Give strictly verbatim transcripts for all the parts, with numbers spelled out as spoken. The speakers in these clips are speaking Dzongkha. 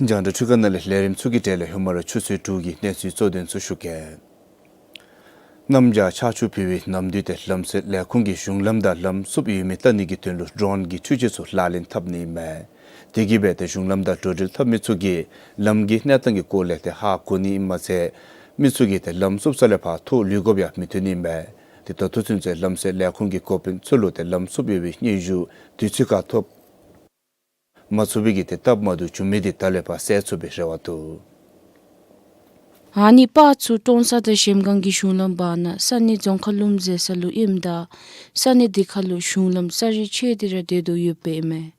རྒྱང་བསྒྲགས་འཕྲུལ་ཁང་ནང་ལས་ལས་རིམ་ཚུ་གི་གྲས་ལས་ཧེ་མ་ར་ཆུ་ཚོད་དྲུག་གི་གནས་ཚུལ་གཙོ་དོན་ཚུ་ཞུ་གེ། གནམ་བྱཱར་ཆར་ཆུ་ཕུལ་བའི་ནམ་དུས་ཏེ་ལམ་སེལ་ལས་ཁུངས་ཀྱིས་གཞུང་ལམ་དང་ལམ་བསུབ་ཡོད་མི་བལྟ་ནི་གི་དོན་ལུ་ཌོརོན་གྱི་འཕྲུལ་ཆས་ཚུ་ལག་ལེན་འཐབ་ནི་ཨིན་མས། དེ་གིས་སྦེ་ཏེ་གཞུང་ལམ་དང་འགྲུལ་འཕྲིན་འཐབ་མི་ཚུ་གིས་ལམ་གྱི་གནས་སྟངས་ཀྱི་སྐོར་ལས་ཏེ་ཧ་གོ་ནི་ཨིནམ་མ་ཚད་མི་ཚུ་གིས་ཏེ་ལམ་བསུབ་ས་ལས་ཕར་ཐོག་ལུས་དགོཔ་ཡང་མི་ཐོན་ནི་ཨིན་མས། ཏེ་ད་ལྟོ་ཚུན་ཚོད་ལམ་སེལ་ལས་ཁུངས་ཀྱི་འགོ་དཔོན་ཚུ་ལུ་ཏེ་ལམ་བསུབ་ཡོད་པའི་སྙན་ཞུ་དུས་ཚོད་ཁར་ཐོབ་མ་ཚུགས་པའི་གི་ཏེ་སྟབས་མ་བདེཝ་བྱུང་མི་འདི་ད་ལས་ཕར་སེལ་ཚུགས་པའི་རེ་བ་འདུག། ཨ་ནི་པར་ཚུ་ཀྲོང་གསར་དང་གཞལམ་སྒང་གི་གཞུང་ལམ་བར་ན་ས་གནས་རྫོང་ཁག་ལུམ་ཟེར་ས་ལུ་ཨིནམ་ད་ས་གནས་དེ་ཁར་ལུ་གཞུང་ལམ་ས་རིས་ཆད་དེ་ར་སྡོད་དོ་ཡོདཔ་ཨིན་མས།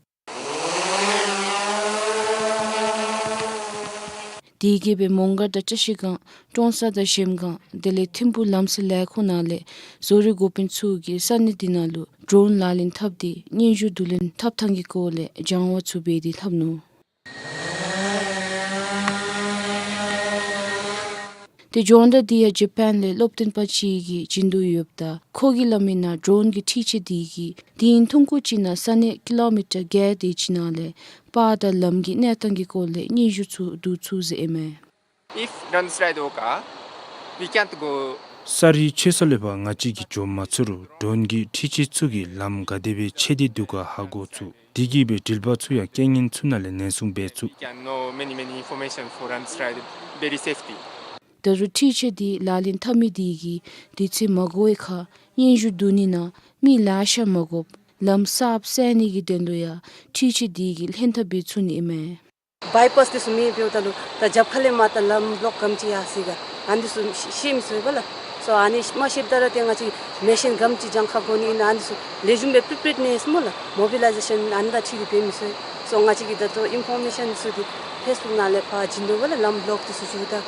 དེ་གིས་སྦེ་མོང་སྒར་དང་བཀྲ་ཤིས་སྒང་ཀྲོང་གསར་དང་གཞལམ་སྒང་དེ་ལས་ཐིམ་ཕུག་ལམ་སེལ་ལས་ཁུངས་ནང་ལས་བཟོ་རིག་འགོ་དཔོན་ཚུ་གིས་ས་གནས་དེ་ནང་ལུ་ཌོརོན་ལག་ལེན་འཐབ་སྟེ་སྙན་ཞུ་བསྡུ་ལེན་འཐབ་ཐངས་ཀྱི་སྐོར་ལས་སྦྱང་བ་ཚུ་འབད་དེ་ལྷབ་ནུག། ཏེ་སྦྱོང་བརྡར་འདི་ཡང་ཇ་པཱན་ལས་སློབ་སྟོན་པ་ཅིག་གིས་བྱིན་དོ་ཡོདཔ་ད་ཁོ་གིས་སླབ་མི་ནང་ཌོརོན་གྱི་འཕྲུལ་ཆས་འདི་གིས་དེ་ཡི་ཐུང་ཀུ་ཅིག་ནང་ས་གནས་ཀི་ལོ་མི་ཊར་བརྒྱད་དེ་ཅིག་ནང་ལས་པར་དང་ལམ་གྱི་གནས་སྟངས་ཀྱི་སྐོར་ལས་སྙན་ཞུ་ཚུ་བསྡུ་ཚུགས་ཟེར་ཨིན་མས། If drone strike occur, we can't go. ས་རིས་ཆད་ས་ལས་ཕར་ང་བཅས་ཀྱིས་འགྱོ་མ་ཚུགས་རུང་ཌོརོན་གྱི་འཕྲུལ་ཆས་ཚུ་གིས་ལམ་ག་དེ་སྦེ་ཆད་དེ་འདུག་ག་ཧ་གོ་ཚུགས། དེ་གིས་སྦེ་འགྲུལ་པ་ཚུ་ཡང་རྐྱེན་ངན་ཚུ་ནང་ལས་ནན་སྲུང་འབད་ཚུགས། We can know many, many information for drone strike, very safety. ད་རུང་འཕྲུལ་ཆས་འདི་ལག་ལེན་འཐབ་མི་དེ་གིས་དུས་ཚོད་མ་འགོར་བའི་ཁར་སྙན་ཞུ་བསྡུ་ནི་ནང་མི་ལེ་ཤ་མ་དགོཔ་ལམ་གསརཔ་སེལ་ནི་གི་དོན་ལུ་ཡང་འཕྲུལ་ཆས་འདི་གིས་ལྷན་ཐབས་འབད་ཚུགས་ནི་ཨིན་མས། བའི་པཱསི་འདི་ཚུ་མེདཔ་འབདཝ་ད་ལུ་ད་རྒྱབ་ཁ་ལས་མར་ད་ལམ་བློཀ་ག་དེམ་ཅིག་ཡར་སོ་ཡི་ག་ཨ་ནི་འདི་ཚུ་ཤེས་མི་ཚུགས་པས་ལགས། སོ་ཨ་ནི་མ་ཤེསཔ་ད་ར་ཏེ་ང་བཅས་མེ་ཤིན་ག་དེམ་ཅིག་གྱངས་ཁ་དགོ་ནི་ཨིན་ན་ཨ་ནི་འདི་ཚུ་ལེགས་ཤོམ་སྦེ་པི་རི་པེརཌ་ནེསི་སྨོ་ལགས། མོ་བི་ལའི་ཟེ་ཤཱན་ཨ་ནི་དང་འཁྲིལ་ཏེ་འབད་མི་ཚུགས། སོ་ང་བཅས་ཀྱིས་ད་ལྟོ་ཨིན་ཕོར་མེ་ཤཱན་འདི་ཚུ་འདི་ཕེསི་བུཀ་ནང་ལས་ཕར་བྱིན་དོ་བས་ལགས། ལམ་བློཀ་འདི་ཚུ་བྱུང་ད།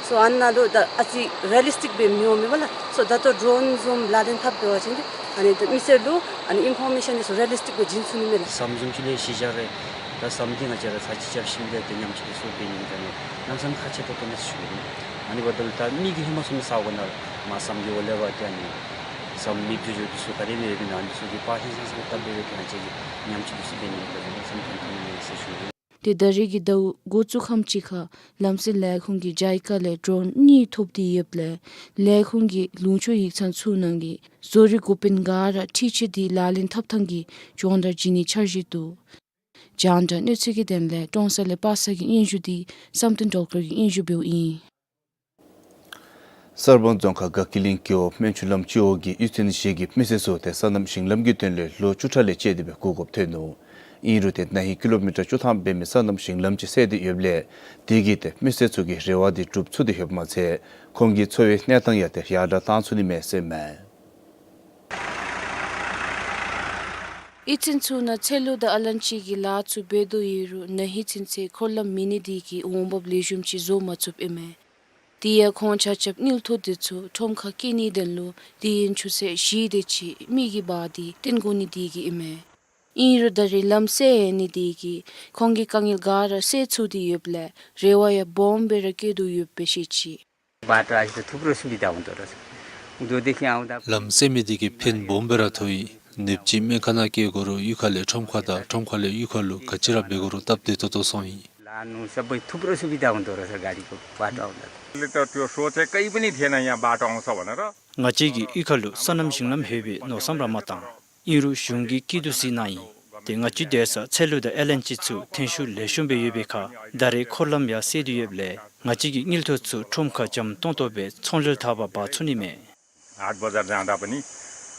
སོ་ཨ་ནཱ་ལུ་ད་ཨ་ཙི་རི་ཡ་ལི་སི་ཊིཀ་སྦེ་མི་འོང་མས་པ་ལགས། སོ་ད་ལྟོ་ཌོརོན་བཟུམ་ལག་ལེན་འཐབ་འབད་བ་ཅིན་ཏེ་ཨ་ནི་ད་མི་སེར་ལུ་ཨ་ནི་ཨིན་ཕོར་མེ་ཤཱན་འདི་ཚུ་རི་ཡ་ལི་སི་ཊིཀ་སྦེ་བྱིན་ཚུགས་ནི་མས་ལགས། ཟམ་བཟུམ་ཅིག་ལས་གཞི་བཞག་རེ་ད་ཟམ་འདི་ང་བཅས་ར་ཚར་གཅིག་རྐྱབ་ཞིནམ་ལས་ཏེ་ཉམས་བཅོས་འདི་ཚུ་འབད་ནི་ཨིན་ད་ནི་གནམ་མེད་ས་མེད་ཁག་ཆེ་ཏོག་ཏོ་ཨིན་ཟེར་ཞུ་ནི། ཨ་ནི་འབདཝ་ད་ལུ་ད་མི་གིས་ཧེ་མ་ཚུ་ནི་ས་གོ་ནང་མར་ཟམ་གྱི་འོག་ལས་འབད་དེ་ཨ་ནི་ཟམ་མེདཔ་འགྱོ་འགྱོཝ་འདི་ཚུ་ག་དེ་སྦེ་ཡོདཔ་ཨིན་ན་ཨ་ནི་འདི་ཚུ་གི་པར་ཧིང་སངས་ས་སྟབས་འབད་བའི་ཐད་ང་བཅས་ཀྱིས་ཉམས་བཅོས་འདི་ཚུ་འབད་ནི་ཨིན་ད་ནི་གནམ་མེད་ས་མེད་ཁག་ཆེ་ཏོག་ཏོ་ཨིན་ཟེར་ཞུ་ནི། ཏེ་ད་རེས་ཀྱི་ཟླཝ་འགོ་བཙུགས་ཁམས་ཅིག་ཁར་ལམ་སེལ་ལས་ཁུངས་ཀྱིས་ཇའི་ཀ་ལས་ཌོརོན་གཉིས་ཐོབ་སྟེ་ཡོདཔ་ལས་ལས་ཁུངས་ཀྱི་ལུང་ཕྱོགས་ཡིག་ཚང་ཚུ་ནང་གི་བཟོ་རིག་འགོ་དཔོན་ག་ར་འཕྲུལ་ཆས་འདི་ལག་ལེན་འཐབ་ཐངས་ཀྱི་སྦྱོང་བརྡར་བྱིན་ནིའི་འཆར་གཞི་འདུག། རྒྱང་བསྒྲགས་གནས་ཚུལ་གྱི་དོན་ལས་ཀྲོང་གསར་ལས་པ་སངས་ཀྱི་སྙན་ཞུ་འདི་བསམ་གཏན་སྒྲོལ་དཀར་གྱིས་སྙན་ཞུ་འབདཝ་ཨིན། གསར་སྤང་རྫོང་ཁག་དགའ་སྐྱིད་གླིང་རྒེད་འོག་སྨན་ཆུ་ལམ་སྤྱི་འོག་གི་གཡུས་ཚན་བཞི་གི་མི་སེར་ཚུ་ཏེ་སོ་ནམ་ཞིང་ལམ་གྱི་དོན་ལས་ལོ་བཅུ་ཕྲག་ལས་བཅད་དེ་སྦེ་སྒུག་དགོཔ་ཐོན་ནུག། ཨིན་རུང་ཏེ་ན་ཧིང་ཀི་ལོ་མི་ཊར་བཅུ་ཐམ་འབད་མི་སོ་ནམ་ཞིང་ལམ་ཅིག་སེལ་ཏེ་ཡོདཔ་ལས་དེ་གིས་ཏེ་མི་སེར་ཚུ་གི་རེ་བ་འདི་འགྲུབ་ཚུགས་ཏེ་ཡོདཔ་མ་ཚད་ཁོང་གི་འཚོ་བའི་གནས་སྟངས་ཡང་ཏེ་ཡར་དྲག་བཏང་ཚུགས་ནི་མས་ཟེར་མས། གཡུས་ཚན་ཚུ་ནང་ཚལ་ལུ་དང་ཨ་ལན་ཅི་གི་ལཱ་ཚུ་འབད་དོ་ཡོད་རུང་ན་ཧིང་ཚུན་ཚོད་འཁོར་ལམ་མེད་ནི་དེ་གིས་འོང་འབབ་ལེགས་ཤོམ་ཅིག་བཟོ་མ་ཚུགསཔ་ཨིན་མས། དེ་ཡང་ཁོང་ཆ་ཁྱབ་དངུལ་ཐོག་དེ་ཚུ་ཁྲོམ་ཁར་སྐྱེལ་ནིའི་དོན་ལུ་དུས་ཡུན་ཆུ་ཚོད་བཞི་དེ་ཅིག་མི་གིས་འབག་སྟེ་བཏོན་དགོ་ནི་དེ་གིས་ཨིན་མས། ཨིན་རུང་ད་རེས་ལམ་སེལ་ནི་དེ་གིས་ཁོང་གི་དཀའ་ངལ་ག་ར་སེལ་ཚུགས་ཏེ་ཡོདཔ་ལས་རེ་བ་ཡང་སྦོམ་སྦེ་ར་བསྐྱེད་དོ་ཡོདཔ་སྦེ་བཤད་ཅི། बाटो आज त थुप्रो सुविधा हुँदो रहेछ। उँधोदेखि आउँदा ལམ་སེལ་མི་དེ་གིས་ཕན་སྦོམ་སྦེ་ར་ཐོགས་ཡི། ནདཔ་ཅིག་སྨན་ཁང་ནང་སྐྱེལ་དགོ་རུང་གཡུས་ཁ་ལས་ཁྲོམ་ཁ་དང་ཁྲོམ་ཁ་ལས་གཡུས་ཁ་ལུ་ག་ཅི་ར་འབད་དགོ་རུང་སྟབས་བདེ་ཏོག་ཏོ་སོང་ཡི། लानु सबै थुप्रो सुविधा हुँदो रहेछ गाडीको बाटो आउँदा त। मैले त त्यो सोचे कहीँ पनि थिएन यहाँ बाटो आउँछ भनेर। ང་བཅས་ཀྱི་གཡུས་ཁ་ལུ་སོ་ནམ་ཞིང་ལམ་ཡོད་པའི་མནོ་བསམ་ར་མ་བཏང་། ཨིན་རུང་གཞུང་གིས་སྐྱིད་སྡུག་གཟིགས་གནང་ཡི། ཏེ་ང་བཅས་སྡོད་ས་ཚལ་ལུ་དང་ཨ་ལན་ཅི་ཚུ་ཐོན་ཤུགས་ལེགས་ཤོམ་སྦེ་ཡོད་པའི་ཁར་ད་རེས་འཁོར་ལམ་ཡང་སེལ་ཏེ་ཡོདཔ་ལས་ང་བཅས་ཀྱི་དངུལ་ཐོག་ཚུ་ཁྲོམ་ཁར་འཇམ་ཏོང་ཏོ་སྦེ་ཚོང་ལཱ་འཐབ་པར་འབག་ཚུགས་ནི་མས། हाट बजार जाँदा पनि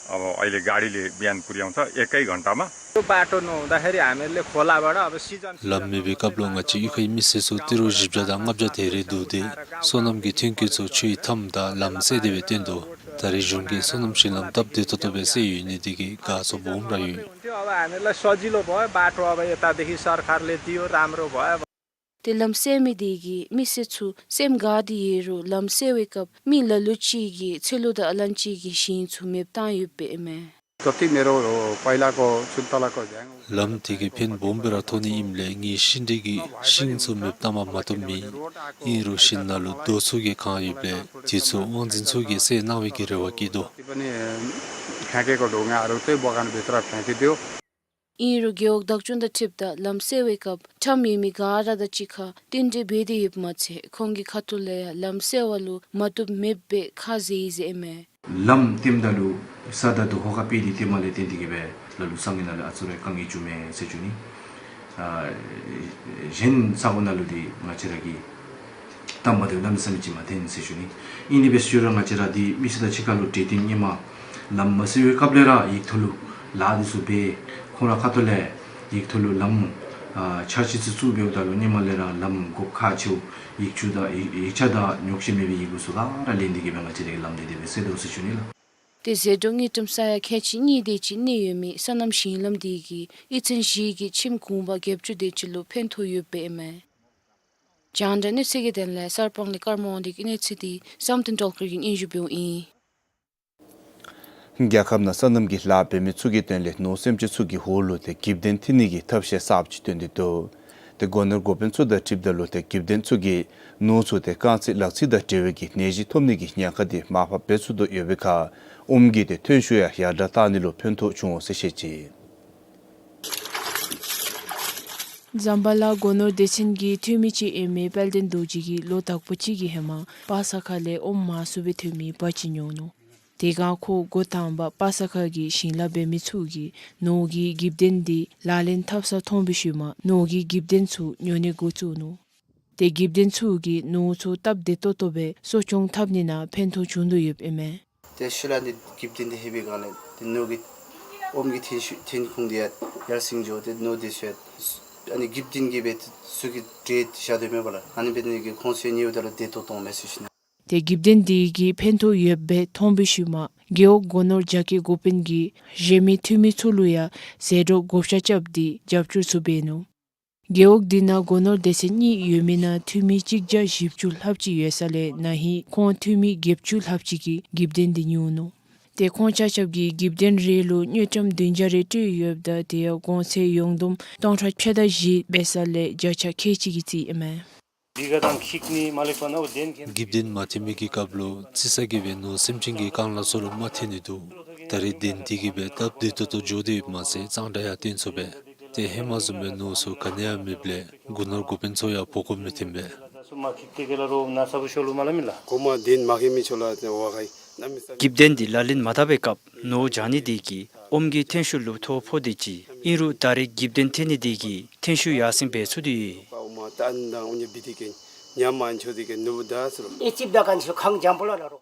अब अहिले गाडीले बिहान पुर्‍याउँछ एकै घन्टामा। त्यो बाटो नहुँदाखेरि हामीहरूले खोलाबाट अब सिजन ལམ་མེད་པའི་སྐབས་ལུ་ང་བཅས་གཡུས་ཁའི་མི་སེར་ཚུ་ཏི་རུ་བཞི་བརྒྱ་དང་ལྔ་བརྒྱ་དེ་རེ་འདུག་སྟེ་སོ་ནམ་གྱི་ཐོན་སྐྱེད་ཚུ་ཆུའི་མཐའམ་དང་ལམ་སེལ་ཏེ་སྦེ་བཏོན་དོ། ད་རེས་གཞུང་གིས་སོ་ནམ་ཞིང་ལམ་སྟབས་བདེ་ཏོག་ཏོ་སྦེ་སེལ་ཡོད་ནི་དེ་གིས་དགའ་ཚོར་སྦོམ་ར་ཡོད། त्यो अब हामीलाई सजिलो भयो बाटो, अब यतादेखि सरकारले दियो, राम्रो भयो। ཏེ་ལམ་སེལ་མི་དེ་གིས་མི་སེར་ཚུ་སེམས་དགའ་སྟེ་ཡོད་རུང་ལམ་སེལ་བའི་སྐབས་མི་ལ་ལུ་ཅིག་གིས་ཚལ་ལུ་དང་ཨ་ལན་ཅི་གི་ཞིང་ཚུ་མེདཔ་བཏང་ཡོདཔ་ཨིན་མས། जति मेरो पहिलाको सुन्तलाको ढ्याङ ལམ་དེ་གིས་ཕན་སྦོམ་སྦེ་ར་ཐོགས་ནི་ཨིནམ་ལས་ངེའི་ཤིང་འབྲས་ཀྱི་ཤིང་ཚུ་མེདཔ་བཏངམ་མ་གཏོགས་མེད། ཨིན་རུང་ཤིང་ནང་ལུ་རྡོ་ཚུ་གིས་གང་ཡོདཔ་ལས་དེ་ཚུ་དབང་འཛིན་ཚུ་གིས་སེལ་གནང་བའི་གི་རེ་བ་བསྐྱེད་དོ། पनि फ्याँकेको ढुङ्गाहरू चाहिँ बगानभित्र फ्याँकिदियो। ཨིན་རུང་རྒེད་འོག་བདག་སྐྱོང་དང་འཁྲིལཝ་ད་ལམ་སེལ་བའི་སྐབས་ཁྲམ་ཡོད་མི་ག་ར་དང་གཅིག་ཁར་བསྟུན་གྲོས་འབད་དེ་ཡོདཔ་མ་ཚད་ཁོང་གི་ཁ་ཐུག་ལས་ཡང་ལམ་སེལ་བ་ལུ་མ་བཏུབ་མེདཔ་སྦེ་ཁ་བཟེད་ཡི་ཟེར་ཨིན་མས། ལམ་བཏོནམ་ད་ལུ་ས་དང་རྡོ་ཧོ་ཁ་སྤེལ་ཏེ་བཏོནམ་ལས་བརྟེན་ཏེ་གིས་སྦེ་ལ་ལུ་ས་ངོས་ནང་ལུ་ཨ་ཙི་རེ་དཀའ་ངལ་བྱུངམ་མས་ཟེར་ཞུ་ནི། ཨ་གཞན་ས་གོ་ནང་ལུ་འདི་ང་བཅས་ར་གིས་བཏངམ་ད་གནམ་མེད་ས་མེད་ཅིག་མ་བཏོན་ཟེར་ཞུ་ནི། ཨིན་ནི་འབད་ཞུ་རུང་ང་བཅས་ར་འདི་མི་སེར་དང་གཅིག་ཁར་ལུ་གྲོས་བསྟུན་ཧེ་མ་ལམ་མ་སེལ་བའི་སྐབས་ལས་ར་ཡིག་ཐོག་ལུ་ལཱ་འདི་ཚུ་འབད་ཁོང་ར་ཁ་ཐུག་ལས་ཡིག་ཐོག་ལུ་ལམ་ཨ་འཆར་གཞི་ཚུ་བཙུགས་འབདཝ་ད་ལུ་ཧེ་མ་ལས་ར་ལམ་དགོཔ་ཁག་ཆེཝ་ཡིག་ཆ་དང་ཡིག་ཡིག་ཆ་དང་ཉོགས་བཤད་མེད་པའི་ཡི་གུ་ཚུ་ག་ར་ལེན་ཏེ་གིས་སྦེ་ང་བཅས་ར་གིས་ལམ་འདི་དེ་སྦེ་སེལ་དོ་ཟེར་ཞུ་ནི་ལགས། ཏེ་ཟད་འགྲོ་དངུལ་ཀྲམ་ས་ཡ་ཁལ་གཅིག་གཉིས་དེ་ཅིག་གནས་ཡོད་མི་སོ་ནམ་ཞིང་ལམ་འདི་གིས་ཡིག་ཚང་བཞི་གི་ཁྱིམ་གུང་པ་བརྒྱད་ཅུ་དེ་ཅིག་ལུ་ཕན་ཐོགས་ཡོདཔ་ཨིན་མས། རྒྱང་བསྒྲགས་གནས་ཚུལ་གྱི་དོན་ལས་གསར་སྤང་ལས་ཀརྨ་དབང་འདུས་ཀྱི་གནས་ཚུལ་འདི་བསམ་གཏན་སྒྲོལ་དཀར་གྱིས་སྙན་ཞུ་འབདཝ་ཨིན། རྒྱལ་ཁབ་ནང་སོ་ནམ་གྱི་ལཱ་འབད་མི་ཚུ་གི་དོན་ལས་ནོར་སེམས་ཅན་ཚུ་གི་འོག་ལུ་ཏེ་གིབ་དོན་འཐེན་ནི་གི་ཐབས་ཤེས་གསརཔ་ཅིག་བཏོན་ཏེ་འདུག། ཏེ་སྒོ་ནོར་འགོ་དཔོན་ཚུ་དང་འཁྲིལཝ་ད་ལུ་ཏེ་གིབ་དོན་ཚུ་གིས་ནོར་ཚུ་ཏེ་རྐང་རྩེད་ལག་རྩེད་དང་འབྲེལ་བའི་གི་ནད་གཞི་ཐོབ་ནི་གི་ཉེན་ཁ་འདི་མར་ཕབ་འབད་ཚུགས་དོ་ཡོད་པའི་ཁར་ཨོམ་གྱི་ཏེ་ཐོན་ཤུགས་ཡང་ཡར་དྲག་བཏང་ནི་ལུ་ཕན་ཐོགས་བྱུང་འོང་ཟེར་བཤད་ཅི། ཛམ་བྷ་ལ་སྒོ་ནོར་སྡེ་ཚན་གྱི་འཐུས་མི་ཅིག་ཨིན་མི་དཔལ་ལྡན་རྡོ་རྗེ་གིས་ལོ་དག་པ་ཅིག་གི་ཧེ་མ་པ་ས་ཁ་ལས་ཨོམ་མང་སུ་སྦེ་ཐོན་མི་འབག་ཅིག་ཉོ་ནུག། དེ་སྒང་ཁོ་འགོ་དང་པ་པ་ས་ཁ་གི་ཞིང་ལཱ་འབད་མི་ཚུ་གིས་ནོར་གྱི་གིབ་དོན་འདི་ལག་ལེན་འཐབ་ས་མཐོང་བའི་ཤུལ་མ་ནོར་གྱི་གིབ་དོན་ཚུ་ཉོ་ནི་འགོ་བཙུགས་ནུག། ཏེ་གིབ་དོན་ཚུ་གིས་ནོར་ཚུ་སྟབས་བདེ་ཏོག་ཏོ་སྦེ་གསོ་སྐྱོང་འཐབ་ནི་ནང་ཕན་ཐོགས་བྱུང་དོ་ཡོདཔ་ཨིན་མས། ཏེ་ཤུལ་ལས་ཨ་ནི་གིབ་དོན་འདི་ལྷོད་པའི་སྒང་ལས་ཏེ་ནོར་གྱི་ཨོམ་གྱི་ཐོན་ཤུགས་ཐོན་ཁུངས་འདི་ཡང་ཡར་སེང་འགྱོ་སྟེ་ནོར་འདི་ཚུ་ཡང་ཨ་ནི་གིབ་དོན་གྱིས་སྦེ་ཚུ་གི་གྲོས་བཞག་དོ་མས་པ་ལགས། ཨ་ནི་འབད་ནི་གིས་ཁོང་ཚུ་ཡང་ཉོཝ་ད་ལུ་བདེ་ཏོག་ཏོ་འོང་མས་ཟེར་ཞུ་ནི། ཏེ་གིབ་དོན་འདི་གིས་ཕན་ཐོགས་ཡོདཔ་སྦེ་མཐོང་བའི་ཤུལ་མ་རྒེད་འོག་སྒོ་ནོར་རྒྱ་སྐྱེད་འགོ་དཔོན་གྱིས་གཞན་མི་འཐུས་མི་ཚུ་ལུ་ཡང་ཟད་འགྲོ་བགོ་བཤའ་རྐྱབ་སྟེ་རྒྱབ་སྐྱོར་ཚུ་འབད་ནུག། རྒེད་འོག་འདི་ནང་སྒོ་ནོར་སྡེ་ཚན་གཉིས་ཡོད་མི་ནང་འཐུས་མི་གཅིག་བརྒྱ་བཞི་བཅུ་ལྷགཔ་ཅིག་ཡོད་ས་ལས་ན་ཧིང་ཁོང་འཐུས་མི་བརྒྱད་ཅུ་ལྷགཔ་ཅིག་གིས་གིབ་དོན་འདི་ཉོ་ནུག། ཏེ་ཁོང་ཆ་ཁྱབ་ཀྱིས་གིབ་དོན་རེ་ལུ་དངུལ་ཀྲམ་བདུན་བརྒྱ་རེ་སྤྲོད་ཡོདཔ་ད་དེ་ཡང་གོང་ཚད་ཡོངས་བསྡོམས་སྟོང་ཕྲག་ཕྱེད་དང་བཞི་འབད་ས་ལས་བརྒྱ་ཆ་ཁལ་གཅིག་གི་རྩིས་ཨིན་མས། གིབ་དོན་མ་ཐོན་མི་གི་སྐབས་ལུ་རྩི་ས་གིས་སྦེ་ནོར་སེམས་ཅན་གྱི་རྐང་ལག་ཚུ་ལུ་མ་ཐོན་ནི་འདུག། ད་རེས་དོན་འདི་གིས་སྦེ་སྟབས་བདེ་ཏོག་ཏོ་འགྱོ་དོ་ཡོདཔ་མ་ཚད་གཙང་སྦྲ་ཡང་བཏོན་ཚུགས་པས། ཏེ་ཧེ་མ་བཟུམ་སྦེ་ནོར་ཚུ་ག་ནི་ཡང་མེདཔ་ལས་སྒོ་ནོར་འགོ་དཔོན་ཚུ་ཡང་བོ་ཀོ་མི་ཐོན་པས། གོ་མ་དེ་མ་ཁེ་མི་ཆོ་ལ་ཏེ་ཝ་ཁའི་གནམ་མེད་ས། གིབ་དོན་འདི་ལག་ལེན་མ་འཐབ་པའི་སྐབས་ནོར་བྱང་ནི་དེ་གིས་ཨོམ་གྱི་ཐོན་ཤུགས་ལུ་ཐོ་ཕོག་སྟེ་ཅི། ཨིན་རུང་ད་རེས་གིབ་དོན་ཐོན་ནི་དེ་གིས་ཐོན་ཤུགས་ཡར་སེང་འབད་ཚུགས་ཏེ་ཡོད།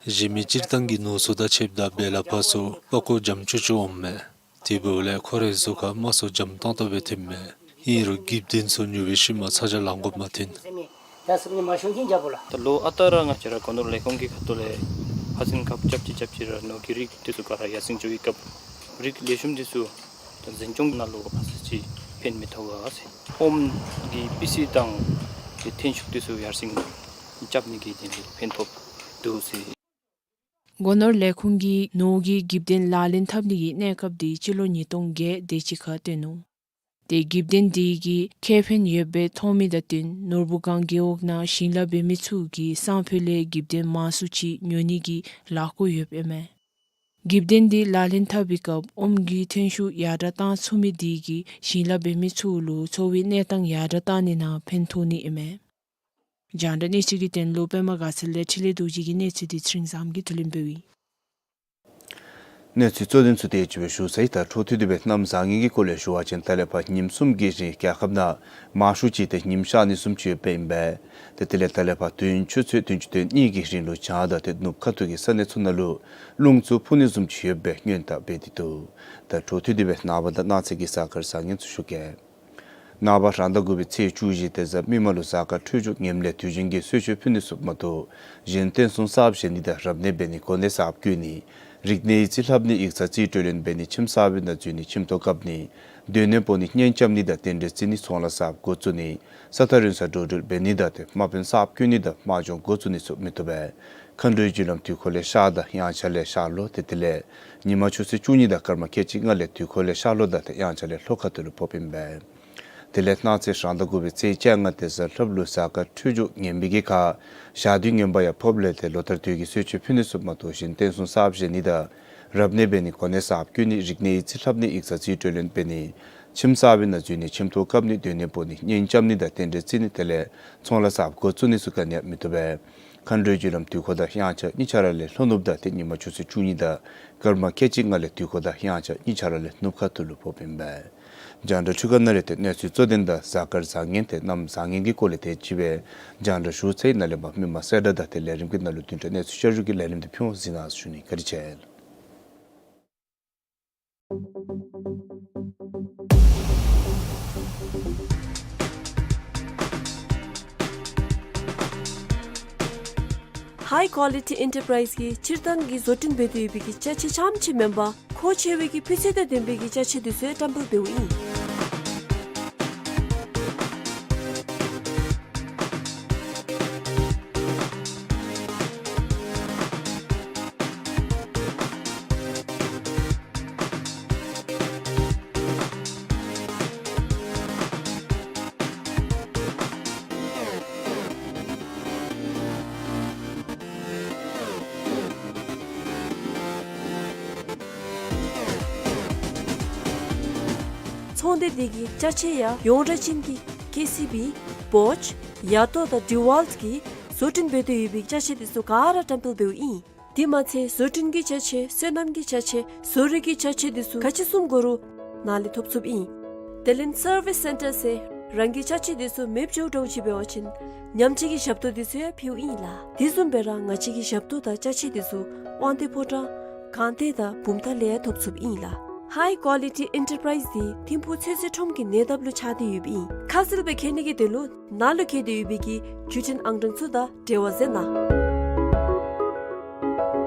གཞན་མི་སྤྱིར་བཏང་གི་ནོར་ཚུ་དང་ཕྱདཔ་ད་འབད་ལ་ཕར་ཚུ་པགས་ཀོ་འཇམ་ཅོག་ཅོག་འོངམ་མས། དེ་འབདཝ་ལས་ཁོ་རའི་གཟུགས་ཁར་དམར་སོགས་འཇམ་ཏོང་ཏོ་སྦེ་ཐོནམ་མས། ཨིན་རུང་གིབ་དོན་ཚུ་ཉོ་བའི་ཤུལ་མ་ཚ་གྱང་ལང་དགོཔ་མ་ཐོན། ད་ལོ་ཨ་རྟག་ར་ང་བཅས་ར་སྒོ་ནོར་ལས་ཁུངས་ཀྱི་ཁ་ཐུག་ལས་ཕར་ཚུར་ཁ་རྐྱབ་ཅི་རྐྱབ་ཅི་ར་ནོར་གྱི་རིགས་འདི་ཚུ་ག་ར་ཡར་སེང་འགྱོ་བའི་སྐབས་རིགས་ལེགས་ཤོམ་འདི་ཚུ་ད་འཛིན་སྐྱོང་ནང་ལུ་ཕར་ཚུར་ཅིག་ཕན་མི་ཐོགས་ག་ཟེར། ཨོམ་གྱི་སྤུས་ཚད་དང་ཏེ་ཐོན་ཤུགས་འདི་ཚུ་ཡར་སེང་རྐྱབ་ནི་གི་དོན་ལུ་ཕན་ཐོགས་འདུག་ཟེར། སྒོ་ནོར་ལས་ཁུངས་ཀྱིས་ནོར་གྱི་གིབ་དོན་ལག་ལེན་འཐབ་ནི་གི་གནས་སྐབས་འདི་སྤྱི་ལོ་ཉིས་སྟོང་བརྒྱད་དེ་ཅིག་ཁར་བཏོན་ནུག། ཏེ་གིབ་དོན་འདི་གིས་ཁེ་ཕན་ཡོདཔ་སྦེ་མཐོང་མི་དང་བསྟུན་ནོར་བུ་སྒང་རྒེད་འོག་ནང་ཞིང་ལཱ་འབད་མི་ཚུ་གིས་སང་ཕོད་ལས་གིབ་དོན་མང་སུ་ཅིག་ཉོ་ནི་གི་ལས་བཀོད་ཡོདཔ་ཨིན་མས། གིབ་དོན་འདི་ལག་ལེན་འཐབ་པའི་སྐབས་ཨོམ་གྱི་ཐོན་ཤུགས་ཡར་དྲག་བཏང་ཚུགས་མི་དེ་གིས་ཞིང་ལཱ་འབད་མི་ཚུ་ལུ་འཚོ་བའི་གནས་སྟངས་ཡར་དྲག་བཏང་ནི་ནང་ཕན་ཐོགས་ནི་ཨིན་མས། རྒྱང་བསྒྲགས་གནས་ཚུལ་གྱི་དོན་ལུ་པདྨ་དགའ་ཚལ་ལས་འཕྲིན་ལས་རྡོ་རྗེ་གི་གནས་ཚུལ་འདི་ཚེ་རིང་བཟངམོ་གིས་བསྡུ་ལེན་འབདཝ་ཨིན། གནས་ཚུལ་གཙོ་དོན་ཚུ་དེ་ཅིག་སྦེ་ཞུ་ཚར་ཡི། ད་འཕྲོ་མཐུད་དེ་སྦེ་གནམ་བཟང་ངན་གྱི་སྐོར་ལས་ཞུ་བ་ཅིན་ད་ལས་ཕར་ཉིནམ་གསུམ་གྱི་རིང་རྒྱལ་ཁབ་ནང་མང་ཤོས་ཅིག་ཏེ་ཉིམ་ཤར་ནི་བཟུམ་ཅིག་ཡོདཔ་ཨིན་པས། ཏེ་དེ་ལས་ད་ལས་ཕར་དུས་ཡུན་ཆུ་ཚོད་བདུན་ཅུ་དོན་གཉིས་ཀྱི་རིང་ལུ་བྱང་དང་ཏེ་ནུབ་ཁ་ཐུག་གི་ས་གནས་ཚུ་ནང་ལུ་རླུང་འཚུབ་འཕུ་ནི་བཟུམ་ཅིག་ཡོདཔ་སྦེ་སྔོན་བརྡ་འབད་དེ་འདུག། ད་འཕྲོ་མཐུད་དེ་སྦེ་ནངས་པ་དང་གནངས་ཚེ་གི་གཟའ་སྐར་བཟང་ངན་ཚུ་ཞུ་གེ། ནངས་པ་རང་ཟླ་དགུ་པའི་ཚེས་བཅུ་བཞི་དེ་གཟའ་མིག་དམར་ལུ་གཟའ་སྐར་འཕྲོད་སྦྱོར་ངནམ་ལས་དུས་རྒྱུན་གྱི་གསོལ་མཆོད་ཕུལ་ནི་ཚུ་མ་གཏོགས་གཞན་རྟེན་གསུམ་གསརཔ་བཞེངས་ནི་དང་རབ་གནས་འབད་ནི་གོ་གནས་གསརཔ་བསྐོ་ནི་རིག་གནས་ཡིག་རྩིས་ལྷབ་ནི་ཡིག་ཚང་རྩིས་སྤྲོད་ལེན་འབད་ནི་ཁྱིམ་གསར་པའི་ནང་འཛུལ་ནི་ཁྱིམ་ཐོག་བཀབ་ནི་སྡོད་གནས་སྤོ་ནི་གཉེན་རྐྱབ་ནི་དང་རྟེན་འབྲེལ་བརྩི་ནི་ཚོང་ལཱ་གསརཔ་འགོ་བཙུགས་ནི་ས་ཐག་རིང་སར་འགྲོ་འགྲུལ་འབད་ནི་དང་ཏེ་དམག་དཔོན་གསརཔ་བསྐོ་ནི་དང་དམག་སྦྱོང་འགོ་བཙུགས་ནི་ཚུ་མི་བཏུབ་པས། མཁའ་འགྲོའི་རྒྱུ་ལམ་དུས་འཁོར་ལས་ཤར་དང་དབྱངས་འཆར་ལས་ཤར་ལྷོ་ཏེ་དེ་ལས་ཉིན་མ་ཆུ་ཚོད་བཅུ་གཉིས་དང་སྐར་མ་ཁལ་གཅིག་ལྔ་ལས་དུས་འཁོར་ལས་ཤར་ལྷོ་དང་ཏེ་དབྱངས་འཆར་ལས་ལྷོ་ཁ་ཐུག་ལུ་ཕོགཔ་ཨིན་པས། དེ་ལས་གནངས་ཚེ་རང་ཟླ་དགུ་པའི་ཚེས་བཅོ་ལྔ་དེ་གཟའ་ལྷགཔ་ལུ་གཟའ་སྐར་འཕྲོད་སྦྱོར་ངནམ་གྱི་ཁར་ཞག་དུས་ངན་པ་ཡང་ཕོགཔ་ལས་ཏེ་ལོ་ལྟར་དུས་ཀྱི་གསོལ་མཆོད་ཕུལ་ནི་ཚུ་མ་གཏོགས་གཞན་རྟེན་གསུམ་གསརཔ་བཞེངས་ནི་དང་རབ་གནས་འབད་ནི་གོ་གནས་གསརཔ་བསྐོ་ནི་རིག་གནས་ཡིག་རྩིས་ལྷབ་ནི་ཡིག་ཚང་རྩིས་སྤྲོད་ལེན་འབད་ནི་ ཁྱིམ་གསར་པའི་ནང་འཛུལ་ནི་ཁྱིམ་ཐོག་བཀབ་ནི་སྡོད་གནས་སྤོ་ནི་གཉེན་རྐྱབ་ནི་དང་རྟེན་འབྲེལ་བརྩི་ནི་དེ་ལས་ཚོང་ལཱ་གསརཔ་འགོ་བཙུགས་ནི་ཚུ་ག་ནི་ཡང་མི་བཏུབ་པས། མཁའ་འགྲོའི་རྒྱུ་ལམ་དུས་འཁོར་དང་དབྱངས་འཆར་གཉིས་ཆ་ར་ལས་ལྷོ་ནུབ་དང་ཏེ་ཉིན་མ་ཆུ་ཚོད་བཅུ་གཉིས་དང་སྐར་མ་ཁལ་གཅིག་ལྔ་ལས་དུས་འཁོར་དང་དབྱངས་འཆར་གཉིས་ཆ་ར་ལས་ནུབ་ཁ་ཐུག་ལུ་ཕོགཔ་ཨིན་པས། རྒྱང་བསྒྲགས་འཕྲུལ་ཁང་ནང་ལས་ཏེ་གནས་ཚུལ་གཙོ་དོན་དང་གཟའ་སྐར་བཟང་ངན་ཏེ་གནམ་བཟང་ངན་གྱི་སྐོར་ལས་ཏེ་ཅིག་སྦེ་རྒྱང་བསྒྲགས་ཞུ་ཚར་ནཱ་ལས་མར་མི་མང་གསལ་བསྒྲགས་དང་ཏེ་ལས་རིམ་གྱི་ནང་ལུ་བདུན་ཕྲག་གནས་ཚུལ་བསྐྱར་ཞུ་གི་ལས་རིམ་འདི་ཕུལ་འོང་གཟིགས་གནང་ཟེར་ཞུ་ནི། བཀའ་དྲིན་ཆེ། ཧའི་ཀོ་ལི་ཊི་ཨེན་ཊར་པ་རའིཛ་གིས་སྤྱིར་བཏང་གི་བཟོ་སྐྲུན་འབད་དེ་ཡོད་པའི་གི་ཅ་ཆས་རྐྱངམ་ཅིག་མེན་པར་མཁོ་ཆེ་བའི་གི་སྤུས་ཚད་དང་ལྡན་པའི་གི་ཅ་ཆས་འདི་ཚུ་ཡང་བཀྲམ་སྤེལ་འབདཝ་ཨིན། ཚོང་སྡེ་འདི་གི་ཅ་ཆས་ཡང་ཡོངས་གྲགས་ཅན་གྱི་ཀེ་སི་བི་བོཆ་ཡ་ཏོ་དང་ཌི་ཝཱལཊ་གིས་བཟོ་སྐྲུན་འབད་དེ་ཡོད་པའི་ཅ་ཆས་འདི་ཚུ་ག་ར་བཀྲམ་སྤེལ་འབདཝ་ཨིན། དེ་མ་ཚད་བཟོ་སྐྲུན་གྱི་ཅ་ཆས་སོ་ནམ་གྱི་ཅ་ཆས་བཟོ་རིག་གི་ཅ་ཆས་འདི་ཚུ་ག་ཅི་བཟུམ་དགོ་རུང་ནཱ་ལས་ཐོབ་ཚུགསཔ་ཨིན། དེ་ལས་སར་བིས་སེན་ཊར་ཟེར་རང་གི་ཅ་ཆས་འདི་ཚུ་མེདཔ་འགྱོཝ་འདྲཝ་ཅིག་འབད་བ་ཅིན་ཉམས་བཅོས་ཀྱི་ཞབས་ཏོག་འདི་ཚུ་ཡང་ཕུལཝ་ཨིན་ལགས། དེ་བཟུམ་སྦེ་ར་ང་བཅས་ཀྱི་ཞབས་ཏོག་དང་ཅ་ཆས་འདི་ཚུ་དབང་འདུས་ཕོ་བྲང་སྒང་སྟེང་དང་བུམ་ཐང་ལས་ཡང་ཐོབ་ཚུགསཔ་ཨིན་ལགས། ཧའི་ཀོ་ལི་ཊི་ཨེན་ཊར་པ་རའིཛ་འདི་ཐིམ་ཕུག་ཚོད་བསྲེ་ཁྲོམ་གྱི་ཉེ་འདབས་ལུ་ཆགས་ཏེ་ཡོདཔ་ཨིན། ཁ་གསལ་སྦེ་མཁྱེན་ནི་གི་དོན་ལུ་ནཱ་ལུ་བཀལ་ཏེ་ཡོད་པའི་གི་བརྒྱུད་འཕྲིན་ཨང་གྲངས་ཚུ་དང་འབྲེལ་བ་མཛད་གནང་།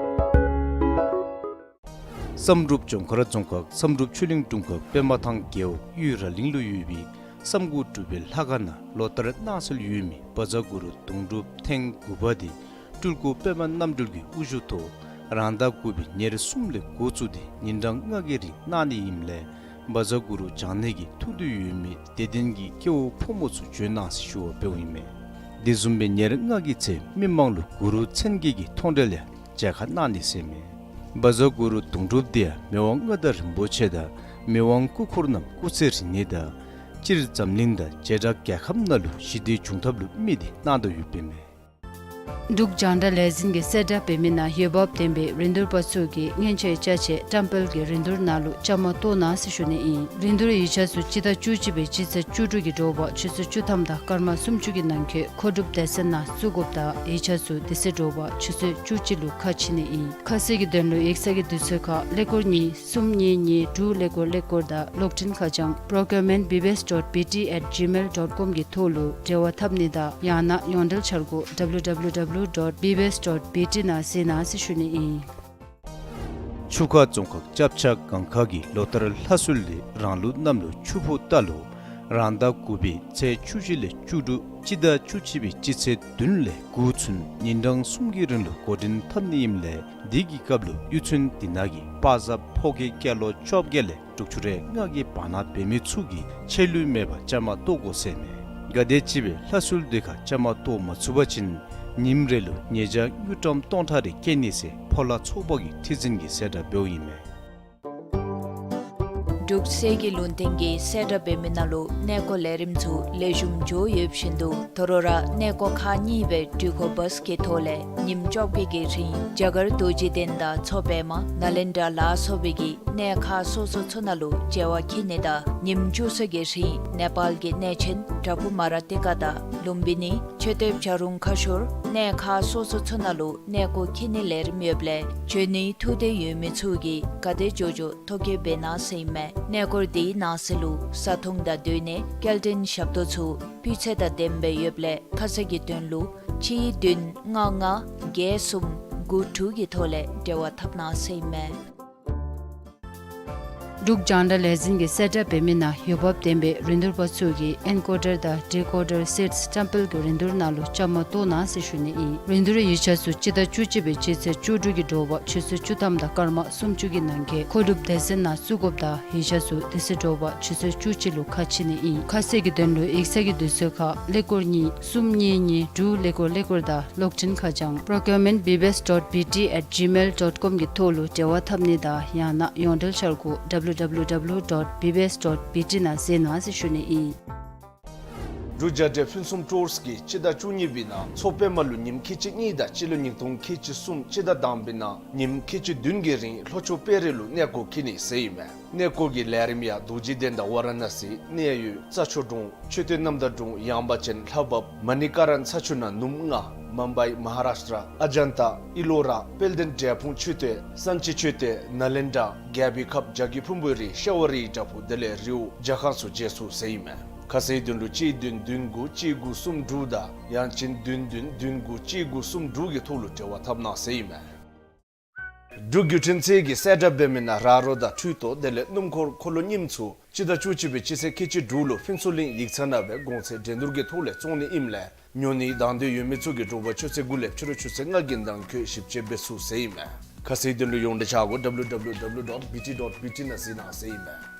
བསམ་གྲུབ་ལྗོངས་མཁར་རྫོང་ཁག་བསམ་གྲུབ་ཆོས་གླིང་དྲུང་ཁག་པདྨ་ཐང་རྒེད་འོག་གཡུ་ར་གླིང་ལུ་ཡོད་པའི་བསམ་དགུ་སྒྲུབ་པའི་ལྷ་ཁང་ནང་ལོ་ལྟར་གནང་སྲོལ་ཡོད་མི་བཛྲ་གུ་རུ་གདུང་སྒྲུབ་ཐེངས་དགུ་པ་འདི་སྤྲུལ་སྐུ་པདྨ་རྣམ་གྲོལ་གྱི་དབུ་བཞུགས་ཐོག་རང་ཟླ་དགུ་པའི་ཉེར་གསུམ་ལས་འགོ་བཙུགས་ཏེ་ཉིན་གྲངས་ལྔ་གི་རིང་གནང་ནི་ཨིནམ་ལས་བཛྲ་གུ་རུ་བགྱང་ནི་གི་ཐུགས་འདུན་ཡོད་མི་དད་ལྡན་གྱི་སྐྱེ་བོ་ཕོ་མོ་ཚུ་བྱོན་གནང་ཟེར་ཞུ་བ་འབདཝ་ཨིན་མས། དེ་བཟུམ་སྦེ་ཉེར་ལྔ་གི་ཚེ་མི་མང་ལུ་གུ་རུ་མཚན་བརྒྱད་ཀྱི་མཐོང་གྲོལ་ཡང་མཇལ་ཁ་གནང་ནི་ཟེར་མས། བཛྲ་གུ་རུ་གདུང་སྒྲུབ་འདི་ཡང་མི་དབང་མངའ་བདག་རིན་པོ་ཆེ་དང་མི་དབང་སྐུ་འཁོར་རྣམས་སྐུ་ཚེ་རིང་ནི་དང་སྤྱིར་འཛམ་གླིང་དང་བྱེ་བྲག་རྒྱལ་ཁབ་ནང་ལུ་ཞི་བདེ་འབྱུང་ཐབས་ལུ་དམིགས་ཏེ་གནང་དོ་ཡོདཔ་ཨིན་མས། འབྲུག་རྒྱང་བསྒྲགས་ལས་འཛིན་གྱིས་གསལ་བསྒྲགས་འབད་མི་ནང་འོས་འབབ་ལྡན་པའི་རིན་བསྡུར་པ་ཚུ་གིས་མཉེན་ཆས་ཅ་ཆས་བཀྲམ་སྤེལ་གྱི་རིན་བསྡུར་ནང་ལུ་བཅའ་མར་གཏོགས་གནང་ཟེར་ཞུ་ནི་ཨིན། རིན་བསྡུར་ཡིག་ཆ་ཚུ་སྤྱི་ཟླ་བཅུ་གཅིག་པའི་སྤྱི་ཚེས་བཅུ་དྲུག་གི་དྲོ་པ་ཆུ་ཚོད་བཅུ་ཐམ་དང་སྐར་མ་སུམ་ཅུ་གི་ནང་འཁོད་མཁོ་སྒྲུབ་སྡེ་ཚན་ནང་བཙུགས་དགོཔ་དང་ཡིག་ཆ་ཚུ་དེ་ཚེ་དྲོ་པ་ཆུ་ཚོད་བཅུ་གཅིག་ལུ་ཁ་ཕྱེ་ནི་ཨིན། ཁ་གསལ་གྱི་དོན་ལུ་ཡིག་ཚང་གི་དུས་ཚོད་ཁར་ཀླད་ཀོར་གཉིས་གསུམ་གཉིས་གཉིས་དྲུག་ཀླད་ཀོར་ཀླད་ཀོར་དང་གློག་འཕྲིན་ཁ་བྱང་procurement bbs dot bt at gmail dot com གི་ཐོག་ལུ་འབྲེལ་བ་འཐབ་ནི་དང་ཡང་ན་ཡོངས་འབྲེལ་འཆར་སྒོ་www dot bbs dot bt ནང་གཟིགས་གནང་ཟེར་ཞུ་ནི་ཨིན། ཆུ་ཁ་རྫོང་ཁག་ལྕགས་བྱ་སྒང་ཁ་གི་ལོ་ལྟར་ལྷ་གསོལ་ལས་རང་ལུགས་གནམ་ལོ་ཆུ་ཕོ་རྟ་ལོ་རང་ཟླ་དགུ་པའི་ཚེས་བཅུ་བཞི་ལས་བཅུ་དྲུག་སྤྱི་ཟླ་བཅུ་གཅིག་པའི་སྤྱི་ཚེས་བདུན་ལས་དགུ་ཚུན་ཉིན་གྲངས་གསུམ་གྱི་རིང་ལུ་འགོ་འདྲེན་འཐབ་ནི་ཨིནམ་ལས་དེ་གི་སྐབས་ལུ་གཡུས་ཚན་དེ་ནང་གི་པ་ཟ་ཕོ་སྐྱེས་སྐྱེས་ལོ་བཅོ་བརྒྱད་ལས་དྲུག་ཅུ་རེ་ལྔ་གི་བར་ན་འབད་མི་ཚུ་གིས་ཆད་ལུས་མེད་པར་བཅའ་མར་གཏོགས་དགོ་ཟེར་མས། གལ་ཏེ་ཅིག་སྦེ་ལྷ་གསོལ་འདི་ཁར་བཅའ་མར་གཏོགས་མ་ཚུགས་པ་ཅིན་ཉིནམ་རེ་ལུ་ཉེས་བྱ་དངུལ་ཀྲམ་སྟོང་ཕྲག་རེ་བཀལ་ནི་ཟེར་ཕོ་ལྷ་ཚོགས་པ་གི་ཁྲི་འཛིན་གྱིས་གསལ་བསྒྲགས་འབདཝ་ཨིན་མས། འབྲུག་གསེར་གྱི་ལུང་བསྟན་གྱིས་གསལ་བསྒྲགས་འབད་མི་ནང་ལུ་གནས་སྐོར་ལས་རིམ་ཚུ་ལེགས་ཤོམ་འགྱོ་ཡོདཔ་བཞིན་དུ་དོ་རུང་ར་གནས་སྐོར་ཁག་གཉིས་སྦེ་འགྲུལ་འཁོར་བཱས་ཀྱི་ཐོག་ལས་ཉིནམ་བཅོ་བརྒྱད་ཀྱི་རིང་རྒྱ་གར་རྡོ་རྗེ་གདན་དང་མཚོ་པདྨ་ནཱ་ལེནྡྲ་ལ་སོགས་པའི་གི་གནས་ཁག་སོ་སོ་ཚུ་ནང་ལུ་མཇལ་བར་འཁྱིད་ནི་དང་ཉིནམ་བཅུ་གསུམ་གྱི་རིང་ནེ་པཱལ་གྱི་གནས་ཆེན་བྲག་ཕུག་མ་ར་ཏི་ཀ་དང་ལུམ་བི་ནི་མཆོད་རྟེན་བྱ་རུང་ཁ་ཤོར་གནས་ཁག་སོ་སོ་ཚུ་ནང་ལུ་གནས་སྐོར་འཁྱིད་ནིའི་ལས་རིམ་ཡོདཔ་ལས་འབྱོན་ནིའི་ཐུགས་འདུན་ཡོད་མི་ཚུ་གིས་ག་དེ་མགྱོགས་མགྱོགས་ཐོ་བཀོད་འབད་གནང་ཟེར་ཨིན་མས། གནས་སྐོར་དེའི་ནང་གསེས་ལུ་བཟའ་འཐུང་དང་སྡོད་གནས་སྐྱེལ་འདྲེན་ཞབས་ཏོག་ཚུ་སྤུས་ཚད་དང་ལྡནམ་སྦེ་ཡོདཔ་ལས་ཁ་གསལ་གྱི་དོན་ལུ་གཅིག་བདུན་ལྔ་ལྔ་བརྒྱད་གསུམ་དགུ་དྲུག་གི་ཐོག་ལས་འབྲེལ་བ་འཐབ་གནང་ཟེར་ཨིན་མས། འབྲུག་རྒྱང་བསྒྲགས་ལས་འཛིན་གྱིས་གསལ་བསྒྲགས་འབད་མི་ནང་འོས་འབབ་ལྡན་པའི་རིན་བསྡུར་པ་ཚུ་གིས་ཨེན་ཀོ་ཌར་དང་ཌི་ཀོ་ཌར་སིཊསི་བཀྲམ་སྤེལ་གྱི་རིན་བསྡུར་ནང་ལུ་བཅའ་མར་གཏོགས་གནང་ཟེར་ཞུ་ནི་ཨིན། རིན་བསྡུར་ཡིག་ཆ་ཚུ་སྤྱི་ཟླ་བཅུ་གཅིག་པའི་སྤྱི་ཚེས་བཅུ་དྲུག་གི་དྲོ་པ་ཆུ་ཚོད་བཅུ་ཐམ་དང་སྐར་མ་སུམ་ཅུ་གི་ནང་འཁོད་མཁོ་སྒྲུབ་སྡེ་ཚན་ནང་བཙུགས་དགོཔ་དང་ཡིག་ཆ་ཚུ་དེ་ཚེ་དྲོ་པ་ཆུ་ཚོད་བཅུ་གཅིག་ལུ་ཁ་ཕྱེ་ནི་ཨིན། ཁ་གསལ་གྱི་དོན་ལུ་ཡིག་ཚང་གི་དུས་ཚོད་ཁར་ཀླད་ཀོར་གཉིས་གསུམ་གཉིས་གཉིས་དྲུག་ཀླད་ཀོར་ཀླད་ཀོར་དང་གློག་འཕྲིན་ཁ་བྱང་procurement bbs dot bt at gmail dot com གི་ཐོག་ལུ་འབྲེལ་བ་འཐབ་ནི་དང་ཡང་ན་ཡོངས་འབྲེལ་འཆར་སྒོ་www W W W dot B B S dot B T ནང་གཟིགས་གནང་ཟེར་ཞུ་ནི་ཨིན། འབྲུག་རྒྱལ་འབྲས་ཕུན་སུམ་ཊོརས་ཀྱིས་སྤྱི་ཟླ་བཅུ་གཉིས་པའི་ནང་མཚོ་པདྨ་ལུ་ཉིནམ་ཁལ་གཅིག་གཉིས་དང་སྤྱི་ལོ་ཉིས་སྟོང་ཁལ་གཅིག་གསུམ་སྤྱི་ཟླ་དང་པའི་ནང་ཉིནམ་ཁལ་གཅིག་བདུན་གྱི་རིང་ལྷོ་ཕྱོགས་དཔལ་རི་ལུ་གནས་སྐོར་འཁྱིད་ནི་ཟེར་ཨིན་མས། གནས་སྐོར་གྱི་ལས་རིམ་ཡང་རྡོ་རྗེ་གདན་དང་ཝ་ར་ཎ་སི་གནས་ཡུལ་རྩྭ་མཆོག་གྲོང་མཆོད་རྟེན་རྣམ་དག་གྲོང་ཡངས་པ་ཅན་ལྷ་བབས་མ་ནི་ཀ་རན་ས་ཆུ་ནང་ནུབ་ལྔ་མུམ་བའི་མ་ཧཱ་རཱཤ་ཏྲ་ཨ་ཇན་ཏ་ཨི་ལོ་ར་དཔལ་ལྡན་འབྲས་སྤུངས་མཆོད་རྟེན་སན་ཅི་མཆོད་རྟེན་ནཱ་ལེནྡྲ་རྒྱལ་པོའི་ཁབ་བྱ་རྒོད་ཕུང་པོའི་རི་ཤྭ་བ་རིའི་བྲག་ཕུག་དེ་ལས་རི་བོ་ཇ་ཁང་སོགས་མཇལ་ཚུགས་ཟེར་ཨིན་མས། ཁ་གསལ་དོན་ལུ་གཅིག་བདུན་བདུན་དགུ་གཅིག་དགུ་གསུམ་དྲུག་དང་ཡང་ཅིན་བདུན་བདུན་བདུན་དགུ་གཅིག་དགུ་གསུམ་དྲུག་གི་ཐོག་ལུ་འབྲེལ་བ་འཐབ་གནང་ཟེར་ཨིན་མས། འབྲུག་བརྒྱུད་འཕྲིན་ཚད་ཀྱིས་གསལ་བསྒྲགས་འབད་མི་ནང་ར་རོ་དང་འཕྲུལ་རྟོག་དེ་ལས་སྣུམ་འཁོར་འཁོར་ལོ་གཉིསམ་ཚུ་སྤྱི་ཟླ་བཅུ་གཅིག་པའི་སྤྱི་ཚེས་ཁལ་གཅིག་དྲུག་ལུ་ཕུན་ཚོགས་གླིང་ཡིག་ཚང་ནང་སྦེ་གོང་ཚད་འགྲན་བསྡུར་གྱི་ཐོག་ལས་བཙོང་ནི་ཨིནམ་ལས་ཉོ་ནིའི་དང་འདོད་ཡོད་མི་ཚུ་གིས་དྲོ་པ་ཆུ་ཚོད་དགུ་ལས་ཕྱི་རུ་ཆུ་ཚོད་ལྔ་གི་ནང་འཁོད་ཞིབ་དཔྱད་འབད་ཚུགས་ཟེར་ཨིན་མས། ཁ་གསལ་དོན་ལུ་ཡོངས་འབྲེལ་ཆ་སྒོ་W W W dot B T dot B T ནང་གཟིགས་གནང་ཟེར་ཨིན་མས།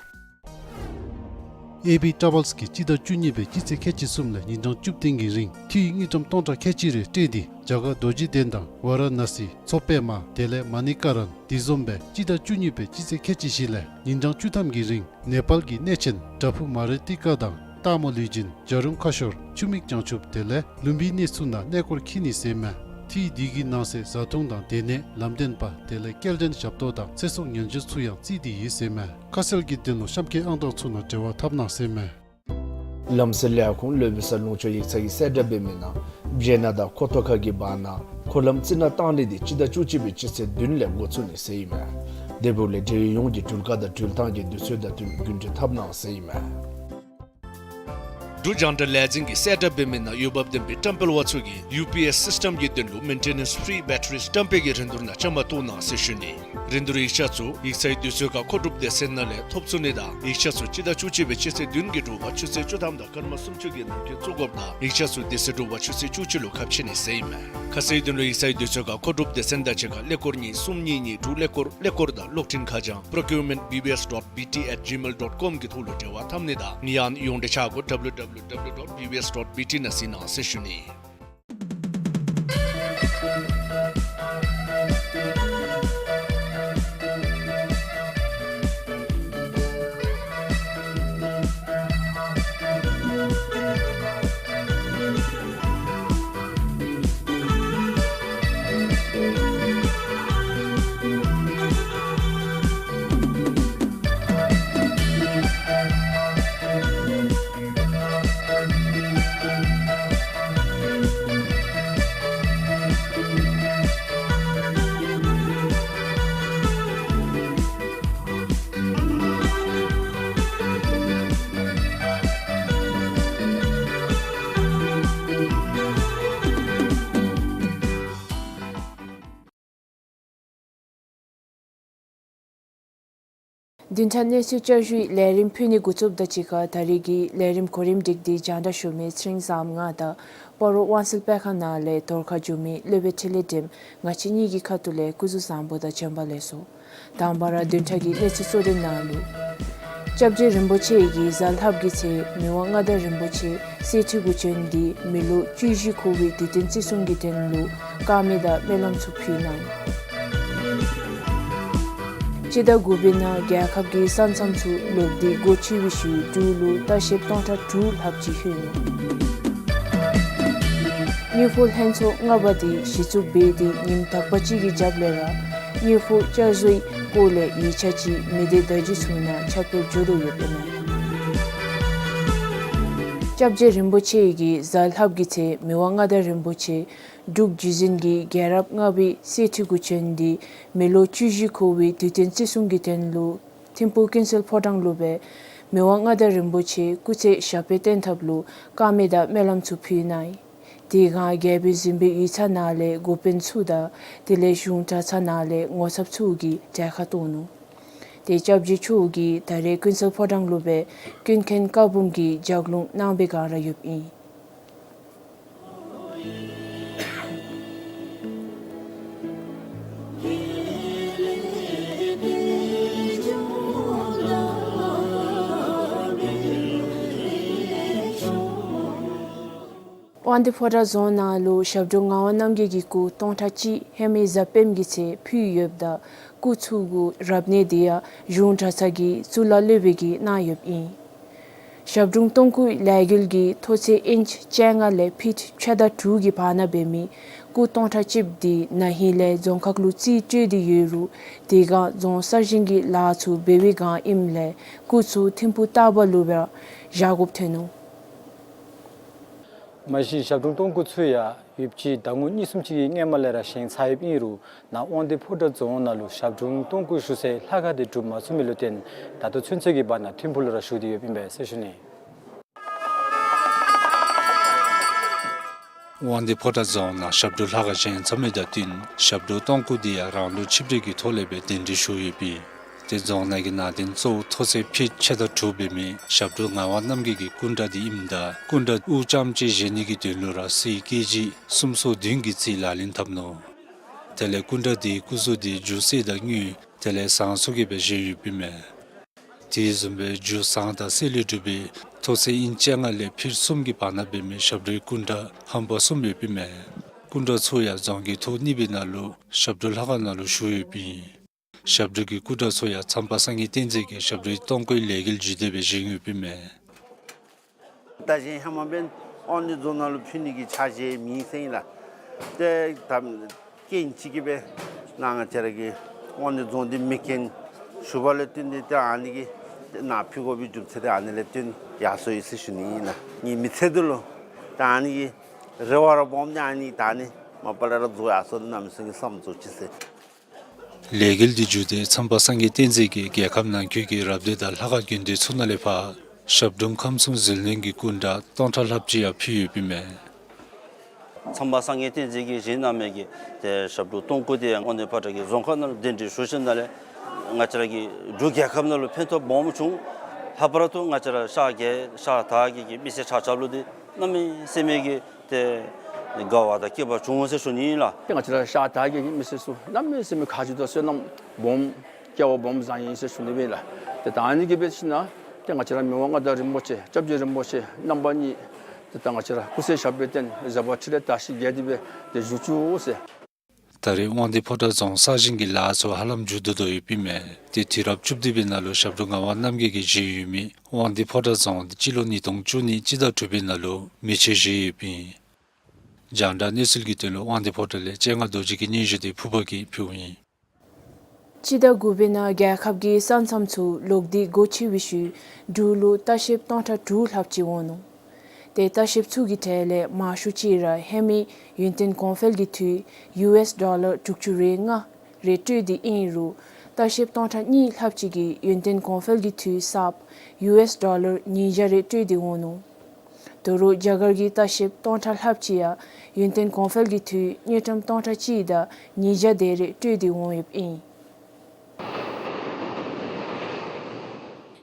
ཨེ་བི་ཊ་རཱ་བཱལསི་ཀྱིས་སྤྱི་ཟླ་བཅུ་གཉིས་པའི་སྤྱི་ཚེས་ཁལ་གཅིག་གསུམ་ལས་ཉིན་གྲངས་བཅུ་བདུན་གྱི་རིང་འཐུས་དངུལ་ཀྲམ་སྟོང་ཕྲག་ཁལ་གཅིག་རེ་སྤྲོད་དེ་རྒྱ་གར་རྡོ་རྗེ་གདན་དང་ཝ་ར་ཎ་སི་མཚོ་པདྨ་དེ་ལས་མ་ནི་ཀ་རན་དེ་བཟུམ་སྦེ་སྤྱི་ཟླ་བཅུ་གཉིས་པའི་སྤྱི་ཚེས་ཁལ་གཅིག་བཞི་ལས་ཉིན་གྲངས་བཅུ་ཐམ་གྱི་རིང་ནེ་པཱལ་གྱི་གནས་ཆེན་བྲག་ཕུག་མ་རི་ཏི་ཀ་དང་སྟག་མོ་ལུས་སྦྱིན་བྱ་རུང་ཁ་ཤོར་ཆུ་མིག་བྱང་ཆུབ་དེ་ལས་ལུམ་བི་གནས་ཚུ་ནང་གནས་སྐོར་འཁྱིད་ནི་ཟེར་མས། འཐུས་འདི་གི་ནང་གསེས་བཟའ་འཐུང་དང་སྡོད་གནས་ལམ་སྟོན་པ་དེ་ལས་སྐྱེལ་འདྲེན་ཞབས་ཏོག་དང་ཚེ་སྲོག་ཉེན་བཅོལ་ཚུ་ཡང་བརྩིས་ཏེ་ཡོད་ཟེར་མས། ཁ་གསལ་གྱི་དོན་ལུ་གཤམ་གྱི་ཨང་གྲངས་ཚུ་ནང་འབྲེལ་བ་འཐབ་གནང་ཟེར་མས། ལམ་སེལ་ལས་ཁུངས་ལུ་འབད་ས་ལུང་ཕྱོགས་ཡིག་ཚང་གིས་གསལ་བསྒྲགས་འབད་མི་ནང་སྦྱེད་ནག་དང་ཁོ་ཐོག་ཁ་གི་བར་ན་འཁོར་ལམ་རྩི་ནག་བཏང་ནི་འདི་སྤྱི་ཟླ་བཅུ་གཅིག་པའི་སྤྱི་ཚེས་བདུན་ལས་འགོ་བཙུགས་ནི་ཟེར་ཨིན་མས། དེ་འབདཝ་ལས་འབྲེལ་ཡོད་ཡོངས་ཀྱིས་འགྲུལ་བཀག་དང་འགྲུལ་ཐངས་ཀྱི་དུས་ཚོད་དང་བསྟུན་རྒྱུན་འགྲུལ་འཐབ་གནང་ཟེར་ཨིན་མས། འབྲུག་རྒྱང་བསྒྲགས་ལས་འཛིན་གྱིས་གསལ་བསྒྲགས་འབད་མི་ནང་འོས་འབབ་ལྡན་པའི་བཀྲམ་སྤེལ་པ་ཚུ་གིས་ཡུ་པི་ཨེསི་སིསི་ཊེམ་གྱི་དོན་ལུ་མེན་ཊེ་ནེནསི་ཕི་རི་བེ་ཊ་རི་བཀྲམ་སྤེལ་གྱི་རིན་བསྡུར་ནང་བཅའ་མར་གཏོགས་གནང་ཟེར་ཞུ་ནི། རིན་བསྡུར་ཡིག་ཆ་ཚུ་ཡིག་ཚང་གི་དུས་ཚོད་ཁར་མཁོ་སྒྲུབ་སྡེ་ཚན་ནང་ལས་ཐོབ་ཚུགས་ནི་དང་ཡིག་ཆ་ཚུ་སྤྱི་ཟླ་བཅུ་གཅིག་པའི་སྤྱི་ཚེས་བདུན་གྱི་དྲོ་པ་ཆུ་ཚོད་བཅུ་ཐམ་དང་སྐར་མ་སུམ་ཅུ་གི་ནང་འཁོད་བཙུགས་དགོཔ་དང་ཡིག་ཆ་ཚུ་དེ་ཚེ་དྲོ་པ་ཆུ་ཚོད་བཅུ་གཅིག་ལུ་ཁ་ཕྱེ་ནི་ཟེར་ཨིན་མས། ཁ་གསལ་དོན་ལུ་ཡིག་ཚང་གི་དུས་ཚོད་ཁར་མཁོ་སྒྲུབ་སྡེ་ཚན་དང་གཅིག་ཁར་ཀླད་ཀོར་གཉིས་གསུམ་གཉིས་གཉིས་དྲུག་ཀླད་ཀོར་ཀླད་ཀོར་དང་གློག་འཕྲིན་ཁ་བྱང་procurement B B S dot B T at gmail dot com གི་ཐོག་ལུ་འབྲེལ་བ་འཐབ་ནི་དང་ཡང་ན་ཡོངས་འབྲེལ་ཆ་སྒོ W W W dot B B S dot B T ནང་གཟིགས་གནང་ཟེར་ཞུ་ནི། བདུན་ཕྲག་གནས་ཚུལ་བསྐྱར་ཞུའི་ལས་རིམ་ཕུལ་ནི་འགོ་བཙུགསཔ་དང་གཅིག་ཁར་ད་རེས་ཀྱི་ལས་རིམ་གོ་རིམ་སྒྲིག་སྟེ་རྒྱང་བསྒྲགས་ཞུ་མི་ཚེ་རིང་བཟངམོ་ང་དང་སྤ་རོ་དབང་སེལ་སྤེལ་ཁང་ནང་ལས་དོར་ཁ་བསྒྱུར་མི་སློབ་དཔོན་འཕྲིན་ལས་སྒྲོལམ་ང་བཅས་གཉིས་ཀྱི་ཁ་ཐུག་ལས་སྐུ་གཟུགས་བཟང་པོ་དང་བྱོན་པ་ལེགས་སོ། དང་པ་ར་བདུན་ཕྲག་གི་གནས་ཚུལ་གཙོ་དོན་ནང་ལུ། སྐྱབས་རྗེ་རིན་པོ་ཆེ་གིས་གཟའ་ལྷགཔ་གི་ཚེ་མི་དབང་མངའ་བདག་རིན་པོ་ཆེ་གསེར་ཁྲི་གུ་བྱོན་ཏེ་མི་ལོ་བཅུ་བཞི་འཁོར་བའི་དུས་སྟོན་བརྩི་སྲུང་གི་དོན་ལུ་དཀར་མེ་དང་སྨོན་ལམ་ཚུ་ཕུལ་གནང་ཡི། སྤྱི་ཟླ་དགུ་པའི་ནང་རྒྱལ་ཁབ་ཀྱི་ས་མཚམས་ཚུ་ལོག་སྟེ་སྒོ་ཕྱེ་བའི་ཤུལ་འབྲུག་ལུ་ལྟ་བཤལཔ་སྟོང་ཕྲག་དྲུག་ལྷགཔ་ཅིག་ལྷོད་ནུག། དངུལ་ཕོགས་ལྷན་ཚོགས་ལྔ་པ་དེ་གཞི་བཙུགས་འབད་དེ་ཉིནམ་དག་པ་གཅིག་གི་རྒྱབ་ལས་ར་དངུལ་ཕོགས་བསྐྱར་བཟོའི་སྐོར་ལས་ཡིག་ཆ་ཅིག་མི་སྡེ་བརྡ་བརྒྱུད་ཚུ་ནང་ཁྱབ་སྤེལ་འགྱོ་དོ་ཡོདཔ་ཨིན་མས། སྐྱབས་རྗེ་རིན་པོ་ཆེ་གིས་གཟའ་ལྷགཔ་གི་ཚེ་མི་དབང་མངའ་བདག་རིན་པོ་ཆེ་འབྲུག་བརྒྱུད་འཛིན་གྱི་རྒྱལ་རབས་ལྔ་པའི་གསེར་ཁྲི་གུ་བྱོན་ཏེ་མི་ལོ་བཅུ་བཞི་འཁོར་བའི་དུས་སྟོན་བརྩི་སྲུང་གི་དོན་ལུ་ཐིམ་ཕུག་ཀུན་གསལ་ཕོ་བྲང་ལུ་སྦེ་མི་དབང་མངའ་བདག་རིན་པོ་ཆེ་སྐུ་ཚེ་ཞབས་པད་བརྟན་ཐབས་ལུ་དཀར་མེ་དང་སྨོན་ལམ་ཚུ་ཕུལ་གནང་ཡི། དེ་སྒང་རྒྱལ་པོའི་གཟིམ་དཔོན་ཡིག་ཚང་ནང་ལས་འགོ་དཔོན་ཚུ་དང་དེ་ལས་གཞུང་གྲྭ་ཚང་ནང་ལས་ངོ་ཚབ་ཚུ་གིས་གྲལ་ཁར་གཏོགས་ནུག། ཏེ་སྐྱབས་རྗེ་མཆོག་གིས་ད་རེས་ཀུན་གསལ་ཕོ་བྲང་ལུ་སྦེ་ཀུན་མཁྱེན་བཀའ་འབུམ་གྱི་ལྗགས་ལུང་གནང་བའི་བསྒང་ར་ཡོདཔ་ཨིན། དབང་འདུས་ཕོ་བྲང་རྫོང་ནང་ལུ་ཞབས་དྲུང་ངག་དབང་རྣམ་རྒྱལ་གྱི་སྐུ་སྟོང་ཕྲག་གཅིག་ཧེ་མའི་གཟའ་སྤེནམ་གྱི་ཚེ་ཕུལ་ཡོདཔ་ད་སྐུ་ཚུ་གུ་རབ་གནས་དེ་ཡང་གཞུང་གྲྭ་ཚང་གི་གཙུག་ལག་སློབ་དཔོན་གྱིས་གནང་ཡོདཔ་ཨིན། ཞབས་དྲུང་སྟོང་སྐུ་ལས་འགུལ་གྱིས་མཐོ་ཚད་ཨིནཅ་བཅོ་ལྔ་ལས་ཕིཊ་ཕྱེད་དང་དྲུག་གི་བར་ན་འབད་མི་སྐུ་སྟོང་ཕྲག་གཅིགཔོ་དེ་ན་ཧིང་ལས་རྫོང་ཁག་ལུ་རྩིས་སྤྲོད་དེ་ཡོད་རུང་དེ་སྒང་རྫོང་གསར་བཞེངས་ཀྱི་ལཱ་ཚུ་འབད་བའི་སྒང་ཨིནམ་ལས་སྐུ་ཚུ་ཐིམ་ཕུག་སྟག་པ་ལུ་འབད་བཞག་དགོཔ་ཐོན་ནུག། མ་གཞི་ཞབས་དྲུང་སྟོང་སྐུ་ཚུ་ཡང་ཡོདཔ་ཅིག་ཟླ་ངོ་གཉིས་གསུམ་ཅིག་གི་སྔོན་མ་ལས་ར་བཞེངས་ཚར་ཡོདཔ་ཨིན་རུང་ནཱ་དབང་འདུས་ཕོ་བྲང་རྫོང་ནང་ལུ་ཞབས་དྲུང་སྟོང་སྐུ་བཞུགས་སའི་ལྷ་ཁང་དེ་གྲུབ་མ་ཚུགས་མི་ལུ་བརྟེན་ད་ལྟོ་ཚུན་ཚོད་ཀྱི་བར་ན་ཐིམ་ཕུག་ལུ་ར་བཞུགས་ཏེ་ཡོདཔ་ཨིན་པས་ཟེར་ཞུ་ནི། དབང་འདུས་ཕོ་བྲང་རྫོང་ནང་ཞབས་དྲུང་ལྷ་ཁང་བཞེངས་ཚར་མི་དང་བསྟུན་ཞབས་དྲུང་སྟོང་སྐུ་དེ་ཡང་རང་ལུགས་ཆིབས་གྲལ་གྱི་ཐོག་ལས་སྦེ་གདན་འདྲེན་ཞུ་ཡོདཔ་ཨིན། ཏེ་རྫོང་ནང་གི་ནང་རྟེན་གཙོ་བོ་མཐོ་ཚད་ཕིཊ་ཕྱེད་དང་དྲུག་འབད་མི་ཞབས་དྲུང་ངག་དབང་རྣམ་རྒྱལ་གྱི་སྐུ་འདྲ་དེ་ཨིནམ་ད་སྐུ་འདྲ་དབུ་རྐྱངམ་ཅིག་བཞེངས་ནི་གི་དོན་ལུ་ར་སྲིད་ཀེ་ཇི་གསུམ་སོ་བདུན་གྱི་རྩིས་ལག་ལེན་འཐབ་ནུག། དེ་ལས་སྐུ་འདྲ་དེའི་སྐུ་གཟུགས་དེ་རྒྱུ་གསེར་དང་དངུལ་དེ་ལས་ཟངས་སོགས་ཀྱིས་སྦེ་བཞེངས་ཡོདཔ་ཨིན་མས། དེ་བཟུམ་སྦེ་རྒྱུ་ཟངས་དང་གསེར་ལས་གྲུབ་པའི་མཐོ་ཚད་ཨིནཅ་བཅོ་ལྔ་ལས་ཕིཊ་གསུམ་གྱི་བར་ན་འབད་མི་ཞབས་དྲུང་སྐུ་འདྲ་ཧམ་པ་གསུམ་ཡོདཔ་ཨིན་མས། སྐུ་འདྲ་ཚུ་ཡང་རྫོང་གི་ཐོག་གཉིས་པའི་ནང་ལུ་ཞབས་དྲུང་ལྷ་ཁང་ནང་ལུ་བཞུགས་ཡོདཔ་ཨིན། ཞབས་དྲུང་གི་སྐུ་འདྲ་ཚུ་ཡང་མཚམས་པ་སངས་རྒྱས་བསྟན་འཛིན་གྱིས་ཞབས་དྲུང་སྟོང་སྐུའི་ལས་འགུལ་བརྒྱུད་དེ་སྦེ་བཞེངས་ཡོདཔ་ཨིན་མས། ད་གཞན་ཧེ་མ་འབདན་དབང་འདུས་རྫོང་ནང་ལུ་ཕུལ་ནི་གི་འཆར་གཞི་མེད་ཟེར་ཨིན་ལགས། ཏེ་ད་རྐྱེན་ཅིག་གིས་སྦེ་ནཱ་ང་བཅས་ར་གི་དབང་འདུས་རྫོང་འདི་མེད་རྐྱེན་ཞུ་བ་ལས་བརྟེན་ཏེ་ཏེ་ཨ་ནི་གི་ཏེ་ནཱ་ཕུལ་དགོ་པའི་རྒྱུ་མཚན་དེ་ཨ་ནི་ལས་བརྟེན་ཡར་སོང་ཡི་ཟེར་ཞུ་ནི་ཨིན་ལགས། ངེའི་མི་ཚེ་འདི་ལུ་ད་ཨ་ནི་གི་རེ་བ་ར་སྦོམ་ནི་ཨ་ནི་ད་ཨ་ནི་མ་པ་ལས་ར་རྫོགས་ཡར་སོང་ནི་གནམ་མེད་ས་མེད་ཀྱི་བསམ་རྫོགས་ཅི་ཟེར། ལས་འགུལ་འདི་བརྒྱུད་དེ་མཚམས་པ་སངས་རྒྱས་བསྟན་འཛིན་གྱིས་རྒྱལ་ཁབ་ནང་འཁོད་ཀྱི་རབ་སྡེ་དང་ལྷ་ཁང་དགོན་སྡེ་ཚུ་ནང་ལས་ཕར་ཞབས་དྲུང་ཁམས་གསུམ་ཟིལ་གནོན་གྱི་སྐུ་འདྲ་སྟོང་ཕྲག་ལྷགཔ་ཅིག་ཡང་ཕུལ་ཡོདཔ་ཨིན་མས། མཚམས་པ་སངས་རྒྱས་བསྟན་འཛིན་གྱིས་བཞེངས་གནང་མི་གི་ཏེ་ཞབས་དྲུང་སྟོང་སྐུ་དེ་ཡང་དབང་འདུས་ཕོ་བྲང་གི་རྫོང་ཁག་ནང་ལུ་གདན་འདྲེན་ཞུ་ཞིནམ་ལས་ང་བཅས་ར་གི་འབྲུག་རྒྱལ་ཁབ་ནང་ལུ་ཕན་ཐོགས་སྦོམ་བྱུང་། ལྷག་པར་དུ་ང་བཅས་ར་ཤར་རྒྱལ་ཤར་དར་རྒྱས་ཀྱི་མི་སེར་ཆ་ཁྱབ་ལུ་དེ་གནམ་མེད་ས་མེད་ཀྱི་ཏེ་དགའ་བ་དང་སྐྱིད་པ་བྱུང་ཟེར་ཞུ་ནི་ཨིན་ལགས། ཏེ་ང་བཅས་ར་ཤར་དར་རྒྱས་ཀྱི་མི་སེར་ཚུ་གནམ་མེད་ས་མེད་ཁ་རྗེ་དང་བསོད་ནམས་སྦོམ་སྐལ་བ་སྦོམ་བཟང་ཡི་ཟེར་ཞུ་ནི་ཨིན་ལགས། ཏེ་ད་ཨ་ནི་གིས་འབད་ཞིནམ་ཏེ་ང་བཅས་ར་མི་དབང་མངའ་བདག་རིན་པོ་ཆེ་སྐྱབས་རྗེ་རིན་པོ་ཆེ་རྣམ་པ་གཉིས་ཏེ་ད་ང་བཅས་ར་སྐུ་ཚེ་ཞབས་པད་བརྟན་བཟའ་དཔལ་འཕྲིན་ལས་དར་ཞིང་རྒྱས་ཏེ་སྦེ་ཏེ་བཞུགས་བཅུག་ཟེར། ད་རེས་དབང་འདུས་ཕོ་བྲང་རྫོང་གསར་བཞེངས་ཀྱི་ལཱ་ཚུ་ཧ་ལམ་མཇུག་བསྡུ་དོ་ཡོདཔ་ཨིན་མས། ཏེ་དུས་རབས་བཅུ་བདུན་པའི་ནང་ལུ་ཞབས་དྲུང་ངག་དབང་རྣམ་རྒྱལ་གྱིས་བཞེངས་ཡོད་མི་དབང་འདུས་ཕོ་བྲང་རྫོང་འདི་སྤྱི་ལོ་ཉིས་སྟོང་བཅུ་གཉིས་སྤྱི་ཟླ་དྲུག་པའི་ནང་ལུ་མེ་མཆོད་བཞེས་ཡོདཔ་ཨིན། རྒྱང་བསྒྲགས་གནས་ཚུལ་གྱི་དོན་ལུ་དབང་འདུས་ཕོ་བྲང་ལས་སྤྱན་སྔ་རྡོ་རྗེ་གི་སྙན་ཞུ་དེ་ཕུར་པ་གིས་ཕུལཝ་ཨིན། སྤྱི་ཟླ་དགུ་པའི་ནང་རྒྱལ་ཁབ་ཀྱི་ས་མཚམས་ཚུ་ལོག་སྟེ་སྒོ་ཕྱེ་བའི་ཤུལ་འབྲུག་ལུ་ལྟ་བཤལཔ་སྟོང་ཕྲག་དྲུག་ལྷགཔ་ཅིག་འོང་ནུག། ཏེ་ལྟ་བཤལཔ་ཚུ་གི་གྲས་ལས་མང་ཤོས་ཅིག་ར་ཧེ་མའི་ཡུན་བརྟན་གོང་འཕེལ་གྱི་འཐུས་ཡུ་ཨེསི་ཌོ་ལར་དྲུག་ཅུ་རེ་ལྔ་རེ་སྤྲོད་དེ་ཨིན་རུང་ལྟ་བཤལཔ་སྟོང་ཕྲག་གཉིས་ལྷགཔ་ཅིག་གིས་ཡུན་བརྟན་གོང་འཕེལ་གྱི་འཐུས་གསརཔ་ཡུ་ཨེསི་ཌོ་ལར་ཉིས་བརྒྱ་རེ་སྤྲོད་དེ་འོང་ནུག། དོ་རུང་རྒྱ་གར་གྱི་ལྟ་བཤལཔ་སྟོང་ཕྲག་ལྷགཔ་ཅིག་ཡང་ཡུན་བརྟན་གོང་འཕེལ་གྱི་འཐུས་དངུལ་ཀྲམ་སྟོང་ཕྲག་གཅིག་དང་ཉིས་བརྒྱ་དེ་རེ་སྤྲོད་དེ་འོང་ཡོདཔ་ཨིན།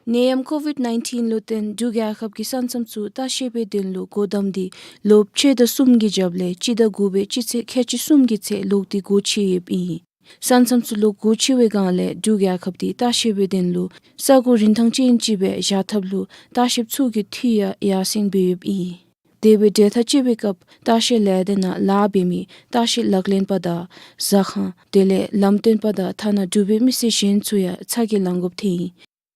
ནད་ཡམས་ཀོ་ཝིཌ་ནའིན་ཊིན་ལུ་བརྟེན་འབྲུག་རྒྱལ་ཁབ་ཀྱི་ས་མཚམས་ཚུ་ལྟ་བཤལ་པའི་དོན་ལུ་སྒོ་བསྡམས་ཏེ་ལོ་ཕྱེད་དང་གསུམ་གྱི་རྒྱབ་ལས་སྤྱི་ཟླ་དགུ་པའི་སྤྱི་ཚེས་ཁལ་གཅིག་གསུམ་གྱི་ཚེ་ལོག་སྟེ་སྒོ་ཕྱེ་ཡོདཔ་ཨིན། ས་མཚམས་ཚུ་ལོག་སྒོ་ཕྱེ་བའི་སྒང་ལས་འབྲུག་རྒྱལ་ཁབ་འདི་ལྟ་བཤལ་པའི་དོན་ལུ་ས་གོ་རིན་ཐང་ཅན་ཅིག་སྦེ་བཞག་ཐབས་ལུ་ལྟ་བཤལཔ་ཚུ་གི་འཐུས་ཡང་ཡར་སེང་འབད་ཡོདཔ་ཨིན། དེ་སྦེ་འབྲེལ་ཐག་བཅད་པའི་སྐབས་ལྟ་བཤལ་ལས་སྡེ་ནང་ལཱ་འབད་མི་ལྟ་བཤལ་ལག་ལེན་པ་དང་ཟ་ཁང་དེ་ལས་ལམ་སྟོན་པ་དང་ཐ་ན་འབྲུག་པའི་མི་སེར་གཞན་ཚུ་ཡང་ཚ་གྱང་ལང་དགོཔ་ཐོན་ཡི།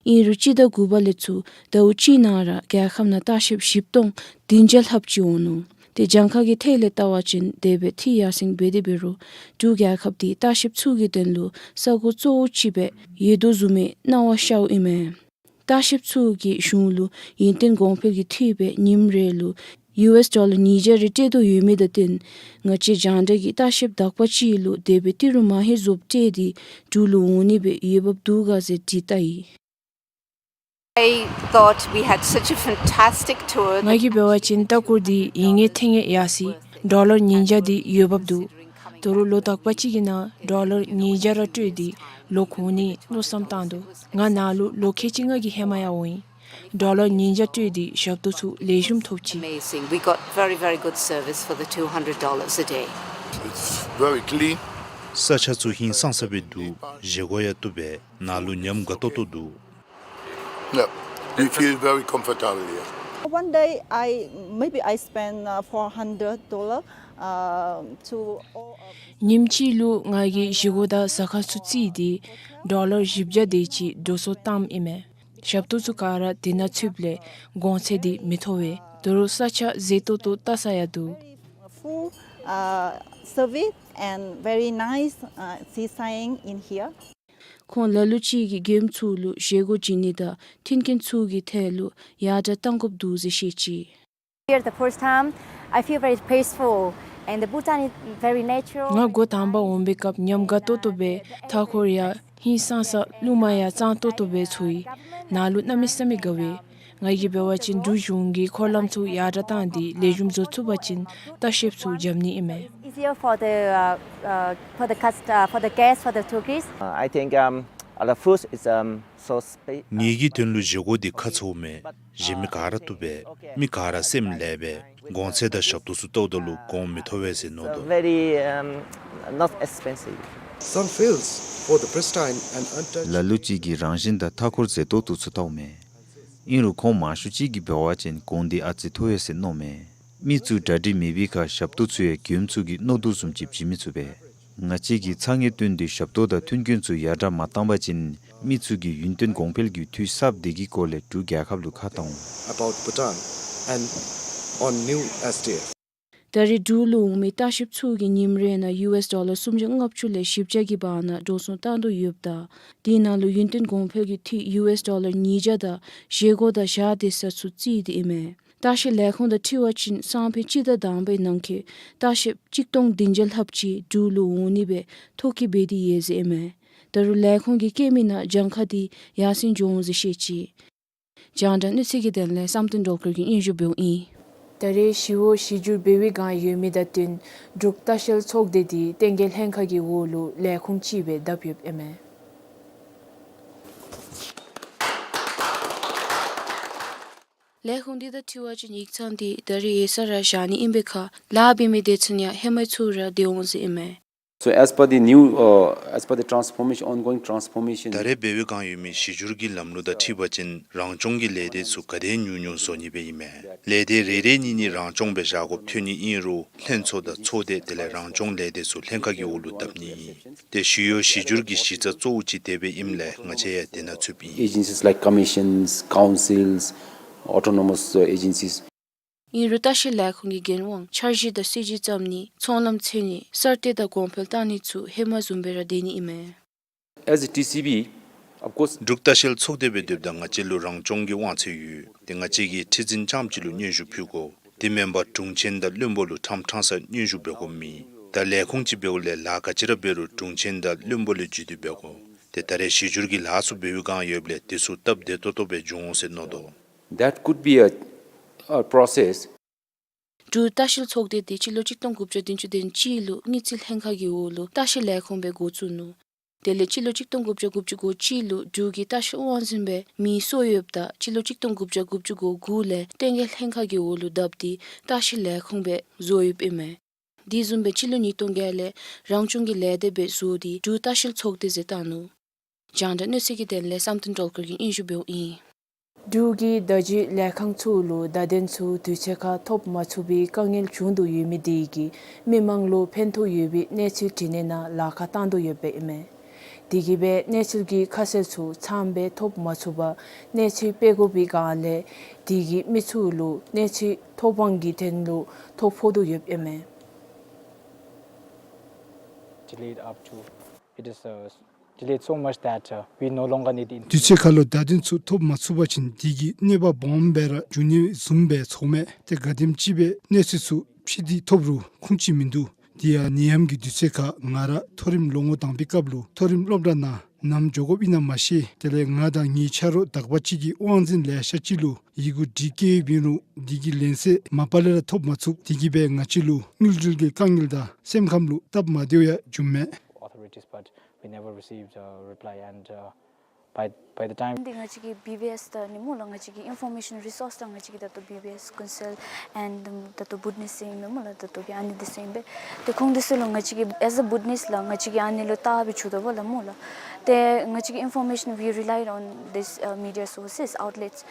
ཨིན་རུང་སྤྱི་ཟླ་དགུ་པ་ལས་ཚུར་ཟླཝ་གཅིག་ནང་ར་རྒྱལ་ཁབ་ནང་ལྟ་བཤལཔ་བཞི་སྟོང་བདུན་བརྒྱ་ལྷགཔ་ཅིག་འོང་ནུག། ཏེ་གྱངས་ཁ་གི་ཐད་ལས་བལྟ་བ་ཅིན་དེ་སྦེ་འཐུས་ཡར་སེང་འབད་དེ་འབད་རུང་འབྲུག་རྒྱལ་ཁབ་འདི་ལྟ་བཤལཔ་ཚུ་གི་དོན་ལུ་ས་གོ་གཙོ་བོ་ཅིག་སྦེ་ཡོད་དོ་བཟུམ་མའི་སྣང་བ་ཤརཝ་ཨིན་མས། ལྟ་བཤལཔ་ཚུ་གིས་གཞུང་ལུ་ཡུན་བརྟན་གོང་འཕེལ་གྱི་འཐུས་སྦེ་ཉིནམ་རེ་ལུ་ཡུ་ཨེསི་ཌོ་ལར་ཉིས་བརྒྱ་རེ་སྤྲོད་དོ་ཡོད་མི་དང་བསྟུན་ང་བཅས་རྒྱང་བསྒྲགས་ཀྱིས་ལྟ་བཤལཔ་དག་པ་ཅིག་ལུ་དེ་སྦེ་ཏི་རུ་མ་ཧེ་རྫོགསཔ་སྤྲོད་དེ་འབྲུག་ལུ་འོང་ནི་སྦེ་འོས་འབབ་འདུག་ག་ཟེར་དྲི་བལྟ་ཡི། I thought we had such a fantastic tour. ང་གིས་འབད་བ་ཅིན་ལྟ་སྐོར་འདི་ཡིད་ངེས་ཐེངས་ཡང་ཡར་སོ་ཡི། ཌོ་ལར་ཉིས་བརྒྱ་འདི་འོས་འབབ་འདུག། དོ་རུང་ལོ་དག་པ་ཅིག་གི་ནང་ཌོ་ལར་ཉིས་བརྒྱ་ར་སྤྲོད་དེ་ལོག་འོང་ནི་མནོ་བསམ་བཏང་འདུག། ང་ནཱ་ལུ་ལོ་ཁལ་གཅིག་ལྔ་གི་ཧེ་མ་ཡང་འོང་ཡི། ཌོ་ལར་ཉིས་བརྒྱ་སྤྲོད་དེ་ཞབས་ཏོག་ཚུ་ལེགས་ཤོམ་ཐོབ་ཅི། Amazing. We got very, very good service for the two hundred dollars a day. It's very clean. ས་ཆ་ཚུ་ཧིང་སངས་ས་སྦེ་འདུག། བཞེས་སྒོ་ཡང་བཏུབ་པས། ནཱ་ལུ་ཉམས་དགའ་ཏོག་ཏོ་འདུག། Yeah, we feel very comfortable here. One day, I, maybe I spend, uh, four hundred dollar, uh, to all of ཉིནམ་གཅིག་ལུ་ང་གིས་བཞེས་སྒོ་དང་ཟ་ཁང་ཚུ་རྩིས་ཏེ་ཌོ་ལར་བཞི་བརྒྱ་དེ་ཅིག་འགྲོ་སོང་བཏངམ་ཨིན་མས། ཞབས་ཏོག་ཚུ་ག་ར་དེ་ནང་ཚུདཔ་ལས་གོང་ཚད་འདི་མི་མཐོ་བས། ད་རུང་ས་ཆ་མཛེས་ཏོག་ཏོ་བལྟ་ས་ཡང་འདུག། Full, uh, service and very nice, uh, seeing in here. ཁོང་ལ་ལུ་ཅིག་གིས་མགྱོནམ་ཚུ་ལུ་བཞེས་སྒོ་བྱིན་ནི་དང་མཐུན་རྐྱེན་ཚུ་གི་ཐད་ལུ་ཡར་དྲག་བཏང་དགོཔ་འདུག་ཟེར་བཤད་ཅི། Here the first time, I feel very peaceful and the Bhutan is very natural. ང་འགོ་དང་པ་འོང་པའི་སྐབས་ཉམས་དགའ་ཏོག་ཏོ་སྦེ་མཐའ་འཁོར་ཡང་ཧིང་སངས་ས་རླུང་མ་ཡང་གཙང་ཏོག་ཏོ་སྦེ་ཚོར་ཡི། ནཱ་ལུ་གནམ་མེད་ས་མེད་དགའ་བས། ང་གིས་འབད་བ་ཅིན་འབྲུག་གཞུང་གི་འཁོར་ལམ་ཚུ་ཡར་དྲག་བཏང་སྟེ་ལེགས་ཤོམ་བཟོ་ཚུགས་པ་ཅིན་ལྟ་བཤལཔ་ཚུ་འཇམ་ནི་ཨིན་མས། Easier for the, uh, uh, for the cust-, uh, for the guests, for the tourists. Uh, I think, um, at the first it's, um, so spa- ངེའི་གི་དོན་ལུ་བཞེས་སྒོ་འདི་ཁག་ཆེཝ་མས། བཞེས་མི་ག་ར་བཏུབ་པས། མི་ག་ར་སེམས་ལེགས་པས། གོང་ཚད་དང་ཞབས་ཏོག་ཚུ་བལྟཝ་ད་ལུ་གོང་མི་མཐོ་བས་ཟེར་མནོ་དོ། Very, um, not expensive. Some fields for the pristine and untouched. ལ་ལུ་ཅིག་གིས་རང་བཞིན་དང་མཐའ་འཁོར་མཛེས་ཏོག་ཏོ་ཚུ་བལྟཝ་མས། ཨིན་རུང་ཁོང་མང་ཤོས་ཅིག་གིས་འབད་བ་ཅིན་གོང་འདི་ཨ་ཙི་མཐོ་བས་ཟེར་མནོཝ་མས། མི་ཚུ་གྲ་སྒྲིག་མེད་པའི་ཁར་ཞབས་ཏོག་ཚུ་ཡང་མགྱོནམ་ཚུ་གིས་མནོ་དོ་བཟུམ་ཅིག་བྱིན་མི་ཚུགས་པས། ང་བཅས་ཀྱིས་ཚ་ངེས་བཏོན་ཏེ་ཞབས་ཏོག་དང་མཐུན་རྐྱེན་ཚུ་ཡར་དྲག་མ་བཏང་པ་ཅིན་མི་ཚུ་གིས་ཡུན་བརྟན་གོང་འཕེལ་གྱི་འཐུས་གསརཔ་དེ་གི་སྐོར་ལས་འབྲུག་རྒྱལ་ཁབ་ལུ་ཁ་བཏང་འོང་། About Bhutan and on new S D F. ད་རེས་འབྲུག་ལུ་འོང་མི་ལྟ་བཤལཔ་ཚུ་གིས་ཉིནམ་རེ་ནང་ཡུ་ཨེསི་ཌོ་ལར་སུམ་བརྒྱ་ལྔ་བཅུ་ལས་བཞི་བརྒྱ་གི་བར་ན་འགྲོ་སོང་བཏང་དོ་ཡོདཔ་ད་དེ་ནང་ལུ་ཡུན་བརྟན་གོང་འཕེལ་གྱི་འཐུས་ཡུ་ཨེསི་ཌོ་ལར་ཉིས་བརྒྱ་དང་བཞེས་སྒོ་དང་ཞག་སྡོད་ས་ཚུ་རྩིས་ཏེ་ཨིན་མས། ལྟ་བཤལ་ལས་ཁུངས་དང་འཁྲིལ་བ་ཅིན་སང་ཕོད་སྤྱི་ཟླ་དང་པའི་ནང་འཁོད་ལྟ་བཤལཔ་གཅིག་སྟོང་བདུན་བརྒྱ་ལྷགཔ་ཅིག་འབྲུག་ལུ་འོང་ནི་སྦེ་ཐོ་བཀོད་འབད་དེ་ཡོད་ཟེར་ཨིན་མས། ད་རུང་ལས་ཁུངས་ཀྱིས་བཀོད་མི་ནང་གྱངས་ཁ་འདི་ཡར་སེང་འགྱོ་འོང་ཟེར་བཤད་ཅི། རྒྱང་བསྒྲགས་གནས་ཚུལ་གྱི་དོན་ལས་བསམ་གཏན་སྒྲོལ་དཀར་གྱིས་སྙན་ཞུ་འབདཝ་ཨིན། ད་རེས་ཞི་གཡོག་གཞི་འགྱུར་འབད་བའི་བསྒང་ཡོད་མི་དང་བསྟུན་འབྲུག་ལྟ་བཤལ་ཚོགས་སྡེ་འདི་བསྟན་རྒྱས་ལྷན་ཁག་གི་འོག་ལུ་ལས་ཁུངས་ཅིག་སྦེ་བསྡབས་ཡོདཔ་ཨིན་མས། ལས་ཁུངས་འདི་དང་འཁྲིལ་བ་ཅིན་ཡིག་ཚང་འདི་ད་རེས་ཡོད་ས་ར་བཞག་ནི་ཨིན་པའི་ཁར་ལཱ་འབད་མི་སྡེ་ཚན་ཡང་ཧེ་མ་ཚུ་ར་སྡོད་འོང་ཟེར་ཨིན་མས། So as per the new, uh, as per the transformation, ongoing transformation, ད་རེས་འབད་བའི་བསྒང་ཡོད་མི་གཞི་འགྱུར་གྱི་ལམ་ལུགས་དང་འཁྲིལ་བ་ཅིན་རང་སྐྱོང་གི་ལས་སྡེ་ཚུ་ག་དེ་ཉུང་ཉུང་བཟོ་ནི་སྦེ་ཨིན་མས། ལས་སྡེ་རེ་རེ་གཉིས་གཉིས་རང་སྐྱོང་སྦེ་བཞག་དགོཔ་ཐོན་ནི་ཨིན་རུང་ལྷན་ཚོགས་དང་ཚོགས་སྡེ་དེ་ལས་རང་སྐྱོང་ལས་སྡེ་ཚུ་ལྷན་ཁག་གི་འོག་ལུ་བསྡབ་ནི་ཨིན། ཏེ་ཞི་གཡོག་གཞི་འགྱུར་གྱི་གཞི་རྩ་གཙོ་བོ་ཅིག་དེ་སྦེ་ཨིནམ་ལས་ང་བཅས་ཡང་དེ་ནང་ཚུདཔ་ཨིན། Agencies like commissions, councils, uh, agencies. ཨིན་རུང་ལྟ་བཤལ་ལས་ཁུངས་ཀྱི་འགན་དབང་འཆར་གཞི་དང་སྲིད་ཇུས་བརྩམ་ནི་ཚོང་ལམ་འཚོལ་ནི་གསར་གཏོད་དང་གོང་འཕེལ་བཏང་ནི་ཚུ་ཧེ་མ་བཟུམ་སྦེ་ར་སྡོད་ནི་ཨིན་མས། As a T C B, of course, འབྲུག་ལྟ་བཤལ་ཚོགས་སྡེ་སྦེ་སྡོདཔ་ད་ང་བཅས་ལུ་རང་སྐྱོང་གི་དབང་ཚད་ཡོད། ཏེ་ང་བཅས་ཀྱི་ཁྲི་འཛིན་རྐྱངམ་ཅིག་ལུ་སྙན་ཞུ་ཕུལ་དགོ། དེ་མེན་པར་དྲུང་ཆེན་དང་བློན་པོ་ལུ་ཕྲང་ཕྲང་ས་སྙན་ཞུ་འབད་དགོཔ་མེད། ད་ལས་ཁུངས་ཅིག་འབདཝ་ལས་ལཱ་ག་ཅི་ར་འབད་རུང་དྲུང་ཆེན་དང་བློན་པོ་ལུ་བརྒྱུད་དེ་འབད་དགོ། ཏེ་ད་རེས་གཞི་འགྱུར་གྱི་ལཱ་ཚུ་འབད་བའི་བསྒང་ཡོདཔ་ལས་དེ་ཚུ་སྟབས་བདེ་ཏོག་ཏོ་སྦེ་འགྱོ་འོང་ཟེར་མནོ་དོ། That could be a, a process. འབྲུག་ལྟ་བཤལ་ཚོགས་སྡེ་འདི་སྤྱི་ལོ་གཅིག་སྟོང་དགུ་བརྒྱ་བདུན་ཅུ་དོན་གཅིག་ལུ་དངུལ་རྩིས་ལྷན་ཁག་གི་འོག་ལུ་ལྟ་བཤལ་ལས་ཁུངས་སྦེ་འགོ་བཙུགས་ནུག། དེ་ལས་སྤྱི་ལོ་གཅིག་སྟོང་དགུ་བརྒྱ་དགུ་བཅུ་གོ་གཅིག་ལུ་འབྲུག་གི་ལྟ་བཤལ་དབང་འཛིན་སྦེ་མིང་གསོ་ཡོདཔ་ད་སྤྱི་ལོ་གཅིག་སྟོང་དགུ་བརྒྱ་དགུ་བཅུ་གོ་དགུ་ལས་བསྟན་རྒྱས་ལྷན་ཁག་གི་འོག་ལུ་བསྡབས་ཏེ་ལྟ་བཤལ་ལས་ཁུངས་སྦེ་བཟོ་ཡོདཔ་ཨིན་མས། དེ་བཟུམ་སྦེ་སྤྱི་ལོ་ཉིས་སྟོང་བརྒྱད་ལས་རང་སྐྱོང་གི་ལས་སྡེ་སྦེ་བཟོ་སྟེ་འབྲུག་ལྟ་བཤལ་ཚོགས་སྡེ་ཟེར་བཏགས་ནུག། རྒྱང་བསྒྲགས་གནས་ཚུལ་གྱི་དོན་ལས་བསམ་གཏན་སྒྲོལ་དཀར་གྱིས་སྙན་ཞུ་འབདཝ་ཨིན། འབྲུག་གི་བརྡ་བརྒྱུད་ལས་ཁང་ཚུ་ལུ་བརྡ་དོན་ཚུ་དུས་ཚོད་ཁར་ཐོབ་མ་ཚུགས་པའི་དཀའ་ངལ་བྱུང་དོ་ཡོད་མི་དེ་གིས་མི་མང་ལུ་ཕན་ཐོགས་ཡོད་པའི་གནས་ཚུལ་འབྲི་ནི་ནང་ལཱ་ཁག་བཏང་དོ་ཡོདཔ་ཨིན་མས། དེ་གིས་སྦེ་གནས་ཚུལ་གྱི་ཁ་གསལ་ཚུ་ཚངམ་སྦེ་ཐོབ་མ་ཚུགས་པར་གནས་ཚུལ་སྤེལ་དགོ་པའི་བསྒང་ལས་དེ་གིས་མི་ཚུ་ལུ་གནས་ཚུལ་ཐོབ་དབང་གི་དོན་ལུ་ཐོ་ཕོག་དོ་ཡོདཔ་ཨིན་མས། Delayed up to, it is, uh, delayed so much that, uh, we no longer need the information. དུས་ཚོད་ཁར་ལུ་བརྡ་དོན་ཚུ་ཐོབ་མ་ཚུགས་པ་ཅིན་དེ་གིས་གནོད་པ་སྦོམ་སྦེ་ར་འབྱུང་ནི་བཟུམ་སྦེ་ཚོརཝ་མས། ཏེ་ག་དེམ་ཅིག་སྦེ་གནས་ཚུལ་ཚུ་ཕྱིར་འདི་ཐོབ་རུང་ཁུངས་ཅིག་མིན་འདུག། དེ་ཡང་ནད་ཡམས་ཀྱི་དུས་ཚོད་ཁར་ང་ར་མཐོ་རིམ་ལོ་ངོ་དང་པའི་སྐབས་ལུ་མཐོ་རིམ་སློབ་གྲྭ་ནང་ནམ་འགྱོ་དགོཔ་ཨིན་ན་མ་ཤེས། དེ་ལས་ང་དང་ངེའི་ཆ་རོགས་དག་པ་ཅིག་གིས་དབང་འཛིན་ལེ་ཤ་ཅིག་ལུ་ཡི་གུ་འབྲི་བསྐྱལ་ཡོདཔ་ཨིན་རུང་དེ་གི་ལན་གསལ་མ་པ་ལས་ར་ཐོབ་མ་ཚུགས། དེ་གིས་སྦེ་ང་བཅས་ལུ་དངུལ་འབྲེལ་གྱི་དཀའ་ངལ་དང་སེམས་ཁམས་ལུ་སྟབས་མ་བདེཝ་ཡང་བྱུངམ་མས། Authorities, but we never received a reply, and, uh, by, by the time འདི་ང་བཅས་ཀྱི་བི་བི་ཨེསི་དང་ནི་སྨོ་ལགས། ང་བཅས་ཀྱི་ཨིན་ཕོར་མེ་ཤཱན་རི་སོརསི་དང་ང་བཅས་ཀྱི་ད་ལྟོ་བི་བི་ཨེསི་ཀུན་གསལ་ཨེནཌ་ད་ལྟོ་བུཊ་ནིསི་ཨིན་པས་སྨོ་ལགས། ད་ལྟོ་གི་ཨ་ནི་འདི་ཚུ་ཨིན་པས། ཏེ་ཁོང་འདི་ཚུ་ལུ་ང་བཅས་ཀྱིས་as a Bhutanese ལགས་ང་བཅས་ཀྱིས་ཨ་ནི་ལུ་བལྟ་སྦེ་ཞུ་དོ་བ་ལགས་སྨོ་ལགས། ཏེ་ང་བཅས་ཀྱི་ཨིན་ཕོར་མེ་ཤཱན་we relied on this, uh, media sources, outlets.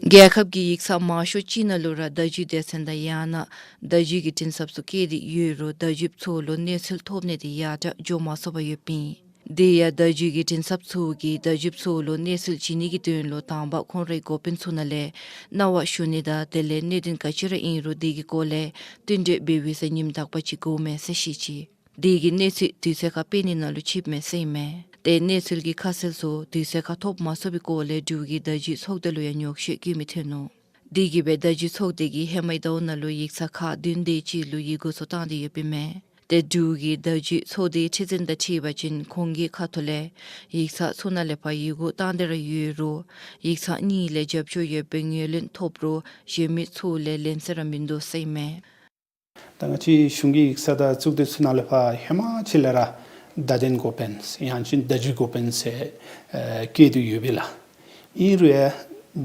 རྒྱལ་ཁབ་ཀྱི་ཡིག་ཚང་མང་ཤོས་ཅིག་ནང་ལུ་ར་བརྡ་བརྒྱུད་སྡེ་ཚན་དང་ཡང་ན་བརྡ་བརྒྱུད་ཀྱི་མགྲིན་ཚབ་ཚུ་བཀལ་ཏེ་ཡོད་རུང་བརྡ་བརྒྱུདཔ་ཚུ་ལུ་གནས་ཚུལ་ཐོབ་ནི་དེ་ཡར་དྲག་འགྱོ་མ་ཚུགས་པར་ཡོདཔ་ཨིན། དེ་ཡང་བརྡ་བརྒྱུད་ཀྱི་མགྲིན་ཚབ་ཚུ་གིས་བརྡ་བརྒྱུདཔ་ཚུ་ལུ་གནས་ཚུལ་བྱིན་ནི་གི་དོན་ལུ་དང་པ་ཁོང་རའི་འགོ་དཔོན་ཚུ་ནང་ལས་གནང་བ་ཞུ་ནི་དང་དེ་ལས་གནད་དོན་ག་ཅི་ར་ཨིན་རུང་དེ་གི་སྐོར་ལས་བསྟུན་གྲོས་འབད་བའི་ཚེ་ཉིནམ་དག་པ་ཅིག་འགོརཝ་མས་ཟེར་བཤད་ཅི། དེ་གི་གནས་ཚུལ་དུས་ཚོད་ཁར་སྤེལ་ནི་ནང་ལུ་ཆིབས་མས་ཟེར་ཨིན་མས། ཏེ་གནས་ཚུལ་གྱི་ཁ་གསལ་ཚུ་དུས་ཚོད་ཁར་ཐོབ་མ་ཚུགས་པའི་སྐོར་ལས་འབྲུག་གི་བརྡ་བརྒྱུད་ཚོགས་སྡེ་ལུ་ཡང་ཉོགས་བཤད་བཀོད་མི་ཐོན་ནུག། དེ་གིས་སྦེ་བརྡ་བརྒྱུད་ཚོགས་སྡེ་གིས་ཧེ་མའི་ཟླཝ་ནང་ལུ་ཡིག་ཚང་ཁག་བདུན་དེ་ཅིག་ལུ་ཡི་གུ་ཚུ་བཏང་སྟེ་ཡོདཔ་ཨིན་མས། ཏེ་འབྲུག་གི་བརྡ་བརྒྱུད་ཚོགས་སྡེའི་ཁྲི་འཛིན་དང་འཁྲིལ་བ་ཅིན་ཁོང་གི་ཁ་ཐུག་ལས་ཡིག་ཚང་ཚུ་ནང་ལས་ཕར་ཡི་གུ་བཏང་སྟེ་ར་ཡོད་རུང་ཡིག་ཚང་གཉིས་ལས་རྒྱབ་སྐྱོར་ཡོད་པའི་ངོས་ལེན་ཐོབ་རུང་གཞན་མི་ཚུ་ལས་ལེན་ས་ར་མིན་འདུག་ཟེར་ཨིན་མས། ད་ང་བཅས་གཞུང་གི་ཡིག་ཚང་དང་གཙུག་སྡེ་ཚུ་ནང་ལས་ཕར་ཧེ་མ་ཅིག་ལས་ར་བརྡ་དོན་འགོ་དཔོན་ཡང་ཅིན་བརྡ་བརྒྱུད་འགོ་དཔོན་ཟེར་ཨེ་བཀལ་ཏེ་ཡོདཔ་ཨིན་ལགས། ཨིན་རུང་ཡང་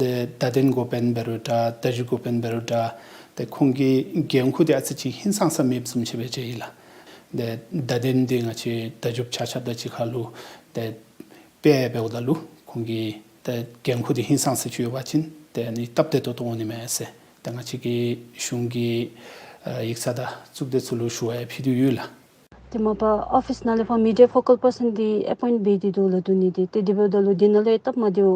ཏེ་བརྡ་དོན་འགོ་དཔོན་འབད་རུང་འདྲ་བརྡ་བརྒྱུད་འགོ་དཔོན་འབད་རུང་འདྲ་ཏེ་ཁོང་གི་འགན་ཁུར་དེ་ཨ་ཙི་ཅིག་ཧིང་སངས་ས་མེདཔ་བཟུམ་ཅིག་སྦེ་མཇལ་ཡི་ལགས། ཏེ་བརྡ་དོན་འདི་ང་བཅས་བརྡ་བརྒྱུདཔ་ཆ་ཁྱབ་དང་གཅིག་ཁར་ལུ་ཏེ་དཔེ་འབདཝ་ད་ལུ་ཁོང་གི་ཏེ་འགན་ཁུར་འདི་ཧིང་སངས་ས་ཅིག་ཡོད་པ་ཅིན་ཏེ་ཨ་ནི་སྟབས་བདེ་ཏོག་ཏོ་འོང་ནི་མས་ཟེར་ཏེ་ང་བཅས་ཀྱི་གཞུང་གི་ཨ་ཡིག་ཚང་དང་གཙུག་སྡེ་ཚུ་ལུ་ཞུ་བ་ཡང་ཕུལ་ཏེ་ཡོད་ལགས། ཏེ་མ་པ་ཨོ་ཕིསི་ནང་ལས་ཕར་མི་ཌི་ཡ་ཕོ་ཀལ་པར་སཱན་འདི་ཨེ་པོའིནཊ་འབད་དེ་འདུག་ལགས། འདུག་ནི་འདི་ཏེ་དེ་འབདཝ་ད་ལུ་འདི་ནང་ལུ་ཡང་སྟབས་མ་བདེཝ་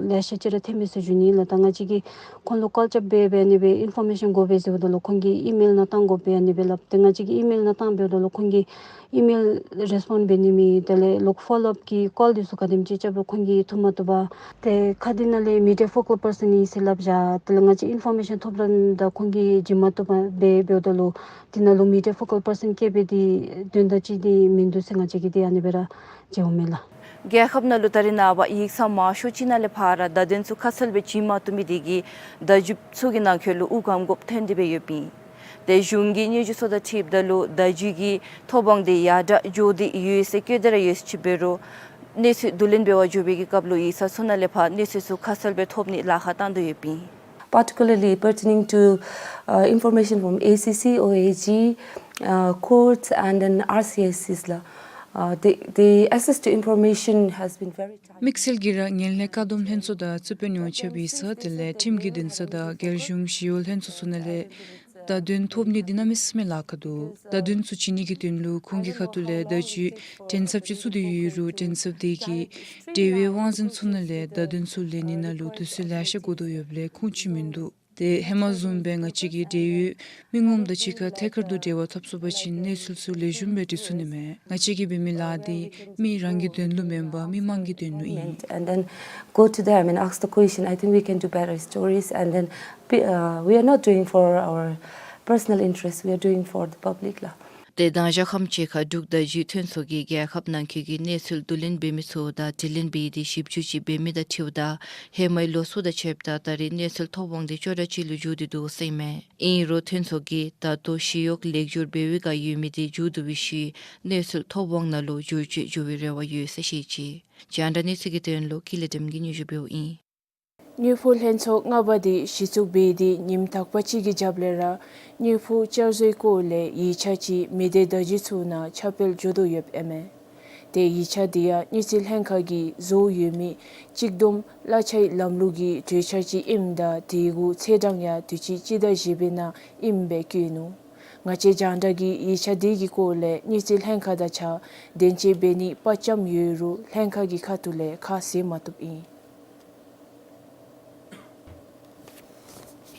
ལེ་ཤ་ཅིག་ར་ཐོན་མས་ཟེར་ཞུ་ནི་ལགས། ད་ང་བཅས་ཀྱིས་ཁོང་ལུ་ཀཱལ་རྐྱབ་སྦེ་སྦེ་ཨ་ནི་སྦེ་ཨིན་ཕོར་མེ་ཤཱན་དགོ་པས་ཟེརཝ་ད་ལུ་ཁོང་གིས་ཨི་མེལ་ནང་བཏང་དགོ་པས་ཨ་ནི་སྦེ་སླབ། ཏེ་ང་བཅས་ཀྱིས་ཨི་མེལ་ནང་བཏང་འབདཝ་ད་ལུ་ཁོང་གིས་ཨི་མེལ་རེས་པོནཌ་འབད་ནི་མེད། དེ་ལས་ལོག་ཕོ་ལོ་ཨཔ་ཀྱི་ཀཱལ་འདི་ཚུ་ག་དེམ་ཅིག་རྐྱབ་རུང་ཁོང་གིས་ཐུབ་མ་བཏུབ་པར་ཏེ་ཁ་འདི་ནང་ལས་མི་ཌི་ཡ་ཕོ་ཀལ་པར་སཱན་ཨིན་ཟེར་སླབ་བཞག། དེ་ལས་ང་བཅས་ཨིན་ཕོར་མེ་ཤཱན་ཐོབ་ར་ད་ཁོང་གིས་བྱིན་མ་བཏུབ་པར་སྦེ་འབདཝ་ད་ལུ་འདི་ནང་ལུ་མི་ཌི་ཡ་ཕོ་ཀལ་པར་སཱན་བཀལ་སྦེ་འདི་དོན་དག་ཅིག་འདི་མིན་འདུག་ཟེར་ང་བཅས་ཀྱིས་འདི་ཨ་ནི་སྦེ་ར་མཇལཝ་མས་ལགས། རྒྱལ་ཁབ་ནང་ལུ་ད་རེས་ནངས་པ་ཡིག་ཚང་མང་ཤོས་ཅིག་ནང་ལས་ཕར་ར་བརྡ་དོན་ཚུ་ཁ་གསལ་སྦེ་བྱིན་མ་བཏུབ་མི་དེ་གིས་བརྡ་བརྒྱུདཔ་ཚུ་གི་ནང་འཁོད་ལུ་དབུགས་སྒམ་དགོཔ་ཐོན་ཏེ་སྦེ་ཡོདཔ་ཨིན། ཏེ་གཞུང་གི་སྙན་ཞུ་ཚུ་དང་འཁྲིལཝ་ད་ལུ་བརྡ་བརྒྱུད་ཀྱི་ཐོབ་དབང་དེ་ཡར་དྲག་འགྱོ་སྟེ་ཡོད་ཟེར་བཀོད་དེ་ར་ཡོད་ཟེར་ཅིག་འབད་རུང་གནས་ཚུལ་བསྡུ་ལེན་འབད་བར་འགྱོ་བའི་གི་སྐབས་ལུ་ཡིག་ཚང་ཚུ་ནང་ལས་ཕར་གནས་ཚུལ་ཚུ་ཁ་གསལ་སྦེ་ཐོབ་ནི་ལཱ་ཁག་བཏང་དོ་ཡོདཔ་ཨིན། Particularly pertaining to, uh, information from A C C, O A G, uh, courts, and then R C S Cs ལགས། Uh, the, the access to information has been very tight. དམིགས་བསལ་གྱིས་ར་ངན་ལྷད་བཀག་སྡོམ་ལྷན་ཚོགས་དང་རྩིས་དཔོན་ཡོངས་ཁྱབ་ཡིག་ཚང་དེ་ལས་ཁྲིམས་ཀྱི་འདུན་ས་དང་རྒྱལ་གཞུང་ཞི་གཡོག་ལྷན་ཚོགས་ཚུ་ནང་ལས་བརྡ་དོན་ཐོབ་ནི་འདི་གནམ་མེད་ས་མེད་ལཱ་ཁག་འདུག། བརྡ་དོན་ཚུ་བྱིན་ནི་གི་དོན་ལུ་ཁོང་གི་ཁ་ཐུག་ལས་བརྡ་བརྒྱུད་མགྲིན་ཚབ་ཅིག་བཙུགས་ཏེ་ཡོད་རུང་མགྲིན་ཚབ་དེ་གིས་འབྲེལ་བའི་དབང་འཛིན་ཚུ་ནང་ལས་བརྡ་དོན་ཚུ་ལེན་ནི་ནང་ལུ་དུས་ཚོད་ལེ་ཤ་འགོར་དོ་ཡོདཔ་ལས་ཁུངས་ཅིག་མིན་འདུག། ཏེ་ཧེ་མ་བཟུམ་སྦེ་ང་བཅས་ཀྱི་འབྲེལ་ཡོད་མི་ངོམ་དང་གཅིག་ཁར་ཐད་ཀར་དུ་འབྲེལ་བ་འཐབ་ཚུགས་པ་ཅིན་གནས་ཚུལ་ཚུ་ལེགས་ཤོམ་སྦེ་འདྲི་ཚུགས་ནི་མས། ང་བཅས་ཀྱིས་འབད་མི་ལཱ་འདི་མི་རང་གི་དོན་ལུ་མེན་པར་མི་མང་གི་དོན་ལུ་ཨིན། And then go to them and ask the question. I think we can do better stories, and then pe- uh, we are not doing for our personal interest, we are doing for the public ལགས། ཏེ་མདང་ཞག་ཁམས་ཅིག་ཁར་འབྲུག་བརྡ་བརྒྱུད་མཐུན་ཚོགས་ཀྱིས་རྒྱལ་ཁབ་ནང་འཁོད་ཀྱི་གནས་ཚུལ་བསྡུ་ལེན་འབད་མི་ཚུ་དང་དྲི་ལན་འབད་དེ་ཞིབ་འཇུག་ཅིག་འབད་མི་དང་འཁྲིལཝ་ད་ཧེ་མའི་ལོ་ཚུ་དང་ཕྱདཔ་ད་ད་རེས་གནས་ཚུལ་ཐོབ་དབང་དེ་ཅོག་འཐདཔ་ཅིག་ལུ་འགྱོ་སྟེ་འདུག་ཟེར་ཨིན་མས། ཨིན་རུང་མཐུན་ཚོགས་ཀྱིས་ད་ལྟོ་ཞི་གཡོག་ལེགས་བསྒྱུར་འབད་བའི་བསྒང་ཡོད་མི་དེ་མཇུག་བསྡུ་བའི་ཤུལ་གནས་ཚུལ་ཐོབ་དབང་ནང་ལུ་བསྒྱུར་བཅོས་འགྱོ་བའི་རེ་བ་ཡོད་ཟེར་བཤད་ཅི། རྒྱང་བསྒྲགས་གནས་ཚུལ་གྱི་དོན་ལུ་ཀུན་ལེགས་སྒྲོལམ་གིས་སྙན་ཞུ་འབདཝ་ཨིན། དངུལ་ཕོགས་ལྷན་ཚོགས་ལྔ་པ་དེ་གཞི་བཙུགས་འབད་དེ་ཉིནམ་དག་པ་ཅིག་གི་རྒྱབ་ལས་ར་དངུལ་ཕོགས་བསྐྱར་བཟོའི་སྐོར་ལས་ཡིག་ཆ་ཅིག་མི་སྡེ་བརྡ་བརྒྱུད་ཚུ་ནང་ཁྱབ་སྤེལ་འགྱོ་དོ་ཡོདཔ་ཨིན་མས། ཏེ་ཡིག་ཆ་དེ་ཡང་དངུལ་རྩིས་ལྷན་ཁག་གིས་བཟོ་ཡོད་མི་གཅིག་བསྡོམས་གླ་ཆའི་ལམ་ལུགས་ཀྱི་གྲོས་འཆར་ཅིག་ཨིནམ་ད་དེ་གུ་ཚེས་གྲངས་ཡང་དུས་ཅི་སྤྱི་ཟླ་བཞི་པའི་ནང་ཨིནམ་སྦེ་བཀོད་ནུག། ང་བཅས་རྒྱང་བསྒྲགས་ཀྱིས་ཡིག་ཆ་དེ་གི་སྐོར་ལས་དངུལ་རྩིས་ལྷན་ཁག་དང་གཅིག་ཁར་གདན་འདྲེན་འབད་ནིའི་དཔའ་བཅམ་ཡོད་རུང་ལྷན་ཁག་གི་ཁ་ཐུག་ལས་ཁ་བཟེད་མ་བཏུབ་ཨིན།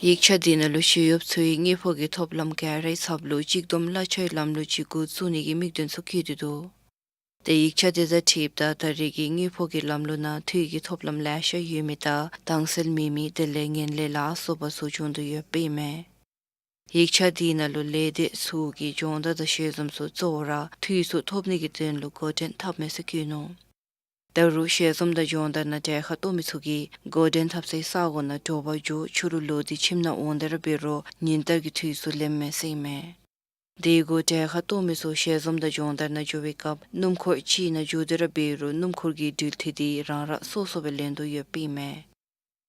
ཡིག་ཆ་དེ་ནང་ལུ་ཞི་གཡོགཔ་ཚུའི་དངུལ་ཕོགས་ཀྱི་ཐོབ་ལམ་ག་རའི་ཚབ་ལུ་གཅིག་བསྡོམས་གླ་ཆའི་ལམ་ལུགས་ཅིག་འགོ་བཙུགས་ནི་གི་དམིགས་དོན་ཚུ་བཀོད་དེ་འདུག། ཏེ་ཡིག་ཆ་དེ་དང་འཁྲིལཝ་ད་ད་རེས་ཀྱི་དངུལ་ཕོགས་ཀྱི་ལམ་ལུགས་ནང་འཐུས་ཀྱི་ཐོབ་ལམ་ལེ་ཤ་ཡོད་མི་དང་དྭངས་གསལ་མེད་མི་དེ་ལས་ངན་ལྷད་ལ་སོགས་པ་ཚུ་བྱུང་དོ་ཡོདཔ་ཨིན་མས། ཡིག་ཆ་དེ་ནང་ལུ་ལས་སྡེ་ཚུ་གི་སྦྱོང་བརྡར་དང་ཞལ་འཛོམས་ཚུ་གཙོ་བོ་ར་འཐུས་ཚུ་ཐོབ་ནི་གི་དོན་ལུ་འགོ་འདྲེན་འཐབ་མས་ཟེར་བཀོད་ནུག། ད་རུང་ཞལ་འཛོམས་དང་སྦྱོང་བརྡར་ནང་གྲལ་ཁར་གཏོགས་མི་ཚུ་གིས་འགོ་འདྲེན་འཐབ་སའི་ས་གོ་ནང་དྲོ་པ་འགྱོ་ཕྱི་རུ་ལོག་སྟེ་ཁྱིམ་ནང་འོང་སྟེ་ར་འབད་རུང་ཉིན་ལྟར་གྱི་འཐུས་ཚུ་ལེནམ་མས་ཟེར་ཨིན་མས། དེ་གུ་གྲལ་ཁར་གཏོགས་མི་ཚུ་ཞལ་འཛོམས་དང་སྦྱོང་བརྡར་ནང་འགྱོ་བའི་སྐབས་སྣུམ་འཁོར་ཅིག་ནང་འཛུལ་ཏེ་ར་འབད་རུང་སྣུམ་འཁོར་གྱི་འགྲུལ་འཐུས་དེ་རང་རང་སོ་སོ་སྦེ་ལེན་དོ་ཡོདཔ་ཨིན་མས།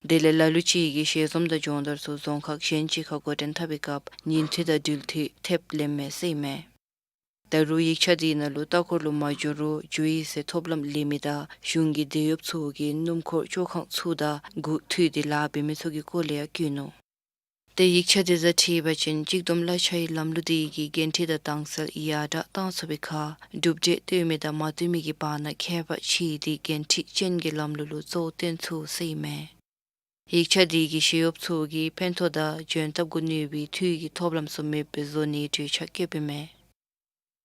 དེ་ལས་ལ་ལུ་ཅིག་གིས་ཞལ་འཛོམས་དང་སྦྱོང་བརྡར་ཚུ་རྫོང་ཁག་གཞན་ཅིག་ཁར་འགོ་འདྲེན་འཐབ་པའི་སྐབས་ཉིན་འཐུས་དང་འགྲུལ་འཐུས་ཐེབས་ལེནམ་མས་ཟེར་ཨིན་མས། ད་རུང་ཡིག་ཆ་དེ་ནང་ལུ་ལྟ་སྐོར་ལུ་མ་འགྱོ་རུང་འགྱོ་ཡི་ཟེར་ཐོབ་ལམ་ལེན་མི་དང་གཞུང་གི་དེད་གཡོགཔ་ཚུ་གིས་སྣུམ་འཁོར་བཅོ་ཁང་ཚུ་དང་སྒུག་འཐུས་ཏེ་ལཱ་འབད་མི་ཚུ་གི་སྐོར་ལས་ཡང་བཀོད་ནུག། ཏེ་ཡིག་ཆ་དེ་བཟུམ་ཁྲིད་པ་ཅིན་གཅིག་བསྡོམས་གླ་ཆ་གི་ལམ་ལུགས་དེ་གིས་འགན་འཁྲི་དང་དྭངས་གསལ་ཡར་དྲག་གཏང་ཚུགས་པའི་ཁར་གྲུབ་འབྲས་བཏོན་མི་དང་མ་བཏོན་མི་གི་བར་ན་ཁྱད་པར་ཕྱེ་སྟེ་འགན་འཁྲི་ཅན་གྱི་ལམ་ལུགས་ལུ་གཙོ་བོ་བཏོན་ཚུགས་ཟེར་ཨིན་མས། ཡིག་ཆ་དེ་གིས་ཞི་གཡོགཔ་ཚུ་གིས་ཕན་ཐོགས་དང་འཇོན་ཐབས་གུ་གནོད་པའི་འཐུས་ཀྱི་ཐོབ་ལམ་ཚུ་མེདཔ་བཟོ་ནིའི་གྲོས་འཆར་བཀོདཔ་ཨིན་མས།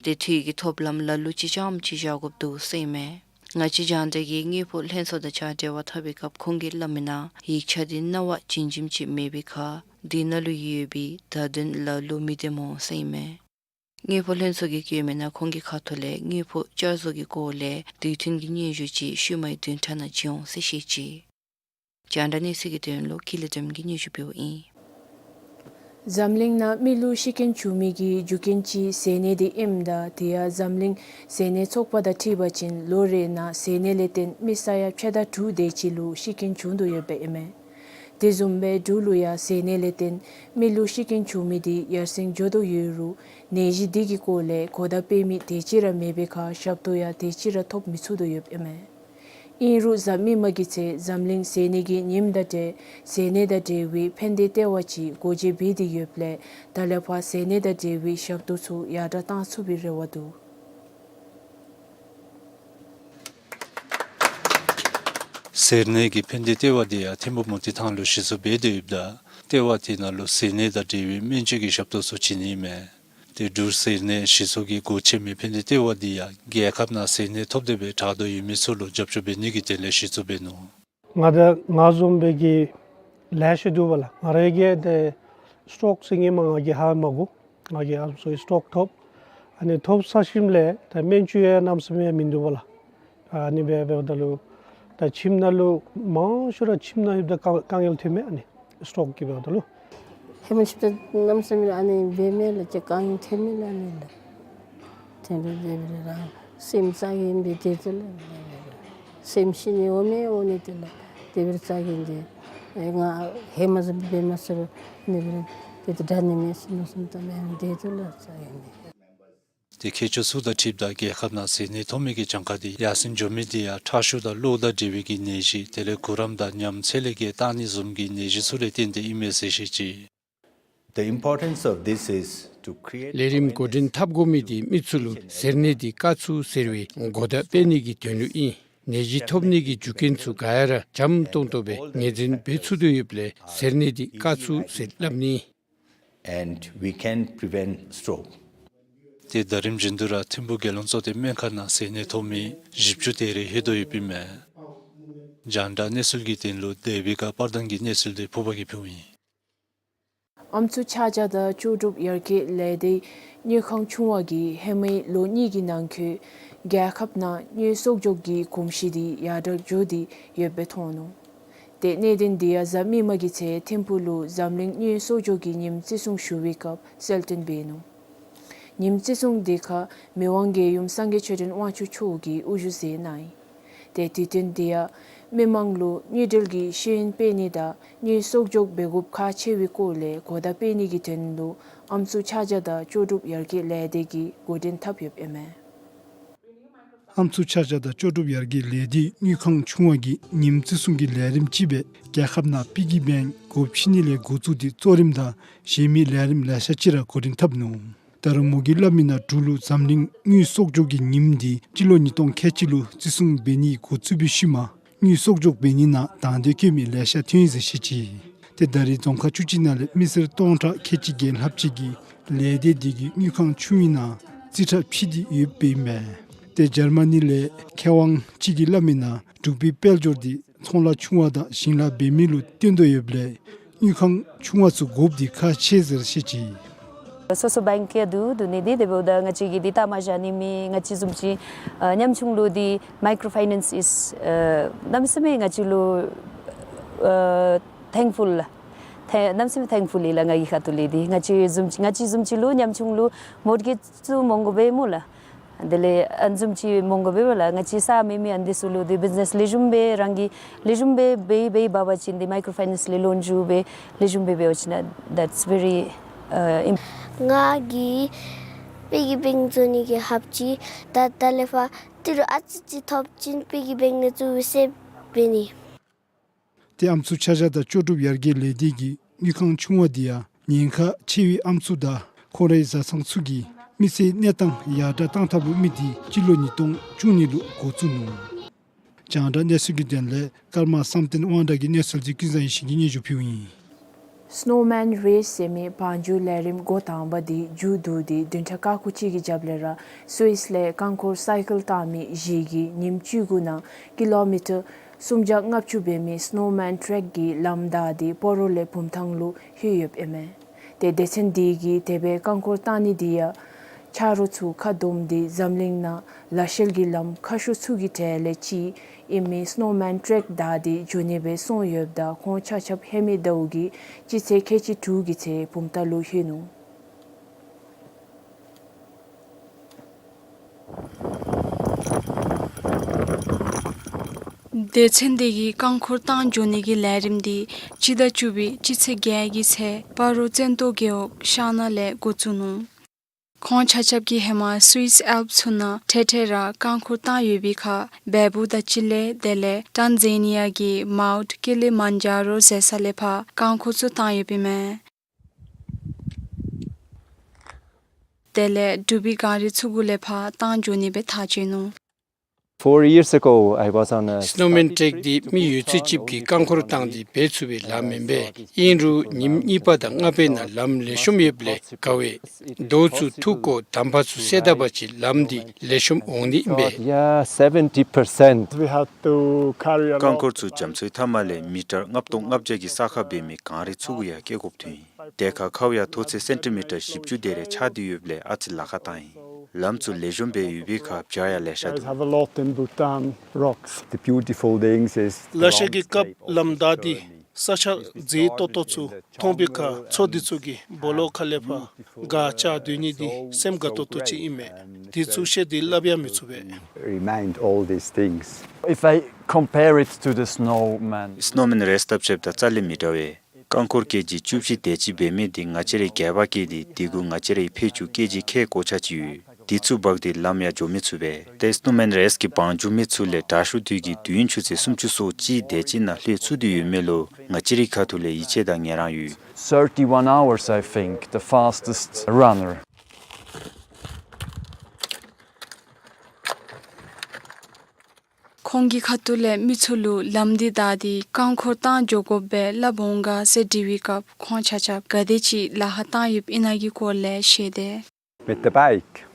ཏེ་འཐུས་ཀྱི་ཐོབ་ལམ་ལ་ལུ་ཅིག་རྐྱངམ་ཅིག་བཞག་དགོཔ་འདུག་ཟེར་ཨིན་མས། ང་བཅས་རྒྱང་བསྒྲགས་ཀྱིས་དངུལ་ཕོགས་ལྷན་ཚོགས་དང་གཅིག་ཁར་འབྲེལ་བ་འཐབ་པའི་སྐབས་ཁོང་གིས་སླབ་མིའི་ནང་ཡིག་ཆ་དེ་གནང་བ་བྱིན་བྱིནམ་ཅིག་མེད་པའི་ཁར་དེ་ནང་ལུ་ཡོད་པའི་བརྡ་དོན་ལ་ལུ་མི་བདེ་སྨོ་ཟེར་ཨིན་མས། དངུལ་ཕོགས་ལྷན་ཚོགས་ཀྱིས་བཀོད་མིའི་ནང་ཁོང་གི་ཁ་ཐུག་ལས་དངུལ་ཕོགས་བསྐྱར་བཟོ་གི་སྐོར་ལས་དུས་མཐུན་གྱི་སྙན་ཞུ་ཅིག་ཤུལ་མའི་བདུན་ཕྲག་ནང་བྱིན་འོང་ཟེར་བཤད་ཅི། རྒྱང་བསྒྲགས་གནས་ཚུལ་གྱི་དོན་ལུ་ཀུན་ལེགས་སྒྲོལམ་གིས་སྙན་ཞུ་འབདཝ་ཨིན། འཛམ་གླིང་ནང་མི་ལུ་ཤི་རྐྱེན་བྱུང་མི་གི་རྒྱུ་རྐྱེན་ཅིག་ཟས་གནས་དེ་ཨིནམ་ད་དེ་ཡང་འཛམ་གླིང་ཟས་གནས་ཚོགས་པ་དང་འཁྲིལ་བ་ཅིན་ལོ་རེ་ནང་ཟས་གནས་ལས་བརྟེན་མི་ས་ཡ་ཕྱེད་དང་དྲུག་དེ་ཅིག་ལུ་ཤི་རྐྱེན་བྱུང་དོ་ཡོདཔ་ཨིན་མས། དེ་བཟུམ་སྦེ་འབྲུག་ལུ་ཡང་ཟས་གནས་ལས་བརྟེན་མི་ལུ་ཤི་རྐྱེན་བྱུང་མི་དེ་ཡར་སེང་འགྱོ་དོ་ཡོད་རུང་ནད་གཞི་དེ་གི་སྐོར་ལས་གོ་བརྡ་སྤེལ་མི་དེ་ཅིག་ར་མེད་པའི་ཁར་ཞབས་ཏོག་ཡང་དེ་ཅིག་ར་ཐོབ་མི་ཚུགས་དོ་ཡོདཔ་ཨིན་མས། ཨིན་རུང་གཟའ་མིག་དམར་གྱི་ཚེ་འཛམ་གླིང་ཟས་གནས་ཀྱི་ཉིནམ་དང་འབྲེལ་ཟས་གནས་དང་འབྲེལ་བའི་ཕན་བདེ་ལྟེ་བ་ཅིག་སྒོ་འབྱེད་འབད་དེ་ཡོདཔ་ལས་ད་ལས་ཕར་ཟས་གནས་དང་འབྲེལ་བའི་ཞབས་ཏོག་ཚུ་ཡར་དྲག་གཏང་ཚུགས་པའི་རེ་བ་འདུག། ཟས་གནས་ཀྱི་ཕན་བདེ་ལྟེ་བ་དེ་ཡང་ཐིམ་ཕུག་མུ་ཏིག་ཐང་ལུ་གཞི་བཙུགས་འབད་དེ་ཡོདཔ་ད་ལྟེ་བ་དེ་ནང་ལུ་ཟས་གནས་དང་འབྲེལ་བའི་སྨན་བཅོས་ཀྱི་ཞབས་ཏོག་ཚུ་བྱིན་ནི་ཨིན་མས། ཏེ་འབྲུག་ཟས་གནས་གཞི་བཙུགས་ཀྱི་སྒོ་ཕྱེ་མི་ཕན་བདེ་ལྟེ་བ་འདི་ཡང་རྒྱལ་ཁབ་ནང་ཟས་གནས་ཐོབ་སྟེ་སྦེ་དྲག་དོ་ཡོད་མི་ཚུ་ལུ་རྒྱབ་སྐྱོར་འབད་ནི་གི་དོན་ལས་གཞི་བཙུགས་འབད་ནུག། ང་དང་ང་བཟུམ་སྦེ་གི་ལེ་ཤ་འདུག་པ་ལགས། ང་ར་གི་ཏེ་སི་ཊོག་ཟེར་མི་མ་ང་གིས་ཧ་མ་གོ། ང་གིས་ཨམ་སྲུའི་སི་ཊོག་ཐོབ། ཨ་ནི་ཐོབ་ཚར་ཞིནམ་ལས་ད་སྨན་བཅོས་ཡང་གནམ་མེད་ས་མེད་མིན་འདུག་པ་ལགས། ཨ་ནི་སྦེ་འབདཝ་ད་ལུ་ད་ཁྱིམ་ནང་ལུ་མང་ཤོས་ར་ཁྱིམ་ནང་ཡོདཔ་ད་དཀའ་དཀའ་ངལ་ཐོན་མས། ཨ་ནི་སི་ཊོག་གི་འབདཝ་ད་ལུ་ཧེ་མ་ཤུལ་ད་གནམ་མེད་ས་མེད་ཨ་ནི་འབད་མི་ལགས། ཅིག་དཀའ་ངལ་ཐོན་མི་ལགས། ཨ་ནི་ལགས་ཐོན་ཏེ་དེ་སྦེ་ར་སེམས་ཙིགཔ་ཨིན་པས། དེ་ཚུ་ལགས་སེམས་ཤི་ནི་འོང་མས་འོང་ནི་དེ་ལགས། དེ་སྦེ་ར་ཙིགཔ་ཨིན་ཏེ་ང་ཧེ་མ་བཟུམ་འབད་མ་ཚུགས་པར་ཨ་ནི་སྦེ་ར་དེ་དེ་དྲག་ནི་མས་ཟེར་མནོ་བསམ་བཏངམ་མས། ཨ་ནི་དེ་ཚུ་ལགས་ཙིགཔ་ཨིན་པས། ཏེ་མཁས་མཆོག་ཚུ་དང་འཁྲིལཝ་ད་རྒྱལ་ཁབ་ནང་ཟས་གནས་ཐོབ་མི་གི་གྱངས་ཁ་དེ་ཡར་སེང་འགྱོ་མི་དེ་ཡང་ཁྲག་ཤུགས་དང་གློ་དང་འབྲེལ་བའི་གི་ནད་གཞི་དེ་ལས་གུ་རམ་དང་ཉམས་ཚད་ལས་བརྒལ་བཏང་ནི་བཟུམ་གྱི་ནད་གཞི་ཚུ་ལས་བརྟེན་ཏེ་ཨིན་མས་ཟེར་བཤད་ཅི། The importance of this is to create ལས་རིམ་འགོ་འདྲེན་འཐབ་དགོ་མི་དེ་མི་ཚུ་ལུ་ཟས་གནས་དེ་དཀའ་ཚུགས་ཟེར་བའི་གོ་བརྡ་སྤེལ་ནི་གི་དོན་ལུ་ཨིན། ནད་གཞི་ཐོབ་ནི་གི་རྒྱུ་རྐྱེན་ཚུ་ག་ཡ་ར་འཇམ་ཏོང་ཏོ་སྦེ་ངོས་འཛིན་འབད་ཚུགས་དོ་ཡོདཔ་ལས་ཟས་གནས་དེ་དཀའ་ཚུགས་ཟེར་སླབ་ནི། And we can prevent stroke. ཏེ་ཟླ་རིམ་བཞིན་དུ་ར་ཐིམ་ཕུག་རྒྱལ་ཡོངས་གཙོ་བསྟེན་སྨན་ཁང་ནང་ཟས་གནས་ཐོབ་མི་བཞི་བཅུ་དེ་རེ་ལྷོད་དོ་ཡོདཔ་ཨིན་མས། རྒྱང་བསྒྲགས་གནས་ཚུལ་གྱི་དོན་ལུ་དེ་བི་ཀ་པར་དང་གི་གནས་ཚུལ་དེ་ཕུརཔ་གིས་ཕུལཝ་ཨིན། ཨམ་སྲུ་ཆ་བཞག་དང་ལྕོགས་གྲུབ་ཡར་རྒྱས་ལས་སྡེ་དངུལ་ཁང་ཆུང་བ་གིས་ཧེ་མའི་ལོ་གཉིས་ཀྱི་ནང་འཁོད་རྒྱལ་ཁབ་ནང་དངུལ་གསོག་འཇོག་གི་གོམས་གཤིས་དེ་ཡར་དྲག་འགྱོ་སྟེ་ཡོདཔ་སྦེ་མཐོང་ནུག། ཏེ་གནད་དོན་དེ་ཡང་གཟའ་མིག་དམར་གྱི་ཚེ་ཐིམ་ཕུག་ལུ་འཛམ་གླིང་དངུལ་གསོག་འཇོག་གི་ཉིནམ་བརྩི་སྲུང་ཞུ་བའི་སྐབས་གསལ་སྟོན་འབད་ནུག། ཉིནམ་བརྩི་སྲུང་དེ་ཁར་མི་དབང་རྒྱལ་ཡུམ་སངས་རྒྱས་ཆོས་སྒྲོན་དབང་ཕྱུག་མཆོག་གིས་དབུ་བཞུགས་མཛད་གནང་ཡི། ཏེ་དུས་སྟོན་དེ་ཡང་མི་མང་ལུ་དངུལ་འབྲེལ་གྱི་ཤེས་ཡོན་སྤེལ་ནི་དང་དངུལ་གསོག་འཇོག་འབད་དགོཔ་ཁག་ཆེ་བའི་སྐོར་ལས་གོ་བརྡ་སྤེལ་ནི་གི་དོན་ལུ་ཨམ་སྲུ་ཆ་བཞག་དང་ལྕོགས་གྲུབ་ཡར་རྒྱས་ལས་སྡེ་གིས་འགོ་འདྲེན་འཐབ་ཡོདཔ་ཨིན་མས། ཨམ་སྲུ་ཆ་བཞག་དང་ལྕོགས་གྲུབ་ཡར་རྒྱས་ལས་སྡེ་དངུལ་ཁང་ཆུང་བ་གིས་ཉིནམ་བརྩི་སྲུང་གི་ལས་རིམ་ཅིག་སྦེ་རྒྱལ་ཁབ་ནང་པི་གི་བེངཀ་སྒོ་ཕྱེ་ནི་ལས་འགོ་བཙུགས་ཏེ་གཙོ་རིམ་དང་གཞན་མི་ལས་རིམ་ལེ་ཤ་ཅིག་ར་འགོ་འདྲེན་འཐབ་ནུག། ད་རུང་མོ་གིས་སླབ་མིའི་ནང་འབྲུག་ལུ་འཛམ་གླིང་དངུལ་གསོག་འཇོག་གི་ཉིནམ་དེ་སྤྱི་ལོ་ཉིས་སྟོང་ཁལ་གཅིག་ལུ་བརྩི་སྲུང་འབད་ནི་འགོ་བཙུགས་པའི་ཤུལ་མ་དངུལ་གསོག་འཇོག་འབད་ནི་ནང་དང་འདོད་བསྐྱེད་མི་ལེ་ཤ་ཐོན་ཡི་ཟེར་བཤད་ཅི། ཏེ་ད་རེས་རྫོང་ཁག་བཅུ་གཅིག་ནང་ལས་མི་སེར་སྟོང་ཕྲག་ཁལ་གཅིག་བརྒྱད་ལྷགཔ་ཅིག་གིས་ལས་སྡེ་དེ་གི་དངུལ་ཁང་ཆུང་བའི་ནང་རྩིས་ཁྲ་ཕྱེ་སྟེ་ཡོདཔ་ཨིན་པས། ཏེ་འཇར་མ་ནི་ལས་མཁས་དབང་ཅིག་གིས་སླབ་མིའི་ནང་འབྲུག་པའི་དཔལ་འབྱོར་དེ་ཚོང་ལཱ་ཆུང་བ་དང་ཞིང་ལཱ་འབད་མི་ལུ་བརྟེན་དོ་ཡོདཔ་ལས་དངུལ་ཁང་ཆུང་བ་ཚུ་དགོཔ་དེ་ཁག་ཆེ་ཟེར་བཤད་ཅི། སོ་སོ་བེངཀ་ཡང་འདུག། འདུག་ནི་དེ་དེ་འབདཝ་ད་ང་བཅས་ཀྱིས་འདི་ལྟ་མ་བཞག་ནི་མེད། ང་བཅས་བཟུམ་ཅིག་ཨ་ཉམ་ཆུང་ལུ་འདི་མའི་ཀྲོ་ཕའི་ནེནསི་ཨིས་ཨ་གནམ་མེད་ས་མེད་ང་བཅས་ལུ་ཨ་ཐེངཀ་ཕུལ་ལགས། ཐེ་གནམ་མེད་ས་མེད་ཐེངཀ་ཕུལ་ཨིན་ལགས། ང་གི་ཁ་ཐུག་ལས་འདི་ང་བཅས་བཟུམ་ང་བཅས་བཟུམ་ཅིག་ལུ་ཉམ་ཆུང་ལུ་མོར་གེཇ་ཚུ་མི་དགོ་པས་སྨོ་ལགས། དེ་ལས་ཨ་ནི་བཟུམ་ཅིག་མི་དགོ་པས་སྨོ་ལགས། ང་བཅས་ས་མེད་མི་ཨ་ནི་འདི་ཚུ་ལུ་འདི་བིཛ་ནེས་ལེགས་ཤོམ་སྦེ་རང་གིས་ལེགས་ཤོམ་སྦེ་འབད་འབད་འབད་བ་ཅིན་འདི་མའི་ཀྲོ་ཕའི་ནེནསི་ལས་ལོན་ཚུ་འབད་ལེགས་ཤོམ་སྦེ་འབད་བ་ཅིན་that's very uh, im- ང་གིས་ པི་གི་བེང་བཟོ་ནི་གི་ཧབ་ཅིག་ད་ད་ལས་ཕར་ཏི་རུ་ཨ་ཙི་ཅིག་ཐོབ་ཅིན་པི་གི་བེང་ནང་བཙུགས་སྦེ་སེབ་འབད་ནི། ཏེ་ཨམ་སྲུ་ཆ་བཞག་དང་ལྕོགས་གྲུབ་ཡར་རྒྱས་ལས་སྡེ་གི་དངུལ་ཁང་ཆུང་བ་འདི་ཡང་ཉེན་ཁ་ཆེ་བའི་ཨམ་སྲུ་དང་ཁོང་རའི་བཟའ་ཚང་ཚུ་གི་མི་ཚེའི་གནས་སྟངས་ཡར་དྲག་གཏང་ཐབས་ལུ་དམིགས་ཏེ་སྤྱི་ལོ་ཉིས་སྟོང་བཅུ་གཉིས་ལུ་འགོ་བཙུགས་ནུག། རྒྱང་བསྒྲགས་གནས་ཚུལ་གྱི་དོན་ལས་ཀརྨ་བསམ་གཏན་དབང་གྲགས་ཀྱི་གནས་ཚུལ་འདི་ཀུན་བཟང་ཡེ་ཤེས་ཀྱིས་སྙན་ཞུ་ཕུལཝ་ཨིན། སི་ནོ་མཱན་རེསི་ཟེར་མི་བང་རྒྱུག་ལས་རིམ་འགོ་དང་པ་འདི་མཇུག་བསྡུ་སྟེ་བདུན་ཕྲག་ཁ་ཁུ་ཅིག་གི་རྒྱབ་ལས་ར་སུ་ཝིས་ལས་རྐང་འཁོར་སའི་ཀལ་བཏང་མི་བཞི་གིས་ཉིནམ་བཅུ་དགུ་ནང་ཀི་ལོ་མི་ཊར་སུམ་བརྒྱ་ལྔ་བཅུ་འབད་མི་སི་ནོ་མཱན་ཊེརེཀ་གི་ལམ་བདའ་སྟེ་སྤ་རོ་ལས་བུམ་ཐང་ལུ་ལྷོད་ཡོདཔ་ཨིན་མས། ཏེ་སྡེ་ཚན་འདི་གིས་དེ་སྦེ་རྐང་འཁོར་བཏང་ནི་འདི་ཡང་ཆ་རོགས་ཚུ་ཁ་བསྡོམས་ཏེ་འཛམ་གླིང་ནང་ལ་ཤལ་གྱི་ལམ་ཁ་ཤོར་ཚུ་གི་གྲས་ལས་གཅིག་ཨིན་མི་སི་ནོ་མཱན་ཊེརེཀ་བདའ་སྟེ་འགྱོ་ནི་སྦེ་སོང་ཡོདཔ་ད་ཁོང་ཆ་ཁྱབ་ཧེ་མའི་ཟླཝ་གི་སྤྱི་ཚེས་ཁལ་གཅིག་དྲུག་གི་ཚེ་བུམ་ཐང་ལུ་ལྷོད་ནུག། སྡེ་ཚན་འདི་གིས་རྐང་འཁོར་བཏང་འགྱོ་ནི་གི་ལས་རིམ་འདི་སྤྱི་ཟླ་བཅུ་པའི་སྤྱི་ཚེས་བརྒྱད་ཀྱི་ཚེ་སྤ་རོ་བཙན་ཏོ་རྒེད་འོག་ཤང་ན་ལས་འགོ་བཙུགས་ནུག། ཁོང་ཆ་ཁྱབ་ཀྱིས་ཧེ་མ་སུ་ཝིས་ཨལཔ་ཚུ་ནང་འཕྲལ་འཕྲལ་ར་རྐང་འཁོར་བཏང་ཡོད་པའི་ཁར་བལ་པོ་དང་ཅི་ལི་དེ་ལས་ཊཱན་ཛེ་ནི་ཡ་གི་མའུནཊ་ཀི་ལི་མན་ཇ་རོ་ཟེར་ས་ལས་ཕར་རྐང་འཁོར་ཚུ་བཏང་ཡོདཔ་ཨིན་མས། དེ་ལས་འབྲུག་པའི་གངས་རི་ཚུ་གུ་ལས་ཕར་བཏང་འགྱོ་ནི་སྦེ་ཐག་བཅད་ནུག། Four years ago, I was on a སི་ནོ་མཱན་ཊེརེཀ་འདི་མི་ཡོད་ཚད་ཅིག་གིས་རྐང་འཁོར་བཏང་སྟེ་འབད་ཚུགས་པའི་ལམ་མེན་པས། ཨིན་རུང་ཉིནམ་གཉིས་པ་དང་ལྔ་པའི་ནང་ལམ་ལེགས་ཤོམ་ཡོདཔ་ལས་དགའ་བས། རྡོ་ཚུ་འཐུ་བཀོ་དམ་པ་ཚུ་བསལ་ད་པ་ཅིན་ལམ་འདི་ལེགས་ཤོམ་འོང་ནི་ཨིན་པས། Yeah, seventy percent. We had to carry a རྐང་འཁོར་ཚུ་རྒྱ་མཚོའི་མཐའ་མ་ལས་མི་ཊར་ལྔ་སྟོང་ལྔ་བརྒྱ་གི་ས་ཁར་འབད་མི་གངས་རི་ཚུ་གུ་ཡང་བསྐྱལ་དགོཔ་ཐོན་ཡི། དེ་ཁར་ཁཝ་ཡང་མཐོ་ཚད་སེན་ཊི་མི་ཊར་བཞི་བཅུ་དེ་རེ་ཆགས་ཏེ་ཡོདཔ་ལས་ཨ་ཙི་ལཱ་ཁག་བཏང་ཡི། ལམ་ཚུ་ལེགས་ཤོམ་སྦེ་ཡོད་པའི་ཁར་བྱག་ཡང་ལེ་ཤ་འདུག། Guys have a lot in Bhutan, rocks. The beautiful things is the ལ་ཤ་གི་landscape, སྐབས་ལམ་བདའ་སྟེ་ས་ཆ་མཛེས་ཏོག་ཏོ་ཚུ་མཐོང་པའི་ཁར་མཚོ་འདི་ཚུ་གི་སྦོ་ལོགས་ཁ་ལས་ཕར་ག་བཅར་སྡོད་ནི་འདི་སེམས་དགའ་ཏོག་ཏོ་ཅིག་ཨིན་མས། དེ་ཚུ་བཤད་དེ་སླབ་ཡང་མི་ཚུགས་པས། Remind all these things. If I compare it to the snowman. སི་ནོ་མཱན་རེསི་བཏབ་ཆེབ་དང་རྩ་ལས་མི་འདྲ་བས། རྐང་འཁོར་ཀེ་ཇི་བཅུ་བཞི་དེ་ཅིག་འབད་མི་འདི་ང་བཅས་རའི་སྒལ་པར་བཀལ་ཏེ་དེ་གུ་ང་བཅས་རའི་ཕད་ཅུང་ཀེ་ཇི་ཁལ་གོ་ཆ་ཅིག་ཡོད། དེ་ཚུ་འབག་སྟེ་ལམ་ཡང་འགྱོ་མི་ཚུགས་པས། ཏེ་སི་ནོ་མཱན་རེསི་གི་བང་རྒྱུག་མི་ཚུ་ལས་དྲག་ཤོས་དེ་གིས་དུས་ཡུན་ཆུ་ཚོད་སུམ་ཅུ་སོ་གཅིག་དེ་ཅིག་ནང་ལྷོད་ཚུགས་ཏེ་ཡོད་མི་ལུ་ང་བཅས་རའི་ཁ་ཐུག་ལས་ཡིད་ཆེས་དང་ངལ་རངས་ཡོད། Thirty-one hours, I think, the fastest runner. ཁོང་གི་ཁ་ཐུག་ལས་མི་ཚུ་ལུ་ལམ་འདི་བདའ་སྟེ་རྐང་འཁོར་བཏང་འགྱོ་དགོཔ་སྦེ་སླབ་འོང་ག་ཟེར་དྲི་བའི་སྐབས་ཁོང་ཆ་ཁྱབ་ག་དེ་ཅིག་ལཱ་ཁག་བཏང་ཡོདཔ་ཨིན་ན་གི་སྐོར་ལས་བཤད་དེ། With the bike.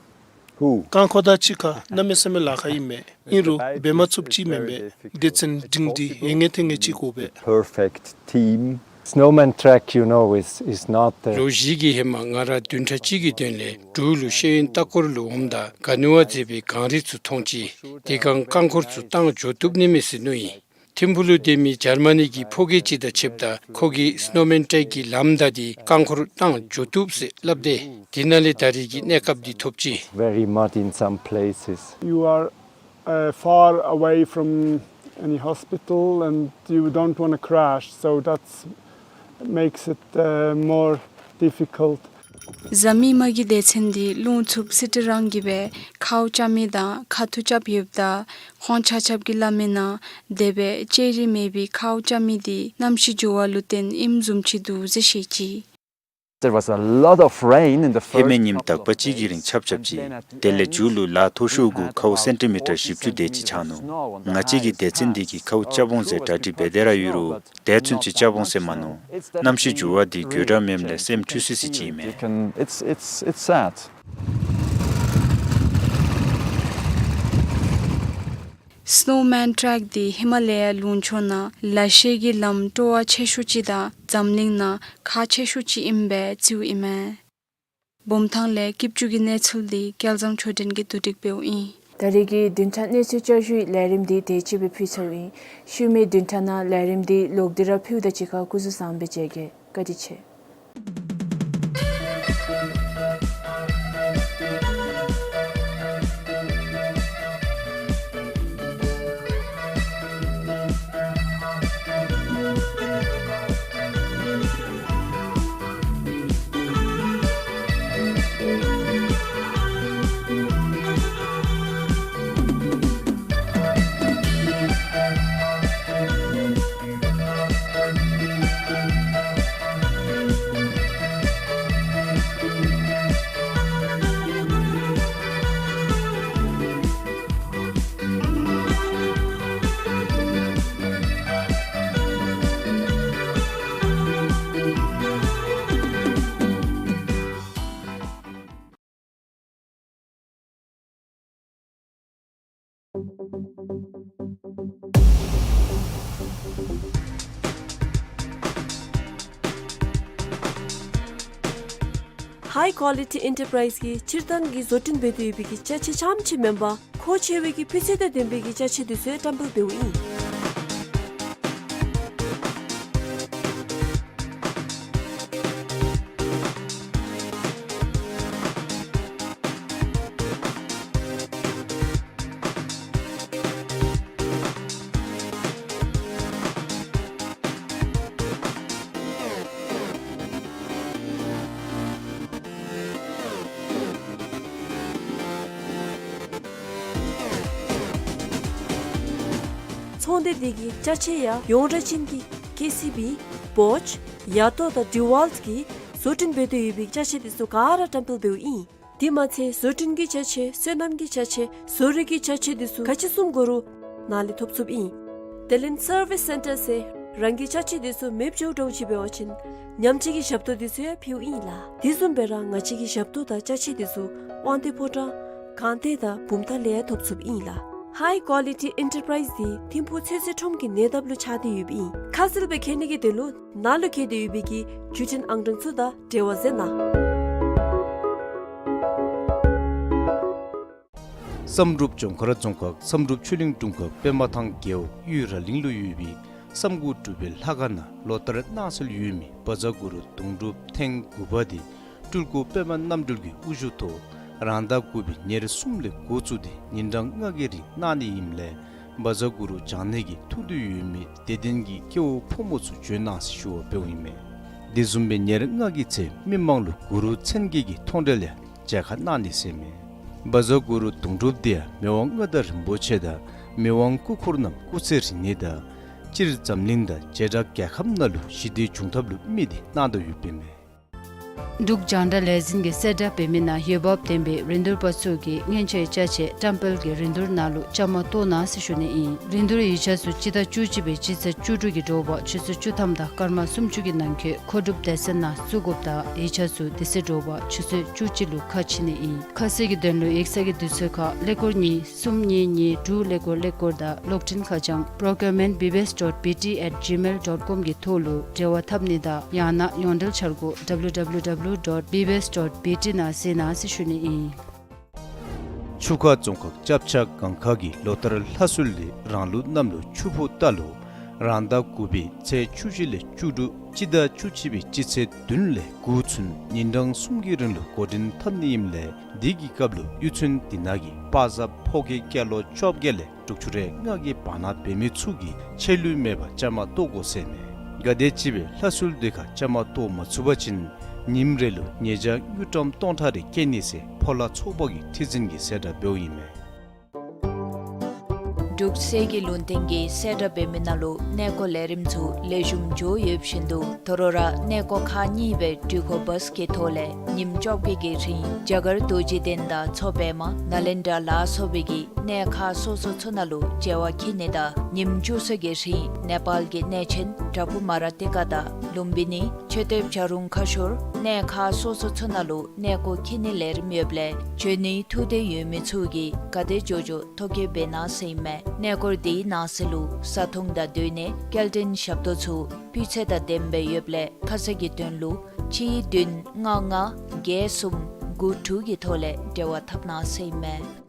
Who? རྐང་འཁོར་དང་གཅིག་ཁར་གནམ་མེད་ས་མེད་ལཱ་ཁག་ཨིན་མས། ཨིན་རུང་འབད་མ་ཚུགསཔ་ཅིག་མེན་པས། སྡེ་ཚན་སྒྲིང་སྒྲི་ཡོད་ངེས་ཐོན་ངེས་ཅིག་དགོ་པས། Perfect team. Snowman trek, you know, is, is not, uh, ལོ་བཞི་གི་ཧེ་མ་ང་ར་བདུན་ཕྲག་གཅིག་གི་དོན་ལས་འབྲུག་ལུ་ཤེས་ཡོན་ལྟ་སྐོར་ལུ་འོངམ་ད་ག་ནུ་བ་མཛེས་པའི་གངས་རི་ཚུ་མཐོང་ཅི། དེ་སྒང་རྐང་འཁོར་ཚུ་བཏང་འགྱོ་བཏུབ་ནི་མས་ཟེར་མནོ་ཡི། ཐིམ་ཕུག་ལུ་སྡོད་མི་འཇར་མ་ནི་གི་ཕོ་སྐྱེས་ཅིག་དང་ཕྱདཔ་ད་ཁོ་གིས་སི་ནོ་མཱན་ཊེརེཀ་གི་ལམ་བདའ་སྟེ་རྐང་འཁོར་བཏང་འགྱོ་བཏུབ་ཟེར་སླབ་སྟེ་དེ་ནང་ལས་ད་རེས་ཀྱི་གནས་སྐབས་འདི་ཐོབ་ཅི། Very muddy in some places. You are, uh, far away from any hospital and you don't wanna crash, so that's makes it, uh, more difficult. བཟའ་མི་མ་གི་སྡེ་ཚན་འདི་རླུང་འཚུབ་སི་ཊི་རང་གིས་སྦེ་ཁཝ་རྐྱབ་མི་དང་ཁ་ཐུག་རྐྱབ་ཡོདཔ་ད་ཁོང་ཆ་ཁྱབ་ཀྱིས་སླབ་མིའི་ནང་དེ་སྦེ་ལྕེ་རིས་མེད་པའི་ཁཝ་རྐྱབ་མི་འདི་གནམ་གཤིས་འགྱུར་བ་ལུ་བརྟེན་ཨིནམ་བཟུམ་ཅིག་འདུག་ཟེར་བཤད་ཅི། There was a lot of rain in the first ཧེ་མའི་ཉིནམ་དག་པ་ཅིག་གི་རིང་ཆརཔ་རྐྱབ་ཅི། དེ་ལས་མཇུག་ལུ་ལ་མཐོ་ཤོས་གུ་ཁཝ་སེན་ཊི་མི་ཊར་བཞི་བཅུ་དེ་ཅིག་ཆགས་ནུག། ང་བཅས་ཀྱི་སྡེ་ཚན་འདི་གིས་ཁཝ་རྐྱབ་འོང་ཟེར་གྲ་སྒྲིག་འབད་དེ་ར་ཡོད་རུང་དེ་ཚུན་ཚོད་རྐྱབ་འོང་ཟེར་མ་མནོ། གནམ་གཤིས་འགྱུར་བ་འདི་དགོད་བྲ་མེདཔ་ལས་སེམས་འཁྲུལ་སི་སི་ཅིག་ཨིན་མས། You can, it's, it's, it's sad. སི་ནོ་མཱན་ཊེརེཀ་འདི་ཧི་མ་ལ་ཡ་ལུང་ཕྱོགས་ནང་ལ་ཤས་ཀྱི་ལམ་སྤྲོ་བ་ཆེ་ཤོས་ཅིག་དང་འཛམ་གླིང་ནང་ཁག་ཆེ་ཤོས་ཅིག་ཨིནམ་སྦེ་བརྩིཝ་ཨིན་མས། བུམ་ཐང་ལས་སྐྱིད་ཆུ་གི་གནས་ཚུལ་འདི་སྐལ་བཟང་ཆོས་ལྡན་གྱིས་བསྡུ་སྒྲིག་འབདཝ་ཨིན། ད་རེས་ཀྱི་བདུན་ཕྲག་གནས་ཚུལ་བསྐྱར་ཞུའི་ལས་རིམ་འདི་དེ་ཅིག་སྦེ་ཕུལ་ཚརཝ་ཨིན། ཤུལ་མའི་བདུན་ཕྲག་ནང་ལས་རིམ་འདི་ལོག་སྟེ་ར་ཕུལཝ་ད་གཅིག་ཁར་སྐུ་གཟུགས་བཟང་པོ་མཇལ་གེ། བཀའ་དྲིན་ཆེ། High Quality Enterprise གིས་སྤྱིར་བཏང་གི་བཟོ་སྐྲུན་འབད་དེ་ཡོད་པའི་གི་ཅ་ཆས་རྐྱངམ་ཅིག་མེན་པར་མཁོ་ཆེ་བའི་གི་སྤུས་ཚད་དང་ལྡན་པའི་གི་ཅ་ཆས་འདི་ཚུ་ཡང་བཀྲམ་སྤེལ་འབདཝ་ཨིན། ཚོང་སྡེ་འདི་གི་ཅ་ཆས་ཡང་ཡོངས་གྲགས་ཅན་གྱི་ཀེ་སི་བི། བོཆ། ཡ་ཏོ་དང་ཌི་ཝཱལཊ་གིས་བཟོ་སྐྲུན་འབད་དེ་ཡོད་པའི་ཅ་ཆས་འདི་ཚུ་ག་ར་བཀྲམ་སྤེལ་འབདཝ་ཨིན། དེ་མ་ཚད་བཟོ་སྐྲུན་གྱི་ཅ་ཆས་སོ་ནམ་གྱི་ཅ་ཆས་བཟོ་རིག་གི་ཅ་ཆས་འདི་ཚུ་ག་ཅི་བཟུམ་དགོ་རུང་ནཱ་ལས་ཐོབ་ཚུགསཔ་ཨིན། དེ་ལས་སར་བིས་སེན་ཊར་ཟེར་རང་གི་ཅ་ཆས་འདི་ཚུ་མེདཔ་འགྱོ་འགྱོཝ་ཅིག་འབད་བ་ཅིན་ཉམས་བཅོས་ཀྱི་ཞབས་ཏོག་འདི་ཚུ་ཡང་ཕུལཝ་ཨིན་ལགས། དེ་བཟུམ་སྦེ་ར་ང་བཅས་ཀྱི་ཞབས་ཏོག་དང་ཅ་ཆས་འདི་ཚུ་དབང་འདུས་ཕོ་བྲང་སྒང་སྟེང་དང་བུམ་ཐང་ལས་ཡང་ཐོབ་ཚུགསཔ་ཨིན་ལགས། High Quality Enterprise འདི་ཐིམ་ཕུག་ཚོད་བསྲེ་ཁྲོམ་གྱི་ཉེ་འདབས་ལུ་ཆགས་ཏེ་ཡོདཔ་ཨིན། ཁ་གསལ་སྦེ་མཁྱེན་ནི་གི་དོན་ལུ་ནཱ་ལུ་བཀོད་དེ་ཡོད་པའི་གི་བརྒྱུད་འཕྲིན་ཨང་གྲངས་ཚུ་དང་འབྲེལ་བ་མཛད་གནང་། བསམ་གྲུབ་ལྗོངས་མཁར་རྫོང་ཁག་བསམ་གྲུབ་ཆོས་གླིང་དྲུང་ཁག་པདྨ་ཐང་རྒེད་འོག་གཡུས་ར་གླིང་ལུ་ཡོད་པའི་བསམ་དགུ་སྒྲུབ་པའི་ལྷ་ཁང་ནང་ལོ་ལྟར་གནང་སྲོལ་ཡོད་མི་བཛྲ་གུ་རུ་དུང་སྒྲུབ་ཐེངས་དགུ་པ་འདི་སྤྲུལ་སྐུ་པདྨ་རྣམ་གྲོལ་གྱི་དབུ་བཞུགས་ཐོག་རང་ཟླ་དགུ་པའི་ཉེར་གསུམ་ལས་འགོ་བཙུགས་ཏེ་ཉིན་གྲངས་ལྔ་གི་རིང་གནང་ནི་ཨིནམ་ལས་བཛྲ་གུ་རུ་བགྱང་ནི་གི་ཐུགས་འདུན་ཡོད་མི་དད་ལྡན་གྱི་སྐྱེ་བོ་ཕོ་མོ་ཚུ་བྱོན་གནང་ཟེར་ཞུ་བ་འབདཝ་ཨིན་མས། དེ་བཟུམ་སྦེ་ཉེར་ལྔ་གི་ཚེ་མི་མང་ལུ་གུ་རུ་མཚན་བརྒྱད་ཀྱི་མཐོང་གྲོལ་ཡང་མཇལ་ཁ་གནང་ནི་ཟེར་མས། བཛྲ་གུ་རུ་དུང་སྒྲུབ་འདི་ཡང་མི་དབང་མངའ་བདག་རིན་པོ་ཆེ་དང་མི་དབང་སྐུ་འཁོར་རྣམས་སྐུ་ཚེ་རིང་ནི་དང་སྤྱིར་འཛམ་གླིང་དང་བྱེ་བྲག་རྒྱལ་ཁབ་ནང་ལུ་ཞི་བདེ་འབྱུང་ཐབས་ལུ་དམིགས་ཏེ་གནང་དོ་ཡོདཔ་ཨིན་མས། འབྲུག་རྒྱང་བསྒྲགས་ལས་འཛིན་གྱིས་གསལ་བསྒྲགས་འབད་མི་ནང་འོས་འབབ་ལྡན་པའི་རིན་བསྡུར་པ་ཚུ་གིས་སྔོན་ཆད་ཅ་ཆས་བཀྲམ་སྤེལ་གྱི་རིན་བསྡུར་ནང་ལུ་བཅའ་མར་གཏོགས་གནང་ཟེར་ཞུ་ནི་ཨིན། རིན་བསྡུར་ཡིག་ཆ་ཚུ་སྤྱི་ཟླ་བཅུ་གཅིག་པའི་སྤྱི་ཚེས་བཅུ་དྲུག་གི་དྲོ་པ་ཆུ་ཚོད་བཅུ་ཐམ་དང་སྐར་མ་སུམ་ཅུ་གི་ནང་འཁོད་མཁོ་སྒྲུབ་སྡེ་ཚན་ནང་བཙུགས་དགོཔ་དང་ཡིག་ཆ་ཚུ་དེ་ཚེ་དྲོ་པ་ཆུ་ཚོད་བཅུ་གཅིག་ལུ་ཁ་ཕྱེ་ནི་ཨིན། ཁ་གསལ་གྱི་དོན་ལུ་ཡིག་ཚང་གི་དུས་ཚོད་ཁར་ཀླད་ཀོར་གཉིས་གསུམ་གཉིས་གཉིས་དྲུག་ཀླད་ཀོར་ཀླད་ཀོར་དང་གློག་འཕྲིན་ཁ་བྱང་procurement B B S dot B T at gmail dot com གི་ཐོག་ལུ་འབྲེལ་བ་འཐབ་ནི་དང་ཡང་ན་ཡོངས་འབྲེལ་འཆར་སྒོ W W W dot B B S dot B T ནང་གཟིགས་གནང་ཟེར་ཞུ་ནི་ཨིན། ཆུ་ཁ་རྫོང་ཁག་ལྕགས་བྱ་སྒང་ཁ་གི་ལོ་ལྟར་ལྷ་གསོལ་འདི་རང་ལུགས་གནམ་ལོ་ཆུ་ཕོ་རྟ་ལོ་རང་ཟླ་དགུ་པའི་ཚེས་བཅུ་བཞི་ལས་བཅུ་དྲུག་སྤྱི་ཟླ་བཅུ་གཅིག་པའི་སྤྱི་ཚེས་བདུན་ལས་དགུ་ཚུན་ཉིན་གྲངས་གསུམ་གྱི་རིང་ལུ་འགོ་འདྲེན་འཐབ་ནི་ཨིནམ་ལས་དེ་གི་སྐབས་ལུ་གཡུས་ཚན་དེ་ནང་གི་པ་ཟ་ཕོ་སྐྱེས་སྐྱེས་ལོ་བཅོ་བརྒྱད་ལས་དྲུག་ཅུ་རེ་ལྔ་གི་བར་ན་འབད་མི་ཚུ་གིས་ཆད་ལུས་མེད་པར་བཅའ་མར་གཏོགས་དགོ་ཟེར་མས། གལ་ཏེ་ཅིག་སྦེ་ལྷ་གསོལ་འདི་ཁར་བཅའ་མར་གཏོགས་མ་ཚུགས་པ་ཅིན་ཉིནམ་རེ་ལུ་ཉེས་བྱ་དངུལ་ཀྲམ་སྟོང་ཕྲག་རེ་བཀལ་ནི་ཟེར་ཕོ་ལྷ་ཚོགས་པ་གི་ཁྲི་འཛིན་གྱིས་གསལ་བསྒྲགས་འབདཝ་ཨིན་མས། འབྲུག་གསེར་གྱི་ལུང་བསྟན་གྱིས་གསལ་བསྒྲགས་འབད་མི་ནང་ལུ་གནས་སྐོར་ལས་རིམ་ཚུ་ལེགས་ཤོམ་འགྱོ་ཡོད་བཞིན་དུ་ད་རུང་ར་གནས་སྐོར་ཁག་གཉིས་སྦེ་འགྲུལ་འཁོར་བཱས་ཀྱི་ཐོག་ལས་ཉིནམ་བཅོ་བརྒྱད་ཀྱི་རིང་རྒྱ་གར་རྡོ་རྗེ་གདན་དང་མཚོ་པདྨ་ནཱ་ལེནྡྲ་ལ་སོགས་པའི་གི་གནས་ཁག་སོ་སོ་ཚུ་ནང་ལུ་མཇལ་བར་འཁྱིད་ནི་དང་ཉིནམ་བཅུ་གསུམ་གྱི་རིང་ནེ་པཱལ་གྱི་གནས་ཆེན་བྲག་ཕུག་མ་ར་ཏི་ཀ་དང་ལུམ་བི་ནི་མཆོད་རྟེན་བྱ་རུང་ཁ་ཤོར་གནས་ཁག་སོ་སོ་ཚུ་ནང་ལུ་གནས་སྐོར་འཁྱིད་ནི་ལས་རིམ་ཡོདཔ་ལས་འབྱོན་ནིའི་ཐུགས་འདོད་ཡོད་མི་ཚུ་གིས་ག་དེ་མགྱོགས་མགྱོགས་ཐོ་བཀོད་འབད་གནང་ཟེར་ཨིན་མས། གནས་སྐོར་དེའི་ནང་གསེས་ལུ་བཟའ་འཐུང་དང་སྡོད་གནས་སྐྱེལ་འདྲེན་ཞབས་ཏོག་ཚུ་སྤུས་ཚད་དང་ལྡནམ་སྦེ་ཡོདཔ་ལས་ཁ་གསལ་གྱི་དོན་ལུ་གཅིག་བདུན་ལྔ་ལྔ་བརྒྱད་གསུམ་དགུ་དྲུག་གི་ཐོག་ལས་འབྲེལ་བ་འཐབ་གནང་ཟེར་ཨིན་མས།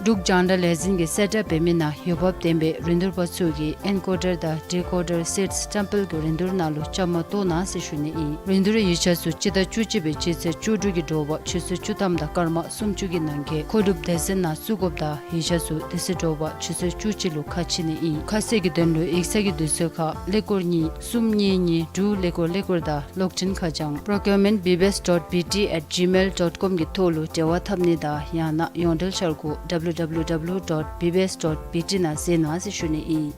འབྲུག་རྒྱང་བསྒྲགས་ལས་འཛིན་གྱིས་གསལ་བསྒྲགས་འབད་མི་ནང་འོས་འབབ་ལྡན་པའི་རིན་བསྡུར་པ་ཚུ་གིས་ཨེན་ཀོ་ཌར་དང་ཌི་ཀོ་ཌར་སེཊསི་བཀྲམ་སྤེལ་གྱི་རིན་བསྡུར་ནང་ལུ་བཅའ་མར་གཏོགས་གནང་ཟེར་ཞུ་ནི་ཨིན། རིན་བསྡུར་ཡིག་ཆ་ཚུ་སྤྱི་ཟླ་བཅུ་གཅིག་པའི་སྤྱི་ཚེས་བཅུ་དྲུག་གི་དྲོ་པ་ཆུ་ཚོད་བཅུ་ཐམ་དང་སྐར་མ་སུམ་ཅུ་གི་ནང་འཁོད་མཁོ་སྒྲུབ་སྡེ་ཚན་ནང་བཙུགས་དགོཔ་དང་ཡིག་ཆ་ཚུ་དེ་ཚེ་དྲོ་པ་ཆུ་ཚོད་བཅུ་གཅིག་ལུ་ཁ་ཕྱེ་ནི་ཨིན། ཁ་གསལ་གྱི་དོན་ལུ་ཡིག་ཚང་གི་དུས་ཚོད་ཁར་ཀླད་ཀོར་གཉིས་གསུམ་གཉིས་གཉིས་དྲུག་ཀླད་ཀོར་ཀླད་ཀོར་དང་གློག་འཕྲིན་ཁ་བྱང་procurement B B S dot B T at gmail dot com གི་ཐོག་ལུ་འབྲེལ་བ་འཐབ་ནི་དང་ཡང་ན་ཡོངས་འབྲེལ་འཆར་སྒོ་W W W dot B B S dot B T ནང་གཟིགས་གནང་ཟེར་ཞུ་ནི་ཨིན།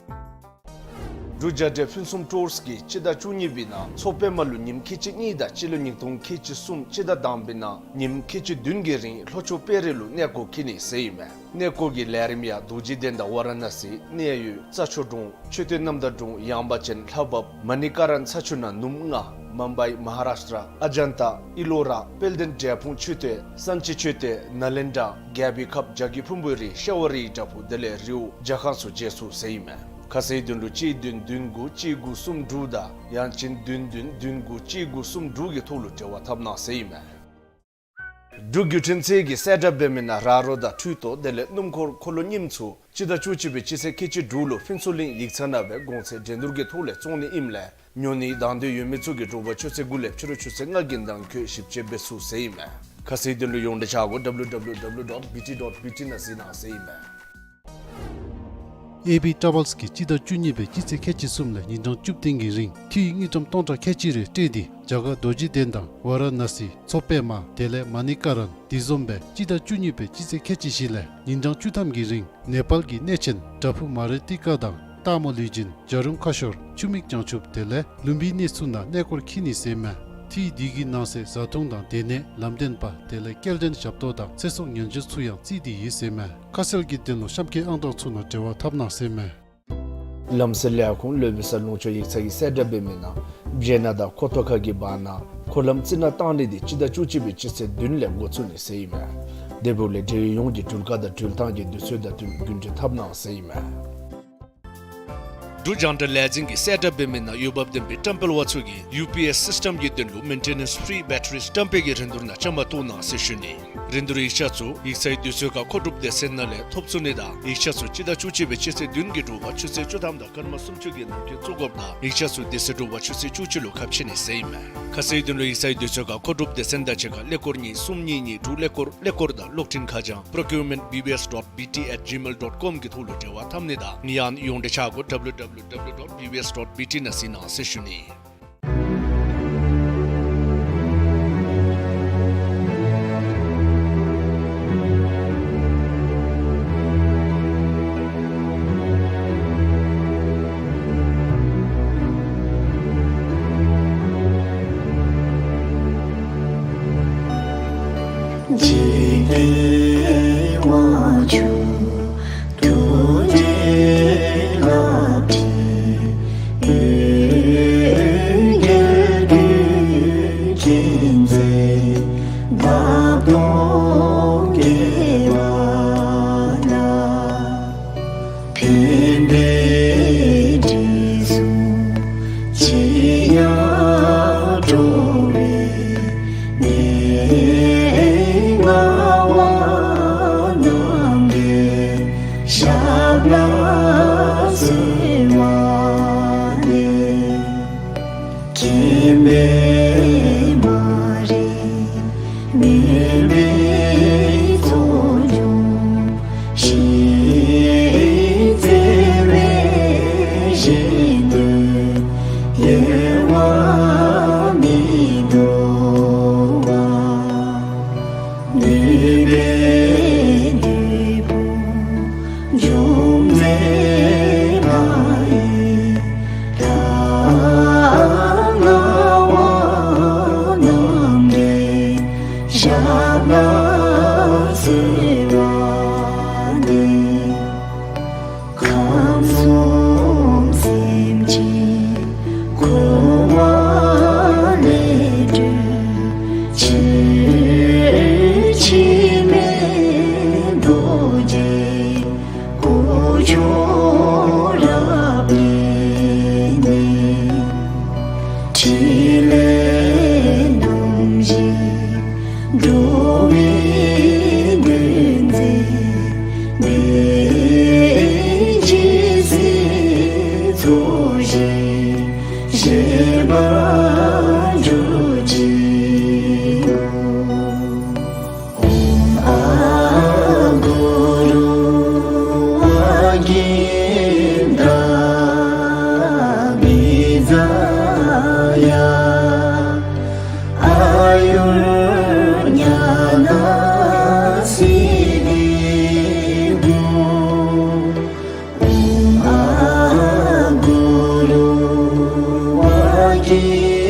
འབྲུག་རྒྱལ་འབྲས་ཕུན་སུམ་ཊུརསི་གིས་སྤྱི་ཟླ་བཅུ་གཉིས་པའི་ནང་མཚོ་པདྨ་ལུ་ཉིནམ་ཁལ་གཅིག་གཉིས་དང་སྤྱི་ལོ་ཉིས་སྟོང་ཁལ་གཅིག་གསུམ་སྤྱི་ཟླ་དང་པའི་ནང་ཉིནམ་ཁལ་གཅིག་བདུན་གྱི་རིང་ལྷོ་ཕྱོགས་དཔལ་རི་ལུ་གནས་སྐོར་འཁྱིད་ནི་ཟེར་ཨིན་མས། གནས་སྐོར་གྱི་ལས་རིམ་ཡང་རྡོ་རྗེ་གདན་དང་ཝ་ར་ཎ་སི་གནས་ཡུལ་རྩྭ་མཆོག་གྲོང་མཆོད་རྟེན་རྣམ་དག་གྲོང་ཡངས་པ་ཅན་ལྷ་བབས་མ་ཎི་ཀ་ར་ན་ས་ཆུ་ནང་ནུབ་ལྔ་ མུམ་བྷའི་མ་ཧཱ་རཱཤ་ཊྲ་ཨ་ཇན་ཏ་ཨི་ལོ་ར་དཔལ་ལྡན་འབྲས་སྤུངས་མཆོད་རྟེན་སན་ཅི་མཆོད་རྟེན་ནཱ་ལེནྡྲ་རྒྱལ་པོའི་ཁབ་བྱ་རྒོད་ཕུང་པོའི་རི་ཤྭ་བ་རིའི་བྲག་ཕུག་དེ་ལས་རི་བོ་ཇ་ཁང་སོགས་མཇལ་ཚུགས་ཟེར་ཨིན་མས། ཁ་གསལ་དོན་ལུ་གཅིག་བདུན་བདུན་དགུ་གཅིག་དགུ་གསུམ་དྲུག་དང་ཡང་ཅིན་བདུན་བདུན་བདུན་དགུ་གཅིག་དགུ་གསུམ་དྲུག་གི་ཐོག་ལུ་འབྲེལ་བ་འཐབ་གནང་ཟེར་ཨིན་མས། འབྲུག་བརྒྱུད་འཕྲིན་ཚད་ཀྱི་གསལ་བསྒྲགས་འབད་མི་ནང་ར་རོ་དང་འཕྲུལ་རྟོག་དེ་ལས་སྣུམ་འཁོར་འཁོར་ལོ་རྙིངམ་ཚུ་སྤྱི་ཟླ་བཅུ་གཅིག་པའི་སྤྱི་ཚེས་ཁལ་གཅིག་དྲུག་ལུ་ཕུན་ཚོགས་གླིང་ཡིག་ཚང་ནང་སྦེ་གོང་ཚད་འགྲན་བསྡུར་གྱི་ཐོག་ལས་བཙོང་ནི་ཨིནམ་ལས་ཉོ་ནི་དང་འདོད་ཡོད་མི་ཚུ་གིས་དྲོ་པ་ཆུ་ཚོད་དགུ་ལས་ཕྱི་རུ་ཆུ་ཚོད་ལྔ་གི་ནང་འཁོད་ཞིབ་དཔྱད་འབད་ཚུགས་ཟེར་ཨིན་མས། ཁ་གསལ་དོན་ལུ་ཡོངས་འབྲེལ་ཆ་སྒོ་W W W dot B T dot B T ནང་གཟིགས་གནང་ཟེར་ཨིན་མས། ཨེ་བི་ཊ་རེ་ཝེལསི་གིས་སྤྱི་ཟླ་བཅུ་གཉིས་པའི་སྤྱི་ཚེས་ཁལ་གཅིག་གསུམ་ལས་ཉིན་གྲངས་བཅུ་བདུན་གྱི་རིང་ཐིའུ་དངུལ་ཀྲམ་སྟོང་ཕྲག་ཁལ་གཅིག་རེ་སྤྲོད་དེ་རྒྱ་གར་རྡོ་རྗེ་གདན་དང་ཝཱ་ར་ཎ་སི་མཚོ་པདྨ་དེ་ལས་མ་ཎི་ཀ་རན་དེ་བཟུམ་སྦེ་སྤྱི་ཟླ་བཅུ་གཉིས་པའི་སྤྱི་ཚེས་ཁལ་གཅིག་བཞི་ལས་ཉིན་གྲངས་བཅུ་ཐམ་གྱི་རིང་ནེ་པཱལ་གྱི་གནས་ཆེན་བྲག་ཕུག་མ་རི་ཏི་ཀ་དང་སྟག་མོ་ལུས་སྦྱིན་བྱ་རུང་ཁ་ཤོར་ཆུ་མིག་བྱང་ཆུབ་དེ་ལས་ལུམ་བི་ནི་ཚུ་ནང་གནས་སྐོར་འཁྱིད་ནི་ཟེར་ཨིན་མས། ཐིའུ་དེ་གི་ནང་གསེས་བཟའ་འཐུང་དང་སྡོད་གནས་ལམ་སྟོན་པ་དེ་ལས་སྐྱེལ་འདྲེན་ཞབས་ཏོག་དང་ཚེ་སྲོག་ཉེན་བཅོལ་ཚུ་ཡང་བརྩིས་ཏེ་ཡོད་ཟེར་ཨིན་མས། ཁ་གསལ་གྱི་དོན་ལུ་གཤམ་འཁོད་ཨང་གྲངས་ཚུ་ནང་འབྲེལ་བ་འཐབ་གནང་ཟེར་ཨིན་མས། ལམ་སེལ་ལས་ཁུངས་སློབ་དཔོན་ས་ལུང་ཕྱོགས་ཡིག་ཚང་གིས་གསལ་བསྒྲགས་འབད་མི་ནང་སྦྱེད་ནག་དང་ཁོ་ཐོག་ཁ་གི་བར་ན་འཁོར་ལམ་རྩི་ནག་བཏང་ནི་དེ་སྤྱི་ཟླ་བཅུ་གཅིག་པའི་སྤྱི་ཚེས་བདུན་ལས་འགོ་བཙུགས་ནི་ཟེར་ཨིན་མས། དེ་འབདཝ་ལས་འབྲེལ་ཡོད་ཡོངས་ཀྱིས་འགྲུལ་བཀག་དང་འགྲུལ་ཐངས་ཀྱི་དུས་ཚོད་དང་བསྟུན་རྒྱུན་འགྲུལ་འཐབ་གནང་ཟེར་ཨིན་མས། འབྲུག་རྒྱང་བསྒྲགས་ལས་འཛིན་གྱིས་གསལ་བསྒྲགས་འབད་མི་ནང་འོས་འབབ་ལྡན་པའི་བཀྲམ་སྤེལ་པ་ཚུ་གིས་ཡུ་པི་ཨེསི་སིསི་ཊམ་གྱི་དོན་ལུ་མེན་ཊེ་ནེནསི་ཕི་རི་བེ་ཊ་རི་བཀྲམ་སྤེལ་གྱི་རིན་བསྡུར་ནང་བཅའ་མར་གཏོགས་གནང་ཟེར་ཞུ་ནི། རིན་བསྡུར་ཡིག་ཆ་ཚུ་ཡིག་ཚང་གི་དུས་ཚོད་ཁར་མཁོ་སྒྲུབ་སྡེ་ཚན་ནང་ལས་ཐོབ་ཚུགས་ནི་དང་ཡིག་ཆ་ཚུ་སྤྱི་ཟླ་བཅུ་གཅིག་པའི་སྤྱི་ཚེས་བདུན་གྱི་དྲོ་པ་ཆུ་ཚོད་བཅུ་ཐམ་དང་སྐར་མ་སུམ་ཅུ་གི་ནང་འཁོད་བཙུགས་དགོཔ་དང་ཡིག་ཆ་ཚུ་དེ་ཚེ་དྲོ་པ་ཆུ་ཚོད་བཅུ་གཅིག་ལུ་ཁ་ཕྱེ་ནི་ཟེར་ཨིན་མས། ཁ་གསལ་དོན་ལུ་ཡིག་ཚང་གི་དུས་ཚོད་ཁར་མཁོ་སྒྲུབ་སྡེ་ཚན་དང་གཅིག་ཁར་ཀླད་ཀོར་གཉིས་གསུམ་གཉིས་གཉིས་དྲུག་ཀླད་ཀོར་ཀླད་ཀོར་དང་གློག་འཕྲིན་ཁ་བྱང་procurement B B S dot B T at gmail dot com གི་ཐོག་ལུ་འབྲེལ་བ་འཐབ་ནི་དང་ཡང་ན་ཡོངས་འབྲེལ་ཆ་སྒོ་W W W dot B B S dot B T ནང་གཟིགས་གནང་ཟེར་ཞུ་ནི། འཇིག་རྟེན་དབང་ཕྱུག་ཐུགས་རྗེའི་བླ་བྲེ། འོད་གསལ་ཀུན་གྱི་མཛོད་འདབ་སྟོང་བརྒྱད་པ་ན། ཕན་པའི་དྲི་བསུང་ཅི་ཡང་བྲོ་བའི་གནས་ལྔ་པ་རྣམས་ཀྱི་ཞབས་ལ་གསོལ་བ་འདེབས། མཁྱེན་པའི་མ་རིག་མུན་པའི་ཚོགས་འཇོམས་ཤིང་རྩེ་བའི་ཞིང་དུ་ཡལ་བ་མི་འདོར་བ། ནུས་པའི་བདུད་དཔུང་འཇོམས་མཛད་མ་ཡི་ད་ལྔ་པ་རྣམས་ཀྱི་ཞབས་ལ་གསོལ་བ་འདེབས། ཁམས་གསུམ་སེམས་ཅན་འཁོར་བ་ལས་སྒྲོལ་ཕྱིར། འཆི་མེད་རྡོ་རྗེ་སྐུ་མཆོག་རབ་བརྙེས་ནས། ཕྲིན་ལས་རྣམ་བཞི་འགྲོ་བའི་དོན་མཛད་པའི་རྒྱལ་སྲས་ཚོགས་ཞིང་གཤེགས་པར་གྱུར་ཅིག། ཨོཾ་ཨ་གུ་རུ་ཝ་གི་ཏ་བི་ཛ་ཡ། ཨ་ཡུར་ཉ་ན་སིདྡྷི་ཧཱུྃ། ཨོཾ་ཨ་གུ་རུ་ཝ་གི་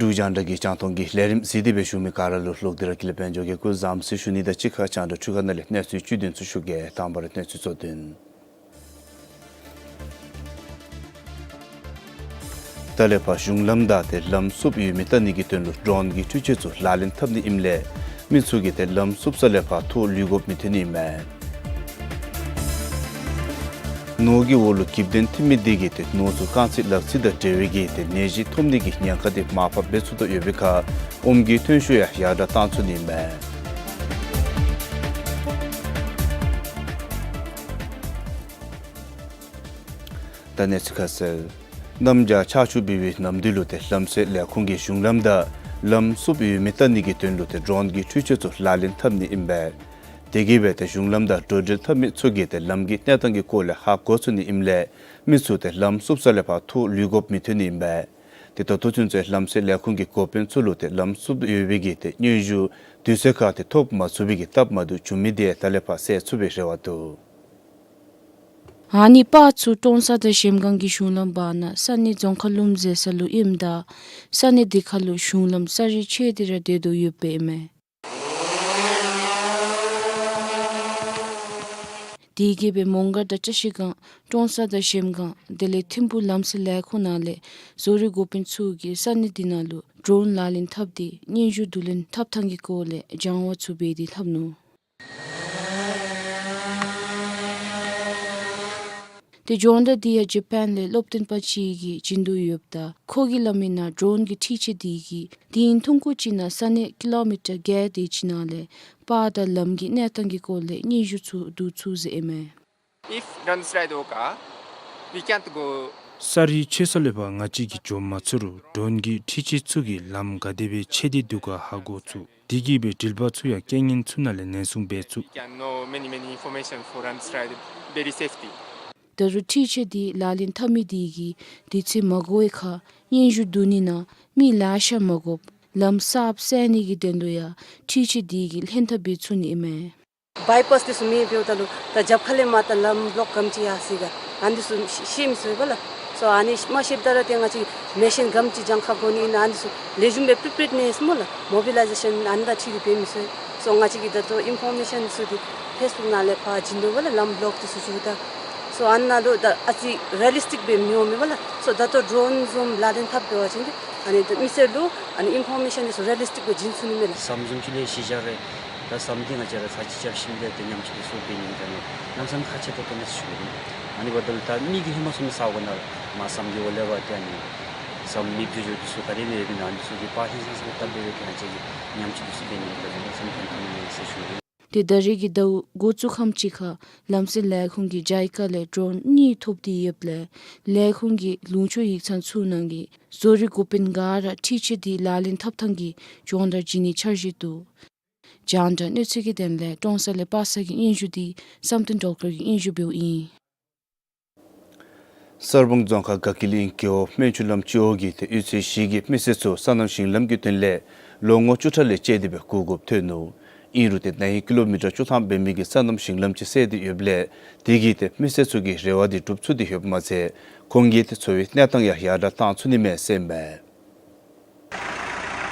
འབྲུག་རྒྱང་བསྒྲགས་ཀྱི་རྒྱང་མཐོང་གི་ལས་རིམ་གཟིགས་ཏེ་སྦེ་བཞུགས་མི་ག་ར་ལུ་ལོག་སྟེ་ར་ཀུན་ལེགས་དཔལ་འབྱོར་གྱིས་སྐུ་གཟུགས་བཟང་པོ་ཟེར་ཞུ་ནི་དང་གཅིག་ཁར་རྒྱང་བསྒྲགས་འཕྲུལ་ཁང་ནང་ལས་གནས་ཚུལ་བཅུད་དོན་ཚུ་ཞུ་གེ། དང་པ་ར་གནས་ཚུལ་གཙོ་དོན། ད་ལས་ཕར་གཞུང་ལམ་བདའ་སྟེ་ལམ་བསུབ་ཡོད་མི་བལྟ་ནི་གི་དོན་ལུ་ཌོན་གྱི་འཕྲུལ་ཆས་ཚུ་ལག་ལེན་འཐབ་ནི་ཨིནམ་ལས་མི་ཚུ་གིས་ཏེ་ལམ་བསུབ་ས་ལས་ཕར་ཐོག་ལུས་དགོཔ་མི་ཐོན་ནི་མས། ནོར་གྱི་འོག་ལུ་གྱིབ་ལྡན་ཐིམ་མི་དེ་གིས་ཏེ་ནོར་ཚུ་རྐང་རྩེད་ལག་རྩེད་དང་འབྲེལ་བའི་གི་ཏེ་ནད་གཞི་ཐོབ་ནི་གི་ཉེན་ཁ་དེ་མར་ཕབ་འབད་ཚུགས་དོ་ཡོད་པའི་ཁར་ཨོམ་གྱི་ཐོན་ཤུགས་ཡང་ཡར་དྲག་བཏང་ཚུགས་ནི་མས། ད་གནས་ཚུལ་ཁ་གསལ། གནམ་བྱཱར་ཆར་ཆུ་འབབ་པའི་ནམ་དུས་ལུ་ཏེ་ལམ་སེལ་ལས་ཁུངས་ཀྱིས་གཞུང་ལམ་དང་ལམ་བསུབ་ཡོད་མི་བལྟ་ནི་གི་དོན་ལུ་ཏེ་ཌོན་གྱི་འཕྲུལ་ཆས་ཚུ་ལག་ལེན་འཐབ་ནི་ཨིན་པས། དེ་གིས་སྦེ་ཏེ་གཞུང་ལམ་དང་འགྲོ་འགྲུལ་འཐབ་མི་ཚུ་གིས་ཏེ་ལམ་གྱི་གནས་སྟངས་ཀྱི་སྐོར་ལས་ཧ་གོ་ཚུགས་ནི་ཨིནམ་ལས་མི་ཚུ་ཏེ་ལམ་བསུབ་ས་ལས་ཕར་ཐོག་ལུས་དགོཔ་མི་ཐོན་ནི་ཨིན་པས། ཏེ་ད་ལྟོ་ཚུན་ཚོད་ལམ་སེལ་ལས་ཁུངས་ཀྱི་འགོ་དཔོན་ཚུ་ལུ་ཏེ་ལམ་བསུབ་ཡོད་པའི་གི་ཏེ་སྙན་ཞུ་དུས་ཚོད་ཁར་ཏེ་ཐོབ་མ་ཚུགས་པའི་གི་སྟབས་མ་བདེཝ་བྱུང་མི་དེ་ད་ལས་ཕར་སེལ་ཚུགས་པའི་རེ་བ་འདུག། ཨ་ནི་པར་ཚུ་ཀྲོང་གསར་དང་གཞལམ་སྒང་གི་གཞུང་ལམ་བར་ན་ས་གནས་རྫོང་ཁ་ལུམ་ཟེར་ས་ལུ་ཨིནམ་ད་ས་གནས་དེ་ཁར་ལུ་གཞུང་ལམ་ས་རིས་ཆད་དེ་ར་སྡོད་དོ་ཡོདཔ་ཨིན་མས། དེ་གིས་སྦེ་མོང་སྒར་དང་བཀྲ་ཤིས་སྒང་ཀྲོང་གསར་དང་གཞལམ་སྒང་དེ་ལས་ཐིམ་ཕུག་ལམ་སེལ་ལས་ཁུངས་ནང་ལས་བཟོ་རིག་འགོ་དཔོན་ཚུ་གིས་ས་གནས་དེ་ནང་ལུ་ཌོན་ལག་ལེན་འཐབ་སྟེ་སྙན་ཞུ་བསྡུ་ལེན་འཐབ་ཐངས་ཀྱི་སྐོར་ལས་སྦྱང་བ་ཚུ་འབད་དེ་ལྷབ་ནུག། ཏེ་སྦྱོང་བརྡར་འདི་ཡང་ཇ་པཱན་ལས་སློབ་སྟོན་པ་ཅིག་གིས་བྱིན་དོ་ཡོདཔ་ད་ཁོ་གིས་སླབ་མིའི་ནང་ཌོན་གྱི་འཕྲུལ་ཆས་དེ་གིས་དེ་ཡང་ཐུང་ཀུ་ཅིག་ནང་ས་གནས་ཀི་ལོ་མི་ཊར་བརྒྱད་དེ་ཅིག་ནང་ལས་པར་དང་ལམ་གྱི་གནས་སྟངས་ཀྱི་སྐོར་ལས་སྙན་ཞུ་ཚུ་བསྡུ་ཚུགས་ཟེར་ཨིན་མས། If landslide occur, we can't go. ས་རིས་ཆད་ས་ལས་ཕར་ང་བཅས་ཀྱིས་འགྱོ་མ་ཚུགས་རུང་ཌོན་གྱི་འཕྲུལ་ཆས་ཚུ་གིས་ལམ་ག་དེ་སྦེ་ཆད་དེ་འདུག་ག་ཧ་གོ་ཚུགས། དེ་གིས་སྦེ་འགྲུལ་པ་ཚུ་ཡང་རྐྱེན་ངན་ཚུ་ནང་ལས་ནན་སྲུང་འབད་ཚུགས། We can know many, many information for landslide very safety. ད་རུང་འཕྲུལ་ཆས་དེ་ལག་ལེན་འཐབ་མི་དེ་གིས་དུས་ཚོད་མ་འགོར་བའི་ཁར་སྙན་ཞུ་བསྡུ་ནི་ནང་མི་ལེ་ཤ་མ་དགོཔ་ལམ་གསརཔ་བསལ་ནི་གི་དོན་ལུ་ཡང་འཕྲུལ་ཆས་དེ་གིས་ལྷན་ཐབས་འབད་ཚུགས་ནི་ཨིན་མས། བའི་པཱསི་དེ་ཚུ་མེདཔ་འབདཝ་ད་ལུ་ད་རྒྱབ་ཁ་ལས་མར་ད་ལམ་བློཀ་ག་དེམ་ཅིག་ཡར་སོ་ཡི་ག་ཨ་ནི་ཚུ་ཤེས་ཤེས་མི་ཚུགས་པས་ལགས། སོ་ཨ་ནི་མ་ཤེསཔ་ད་ར་ཏེ་ང་བཅས་མེ་ཤིན་ག་དེམ་ཅིག་གྱངས་ཁ་དགོ་ནི་ཨིན་ན་ཨ་ནི་ཚུ་ལེགས་ཤོམ་སྦེ་པྲི་པེརཌ་ནེསི་སྨོ་ལགས། མོ་བི་ལའི་ཟེ་ཤཱན་ཨ་ནི་དང་འཁྲིལ་ཏེ་འབད་མི་ཚུགས། སོ་ང་བཅས་ཀྱིས་ད་ལྟོ་ཨིན་ཕོར་མེ་ཤཱན་ཚུ་འདི་ཕེསི་བུཀ་ནང་ལས་ཕར་བྱིན་དོ་བས་ལགས། ལམ་བློཀ་དེ་ཚུ་བྱུངམ་ད། སོ་ཨ་ནཱ་ལུ་ད་ཨ་ཙི་རི་ཡ་ལིསི་ཊིཀ་སྦེ་མི་འོང་མས་པ་ལགས། སོ་ད་ལྟོ་ཌོན་བཟུམ་ལག་ལེན་འཐབ་འབད་བ་ཅིན་ཏེ་ཨ་ནི་ད་མི་སེར་ལུ་ཨ་ནི་ཨིན་ཕོར་མེ་ཤཱན་དེ་ཚུ་རི་ཡ་ལིསི་ཊིཀ་སྦེ་བྱིན་ཚུགས་ནི་མས་ལགས། ཟམ་བཟུམ་ཅིག་ལས་གཞི་བཞག་རུང་ ད་ཟམ་འདི་ང་བཅས་ར་ཚར་གཅིག་རྐྱབ་ཞིནམ་ལས་ཏེ་ཉམས་བཅོས་འདི་ཚུ་འབད་ནི་ཨིན་ད་ནི་གནམ་མེད་ས་མེད་ཁག་ཆེ་ཏོག་ཏོ་ཨིན་ཟེར་ཞུ་ནི། ཨ་ནི་འབདཝ་ད་ལུ་ད་མི་གིས་ཧེ་མ་བཟུམ་ས་གོ་ནང་ལུ་མར་ཟམ་གྱི་འོག་ལས་འབད་དེ་ཨ་ནི་ཟམ་མེདཔ་འགྱོ་འགྱོཝ་འདི་ཚུ་ག་དེ་སྦེ་ཡོདཔ་ཨིན་ན་ཨ་ནི་ཚུ་གི་པར་ཧིང་སངས་ས་སྦེ་བཏབ་སྦེ་ར་ཏེ་ང་བཅས་ཀྱིས་ཉམས་བཅོས་འདི་ཚུ་འབད་ནི་ཨིན་ད་ནི་གནམ་མེད་ས་མེད་ཕན་ཐོགས་ནི་ཨིན་ཟེར་ཞུ་ནི། ཏེ་ད་རེས་ཀྱི་ཟླཝ་འགོ་བཙུགས་ཁམས་ཅིག་ཁར་ལམ་སེལ་ལས་ཁུངས་ཀྱིས་ཇཱིཀ་ལས་ཌོརོན་གཉིས་ཐོབ་སྟེ་ཡོདཔ་ལས་ལས་ཁུངས་ཀྱི་ལུང་ཕྱོགས་ཡིག་ཚང་ཚུ་ནང་གི་བཟོ་རིག་འགོ་དཔོན་ག་ར་འཕྲུལ་ཆས་འདི་ལག་ལེན་འཐབ་ཐངས་ཀྱི་སྦྱོང་བརྡར་བྱིན་ནིའི་འཆར་གཞི་འདུག། རྒྱང་བསྒྲགས་གནས་ཚུལ་གྱི་དོན་ལས་ཀྲོང་གསར་ལས་པ་སངས་ཀྱི་སྙན་ཞུ་འདི་བསམ་གཏན་སྒྲོལ་དཀར་གྱིས་སྙན་ཞུ་འབདཝ་ཨིན། གསར་སྤང་རྫོང་ཁག་དགའ་སྐྱིད་གླིང་རྒེད་འོག་སྨན་ཆུ་ལམ་སྤྱི་འོག་གི་ཏེ་གཡུས་ཚན་བཞི་གི་མི་སེར་ཚུ་སོ་ནམ་ཞིང་ལམ་གྱི་དོན་ལས་ལོ་ངོ་བཅུ་ཕྲག་ལས་བཅད་དེ་སྦེ་བསྐོར་དགོཔ་ཐོན་ནུག། ཨིན་རུང་ཏེ་ན་ཧིང་ཀི་ལོ་མི་ཊར་བཅུ་ཐམ་འབད་མི་གི་སོ་ནམ་ཞིང་ལམ་ཅིག་བསལ་ཏེ་ཡོདཔ་ལས་དེ་གིས་ཏེ་མི་སེར་ཚུ་གི་རེ་བ་འདི་འགྲུབ་ཚུགས་ཏེ་ཡོདཔ་མ་ཚད་ཁོང་གི་ཏེ་འཚོ་བའི་གནས་སྟངས་ཡང་ཡར་དྲག་བཏང་ཚུགས་ནི་མས་ཟེར་ཨིན་མས།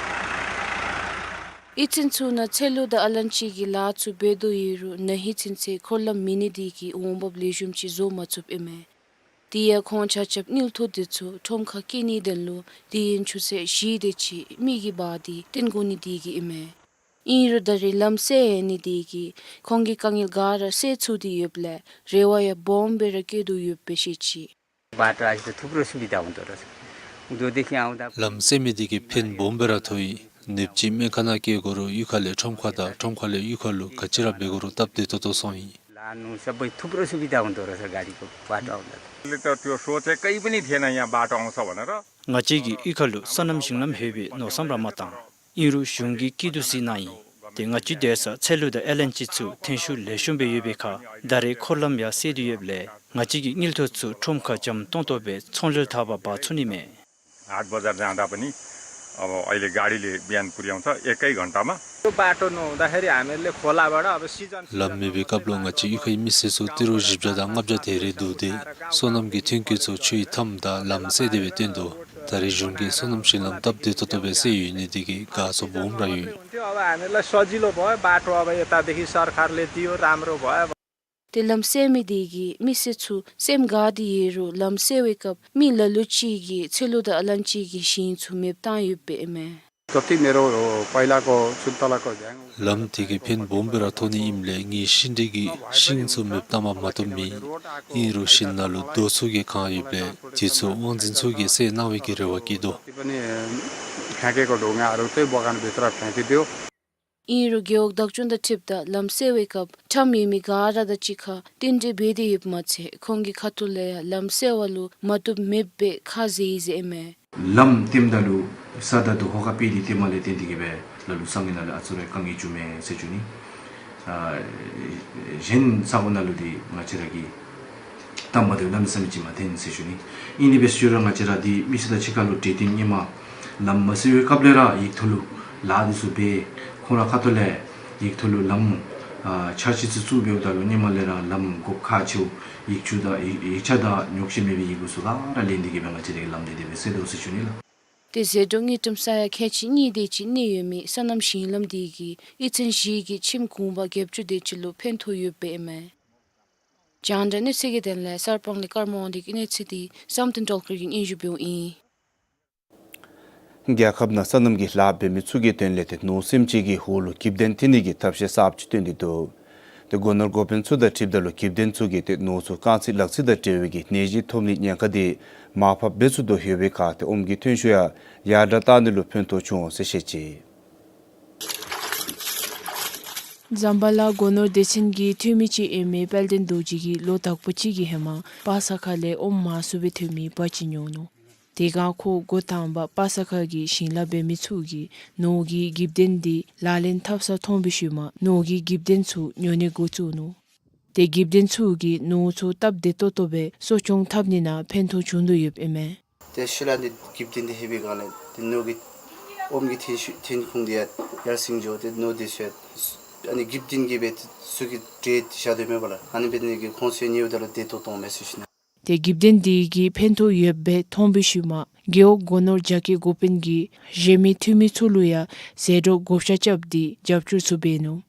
གཡུས་ཚན་ཚུ་ནང་ཚལ་ལུ་དང་ཨ་ལན་ཅི་གི་ལཱ་ཚུ་འབད་དོ་ཡོད་རུང་ན་ཧིང་ཚུན་ཚོད་འཁོར་ལམ་མེད་ནི་དེ་གིས་འོང་འབབ་ལེགས་ཤོམ་ཅིག་བཟོ་མ་ཚུགསཔ་ཨིན་མས། དེ་ཡང་ཁོང་ཆ་ཁྱབ་དངུལ་ཐོག་འདི་ཚུ་ཁྲོམ་ཁར་སྐྱེལ་ནིའི་དོན་ལུ་དུས་ཡུན་ཆུ་ཚོད་བཞི་དེ་ཅིག་མི་གིས་འབག་སྟེ་བཏོན་དགོ་ནི་དེ་གིས་ཨིན་མས། ཨིན་རུང་ད་རེས་ལམ་སེལ་ནི་དེ་གིས་ཁོང་གི་དཀའ་ངལ་ག་ར་སེལ་ཚུགས་ཏེ་ཡོདཔ་ལས་རེ་བ་ཡང་སྦོམ་སྦེ་ར་བསྐྱེད་དོ་ཡོདཔ་སྦེ་བཤད་ཅི། बाटो आज त थुप्रो सुविधा हुँदो रहेछ। उँधोदेखि आउँदा ལམ་སེལ་མི་དེ་གིས་ཕན་སྦོམ་སྦེ་ར་ཐོགས་ཡི། ནདཔ་ཅིག་སྨན་ཁང་ནང་སྐྱེལ་དགོ་རུང་གཡུས་ཁ་ལས་ཁྲོམ་ཁ་དང་ཁྲོམ་ཁ་ལས་གཡུས་ཁ་ལུ་ག་ཅི་ར་འབད་དགོ་རུང་སྟབས་བདེ་ཏོག་ཏོ་སོང་ཡི། लानु सबै थुप्रो सुविधा हुँदो रहेछ गाडीको बाटो आउँदा त। अहिले त त्यो सोचे कहीँ पनि थिएन यहाँ बाटो आउँछ भनेर। ང་བཅས་ཀྱི་གཡུས་ཁ་ལུ་སོ་ནམ་ཞིང་ལམ་ལྷོད་པའི་མནོ་བསམ་ར་མ་བཏང་། ཨིན་རུང་གཞུང་གིས་སྐྱིད་སྡུག་གཟིགས་གནང་ཡི། ཏེ་ང་བཅས་སྡོད་ས་ཚལ་ལུ་དང་ཨ་ལན་ཅི་ཚུ་ཐོན་ཤུགས་ལེགས་ཤོམ་སྦེ་ཡོད་པའི་ཁར་ད་རེས་འཁོར་ལམ་ཡང་སེལ་ཏེ་ཡོདཔ་ལས་ང་བཅས་ཀྱི་དངུལ་ཐོག་ཚུ་ཁྲོམ་ཁར་འཇམ་ཏོང་ཏོ་སྦེ་ཚོང་ལཱ་འཐབ་པར་འབག་ཚུགས་ནི་མས། हाट बजार जाँदा पनि अब अहिले गाडीले बिहान पुर्‍याउँछ एकै घन्टामा। त्यो बाटो नहुँदाखेरि हामीहरूले खोलाबाट अब सिजन ལམ་མེད་པའི་སྐབས་ལུ་ང་བཅས་གཡུས་ཁའི་མི་སེར་ཚུ་ཏི་རུ་བཞི་བརྒྱ་དང་ལྔ་བརྒྱ་དེ་རེ་འདུག་སྟེ་སོ་ནམ་གྱི་ཐོན་སྐྱེད་ཚུ་ཆུའི་མཐའམ་དང་ལམ་བསལ་ཏེ་སྦེ་བཏོན་དོ། ད་རེས་གཞུང་གིས་སོ་ནམ་ཞིང་ལམ་སྟབས་བདེ་ཏོག་ཏོ་སྦེ་སེལ་ཡོད་ནི་དེ་གིས་དགའ་ཚོར་སྦོམ་ར་ཡོད། त्यो अब हामीलाई सजिलो भयो बाटो अब यतादेखि सरकारले दियो राम्रो भयो। ཏེ་ལམ་སེལ་མི་དེ་གིས་མི་སེར་ཚུ་སེམས་དགའ་སྟེ་ཡོད་རུང་ལམ་སེལ་བའི་སྐབས་མི་ལ་ལུ་ཅིག་གིས་ཚལ་ལུ་དང་ཨ་ལན་ཅི་གི་ཞིང་ཚུ་མེདཔ་བཏང་ཡོདཔ་ཨིན་མས། जति मेरो पहिलाको सुन्तलाको ध्यान ལམ་དེ་གིས་ཕན་སྦོམ་སྦེ་ར་ཐོགས་ནི་ཨིནམ་ལས་ངེའི་ཤིང་འབྲས་ཀྱི་ཤིང་ཚུ་མེདཔ་བཏངམ་མ་གཏོགས་མེད། ཨིན་རུང་ཞིང་ནང་ལུ་རྡོ་ཚུ་གིས་གང་ཡོདཔ་ལས་དེ་ཚུ་དབང་འཛིན་ཚུ་གིས་སེལ་གནང་བའི་གི་རེ་བ་བསྐྱེད་དོ། पनि फ्याँकेको ढुङ्गाहरू चाहिँ बगानभित्र फ्याँकिदियो। ཨིན་རུང་རྒེད་འོག་བདག་སྐྱོང་དང་འཁྲིལཝ་ད་ལམ་སེལ་བའི་སྐབས་ཁྲམ་ཡོད་མི་ག་ར་དང་གཅིག་ཁར་བསྟུན་གྲོས་འབད་དེ་ཡོདཔ་མ་ཚད་ཁོང་གི་ཁ་ཐུག་ལས་ཡང་ལམ་སེལ་བ་ལུ་མ་བཏུབ་མེདཔ་སྦེ་ཁ་བཟེད་ཡི་ཟེར་ཨིན་མས། ལམ་བཏོནམ་ད་ལུ་ས་ད་དུ་ཧོ་ཁ་སྤེལ་ཏེ་བཏོནམ་ལས་བརྟེན་ཏེ་གིས་སྦེ་ལ་ལུ་ས་ངན་ལ་ལུ་ཨ་ཙི་རེ་དཀའ་ངལ་བྱུངམ་མས་ཟེར་ཞུ་ནི། ཨ་གཞན་ས་གོ་ནང་ལུ་འདི་ང་བཅས་ར་གིས་དང་པ་འདི་གནམ་མེད་ས་མེད་ཅིག་མ་བཏོན་ཟེར་ཞུ་ནི། ཨིན་ནི་སྦེ་ཞུ་རུང་ང་བཅས་ར་འདི་མི་སེར་དང་གཅིག་ཁར་ལུ་གྲོས་བསྟུན་སྔོན་མ་ལམ་མ་སེལ་བའི་སྐབས་ལས་ར་ཡིག་ཐོག་ལུ་ལཱ་འདི་ཚུ་འབད། ཁོང་ར་ཁ་ཐུག་ལས་ཡིག་ཐོག་ལུ་ལམ་ཨ་འཆར་གཞི་ཚུ་བཙུགས་འབདཝ་ད་ལུ་སྔོན་མ་ལས་ར་ལམ་དགོཔ་ཁག་ཆེཝ་ཡིག་ཆ་དང་ཡིག་ཆ་དང་ཉོགས་བཤད་མེད་པའི་ཡི་གུ་ཚུ་ག་ར་ལེན་ཏེ་གིས་སྦེ་ང་བཅས་ར་གིས་ལམ་འདི་དེ་སྦེ་སེལ་དོ་ཟེར་ཞུ་ནི་ལགས། ཏེ་ཟད་འགྲོ་དངུལ་ཀྲམ་ས་ཡ་ཁལ་གཅིག་གཉིས་དེ་ཅིག་གནས་ཡོད་མི་སོ་ནམ་ཞིང་ལམ་དེ་གིས་གཡུས་ཚན་བཞི་གི་ཁྱིམ་གུང་པ་བརྒྱད་ཅུ་དེ་ཅིག་ལུ་ཕན་ཐོགས་ཡོདཔ་ཨིན་མས། རྒྱང་བསྒྲགས་གནས་ཚུལ་གྱི་དོན་ལས་གསར་སྤང་ལས་ཀརྨ་དབང་འདུས་ཀྱི་གནས་ཚུལ་འདི་བསམ་གཏན་སྒྲོལ་དཀར་གྱིས་སྙན་ཞུ་འབདཝ་ཨིན། རྒྱལ་ཁབ་ནང་སོ་ནམ་གྱི་ལཱ་འབད་མི་ཚུ་གི་དོན་ལས་ཏེ་ནོར་སེམས་ཅན་གྱི་འོག་ལུ་གིབ་དོན་འཐེན་ནི་གི་ཐབས་ཤེས་གསརཔ་ཅིག་བཏོན་ཏེ་འདུག། ཏེ་སྒོ་ནོར་འགོ་དཔོན་ཚུ་དང་འཁྲིལཝ་ད་ལུ་གིབ་དོན་ཚུ་གིས་ཏེ་ནོར་ཚུ་རྐང་རྩིས་ལག་རྩིས་དང་འབྲེལ་བའི་གི་ནད་གཞི་ཐོབ་ནིའི་ཉེན་ཁ་འདི་མར་ཕབ་འབད་ཚུགས་དོ་ཡོད་པའི་ཁར་ཏེ་ཨོམ་གྱི་ཐོན་ཤུགས་ཡང་ཡར་དྲག་བཏང་ནི་ལུ་ཕན་ཐོགས་བྱུང་ཟེར་བཤད་ཅི། ཛམ་བྷ་ལ་སྒོ་ནོར་སྡེ་ཚན་གྱི་འཐུས་མི་ཅིག་ཨིན་མི་དཔལ་ལྡན་རྡོ་རྗེ་གིས་ལོ་དག་པ་ཅིག་གི་ཧེ་མ་པ་ས་ཁ་ལས་ཨོམ་མང་སུ་སྦེ་ཐོན་མི་བ་ཅིག་ཉོ་ནུག། དེ་སྒང་ཁོ་འགོ་དང་པ་པ་ས་ཁ་གི་ཞིང་ལཱ་འབད་མི་ཚུ་གིས་ནོར་གྱི་གིབ་དོན་འདི་ལག་ལེན་འཐབ་ས་མཐོང་བའི་ཤུལ་མ་ནོར་གྱི་གིབ་དོན་ཚུ་ཉོ་ནི་འགོ་བཙུགས་ནུག། ཏེ་གིབ་དོན་ཚུ་གིས་ནོར་ཚུ་སྟབས་བདེ་ཏོག་ཏོ་སྦེ་གསོ་སྐྱོང་འཐབ་ནི་ནང་ཕན་ཐོགས་བྱུང་དོ་ཡོདཔ་ཨིན་མས། ཏེ་ཤུལ་ལས་འདི་གིབ་དོན་འདི་ལྷོད་པའི་སྒང་ལས་ཏེ་ནོར་གྱི་ཨོམ་གྱི་ཐོན་ཤུགས་ཐོན་ཁུངས་འདི་ཡང་ཡར་སེང་འགྱོ། ཏེ་ནོར་འདི་ཚུ་ཡང་ཨ་ནི་གིབ་དོན་གྱིས་སྦེ་ཚུ་གིས་སྤྲོད་དེ་བཞག་དོ་མས་པ་ལགས། ཨ་ནི་འབད་ནི་གིས་ཁོང་ཚུ་ཡང་ཉོཝ་ད་ལུ་བདེ་ཏོག་ཏོ་འོང་མས་ཟེར་ཞུ་ནི། ཏེ་གིབ་དོན་འདི་གིས་ཕན་ཐོགས་ཡོདཔ་སྦེ་མཐོང་བའི་ཤུལ་མ་རྒེད་འོག་སྒོ་ནོར་རྒྱ་སྐྱེད་འགོ་དཔོན་གྱིས་གཞན་མི་འཐུས་མི་ཚུ་ལུ་ཡང་ཟད་འགྲོ་བགོ་བཤའ་རྐྱབ་སྟེ་རྒྱབ་སྐྱོར་ཚུ་འབད་ནུག།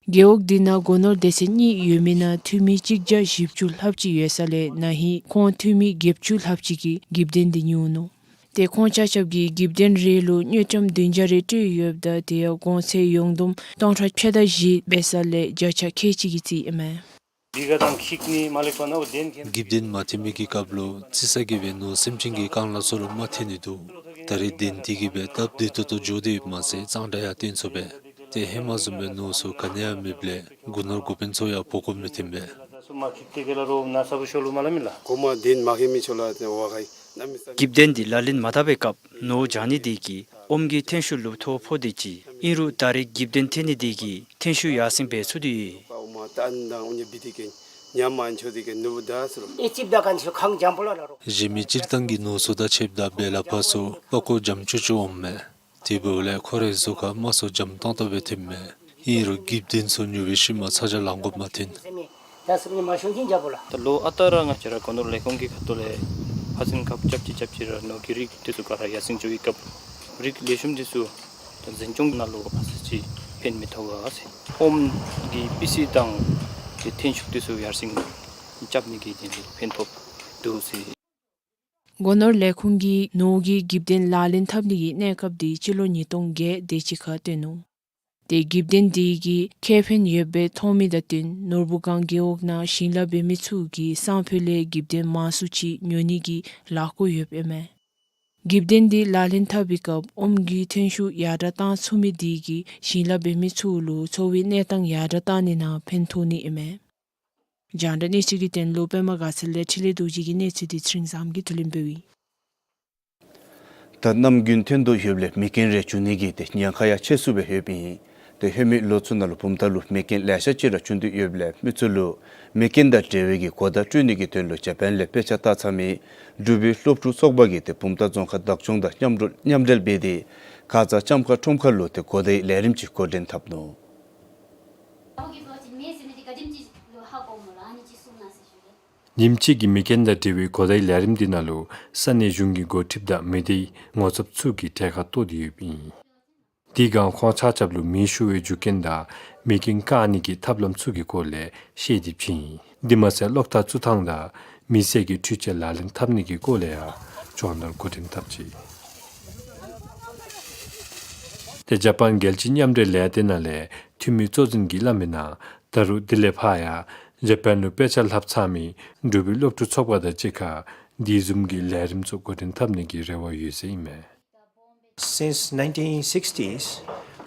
རྒེད་འོག་འདི་ནང་སྒོ་ནོར་སྡེ་ཚན་གཉིས་ཡོད་མི་ནང་འཐུས་མི་གཅིག་བརྒྱ་བཞི་བཅུ་ལྷགཔ་ཅིག་ཡོད་ས་ལས་ན་ཧིང་ཁོང་འཐུས་མི་བརྒྱད་ཅུ་ལྷགཔ་ཅིག་གིས་གིབ་དོན་འདི་ཉོ་ནུག། ཏེ་ཁོང་ཆ་ཁྱབ་ཀྱིས་གིབ་ལྡན་རེ་ལུ་དངུལ་ཀྲམ་བདུན་བརྒྱ་རེ་སྤྲོད་ཡོདཔ་ད་དེ་ཡང་གོང་ཚད་ཡོངས་བསྡོམས་སྟོང་ཕྲག་ཕྱེད་དང་བཞི་འབད་ས་ལས་བརྒྱ་ཆ་ཁལ་གཅིག་གིས་རྩིས་ཨིན་མས། གིབ་ལྡན་མ་ཐོན་མི་གི་སྐབས་ལུ་རྩི་ས་གིས་སྦེ་ནོར་སེམས་ཅན་གྱི་རྐང་ལག་ཚུ་ལུ་མ་ཐོན་ནི་འདུག། ད་རེས་ལྡན་ཏེ་གིས་སྦེ་སྟབས་བདེ་ཏོག་ཏོ་འགྱོ་དེས་ཡོདཔ་མ་ཚད་གཙང་སྦྲ་ཡང་བཏོན་ཚུགས་པས། ཏེ་ཧེ་མ་བཟུམ་སྦེ་ནོར་ཚུ་ག་ནི་ཡང་མེདཔ་ལས་སྒོ་ནོར་འགོ་དཔོན་ཚུ་ཡང་འབོ་དགོཔ་མི་ཐོན་པས། གིབ་ལྡན་འདི་ལག་ལེན་མ་འཐབ་པའི་སྐབས་ནོར་བྱང་ནི་དེ་གིས་ཨོམ་གྱི་ཐོན་ཤུགས་ལུ་ཐོ་ཕོག་དེས་ཅི། ཨིན་རུང་ད་རེས་གིབ་ལྡན་ཐོན་ནི་དེ་གིས་ཐོན་ཤུགས་ཡར་སེང་འབད་ཚུགས་ཏེ་ཡོད། གཞན་མི་སྤྱིར་བཏང་གི་ནོར་ཚུ་དང་ཕྱདཔ་ད་འབད་ལ་ཕར་ཚུ་པགས་ཀོ་འཇམ་ཅོག་ཅོག་འོང་མས། དེ་འབདཝ་ལས་ཁོ་རའི་གཟུགས་ཁར་དམར་སོགས་འཇམ་ཏོང་ཏོ་སྦེ་ཐོནམ་མས། ཨིན་རུང་གིབ་ལྡན་ཚུ་ཉོ་བའི་ཤུལ་མ་ཚ་གྱང་ལང་དགོཔ་མ་ཐོན། ད་ལོ་ཨ་རྟག་ར་ང་བཅས་ར་སྒོ་ནོར་ལས་ཁུངས་ཀྱི་ཁ་ཐུག་ལས་ཕར་ཚུར་ཁ་རྐྱབ་ཅི་རྐྱབ་ཅི་ར་ནོར་གྱི་རིགས་འདི་ཚུ་ག་ར་ཡར་སེང་འགྱོ་བའི་སྐབས་རིགས་ལེགས་ཤོམ་འདི་ཚུ་ད་འཛིན་སྐྱོང་ནང་ལུ་ཕར་ཚུར་ཅིག་ཕན་མི་ཐོགས་ག་ཟེར། ཨོམ་གྱི་སྤུས་ཚད་དང་ཏེ་ཐོན་ཤུགས་འདི་ཚུ་ཡར་སེང་རྐྱབ་ནི་གི་དོན་ལུ་ཕན་ཐོགས་འདུག་ཟེར། སྒོ་ནོར་ལས་ཁུངས་ཀྱིས་ནོར་གྱི་གིབ་ལྡན་ལག་ལེན་འཐབ་ནི་གི་གནས་སྐབས་འདི་སྤྱི་ལོ་ཉིས་སྟོང་བརྒྱད་དེ་ཅིག་ཁར་བཏོན་ནུག། ཏེ་གིབ་ལྡན་འདི་གིས་ཁེ་ཕན་ཡོདཔ་སྦེ་མཐོང་མི་དང་བསྟུན་ནོར་བུ་སྒང་རྒེད་འོག་ནང་ཞིང་ལཱ་འབད་མི་ཚུ་གིས་སང་ཕོད་ལས་གིབ་ལྡན་མང་སུ་ཅིག་ཉོ་ནི་གི་ལས་སྒོ་ཡོདཔ་ཨིན་མས། གིབ་ལྡན་འདི་ལག་ལེན་འཐབ་པའི་སྐབས་ཨོམ་གྱི་ཐོན་ཤུགས་ཡར་དྲགས་བཏང་ཚུགས་མི་དེ་གིས་ཞིང་ལཱ་འབད་མི་ཚུ་ལུ་འཚོ་བའི་གནས་སྟངས་ཡར་དྲགས་བཏང་ནི་ནང་ཕན་ཐོགས་ནི་ཨིན་མས། རྒྱང་བསྒྲགས་གནས་ཚུལ་གྱི་དོན་ལུ་པདྨ་དགའ་ཚལ་ལས་འཕྲིན་ལས་རྡོ་རྗེ་གི་གནས་ཚུལ་འདི་ཚེ་རིང་བཟངམོ་གིས་བསྡུ་ལེན་འབདཝ་ཨིན། ད་གནམ་དགུན་ཐོན་དོ་ཡོདཔ་ལས་མེ་རྐྱེན་རེ་འབྱུང་ནི་གི་ཏེ་ཉེན་ཁ་ཡང་ཆེ་སུ་སྦེ་ཡོདཔ་ཨིན། ཏེ་ཧེ་མའི་ལོ་ཚུ་ནང་ལུ་བུམ་ཐང་ལུ་མེ་རྐྱེན་ལེ་ཤ་ཅིག་ར་བྱུང་སྟེ་ཡོདཔ་ལས་མི་ཚུ་ལུ་མེ་རྐྱེན་དང་འབྲེལ་བའི་གི་གོ་བརྡ་སྤྲོད་ནི་གི་དོན་ལུ་ཇ་པཱན་ལས་དཔེ་ཆ་བལྟ་ཚར་མི་འབྲུག་པའི་སློབ་ཕྲུག་ཚོགས་པ་གིས་ཏེ་བུམ་ཐང་རྫོང་ཁག་བདག་སྐྱོང་དང་མཉམ་རུབ་མཉམ་འབྲེལ་འབད་དེ་ཁ་ཙ་ལྕམ་མཁར་ཁྲོམ་ཁ་ལུ་ཏེ་གོ་བརྡའི་ལས་རིམ་ཅིག་འགོ་འདྲེན་འཐབ་ནུག། ཉིནམ་གཅིག་གི་མེ་རྐྱེན་དང་འབྲེལ་བའི་གོ་བརྡའི་ལས་རིམ་འདི་ནང་ལུ་ས་གནས་གཞུང་གི་འགོ་ཁྲིདཔ་དང་མི་སྡེའི་ངོ་ཚབ་ཚུ་གིས་གྲལ་ཁར་གཏོགས་ཏེ་ཡོདཔ་ཨིན། དེ་སྒང་ཁོང་ཆ་ཁྱབ་ལུ་མེ་ཤོར་བའི་རྒྱུ་རྐྱེན་དང་མེ་རྐྱེན་བཀག་ནི་གི་ཐབས་ལམ་ཚུ་གི་སྐོར་ལས་བཤད་དེ་བྱིན་ཡི། དེ་མ་ཚད་གློག་ཐག་བཙུགས་ཐངས་དང་མེ་བསད་ཀྱི་འཕྲུལ་ཆས་ལག་ལེན་འཐབ་ནི་གི་སྐོར་ལས་ཡང་སྦྱོང་བརྡར་འགོ་འདྲེན་འཐབ་ཅི། ཏེ་ཇ་པཱན་རྒྱལ་སྤྱིའི་མཉམ་འབྲེལ་ལས་སྡེ་ནང་ལས་འཐུས་མི་གཙོ་འཛིན་གྱིས་སླབ་མིའི་ནང་ད་རུང་དེ་ལས་ཕར་ཡང་ཇ་པཱན་ལུ་དཔེ་ཆ་ལྷབ་ཚར་མི་འབྲུག་པའི་སློབ་ཕྲུག་ཚོགས་པ་དང་གཅིག་ཁར་དེ་བཟུམ་གྱི་ལས་རིམ་ཚུ་འགོ་འདྲེན་འཐབ་ནི་གི་རེ་བ་ཡོད་ཟེར་ཨིན་མས། Since nineteen sixties,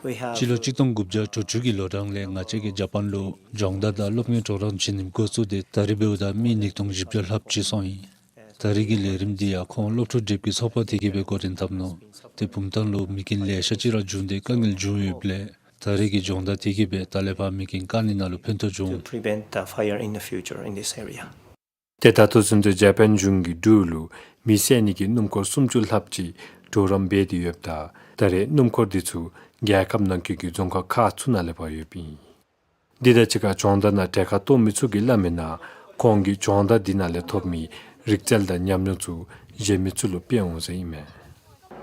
we have སྤྱི་ལོ་གཅིག་སྟོང་དགུ་བརྒྱ་དྲུག་ཅུ་གི་ལོ་གྲངས་ལས་ང་བཅས་ཀྱིས་ཇ་པཱན་ལུ་སྦྱོང་བརྡར་དང་སློབ་གཉེར་གྲོགས་རམ་བྱིན་ནི་འགོ་བཙུགས་ཏེ་ད་རེས་འབདཝ་ད་མི་ཉིས་སྟོང་བཞི་བརྒྱ་ལྷགཔ་ཅིག་སོང་ཡི། ད་རེས་ཀྱི་ལས་རིམ་འདི་ཡང་ཁོང་སློབ་ཕྲུག་སྒྲིག་པའི་ཚོགས་པ་དེ་གིས་སྦེ་འགོ་འདྲེན་འཐབ་ནུག། ཏེ་བུམ་ཐང་ལུ་མེ་རྐྱེན་ལེ་ཤ་ཅིག་ར་བྱུང་སྟེ་དཀའ་ངལ་བྱུང་ཡོདཔ་ལས་ད་རེས་ཀྱི་སྦྱོང་བརྡར་དེ་གིས་སྦེ་ད་ལས་ཕར་མེ་རྐྱེན་བཀག་ནི་ནང་ལུ་ཕན་ཐོགས་འབྱུང་། To prevent the fire in the future in this area. ཏེ་ད་ལྟོ་ཚུན་ཚོད་ཇ་པཱན་གཞུང་གིས་འབྲུག་ལུ་མེ་བསད་ནི་གི་སྣུམ་འཁོར་སུམ་ཅུ་ལྷགཔ་ཅིག་གྲོགས་རམ་འབད་དེ་ཡོདཔ་ད་ད་རེས་སྣུམ་འཁོར་འདི་ཚུ་རྒྱལ་ཁབ་ནང་འཁོད་ཀྱི་རྫོང་ཁག་ཁག་ཚུ་ནང་ལས་ཕར་ཡོདཔ་ཨིན། འདི་དང་གཅིག་ཁར་སྦྱོང་བརྡར་ནང་གྲལ་ཁར་གཏོགས་མི་ཚུ་གིས་སླབ་མིའི་ནང་ཁོང་གིས་སྦྱོང་བརྡར་འདི་ནང་ལས་ཐོབ་མི་རིག་རྩལ་དང་ཉམས་མྱོང་ཚུ་གཞན་མི་ཚུ་ལུ་སྤེལ་འོང་ཟེར་ཨིན་མས།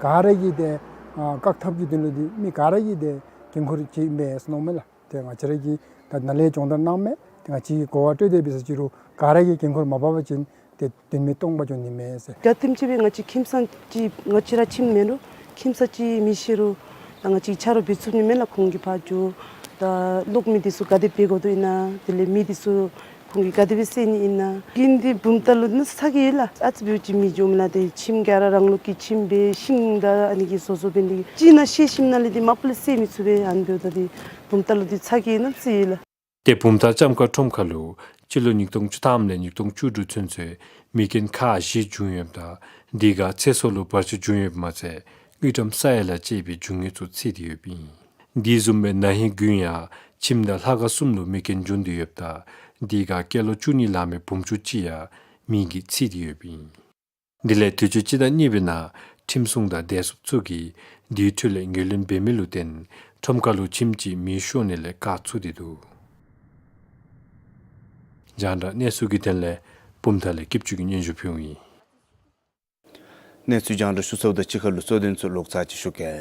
ག་ར་གིས་ཏེ་ཨ་བཀག་ཐབས་ཀྱི་དོན་ལུ་འདི་མི་ག་ར་གིས་ཏེ་འགན་ཁུར་ཅིག་ཨིན་པས་ཟེར་མནོཝ་མས་ལགས། ཏེ་ང་བཅས་ར་གིས་ད་ནཱ་ལས་སྦྱོང་བརྡར་གནངམ་མས། ཏེ་ང་བཅས་ཀྱིས་གོ་བ་སྤྲོད་དེ་འབད་ས་ཅིག་རུང་ག་ར་གིས་འགན་ཁུར་མ་འབག་པ་ཅིན་ཏེ་དོན་མེད་སྟོང་པ་འགྱོ་ནི་མས་ཟེར། ག་དེམ་ཅིག་སྦེ་ང་བཅས་ཁྱིམ་ཚང་ཅིག་ང་བཅས་ར་ཁྱིམ་མེན་རུང་ཁྱིམ་ཚང་ཅིག་མེ་ཤོར་རུང་ད་ང་བཅས་ཆ་རོགས་འབད་ཚུགས་ནི་མས་ལགས། ཁོང་གིས་ཕར་འགྱོ་ད་གློག་མེ་འདི་ཚུ་ག་དེ་འབད་དགོ་དོ་ཨིན་ན་དེ་ལས་མེ་འདི་ཚུ་ཁོང་གིས་ག་དེ་སྦེ་བསད་ནི་ཨིན་ན། ཨིན་ཏེ་བུམ་ཐང་ལུ་ནི་ཚ་གྱང་ཡོད་ལགས། ཨ་ཙི་འབདཝ་ཅིག་མེ་འགྱོཝ་མས་ལགས། ཏེ་ཁྱིམ་ག་ར་རང་ལུགས་ཀྱི་ཁྱིམ་སྦེ་ཤིང་དང་ཨ་ནི་གི་བཟོ་བཟོཝ་འབད་ནི་དེ་གིས་ཅིག་ནང་ཤེད་ཞིམ་ནང་ལས་ཏེ་མ་པ་ལས་བསད་མི་ཚུགས་པས། ཨ་ནི་འབདཝ་ད་ཏེ་བུམ་ཐང་ལུ་ཏེ་ཚ་གྱང་ཡོད་ན་ཅིག་ཡོད་ལགས། ཏེ་བུམ་ཐང་ལྕམ་མཁར་ཁྲོམ་ཁ་ལུ་སྤྱི་ལོ་ཉིས་སྟོང་བཅུ་ཐམ་ལས་ཉིས་སྟོང་བཅུ་དྲུག་ཚུན་ཚོད་མེ་རྐྱེན་ཁག་བཞི་བྱུང་ཡོདཔ་ད་དེ་ཁར་ཚེ་སྲོག་ལུ་བར་ཆད་བྱུང་ཡོདཔ་མ་ཚད་དངུལ་ཀྲམ་ས་ཡ་ལ་བཅད་པའི་རྒྱུ་དངོས་ཚུ་ཚེས་ཏེ་ཡོདཔ་ཨིན། དེ་བཟུམ་སྦེ་ན་ཧིང་དགུན་ཡང་ཁྱིམ་དང་ལྷ་ཁང་གསུམ་ལུ་མེ་རྐྱེན་བྱུང་སྟེ་ཡོདཔ་ད་དེ་ཁར་སྐྱེས་ལོ་བཅུ་གཉིས་ལང་མི་བུམོ་ཆུང་ཅིག་ཡང་མེ་གིས་ཚིག་སྟེ་ཡོདཔ་ཨིན། དེ་ལས་དུས་ཅི་སྤྱི་ཟླ་གཉིས་པའི་ནང་ཁྲིམས་སྲུང་དང་བདེ་སྲུང་ཚུ་གིས་དེའི་འཕྲོ་ལས་ངོས་ལེན་འབད་མི་ལུ་བརྟེན་ཁྲོམ་ཁ་ལུ་ཁྱིམ་ཅིག་མེ་ཤོར་ནི་ལས་བཀག་ཚུགས་ཏེ་འདུག། རྒྱང་བསྒྲགས་གནས་ཚུལ་གྱི་དོན་ལས་བུམ་ཐང་ལས་སྐྱིད་ཆུ་གིས་སྙན་ཞུ་ཕུལཝ་ཨིན། གནས་ཚུལ་རྒྱང་བསྒྲགས་ཞུ་ཚརཝ་དང་གཅིག་ཁར་ལུ་གཙོ་དོན་ཚུ་ལོག་ཚར་ཅིག་ཞུ་གེ།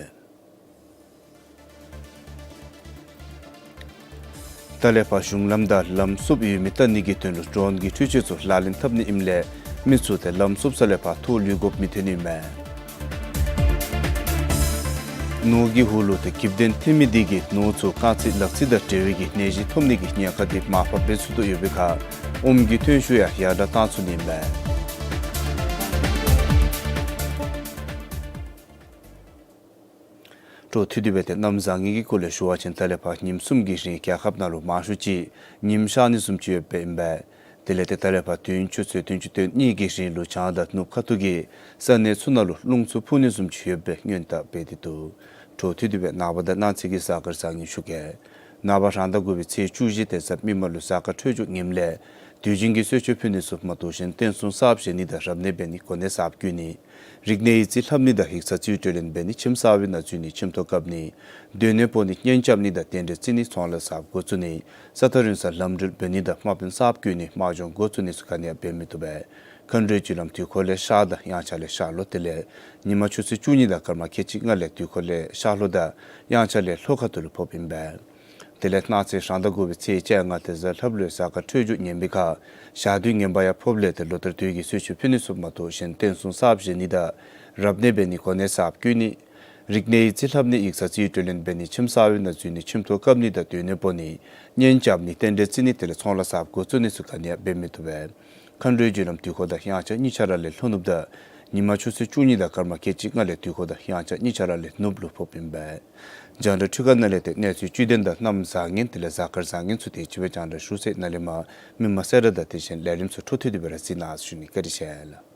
ད་ལས་ཕར་གཞུང་ལམ་དང་ལམ་བསུབ་ཡོད་མི་བལྟ་ནི་གི་དོན་ལུ་ཌོན་གྱི་འཕྲུལ་ཆས་ཚུ་ལག་ལེན་འཐབ་ནི་ཨིནམ་ལས་མི་ཚུ་ཏེ་ལམ་བསུབ་ས་ལས་ཕར་ཐོག་ལུས་དགོཔ་མི་ཐོན་ནི་མས། ནོར་གྱི་འོག་ལུ་ཏེ་གྱིབ་དོན་ཐོན་མི་དེ་གིས་ནོར་ཚུ་རྐང་རྩེད་ལག་རྩེད་དང་འབྲེལ་བའི་གི་ནད་གཞི་ཐོབ་ནི་གི་ཉེན་ཁ་དེ་མར་ཕབ་འབད་ཚུགས་དོ་ཡོད་པའི་ཁར་ཨོམ་གྱི་ཐོན་ཤུགས་ཡང་ཡར་དྲག་བཏང་ཚུགས་ནི་ཨིན་པས། འཕྲོ་མཐུད་དེ་སྦེ་ཏེ་གནམ་བཟང་ངན་གྱི་སྐོར་ལས་ཞུ་བ་ཅིན་ད་ལས་ཕར་ཉིནམ་གསུམ་གྱི་རིང་རྒྱལ་ཁབ་ནང་ལུ་མང་ཤོས་ཅིག་ཉིམ་ཤར་ནི་བཟུམ་ཅིག་ཡོདཔ་ཨིན་པས། དེ་ལས་ཏེ་ད་ལས་ཕར་དུས་ཡུན་ཆུ་ཚོད་བདུན་ཅུ་དོན་གཉིས་ཀྱི་རིང་ལུ་བྱང་དང་ནུབ་ཁ་ཐུག་གི་ས་གནས་ཚུ་ནང་ལུ་རླུང་འཚུབ་འཕུ་ནི་བཟུམ་ཅིག་ཡོདཔ་སྦེ་སྔོན་བརྡ་འབད་དེ་འདུག། འཕྲོ་མཐུད་དེ་སྦེ་ནངས་པ་དང་གནངས་ཚེ་གི་གཟའ་སྐར་བཟང་ངན་ཞུ་གེ། ནངས་པ་རང་ཟླ་དགུ་པའི་ཚེས་བཅུ་བཞི་ཏེ་གཟའ་མིག་དམར་ལུ་གཟའ་སྐར་འཕྲོད་སྦྱོར་ངནམ་ལས་དུས་རྒྱུན་གྱི་གསོལ་མཆོད་ཕུལ་ནི་ཚུ་མ་གཏོགས་གཞན་རྟེན་གསུམ་གསརཔ་བཞེངས་ནི་དང་རབ་གནས་འབད་ནི་གོ་གནས་གསརཔ་བསྐོ་ནི། རིག་གནས་ཡིག་རྩིས་ལྷབ་ནི་དང་ཡིག་ཚང་རྩིས་སྤྲོད་ལེན་འབད་ནི་ཁྱིམ་གསར་པའི་ནང་འཛུལ་ནི་ཁྱིམ་ཐོག་བཀབ་ནི། སྡོད་གནས་སྤོ་ནི་གཉེན་རྐྱབ་ནི་དང་རྟེན་འབྲེལ་བརྩི་ནི་ཚོང་ལཱ་གསརཔ་འགོ་བཙུགས་ནི། ས་ཐག་རིང་སར་ལམ་འགྲུལ་འབད་ནི་དང་དམག་དཔོན་གསརཔ་བསྐོ་ནི་དམག་སྦྱོང་འགོ་བཙུགས་ནི་ཚུ་ག་ནི་ཡང་འབད་མི་བཏུབ་པས། མཁའ་འགྲོའི་རྒྱུ་ལམ་དུས་འཁོར་ལས་ཤར་དང་དབྱངས་འཆར་ལས་ཤར་ལྷོ་དེ་ལས་ཉིན་མ་ཆུ་ཚོད་བཅུ་གཉིས་དང་སྐར་མ་ཁལ་གཅིག་ལྔ་ལས་དུས་འཁོར་ལས་ཤར་ལྷོ་དང་དབྱངས་འཆར་ལས་ལྷོ་ཁ་ཐུག་ལུ་ཕོགཔ་ཨིན་པས། དེ་ལས་གནངས་ཚེ་རང་ཟླ་དགུ་པའི་ཚེས་བཅོ་ལྔ་ཏེ་གཟའ་ལྷགཔ་ལུ་གཟའ་སྐར་འཕྲོད་སྦྱོར་ངན་པའི་ཁར་ཞག་དུས་ངན་པ་ཡང་ཕོགཔ་ལས་ཏེ་ལོ་ལྟར་དུས་ཀྱི་གསོལ་མཆོད་ཕུལ་ནི་ཚུ་མ་གཏོགས་གཞན་རྟེན་གསུམ་གསརཔ་བཞེངས་ནི་དང་རབ་གནས་འབད་ནི་གོ་གནས་གསརཔ་བསྐོ་ནི། རིག་གནས་ཡིག་རྩིས་ལྷབ་ནི་ཡིག་ཚང་རྩིས་སྤྲོད་ལེན་འབད་ནི་ཁྱིམ་གསར་པའི་ནང་འཛུལ་ནི་ཁྱིམ་ཐོག་བཀབ་ནི་དང་སྡོད་གནས་སྤོ་ནི་གཉེན་རྐྱབ་ནི་རྟེན་འབྲེལ་བརྩི་ནི་དེ་ལས་ཚོང་ལཱ་གསརཔ་འགོ་བཙུགས་ནི་ཚུ་ག་ནི་ཡང་འབད་མི་བཏུབ་པས། མཁའ་འགྲོའི་རྒྱུ་ལམ་དུས་འཁོར་དང་དབྱངས་འཆར་གཉིས་ཆ་ར་ལས་ལྷོ་ནུབ་དང་ཉིན་མ་ཆུ་ཚོད་བཅུ་གཉིས་དང་སྐར་མ་ཁལ་གཅིག་ལྔ་ལས་དུས་འཁོར་དང་དབྱངས་འཆར་གཉིས་ཆ་ར་ལས་ནུབ་ལུ་ཕོགཔ་ཨིན་པས། རྒྱང་བསྒྲགས་འཕྲུལ་ཁང་ནང་ལས་ཏེ་གནས་ཚུལ་བཅུད་ལྡན་དང་གནམ་བཟང་ངན་དེ་ལས་གཟའ་སྐར་བཟང་ངན་ཚུ་དེ་ཅིག་སྦེ་རྒྱང་བསྒྲགས་ཞུ་ཚར་ནཱ་ལས་མར་མི་མང་གསལ་བསྒྲགས་དང་དེ་བཞིན་ལས་རིམ་ཚུ་འཕྲོ་མཐུད་དེ་སྦེ་ར་གཟིགས་གནང་ཞུ་ནི། བཀའ་དྲིན་ཆེ་ལགས།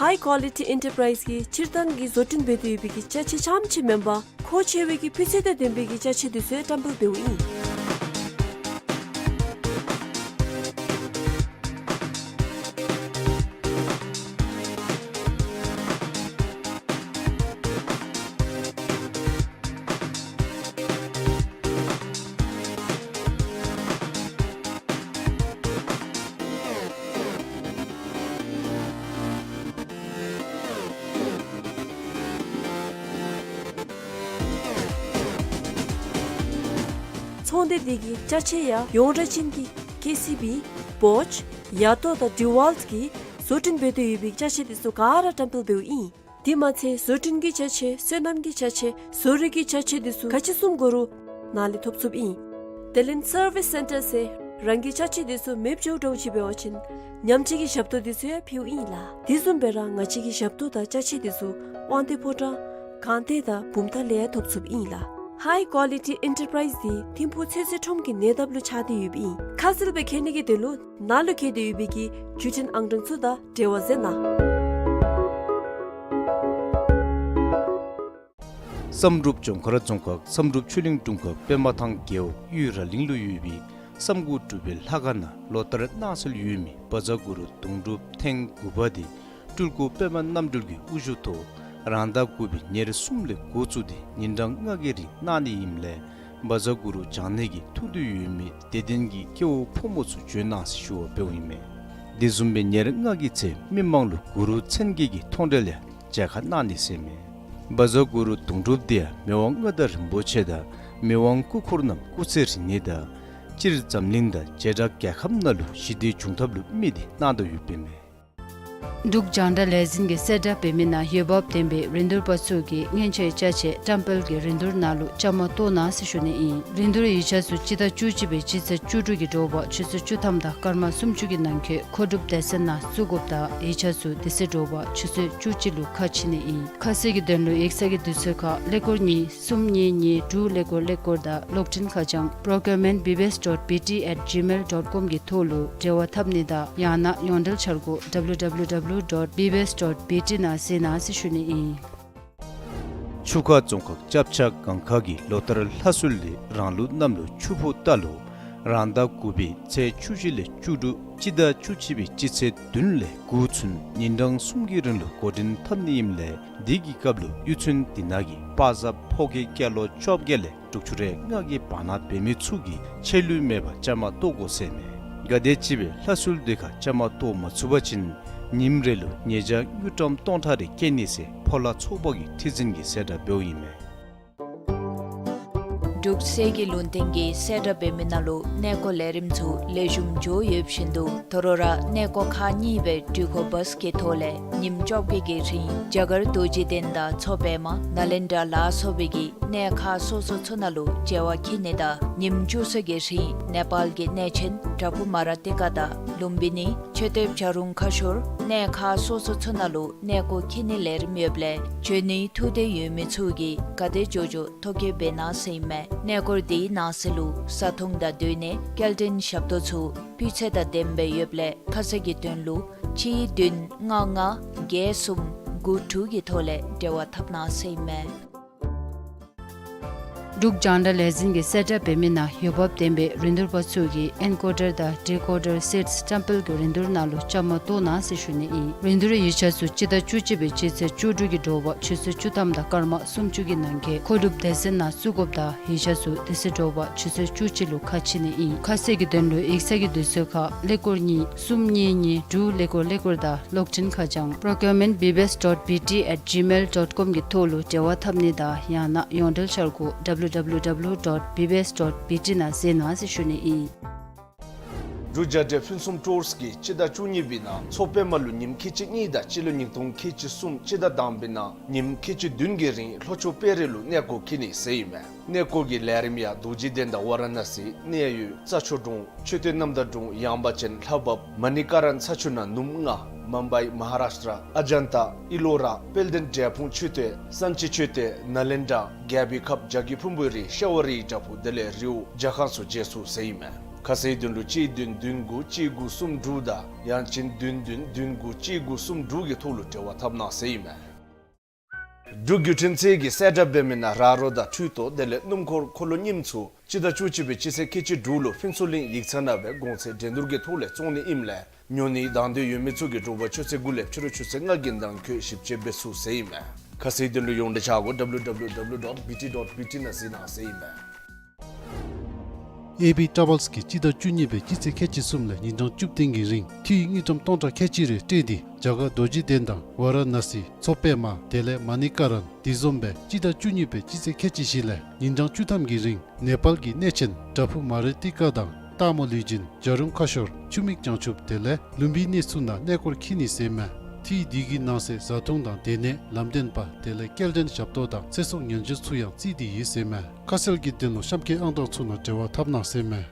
High Quality Enterprise གིས་སྤྱིར་བཏང་གི་བཟོ་སྐྲུན་འབད་དེ་ཡོད་པའི་གི་ཅ་ཆས་རྐྱངམ་ཅིག་མེན་པར་མཁོ་ཆེ་བའི་གི་སྤུས་ཚད་དང་ལྡན་པའི་གི་ཅ་ཆས་དེ་ཚུ་ཡང་བཀྲམ་སྤེལ་འབདཝ་ཨིན། ཚོང་སྡེ་འདི་གི་ཅ་ཆས་ཡང་ཡོངས་གྲགས་ཅན་གྱི་ཀེ་སི་བི། བོཆ། ཡ་ཏོ་དང་ཌི་ཝཱལཊ་གིས་བཟོ་སྐྲུན་འབད་དེ་ཡོད་པའི་ཅ་ཆས་དེ་ཚུ་ག་ར་བཀྲམ་སྤེལ་འབདཝ་ཨིན། དེ་མ་ཚད་བཟོ་སྐྲུན་གྱི་ཅ་ཆས་སོ་ནམ་གྱི་ཅ་ཆས་བཟོ་རིག་གི་ཅ་ཆས་དེ་ཚུ་ག་ཅི་བཙུགས་དགོ་རུང་ནཱ་ལས་ཐོབ་ཚུགསཔ་ཨིན། དེ་ལས་སར་བིས་སེན་ཊར་ཟེར་རང་གི་ཅ་ཆས་དེ་ཚུ་མེདཔ་འགྱོཝ་འདྲཝ་ཅིག་འབད་བ་ཅིན་ཉམས་བཅོས་ཀྱི་ཞབས་ཏོག་དེ་ཚུ་ཡང་ཕུལཝ་ཨིན་ལགས། དེ་བཟུམ་སྦེ་ར་ང་བཅས་ཀྱི་ཞབས་ཏོག་དང་ཅ་ཆས་དེ་ཚུ་དབང་འདུས་ཕོ་བྲང་སྒང་སྟེང་དང་བུམ་ཐང་ལས་ཡང་ཐོབ་ཚུགསཔ་ཨིན་ལགས། High Quality Enterprise འདི་ཐིམ་ཕུག་ཚོད་བསྲེ་ཁྲོམ་གྱི་ཉེ་འདབས་ལུ་ཆགས་ཏེ་ཡོདཔ་ཨིན། ཁ་གསལ་སྦེ་མཁྱེན་ནི་གི་དོན་ལུ་ནཱ་ལུ་བཀོད་དེ་ཡོད་པའི་གི་བརྒྱུད་འཕྲིན་ཨང་གྲངས་ཚུ་དང་འབྲེལ་བ་མཛད་གནང་། བསམ་གྲུབ་ལྗོངས་མཁར་རྫོང་ཁག་བསམ་གྲུབ་ཆོས་གླིང་དྲུང་ཁག་པདྨ་ཐང་རྒེད་འོག་གཡུས་ར་གླིང་ལུ་ཡོད་པའི་བསམ་དགུ་སྒྲུབ་པའི་ལྷ་ཁང་ནང་ལོ་ལྟར་གནང་སྲོལ་ཡོད་མི་བཛྲ་གུ་རུ་དུང་སྒྲུབ་ཐེངས་དགུ་པ་དེ་སྤྲུལ་སྐུ་པདྨ་རྣམ་གྲོལ་གྱི་དབུ་བཞུགས་ཐོག་རང་ཟླ་དགུ་པའི་ཉེར་གསུམ་ལས་འགོ་བཙུགས་ཏེ་ཉིན་གྲངས་ལྔ་གི་རིང་གནང་ནི་ཨིནམ་ལས་བཛྲ་གུ་རུ་བགྱང་ནི་གི་ཐུགས་འདུན་ཡོད་མི་དད་ལྡན་གྱི་སྐྱེ་བོ་ཕོ་མོ་ཚུ་འབྱོན་གནང་ཟེར་ཞུ་བ་འབདཝ་ཨིན་མས། དེ་བཟུམ་སྦེ་ཉེར་ལྔ་གི་ཚེ་མི་མང་ལུ་གུ་རུ་མཚན་བརྒྱད་ཀྱི་མཐོང་གྲོལ་ཡང་མཇལ་ཁ་གནང་ནི་ཟེར་མས། བཛྲ་གུ་རུ་དུང་སྒྲུབ་དེ་ཡང་མི་དབང་མངའ་བདག་རིན་པོ་ཆེ་དང་མི་དབང་སྐུ་འཁོར་རྣམས་སྐུ་ཚེ་རིང་ནི་དང་སྤྱིར་འཛམ་གླིང་དང་བྱེ་བྲག་རྒྱལ་ཁབ་ནང་ལུ་ཞི་བདེ་འབྱུང་ཐབས་ལུ་དམིགས་ཏེ་གནང་དོ་ཡོདཔ་ཨིན་མས། འབྲུག་རྒྱང་བསྒྲགས་ལས་འཛིན་གྱིས་གསལ་བསྒྲགས་འབད་མི་ནང་འོས་འབབ་ལྡན་པའི་རིན་བསྡུར་པ་ཚུ་གིས་སྔོན་ཆད་ཅ་ཆས་བཀྲམ་སྤེལ་གྱི་རིན་བསྡུར་ནང་ལུ་བཅའ་མར་གཏོགས་གནང་ཟེར་ཞུ་ནི་ཨིན། རིན་བསྡུར་ཡིག་ཆ་ཚུ་སྤྱི་ཟླ་བཅུ་གཅིག་པའི་སྤྱི་ཚེས་བཅུ་དྲུག་གི་དྲོ་པ་ཆུ་ཚོད་བཅུ་ཐམ་དང་སྐར་མ་སུམ་ཅུ་གི་ནང་འཁོད་མཁོ་སྒྲུབ་སྡེ་ཚན་ནང་བཙུགས་དགོཔ་དང་ཡིག་ཆ་ཚུ་དེ་ཚེ་དྲོ་པ་ཆུ་ཚོད་བཅུ་གཅིག་ལུ་ཁ་ཕྱེ་ནི་ཨིན། ཁ་གསལ་གྱི་དོན་ལུ་ཡིག་ཚང་གི་དུས་ཚོད་ཁར་ཀླད་ཀོར་གཉིས་གསུམ་གཉིས་གཉིས་དྲུག་ཀླད་ཀོར་ཀླད་ཀོར་དང་གློག་འཕྲིན་ཁ་བྱང་procurement B B S dot B T at gmail dot com གི་ཐོག་ལུ་འབྲེལ་བ་འཐབ་ནི་དང་ཡང་ན་ཡོངས་འབྲེལ་འཆར་སྒོ www dot B B S dot B T ནང་གཟིགས་གནང་ཟེར་ཞུ་ནི་ཨིན། ཆུ་ཁ་རྫོང་ཁག་ལྕགས་བྱ་སྒང་ཁ་གི་ལོ་ལྟར་ལྷ་གསོལ་ལས་རང་ལུགས་གནམ་ལོ་ཆུ་ཕོ་རྟ་ལོ་རང་ཟླ་དགུ་པའི་ཚེས་བཅུ་བཞི་ལས་བཅུ་དྲུག་སྤྱི་ཟླ་བཅུ་གཅིག་པའི་སྤྱི་ཚེས་བདུན་ལས་དགུ་ཚུན་ཉིན་གྲངས་གསུམ་གྱི་རིང་ལུ་འགོ་འདྲེན་འཐབ་ནི་ཨིནམ་ལས་དེ་གི་སྐབས་ལུ་གཡུས་ཚན་དེ་ནང་གི་པ་ཟ་ཕོ་སྐྱེས་སྐྱེས་ལོ་བཅོ་བརྒྱད་ལས་དྲུག་ཅུ་རེ་ལྔ་གི་བར་ན་འབད་མི་ཚུ་གིས་ཆད་ལུས་མེད་པར་བཅའ་མར་གཏོགས་དགོ་ཟེར་མས། གལ་ཏེ་སྤྱི་པའི་ལྷ་གསོལ་དེ་ཁར་བཅའ་མར་གཏོགས་མ་ཚུགས་པ་ཅིན་ཉིནམ་རེ་ལུ་ཉེས་བྱ་དངུལ་ཀྲམ་སྟོང་ཕྲག་རེ་བཀལ་ནི་ཟེར་ཕོ་ལྷ་ཚོགས་པ་གི་ཁྲི་འཛིན་གྱིས་གསལ་བསྒྲགས་འབདཝ་ཨིན་མས། འབྲུག་གསེར་གྱི་ལུང་བསྟན་གྱིས་གསལ་བསྒྲགས་འབད་མི་ནང་ལུ་གནས་སྐོར་ལས་རིམ་ཚུ་ལེགས་ཤོམ་འགྱོ་ཡོདཔ་བཞིན་དུ་དོ་རུང་ར་གནས་སྐོར་ཁག་གཉིས་སྦེ་འགྲུལ་འཁོར་བཱས་ཀྱི་ཐོག་ལས་ཉིནམ་བཅོ་བརྒྱད་ཀྱི་རིང་རྒྱ་གར་རྡོ་རྗེ་གདན་དང་མཚོ་པདྨ་ནཱ་ལེནྡྲ་ལ་སོགས་པའི་གི་གནས་ཁག་སོ་སོ་ཚུ་ནང་ལུ་མཇལ་བར་འཁྱིད་ནི་དང་ཉིནམ་བཅུ་གསུམ་གྱི་རིང་ནེ་པཱལ་གྱི་གནས་ཆེན་པྲ་བྷུ་མ་ར་ཏི་ཀ་དང་ལུམ་བི་ནི་མཆོད་རྟེན་བྱ་རུང་ཁ་ཤོར་གནས་ཁག་སོ་སོ་ཚུ་ནང་ལུ་གནས་སྐོར་འཁྱིད་ནིའི་ལས་རིམ་ཡོདཔ་ལས་འབྱོན་ནིའི་ཐུགས་འདོད་ཡོད་མི་ཚུ་གིས་ག་དེ་མགྱོགས་མགྱོགས་ཐོ་བཀོད་འབད་གནང་ཟེར་ཨིན་མས། གནས་སྐོར་དེའི་ནང་གསེས་ལུ་བཟའ་འཐུང་དང་སྡོད་གནས་སྐྱེལ་འདྲེན་ཞབས་ཏོག་ཚུ་སྤུས་ཚད་དང་ལྡནམ་སྦེ་ཡོདཔ་ལས་ཁ་གསལ་གྱི་དོན་ལུ་གཅིག་བདུན་ལྔ་ལྔ་བརྒྱད་གསུམ་དགུ་དྲུག་གི་ཐོག་ལས་འབྲེལ་བ་འཐབ་གནང་ཟེར་ཨིན་མས། འབྲུག་རྒྱང་བསྒྲགས་ལས་འཛིན་གྱིས་གསལ་བསྒྲགས་འབད་མི་ནང་འོས་འབབ་ལྡན་པའི་རིན་བསྡུར་པ་ཚུ་གིས་ཨེན་ཀོ་ཌར་དང་ཌི་ཀོ་ཌར་སེཊསི་བཀྲམ་སྤེལ་གྱི་རིན་བསྡུར་ནང་ལུ་བཅའ་མར་གཏོགས་གནང་ཟེར་ཞུ་ནི་ཨིན། རིན་བསྡུར་ཡིག་ཆ་ཚུ་སྤྱི་ཟླ་བཅུ་གཅིག་པའི་སྤྱི་ཚེས་བཅུ་དྲུག་གི་དྲོ་པ་ཆུ་ཚོད་བཅུ་ཐམ་དང་སྐར་མ་སུམ་ཅུ་གི་ནང་འཁོད་མཁོ་སྒྲུབ་སྡེ་ཚན་ནང་བཙུགས་དགོཔ་དང་ཡིག་ཆ་ཚུ་དེ་ཚེ་དྲོ་པ་ཆུ་ཚོད་བཅུ་གཅིག་ལུ་ཁ་ཕྱེ་ནི་ཨིན། ཁ་གསལ་གྱི་དོན་ལུ་ཡིག་ཚང་གི་དུས་ཚོད་ཁར་ཀླད་ཀོར་གཉིས་གསུམ་གཉིས་གཉིས་དྲུག་ཀླད་ཀོར་ཀླད་ཀོར་དང་གློག་འཕྲིན་ཁ་བྱང་procurement B B S dot B T at gmail dot com གི་ཐོག་ལུ་འབྲེལ་བ་འཐབ་ནི་དང་ཡང་ན་ཡོངས་འབྲེལ་འཆར་སྒོ www dot bbs dot bt ནང་གཟིགས་གནང་ཟེར་ཞུ་ནི་ཨིན། འབྲུག་རྒྱལ་འབྲས་ཕུན་སུམ་ཊུརསི་གིས་སྤྱི་ཟླ་བཅུ་གཉིས་པའི་ནང་མཚོ་པདྨ་ལུ་ཉིནམ་ཁལ་གཅིག་གཉིས་དང་སྤྱི་ལོ་ཉིས་སྟོང་ཁལ་གཅིག་གསུམ་སྤྱི་ཟླ་དང་པའི་ནང་ཉིནམ་ཁལ་གཅིག་བདུན་གྱི་རིང་ལྷོ་ཕྱོགས་དཔལ་རི་ལུ་གནས་སྐོར་འཁྱིད་ནི་ཟེར་ཨིན་མས། གནས་སྐོར་གྱི་ལས་རིམ་ཡང་རྡོ་རྗེ་གདན་དང་ཝ་ར་ཎ་སི་གནས་ཡུལ་རྩྭ་མཆོག་གྲོང་མཆོད་རྟེན་རྣམ་དག་གྲོང་ཡངས་པ་ཅན་ལྷ་བབས་མ་ཎི་ཀ་རན་ས་ཆུ་ནང་ནུབ་ལྔ་མུམ་བའི་མ་ཧཱ་རཱཤ་ཊྲ་ཨ་ཇན་ཏ་ཨི་ལོ་ར་དཔལ་ལྡན་འབྲས་སྤུངས་མཆོད་རྟེན་སན་ཅི་མཆོད་རྟེན་ནཱ་ལེནྡྲ་རྒྱལ་པོའི་ཁབ་བྱ་རྒོད་ཕུང་པོའི་རི་ཤ་བ་རིའི་བྲག་ཕུག་དེ་ལས་རི་བོ་ཇ་ཁང་ཚུ་མཇལ་ཚུགས་ཟེར་ཨིན་མས། ཁ་གསལ་དོན་ལུ་གཅིག་བདུན་བདུན་དགུ་གཅིག་དགུ་གསུམ་དྲུག་དང་ཡང་ཅིན་བདུན་བདུན་བདུན་དགུ་གཅིག་དགུ་གསུམ་དྲུག་གི་ཐོག་ལུ་འབྲེལ་བ་འཐབ་གནང་ཟེར་ཨིན་མས། འབྲུག་བརྒྱུད་འཕྲིན་ཚད་ཀྱིས་གསལ་བསྒྲགས་འབད་མི་ནང་ར་རོ་དང་འཕྲུལ་རྡོ་དེ་ལས་སྣུམ་འཁོར་འཁོར་ལོ་རྙིངམ་ཚུ་སྤྱི་ཟླ་བཅུ་གཅིག་པའི་སྤྱི་ཚེས་ཁལ་གཅིག་དྲུག་ལུ་ཕུན་ཚོགས་གླིང་ཡིག་ཚང་ནང་སྦེ་གོང་ཚད་འགྲན་བསྡུར་གྱི་ཐོག་ལས་བཙོང་ནི་ཨིནམ་ལས་ཉོ་ནིའི་དང་འདོད་ཡོད་མི་ཚུ་གིས་དྲོ་པ་ཆུ་ཚོད་དགུ་ལས་ཕྱི་རུ་ཆུ་ཚོད་ལྔ་གི་ནང་འཁོད་ཞིབ་དཔྱད་འབད་ཚུགས་ཟེར་ཨིན་མས། ཁ་གསལ་དོན་ལུ་ཡོངས་འབྲེལ་འཆར་སྒོ www dot bt dot bt ནང་གཟིགས་གནང་ཟེར་ཨིན་མས། ཨེ་བི་ཊ་རེ་ཝེལསི་གིས་སྤྱི་ཟླ་བཅུ་གཉིས་པའི་སྤྱི་ཚེས་ཁལ་གཅིག་གསུམ་ལས་ཉིན་གྲངས་བཅུ་བདུན་གྱི་རིང་འཐུས་དངུལ་ཀྲམ་སྟོང་ཕྲག་ཁལ་གཅིག་རེ་སྤྲོད་དེ་རྒྱ་གར་རྡོ་རྗེ་གདན་དང་ཝ་ར་ཎ་སི་མཚོ་པདྨ་དེ་ལས་མ་ཎི་ཀ་རན་དེ་བཟུམ་སྦེ་སྤྱི་ཟླ་བཅུ་གཉིས་པའི་སྤྱི་ཚེས་ཁལ་གཅིག་བཞི་ལས་ཉིན་གྲངས་བཅུ་ཐམ་གྱི་རིང་ནེ་པཱལ་གྱི་གནས་ཆེན་བྲག་ཕུག་མ་རི་ཏི་ཀ་དང་སྟག་མོ་ལུས་སྦྱིན་བྱ་རུང་ཁ་ཤོར་ཆུ་མིག་བྱང་ཆུབ་དེ་ལས་ལུམ་བི་ནི་ཚུ་ནང་གནས་སྐོར་འཁྱིད་ནི་ཟེར་ཨིན་མས། འཐུས་དེ་གི་ནང་གསེས་བཟའ་འཐུང་དང་སྡོད་གནས་ལམ་སྟོན་པ་དེ་ལས་སྐྱེལ་འདྲེན་ཞབས་ཏོག་དང་ཚེ་སྲོག་ཉེན་བཅོལ་ཚུ་ཡང་བརྩིས་ཏེ་ཡོད་ཟེར་ཨིན་མས། ཁ་གསལ་གྱི་དོན་ལུ་གཤམ་འཁོད་ཨང་གྲངས་ཚུ་ནང་འབྲེལ་བ་འཐབ་གནང་ཟེར་ཨིན་མས།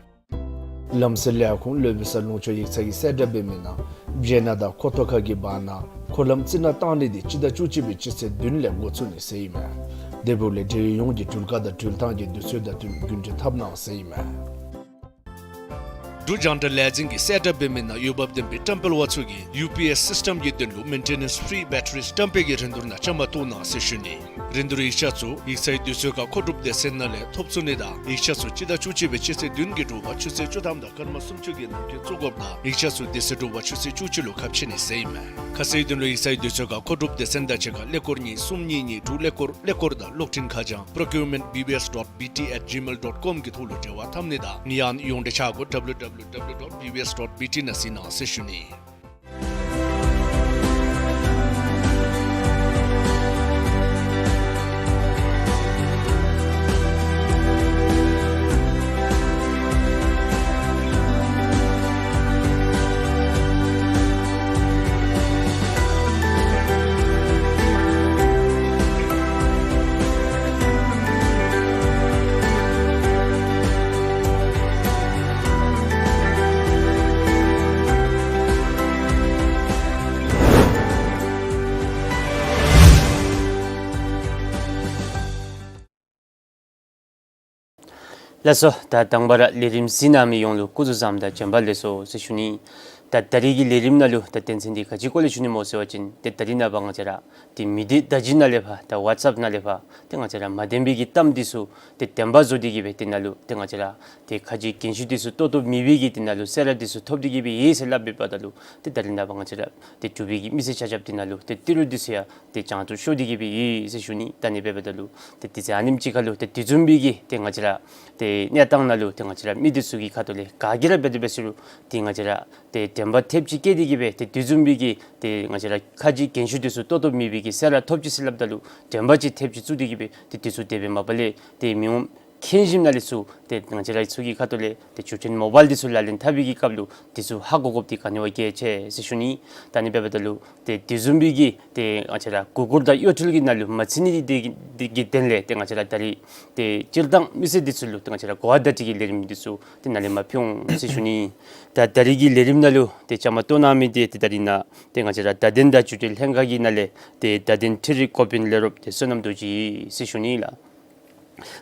ལམ་སེལ་ལས་ཁུངས་ལོ་བི་ས་ལུང་ཕྱོགས་ཡིག་ཚང་གིས་གསལ་བསྒྲགས་འབད་མི་ནང་བྱེ་ནག་དང་ཁོ་ཐོ་ཁ་གི་བར་ན་འཁོར་ལམ་རྩི་ནག་བཏང་ནི་དེ་སྤྱི་ཟླ་བཅུ་གཅིག་པའི་སྤྱི་ཚེས་བདུན་ལས་འགོ་བཙུགས་ནི་ཟེར་ཨིན་མས། དེ་འབདཝ་ལས་འབྲེལ་ཡོད་ཡོངས་ཀྱིས་འགྲུལ་བཀག་དང་འགྲུལ་ཐངས་ཀྱི་དུས་ཚོད་དང་བསྟུན་རྒྱུན་འཁྱོངས་འཐབ་གནང་ཟེར་ཨིན་མས། འབྲུག་རྒྱང་བསྒྲགས་ལས་འཛིན་གྱིས་གསལ་བསྒྲགས་འབད་མི་ནང་འོས་འབབ་ལྡན་པའི་བཀྲམ་སྤེལ་པ་ཚུ་གིས་ཡུ་པི་ཨེསི་སིསི་ཊེམ་གྱི་དོན་ལུ་མེན་ཊེ་ནེནསི་ཕི་རི་བེ་ཊ་རི་བཀྲམ་སྤེལ་གྱི་རིན་བསྡུར་ནང་བཅའ་མར་གཏོགས་གནང་ཟེར་ཞུ་ནི། རིན་བསྡུར་ཡིག་ཆ་ཚུ་ཡིག་ཚང་གི་དུས་ཚོད་ཁར་མཁོ་སྒྲུབ་སྡེ་ཚན་ནང་ལས་ཐོབ་ཚུགས་ནི་དང་ཡིག་ཆ་ཚུ་སྤྱི་ཟླ་བཅུ་གཅིག་པའི་སྤྱི་ཚེས་བདུན་གྱི་དྲོ་པ་ཆུ་ཚོད་བཅུ་ཐམ་དང་སྐར་མ་སུམ་ཅུ་གི་ནང་འཁོད་བཙུགས་དགོཔ་དང་ཡིག་ཆ་ཚུ་དེ་ཚེ་དྲོ་པ་ཆུ་ཚོད་བཅུ་གཅིག་ལུ་ཁ་ཕྱེ་ནི་ཟེར་ཨིན་མས། ཁ་གསལ་དོན་ལུ་ཡིག་ཚང་གི་དུས་ཚོད་ཁར་མཁོ་སྒྲུབ་སྡེ་ཚན་དང་གཅིག་ཁར་ཀླད་ཀོར་གཉིས་གསུམ་གཉིས་གཉིས་དྲུག་ཀླད་ཀོར་ཀླད་ཀོར་དང་གློག་འཕྲིན་ཁ་བྱང་procurement B B S dot B T at gmail dot com གི་ཐོག་ལུ་འབྲེལ་བ་འཐབ་ནི་དང་ཡང་ན་ཡོངས་འབྲེལ་འཆར་སྒོ www dot bbs dot bt ནང་གཟིགས་གནང་ཟེར་ཞུ་ནི། ལགས་སོ། ད་དང་པ་ར་ལས་རིམ་གཟིགས་གནང་མི་ཡོངས་ལུ་སྐུ་གཟུགས་བཟང་དང་བྱོན་པ་ལེགས་སོ་ཟེར་ཞུ་ནི། ད་ད་རིས་ཀྱི་ལས་རིམ་ནང་ལུ་ད་དོན་ཚན་འདི་ག་ཅི་སྐོར་ལས་ཞུ་ནི་སྨོ་ཟེར་བ་ཅིན་ཏེ་ད་རིས་ནངས་པ་ང་བཅས་ར་ཏེ་མི་སྡེ་བརྡ་བརྒྱུད་ནང་ལས་ཕར་ད་ཝཊས་ཨེཔ་ནང་ལས་ཕར་ཏེ་ང་བཅས་ར་མ་བདེན་པའི་གི་གཏམ་འདི་ཚུ་ཏེ་བདེན་པ་བཟོ་སྟེ་གི་སྦེ་དེ་ནང་ལུ་ཏེ་ང་བཅས་ར་ཏེ་ཁ་རྗེ་རྒན་ཤོས་འདི་ཚུ་ལྟོ་ལྟོཝ་མེད་པའི་གི་དེ་ནང་ལུ་གསོལ་རས་འདི་ཚུ་ཐོབ་སྟེ་གི་སྦེ་ཡོད་ཟེར་སླབ་འབདཝ་ད་ལུ་ཏེ་ད་རིས་ནངས་པ་ང་བཅས་ར་ཏེ་འབྲུག་པའི་གི་མི་སེར་ཆ་ཁྱབ་དེ་ནང་ལུ་ཏེ་ཏི་རུ་འདི་ཚུ་ཡང་ཏེ་བྱང་དུ་ཤོར་ཏེ་གི་སྦེ་ཡོད་ཟེར་ཞུ་ནི། ད་ཨ་ནི་འབདཝ་ད་ལུ་ཏེ་དུས་ཚོད་ཨ་ནེམ་ཅིག་ཁར་ལུ་ཏེ་དེ་བཟུམ་སྦེ་གི་ཏེ་ང་བཅས་ར་ཏེ་གནས་སྟངས་ནང་ལུ་ཏེ་ང་བཅས་ར་མི་འདི་ཚུ་གི་ཁ་ཐུག་ལས་ག་གིས་ར་འབད་དེ་འབད་ཟེར་རུང་ཏེ་ང་བཅས་ར་ཏེ་དྲན་པ་ཐེབས་ཅིག་བསྐྱེད་དེ་གི་སྦེ་ཏེ་དེ་བཟུམ་སྦེ་གི་ཏེ་ང་བཅས་ར་ཁ་རྗེ་རྒན་ཤོས་འདི་ཚུ་ལྟོ་ལྟོཝ་མེད་པའི་གི་གསོལ་རས་ཐོབ་ཅི་ཟེར་སླབ་ད་ལུ་དྲན་པ་ཅིག་ཐེབས་ཅིག་བཙུགས་ཏེ་གི་སྦེ་ཏེ་དེ་ཚུ་དེ་སྦེ་མ་པ་ལས་ཏེ་མི་འོང་མཁྱེན་ཞིནམ་ལས་ཚུར་ཏེ་ང་བཅས་ར་ཚུ་གི་ཁ་ཐུག་ལས་ཏེ་འགྲུལ་འཕྲིན་མོ་བཱའིལ་འདི་ཚུ་ལག་ལེན་འཐབ་པའི་གི་སྐབས་ལུ་འདི་ཚུ་ཧ་གོ་དགོཔ་འདི་ག་ནི་བ་གལ་ཆེ་ཟེར་ཞུ་ནི། ད་ཨ་ནི་འབདཝ་ད་ལུ་ཏེ་དེ་བཟུམ་སྦེ་གི་ཏེ་ང་བཅས་ར་གུ་གུལ་དང་གཡོ་འཕྲུལ་གྱི་ནང་ལུ་མ་ཚུད་ནི་འདི་གི་དོན་ལས་ཏེ་ང་བཅས་ར་ད་རིས་ཏེ་སྤྱིར་བཏང་མི་སེར་འདི་ཚུ་ལུ་ཏེ་ང་བཅས་ར་གོ་བ་བརྡ་སྤྲོད་ཀྱི་ལས་རིམ་འདི་ཚུ་ཏེ་ནཱ་ལས་མར་ཕུལ་འོང་ཟེར་ཞུ་ནི། ད་ད་རིས་ཀྱི་ལས་རིམ་ནང་ལུ་ཏེ་བཅའ་མར་གཏོགས་གནང་མི་འདི་ཏེ་ད་རིས་ནཱ་ཏེ་ང་བཅས་ར་བརྡ་དོན་དང་འགྲུལ་འཕྲིན་ལྷན་ཁག་གི་ནང་ལས་ཏེ་བརྡ་དོན་འཕྲུལ་རིག་འགོ་དཔོན་ལས་རོགསཔ་ཏེ་བསོད་ནམས་རྡོ་རྗེ་ཟེར་ཞུ་ནི་ལགས།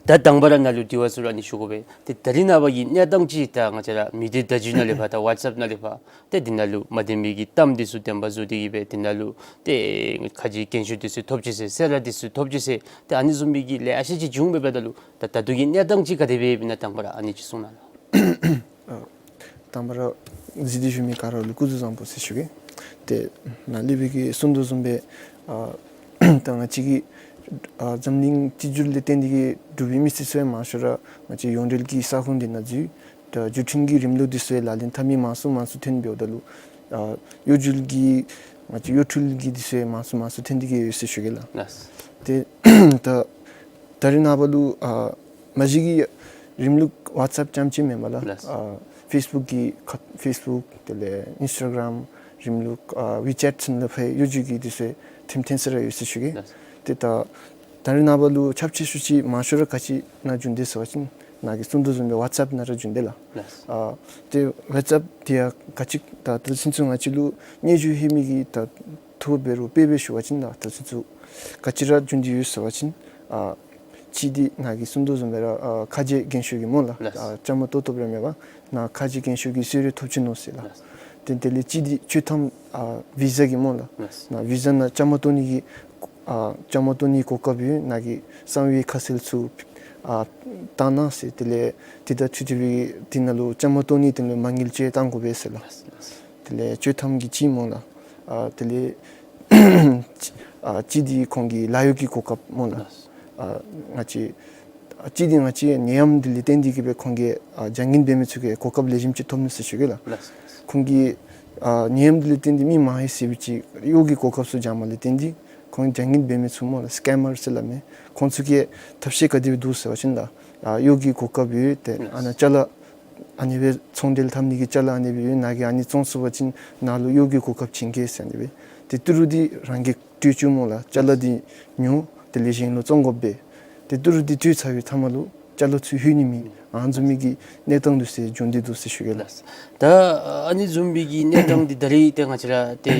ད་དང་པ་ར་ནཱ་ལུ་དྲི་བ་ཚུ་ར་ཨ་ནི་ཞུ་དགོ་པས། ཏེ་ད་རིས་ནངས་པ་གི་གནས་སྟངས་ཅིག་ད་ང་བཅས་ར་མི་སྡེ་བརྡ་བརྒྱུད་ནང་ལས་ཕར་ད་ཝཊས་ཨེཔ་ནང་ལས་ཕར་ཏེ་འདི་ནང་ལུ་མ་བདེན་པའི་གི་གཏམ་འདི་ཚུ་བདེན་པ་བཟོ་སྟེ་གི་སྦེ་འདི་ནང་ལུ་ཏེ་ཁ་རྗེ་རྒན་ཤོས་འདི་ཚུ་ཐོབ་ཅི་ཟེར་གསོལ་རས་འདི་ཚུ་ཐོབ་ཅི་ཟེར་ཏེ་ཨ་ནི་བཟུམ་སྦེ་གི་ལེ་ཤ་ཅིག་བྱུང་འབདཝ་ད་ལུ་ད་ད་ལྟོ་གི་གནས་སྟངས་ཅིག་ག་དེ་སྦེ་ཡོདཔ་ཨིན་ན་དང་པ་ར་ཨ་ནི་ཅིག་གསུང་གནང་ལགས། ཨ་དང་པ་ར་གཟིགས་ཏེ་བཞུགས་མི་ག་ར་ལུ་སྐུ་གཟུགས་བཟང་པོ་ཟེར་ཞུ་གེ། ཏེ་ནཱ་ལས་འབད་གི་གསུང་དོ་བཟུམ་སྦེ་ཨ་ད་ང་བཅས་ཀྱི་ཨ་འཛམ་གླིང་གཅིག་གྱུར་ལས་བརྟེན་ཏེ་གི་འབྲུག་པའི་མི་སེར་ཚུ་ཡང་མང་ཤོས་ར་ང་བཅས་ཡོངས་འབྲེལ་གྱི་ས་ཁོངས་འདི་ནང་འཛུལ། ད་འགྲུལ་འཕྲིན་གྱི་རིམ་ལུགས་འདི་ཚུ་ཡང་ལག་ལེན་འཐབ་མི་མང་སུ་མང་སུ་ཐོན་འབདཝ་ད་ལུ་ཨ་གཡོ་འགུལ་གྱི་ང་བཅས་གཡོ་འཕྲུལ་གྱི་འདི་ཚུ་ཡང་མང་སུ་མང་སུ་ཐོན་ཏེ་གི་ཡོད་ཟེར་ཞུ་གེ་ལགས། ལགས། ཏེ་ད་ད་རིས་ནངས་པ་ལུ་ཨ་མ་གཞི་གི་རིམ་ལུགས་ཝཊས་ཨེཔ་རྐྱངམ་ཅིག་མེན་པར་ལགས། ལགས། ཨ་ཕེསི་བུཀ་གི་ཁ་ཕེསི་བུཀ་དེ་ལས་ཨིནསི་ཊ་གརམ་རིམ་ལུགས་ཨ་ཝི་ཅེཊ་ཚུ་ནང་ལས་ཕར་གཡོ་འགུལ་གྱི་འདི་ཚུ་ཐེམ་ཐེམ་ས་ར་ཡོད་ཟེར་ཞུ་གེ། ལགས། ཏེ་ད་ད་རིས་ནངས་པ་ལུ་ཁྱབ་ཆེ་ཤོས་ཅིག་མང་ཤོས་ར་ག་ཅི་ནང་འབྱུང་དེས་ཟེར་བ་ཅིན་ནཱ་གིས་གསུང་དོ་བཟུམ་སྦེ་ཝཊས་ཨེཔ་ནང་ར་འབྱུང་དེས་ལགས། ལགས། ཨ་ཏེ་ཝཊས་ཨེཔ་འདི་ཡང་ག་ཅི་ད་ད་ལྟོ་ཚུན་ཚོད་ང་བཅས་ལུ་སྙན་ཞུ་ལྷོད་མི་གི་ད་ཐོ་འབད་རུང་དཔེ་སྦེ་ཞུ་བ་ཅིན་ད་ད་ཚུན་ཚོད་ག་ཅི་ར་འབྱུང་སྟེ་ཡོད་ཟེར་བ་ཅིན་ཨ་གཅིག་འདི་ནཱ་གིས་གསུང་དོ་བཟུམ་སྦེ་ར་ཨ་ཁ་རྗེ་རྒན་ཤོས་ཀྱིས་སྨོ་ལགས། ལགས། ཨ་བཅའ་མར་གཏོགས་གཏོགསཔ་ར་མེད་པར་ནཱ་ཁ་རྗེ་རྒན་ཤོས་ཀྱིས་གསོལ་རས་ཐོབ་ཅི་ནུག་ཟེར་ལགས། ལགས། ཏེ་དེ་ལས་གཅིག་འདི་ཆོག་ཐམ་ཨ་བི་ཟ་གི་སྨོ་ལགས། ལགས། ནཱ་བི་ཟ་ནང་བཅའ་མར་གཏོགས་ནི་གི་ཨ་བཅའ་མར་གཏོགས་ནི་གོ་སྐབས་ཡོད། ནཱ་གི་གསང་བའི་ཁ་གསལ་ཚུ་ཨ་བཏང་གནང་ཟེར། དེ་ལས་དེ་དང་འཁྲིལ་ཏེ་སྦེ་དེ་ནང་ལུ་བཅའ་མར་གཏོགས་ནི་དེ་ལུ་མ་དངུལ་ཅིག་བཏང་དགོ་པས་ཟེར་ལགས། ལགས། དེ་ལས་ཆོག་ཐམ་གྱི་གཅིག་སྨོ་ལགས། ཨ་དེ་ལས་ཨ་གཅིག་འདི་ཁོང་གི་ལཱ་གཡོག་གི་གོ་སྐབས་སྨོ་ལགས། ལགས། ཨ་ང་བཅས་ཨ་གཅིག་འདི་ང་བཅས་ནད་ཡམས་འདི་ལས་བརྟེན་ཏེ་གི་སྦེ་ཁོང་གིས་ཨ་བྱ་ངན་འབད་མི་ཚུ་གིས་གོ་སྐབས་ལེགས་ཤོམ་ཅིག་ཐོབ་ནུག་ཟེར་ཞུ་གེ་ལགས། ལགས། ཁོང་གིས་ཨ་ནད་ཡམས་འདི་ལས་བརྟེན་ཏེ་མི་མང་ཧེ་སི་བི་ཅིག་གཡོག་གི་གོ་སྐབས་ཚུ་བྱང་མ་ལས་བརྟེན་ཏེ་ཁོང་གིས་བྱ་ངན་འབད་མི་ཚུ་སྨོ་ལགས། སི་ཀེམ་མར་ཟེར་སླབ་མི་ཁོང་ཚུ་གིས་ཐབས་ཤེས་ག་དེ་སྦེ་འདུག་ཟེར་བ་ཅིན་ལགས། ཨ་གཡོག་གི་གོ་སྐབས་ཡོད། ཏེ་ཨ་ནཱ་ཅ་ལ་ཨ་ནི་སྦེ་ཚོང་འབྲེལ་འཐབ་ནི་གི་ཅ་ལ་ཨ་ནི་སྦེ་ཡོད། ནཱ་གིས་ཨ་ནི་བཙོང་ཚུགས་པ་ཅིན་ནཱ་ལུ་གཡོག་གི་གོ་སྐབས་བྱིན་གེ་ཟེར་ཨ་ནི་སྦེ། ཏེ་ཏི་རུ་འདི་རང་གིས་སྤྲོད་བཅུག་སྨོ་ལགས། ཅ་ལ་འདི་ཉོ། དེ་ལས་གཞན་ལུ་བཙོང་དགོ་པས། ཏེ་ཏི་རུ་འདི་སྤྲོད་ཚར་བའི་མཐའ་མ་ལུ་ཅ་ལ་ཚུར་ལྷོད་ནི་མེད། ཨ་ནི་བཟུམ་མའི་གི་གནས་སྟངས་འདི་ཚུ་བྱུང་སྟེ་འདུག་ཟེར་ཞུ་གེ་ལགས། ད་ཨ་ནི་བཟུམ་མའི་གི་གནས་སྟངས་འདི་ད་རིས་ཏེ་ང་བཅས་ར་ཏེ་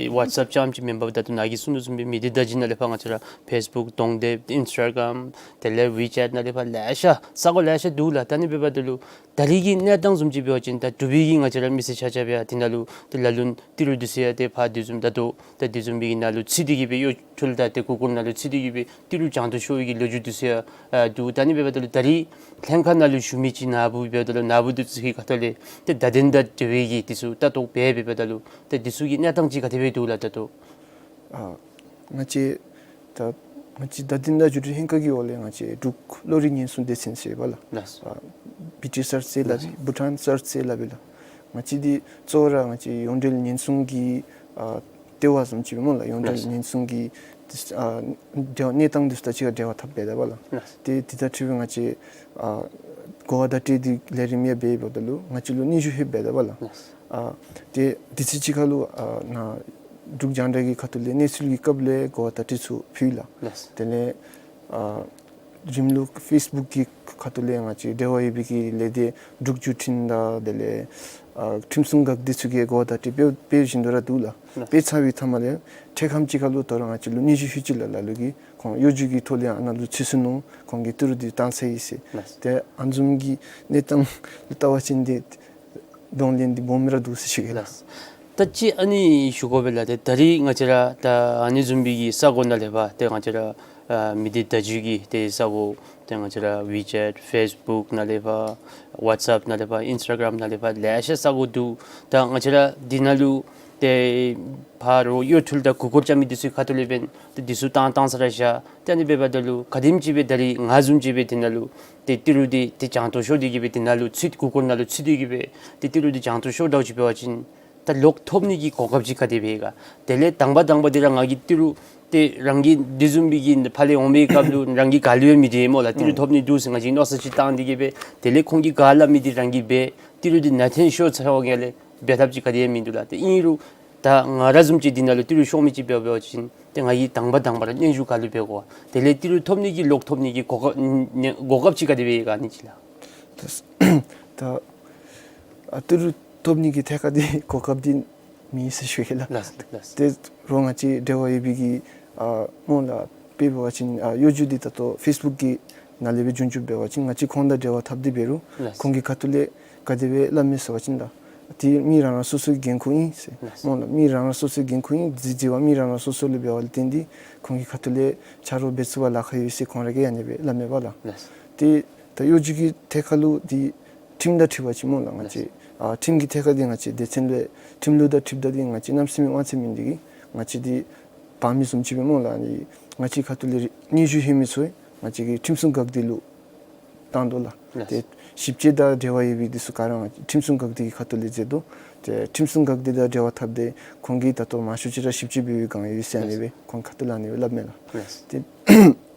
ཝཊས་ཨེཔ་རྐྱངམ་ཅིག་མེན་པར་ད་ལྟོ་ནཱ་གིས་གསུང་དོ་བཟུམ་སྦེ་མི་སྡེ་བརྡ་བརྒྱུད་ནང་ལས་ཕར་ང་བཅས་ར་ཕེསི་བུཀ་གདོང་དེབ་ཨིནསི་ཊ་གརམ་དེ་ལས་ཝི་ཅེཊ་ནང་ལས་ཕར་ལེ་ཤ་ས་གོ་ལེ་ཤ་འདུག་ལགས། ད་ཨ་ནི་འབདཝ་ད་ལུ་ད་རིས་ཀྱི་གནས་སྟངས་བཟུམ་ཅིག་འབད་བ་ཅིན་ད་འབྲུག་པའི་གི་ང་བཅས་ར་མི་སེར་ཆ་ཁྱབ་ཡང་དེ་ནང་ལུ་ཏེ་ལ་ལུ་ཏི་རུ་འདི་ཚུ་ཡང་ཏེ་ཕར་དེ་བཟུམ་ད་ལྟོ་ད་དེ་བཟུམ་མའི་གི་ནང་ལུ་ཚུད་དེ་གི་སྦེ་གཡོ་འཕྲུལ་དང་ཏེ་གུ་གུལ་ནང་ལུ་ཚུད་དེ་གི་སྦེ་ཏི་རུ་བྱང་དུ་ཤོར་བའི་གི་ལོ་རྒྱུས་འདི་ཚུ་ཡང་ཨ་འདུག། ད་ཨ་ནི་འབདཝ་ད་ལུ་ད་རིས་ལྷན་ཁག་ནང་ལུ་བཞུགས་མི་ཅིག་ནཱ་བུ་འབདཝ་ད་ལུ་ནཱ་བུ་འདི་ཚུ་གི་ཁ་ཐུག་ལས་ཏེ་བརྡ་དོན་དང་འབྲེལ་བའི་གི་འདི་ཚུ་ལྟ་རྟོག་འབད་འབདཝ་ད་ལུ་ཏེ་འདི་ཚུ་གི་གནས་སྟངས་ཅིག་ག་དེ་སྦེ་འདུག་ལགས་ད་ལྟོ། ཨ་ང་བཅས་ད་ང་བཅས་བརྡ་དོན་དང་བརྒྱུད་འཕྲིན་ལྷན་ཁག་གི་འོག་ལས་ང་བཅས་འབྲུག་བློ་རིག་ཉེན་སྲུང་སྡེ་ཚན་ཟེར་བ་ལགས། ལགས་སོ། ཨ་བི་ཊི་སར་ཆི་ཟེར་སླབ་ཨིན། ལགས་སོ། བྷུ་ཊཱན་སར་ཆི་ཟེར་སླབ་ཨིན་ལགས། ང་བཅས་འདི་གཙོ་བོ་ར་ང་བཅས་ཡོངས་འབྲེལ་ཉེན་སྲུང་གི་ཨ་ལྟེ་བ་བཟུམ་ཅིག་སྨོ་ལགས། ཡོངས་འབྲེལ་ལགས་སོ། ཉེན་སྲུང་གི་ཨ་འབྲེལ་བ་གནས་སྟངས་འདི་ཚུ་དང་གཅིག་ཁར་འབྲེལ་བ་འཐབ་འབདཝ་ད་ལགས། ལགས་སོ། ཏེ་འདི་དང་འཁྲིལ་བའི་ང་བཅས་ཨ་གོ་བ་བརྡ་སྤྲོད་འདི་ལས་རིམ་ཡང་འབད་འབདཝ་ད་ལུ་ང་བཅས་ལུ་སྙན་ཞུ་ལྷོད་འབདཝ་ད་ལགས། ལགས་སོ། ཨ་ཏེ་དུས་ཚོད་ཅིག་ཁར་ལུ་ཨ་ནཱ་འབྲུག་རྒྱང་བསྒྲགས་ཀྱི་ཁ་ཐུག་ལས་གནས་ཚུལ་གྱི་སྐབས་ལས་གོ་བ་བརྡ་སྤྲོད་ཚུ་ཕུལ་ལགས། ལགས་སོ། དེ་ལས་ཨ་རིམ་ལུགས་ཕེསི་བུཀ་གི་ ཁ་ཐུག་ལས་ང་བཅས་འབྲེལ་བ་ཡོད་པའི་གི་ལས་སྡེ་འབྲུག་བརྒྱུད་འཕྲིན་དང་དེ་ལས་ཨ་ཁྲིམས་སྲུང་འགག་སྡེ་ཚུ་གིས་གོ་བརྡ་སྤྲོད་འབད་འབད་བཞིན་དུ་ར་འདུག་ལགས། ལགས། སྤྲོད་ཚར་བའི་མཐའ་མ་ལས་འཕྲལ་ཁམས་ཅིག་ཁར་ལུ་ད་རུང་ང་བཅས་ལུ་སྙན་ཞུ་ཞུ་ཅི་ལགས། ལ་ལུ་གིས་ཁོང་གཡོ་ཇུས་ཀྱི་ཐོག་ལས་ཨ་ནཱ་ལུ་ཚུད་སོ་ནུག། ཁོང་གིས་ཏི་རུ་འདི་བཏང་ཚར་ཡི་ཟེར། ལགས། ཏེ་ཨ་ནི་བཟུམ་གྱི་གནས་སྟངས་ལུ་བལྟ་བ་ཅིན་ཏེ་གདོང་ལེན་འདི་སྦོམ་སྦེ་ར་འདུག་ཟེར་ཞུ་གེ་ལགས། ལགས། ད་ཅི་ཨ་ནི་ཞུ་དགོ་པས་ལགས། ཏེ་ད་རིས་ང་བཅས་ར་ད་ཨ་ནི་བཟུམ་སྦེ་གི་ས་གོ་ནང་ལས་ཕར་ཏེ་ང་བཅས་ར་ཨ་མི་སྡེ་བརྡ་བརྒྱུད་ཀྱི་ཏེ་ས་གོ་ཏེ་ང་བཅས་ར་ཝི་ཅེཊ་ཕེསི་བུཀ་ནང་ལས་ཕར་ཝཊས་ཨེཔ་ནང་ལས་ཕར་ཨིནསི་ཊ་གརམ་ནང་ལས་ཕར་ལེ་ཤ་ས་གོ་འདུག། ད་ང་བཅས་ར་འདི་ནང་ལུ་ཏེ་ཕར་རོགས་གཡོ་འཕྲུལ་དང་མགུ་སྐོར་རྐྱབ་མི་འདི་ཚུ་ཁ་ཐུག་ལས་འབདན་ཏེ་འདི་ཚུ་བཏང་བཏང་ས་ར་བཞག། ཏེ་ཨ་ནི་འབདཝ་ད་ལུ་ག་དེམ་ཅིག་སྦེ་ད་རིས་ང་བཟུམ་ཅིག་སྦེ་འདི་ནང་ལུ་ཏེ་ཏི་རུ་འདི་ཏེ་གྱང་ཐོག་ཤོར་ཏེ་གི་སྦེ་འདི་ནང་ལུ་ཚུད་མགུ་སྐོར་ནང་ལུ་ཚུད་དེ་གི་སྦེ་ཏེ་ཏི་རུ་འདི་གྱང་ཐོག་ཤོརཝ་ད་ཅིག་འབད་བ་ཅིན་ད་ལོག་ཐོབ་ནི་གི་གོ་སྐབས་ཅིག་ག་དེ་སྦེ་ག། དེ་ལས་དང་པ་དང་པ་འདི་ར་ང་གིས་ཏི་རུ་ཏེ་རང་གིས་འདི་བཟུམ་སྦེ་གི་ཕར་ལས་འོང་པའི་སྐབས་ལུ་རང་གིས་ག་ལུ་ཡང་མི་སྟེར་སྨོ་ལགས། ཏི་རུ་ཨུམ་ཐོབ་ནི་འདུག་ཟེར་ང་བཅས་མནོ་བསམ་ཅིག་བཏང་སྟེ་གི་སྦེ་དེ་ལས་ཁོང་གིས་ག་སླབ་མི་འདི་རང་གིས་འབད། ཏི་རུ་འདི་ནང་འཐོན་ཤོར་ཚར་བ་གི་ལས་འབད་ཐབས་ཅིག་ག་དེ་ཡང་མིན་འདུག་ལགས། ཏེ་ཨིན་རུང་ད་ང་ར་བཟུམ་ཅིག་འདི་ནང་ལུ་ཏི་རུ་ཤོར་མི་ཅིག་འབད་འབད་བ་ཅིན་ཏེ་ང་གིས་དང་པ་དང་པ་ར་སྙན་ཞུ་ག་ལུ་འབད་དགོ་པ། དེ་ལས་ཏི་རུ་ཐོབ་ནི་གི་ལོག་ཐོབ་ནི་གི་གོ་སྐབས་གོ་སྐབས་ཅིག་ག་དེ་སྦེ་ག་ཨ་ནི་ཅིག་ལགས། ད་ད་ཨ་ཏི་རུ་ཐོབ་ནི་གི་ཐད་ཁར་འདི་གོ་སྐབས་འདི་མེད་ཟེར་ཞུ་ཡི་ལགས། ལགས་ལགས། ཏེ་རོགས་ང་བཅས་འབྲེལ་བ་ཡོད་པའི་གི་ཨ་སྨོ་ལགས། དཔེ་འབད་བ་ཅིན་ཨ་གཡོ་ཇུས་འདི་ད་ལྟོ་ཕེསི་བུཀ་གི་ནང་ལས་སྦེ་བྱུང་བྱུངམ་འབད་བ་ཅིན་ང་བཅས་ཁོང་དང་འབྲེལ་བ་འཐབ་སྟེ་འབད་རུང་ལགས། ཁོང་གི་ཁ་ཐུག་ལས་ག་དེ་སྦེ་སླབ་མས་ཟེར་བ་ཅིན་ད་ཏེ་མི་རང་རང་སོ་སོའི་འགན་ཁུར་ཨིན་ཟེར། ལགས། སྨོ་ལགས། མི་རང་རང་སོ་སོའི་འགན་ཁུར་ཨིན། རྫི་རྫི་བ་མི་རང་རང་སོ་སོ་ལས་འབདཝ་ལས་བརྟེན་ཏེ་ཁོང་གི་ཁ་ཐུག་ལས་ཆ་རོགས་འབད་ཚུགས་པར་ལཱ་ཁག་ཡོད་ཟེར་ཁོང་ར་གིས་ཨ་ནི་སྦེ་སླབ་མས་པ་ལགས། ལགས། ཏེ་ད་གཡོ་ཇུས་ཀྱི་ཐད་ཁར་ལུ་འདི་ཁྲིམས་དང་འཁྲིལ་བ་ཅིན་སྨོ་ལགས། ང་བཅས་ཨ་ཁྲིམས་ཀྱི་ཐད་ཁར་འདི་ང་བཅས་སྡེ་ཚན་ལས་ཁྲིམས་ལུགས་དང་འཁྲིལཝ་ད་འདི་ང་བཅས་གནམ་མེད་ས་མེད་དབང་ཚད་མིན་འདི་གིས་ང་བཅས་འདི་བར་མི་བཟུམ་ཅིག་སྦེ་སྨོ་ལགས། ཨ་ནི་ང་བཅས་ཁ་ཐུག་ལས་སྙན་ཞུ་ལྷོད་མི་ཚུ་ང་བཅས་ཀྱི་ཁྲིམས་སྲུང་འགག་སྡེ་ལུ་བཏང་དོ་ལགས། ལགས། ཏེ་ཞིབ་དཔྱད་དང་འབྲེལ་བ་ཡོད་པའི་འདི་ཚུ་ག་ར་ང་བཅས་ཁྲིམས་སྲུང་འགག་སྡེ་གི་ཁ་ཐུག་ལས་མཛད་དོ། ཏེ་ཁྲིམས་སྲུང་འགག་སྡེ་དང་འབྲེལ་བ་འཐབ་སྟེ་ཁོང་གིས་ད་ལྟོ་མང་ཤོས་ཅིག་ར་ཞིབ་དཔྱད་འབད་བའི་བསྒང་ཡོད་ཟེར་ཨ་ནི་སྦེ་ཁོང་ཁ་ཐུག་ལས་ཨ་ནི་སྦེ་སླབ་མས་ལགས། ལགས། ཏེ་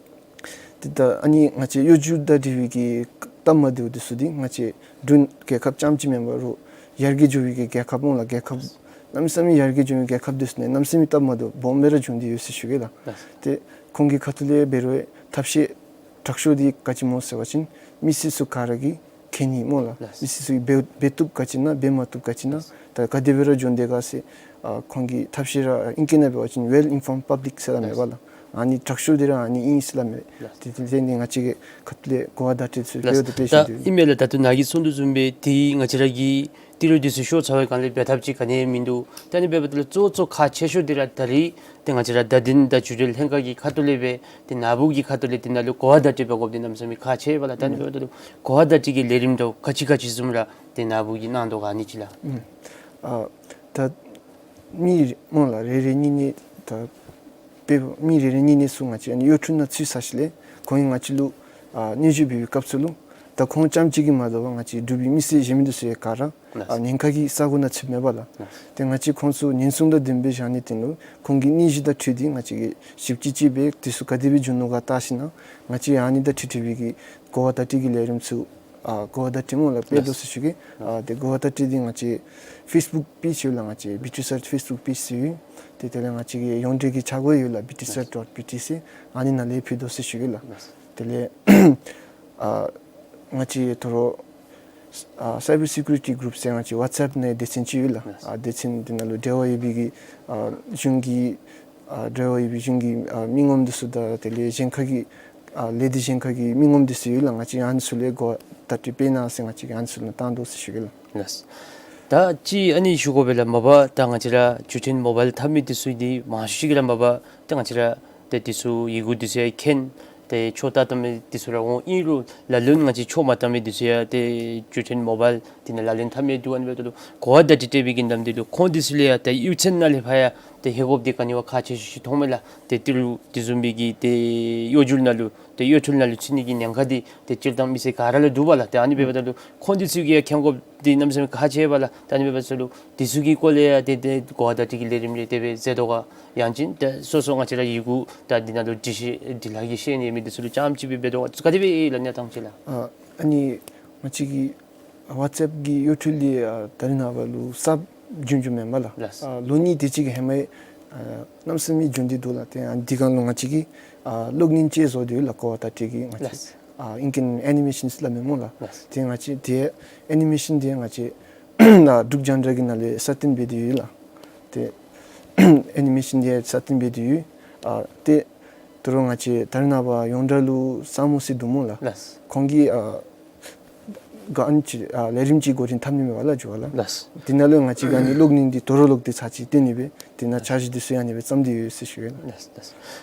ཏེ་ད་ཨ་ནི་ང་བཅས་གཡོ་ཇུས་དང་འབྲེལ་བའི་གི་སྟབས་མ་བདེཝ་འདི་ཚུ་འདི་ང་བཅས་འབྲུག་རྒྱལ་ཁབ་རྐྱངམ་ཅིག་མེན་པར་རོགས་ཡར་རྒྱས་འགྱོ་བའི་གི་རྒྱལ་ཁབ་སྨོ་ལགས། རྒྱལ་ཁབ་གནམ་མེད་ས་མེད་ཡར་རྒྱས་འགྱོ་བའི་རྒྱལ་ཁབ་འདི་ཚུ་ནང་གནམ་མེད་ས་མེད་སྟབས་མ་བདེཝ་སྦོམ་སྦེ་ར་བྱུང་སྟེ་ཡོད་ཟེར་ཞུ་གེ་ལགས། ལགས། ཏེ་ཁོང་གི་ཁ་ཐུག་ལས་འབད་རུང་ཐབས་ཤེས་དྲག་ཤོས་འདི་ག་ཅི་སྨོ་ཟེར་བ་ཅིན་མི་སེར་ཚུ་ག་ར་གིས་མཁྱེན་ནི་སྨོ་ལགས། ལགས། མི་སེར་ཚུ་གིས་འབད་འབད་བཏུབ་ག་ཅི་ཨིན་ན་འབད་མ་བཏུབ་ག་ཅི་ཨིན་ན། ལགས། ད་ག་དེ་སྦེ་ར་འགྱོ་དོ་ག་ཟེར་ཨ་ཁོང་གི་ཐབས་ཤེས་ར་ཨིང་སྐད་ནང་འབད་བ་ཅིན་well informed public ཟེར་སླབ་མས་པ་ལགས། ཨ་ནི་དྲག་ཤོས་འདི་ར་ཨ་ནི་ཨིན་ཟེར་སླབ་མས། ལགས། དེ་དེ་དེ་ནི་ང་བཅས་ཀྱི་ཁ་ཐུག་ལས་གོ་བ་བརྡ་སྤྲོད་ཚུ་ལགས། འབད་དེ་འབད་ད་བཞིན་དུ་ཨིན་མས་ལགས། ད་ལྟོ་ནཱ་གིས་གསུངས་དོ་བཟུམ་སྦེ་ཏེ་ང་བཅས་ར་གི་ཏི་རུ་འདི་ཚུ་ཤོར་ཚར་བའི་སྒང་ལས་འབད་ཐབས་ཅིག་ག་ནི་ཡང་མིན་འདུག། ད་ཨ་ནི་འབདཝ་ད་ལུ་གཙོ་གཙོ་ཁག་ཆེ་ཤོས་འདི་ར་ད་རིས་ཏེ་ང་བཅས་ར་བརྡ་དོན་དང་བརྒྱུད་འབྲེལ་ལྷན་ཁག་གི་ཁ་ཐུག་ལས་སྦེ་ཏེ་ནཱ་བུ་གི་ཁ་ཐུག་ལས་འདི་ནང་ལུ་གོ་བ་བརྡ་སྤྲོད་འབད་དགོཔ་འདི་གནམ་མེད་ས་མེད་ཁག་ཆེ་བས་ལགས། ད་ཨ་ནི་འབདཝ་ད་ལུ་གོ་བ་བརྡ་སྤྲོད་ཀྱི་ལས་རིམ་འདི་ག་ཅི་ག་ཅི་བཟུམ་ར་ཏེ་ནཱ་བུ་གིས་གནང་དོ་ག་ཨ་ནི་ཅིག་ལགས། ཨུམ། ཨ་ད་མི་སྨོ་ལགས་རེ་རེ་གཉིས་གཉིས་ད་དཔེ་མི་རེ་རེ་གཉིས་གཉིས་ཚུ་ང་བཅས་ཨ་ནི་གཡོ་འཕྲུལ་ནང་ཚུད་ཚར་ཞིནམ་ལས་ཁོང་གིས་ང་བཅས་ལུ་ཨ་སྙན་ཞུ་འབད་བའི་སྐབས་སུ་ལུ་ད་ཁོང་རྐྱངམ་གཅིག་གིས་མ་དོ་བར་ང་བཅས་འབྲུག་པའི་མི་སེར་གཞན་མི་འདི་ཚུ་ཡང་ག་ར་ཨ་ཉེན་ཁ་གི་ས་གོ་ནང་ཚུདཔ་མས་པ་ལགས། ལགས། ཏེ་ང་བཅས་ཁོང་ཚུ་ཉེན་སྲུང་དང་ལྡནམ་སྦེ་བཞག་ནིའི་དོན་ལུ་ཁོང་གི་སྙན་ཞུ་དང་འཁྲིལ་ཏེ་ང་བཅས་ཀྱིས་ཞིབ་དཔྱད་ཅིག་འབད་དེ་ཚུ་ག་དེ་སྦེ་བྱུང་ནུག་ག་བལྟ་ཞིནམ་ང་བཅས་ཨ་ནི་དང་འཁྲིལ་འཁྲིལ་བའི་གི་གོ་བ་བརྡ་སྤྲོད་ཀྱི་ལས་རིམ་ཚུ་ཨ་གོ་བ་བརྡ་སྤྲོད་སྨོ་ལགས་སྤེལ་དོ་ཟེར་ཞུ་གེ། ཨ་དེ་གོ་བ་བརྡ་སྤྲོད་འདི་ང་བཅས་ཕེསི་བུཀ་པེཇ་ཡོད་ལགས། ང་བཅས་བི་ཊི་ཨེསི་ཨར་ཕེསི་བུཀ་པེཇ་ཡོད། ཏེ་དེ་ལས་ང་བཅས་ཀྱི་ཡོངས་འབྲེལ་གྱི་ཆ་སྒོ་ཡོད་ལགས། བི་ཊི་ཨེསི་ཨར་ཌོཊ་བི་ཊི་སི་ཨ་ནི་ནང་ལས་ཕུལ་དོ་ཟེར་ཞུ་གེ་ལགས། དེ་ལས་ཨ་ང་བཅས་ད་རུང་ཨ་སའི་བར་སི་ཀུ་རི་ཊི་གུ་རུཔ་ཟེར་ང་བཅས་ཝཊས་ཨེཔ་ནང་སྡེ་ཚན་ཅིག་ཡོད་ལགས། ཨ་སྡེ་ཚན་འདི་ནང་ལུ་འབྲེལ་བ་ཡོད་པའི་གི་ཨ་གཞུང་གི་ཨ་འབྲེལ་བ་ཡོད་པའི་གཞུང་གི་ཨ་མི་ངོམ་འདི་ཚུ་དང་དེ་ལས་གཞན་ཁ་གི་ཨ་ལས་སྡེ་གཞན་ཁ་གི་མི་ངོམ་འདི་ཚུ་ཡོད་ལགས། ང་བཅས་ཨ་ནི་ཚུ་ལས་གོ་བ་བརྡ་སྤྲོད་འབད་གནང་ཟེར་ང་བཅས་ཀྱིས་ཨ་ནི་ཚུ་ལུ་བཏང་དོ་ཟེར་ཞུ་གེ་ལགས། ལགས། ད་ཅི་ཨ་ནི་ཞུ་དགོ་པས་ལགས། མ་པ་ད་ང་བཅས་ར་བརྒྱུད་འཕྲིན་མོ་བཱའིལ་འཐབ་མི་འདི་ཚུ་འདི་མང་ཤོས་ཅིག་གིས་ར་མ་པ་ད་ང་བཅས་ར་ཏེ་འདི་ཚུ་ཡི་གུ་འདི་ཚུ་ཡང་མཁྱེན། ཏེ་ཆོས་ལྟ་བལྟ་མི་འདི་ཚུ་ར་འོང་། ཨིན་རུང་ལ་ལུ་ང་བཅས་ཆོས་མ་ལྟ་མི་འདི་ཚུ་ཡང་ཏེ་བརྒྱུད་འཕྲིན་མོ་བཱའིལ་འདི་ནང་ལག་ལེན་འཐབ་མི་འདུག། ཨ་ནི་འབདཝ་ད་ལུ་གོ་བ་བརྡ་སྤྲོད་འབད་བའི་གི་ནམ་འདི་ལུ་ཁོང་འདི་ཚུ་ལས་ཡང་ཏེ་གཡོ་ཚན་ནང་ལས་ཕར་ཡང་ཏེ་ཧེ་གོཝ་འདི་ག་ནི་བ་ཁག་ཆེ་ཤོས་ཅིག་མཐོངམ་མས་ལགས། ཏེ་ཏི་རུ་འདི་བཟུམ་མའི་གི་ཏེ་གཡོ་འཕྲུལ་ནང་ལུ་ཏེ་གཡོ་འཕྲུལ་ནང་ལུ་ཚུད་ནི་གི་ཉེན་ཁ་འདི་ཏེ་སྤྱིར་བཏང་མི་སེར་ག་ར་ལུ་འདུག་པ་ལགས། ཏེ་ཨ་ནི་འབདཝ་ད་ལུ་ཁོང་འདི་ཚུ་གིས་ཡང་མཁྱེན་དགོཔ་འདི་གནམ་མེད་ས་མེད་ཁག་ཆེ་བས་ལགས། ཏེ་ཨ་ནི་འབདཝ་ད་ལུ་འདི་ཚུ་གི་སྐོར་ལས་ཡང་ཏེ་ཏེ་གོ་བ་བརྡ་སྤྲོད་ཀྱི་ལས་རིམ་རེ་དེ་སྦེ་མཛད་དོ་ག། ཡང་ཅིན་ཏེ་སོ་སོ་ང་བཅས་ར་ཡི་གུ་ད་འདི་ནང་ལུ་འབྲི་ཤེས་འབྲི་ལྷག་གི་ཤེས་ཡོན་ཡོད་མི་འདི་ཚུ་ལུ་རྐྱངམ་ཅིག་སྦེ་འབད་དོ་ག། ག་དེ་སྦེ་ཨིན་ལགས་གནས་སྟངས་ཅིག་ལགས། ཨ་ཨ་ནི་ང་བཅས་ཀྱི་ཝཊས་ཨེཔ་གི་གཡོ་འཕྲུལ་འདི་ཨ་ད་རིས་ནངས་པ་ལུ་གསརཔ་བྱུང་བྱུངམ་མེན་པ་ལགས། ལགས། ཨ་ལོ་གཉིས་དེ་ཅིག་གི་ཧེ་མ་ཡང་ཨ་གནམ་མེད་ས་མེད་བྱུང་སྟེ་འདུག་ལགས། ཏེ་ཨ་འདི་སྒང་ལུ་ང་བཅས་ཀྱིས་ཨ་གློག་བརྙན་ཅིག་བཟོ་སྟེ་ཡོད་ལགས། གོ་བ་བརྡ་སྤྲོད་ཀྱི་ང་བཅས། ལགས། ཨ་ཨིང་སྐད་ཨེ་ནི་མེ་ཤཱན་ཟེར་སླབ་མས་སྨོ་ལགས། ལགས། ཏེ་ང་བཅས་ཏེ་ཨེ་ནི་མེ་ཤཱན་འདི་ང་བཅས་ཨ་འབྲུག་རྒྱང་བསྒྲགས་ཀྱི་ནང་ལས་སྲ་བརྟན་འབད་དེ་ཡོད་ལགས། ཏེ་ཨེ་ནི་མེ་ཤཱན་འདི་སྲ་བརྟན་འབད་དེ་ཡོད། ཨ་ཏེ་ད་རུང་ང་བཅས་ད་རེས་ནངས་པ་ཡོངས་གྲགས་ལུ་སཱ་མོ་ཟེར་འདུག་སྨོ་ལགས། ལགས། ཁོང་གིས་ཨ་ག་ཨ་ནི་ཅིག་ཨ་ལས་རིམ་ཅིག་འགོ་འདྲེན་འཐབ་ནི་མས་པ་ལགས་ཞུ་བ་ལགས། ལགས། དེ་ནང་ལུ་ང་བཅས་ཀྱིས་ཨ་ནི་གློག་བརྙན་འདི་དོ་རུང་ལོག་སྟེ་ཚར་ཅིག་སྟོན་ནི་སྦེ་དེ་ནང་འཆར་གཞི་འདི་ཚུ་ཡང་ཨ་ནི་སྦེ་བརྩམས་ཏེ་ཡོད་ཟེར་ཞུ་ཡི་ལགས། ལགས་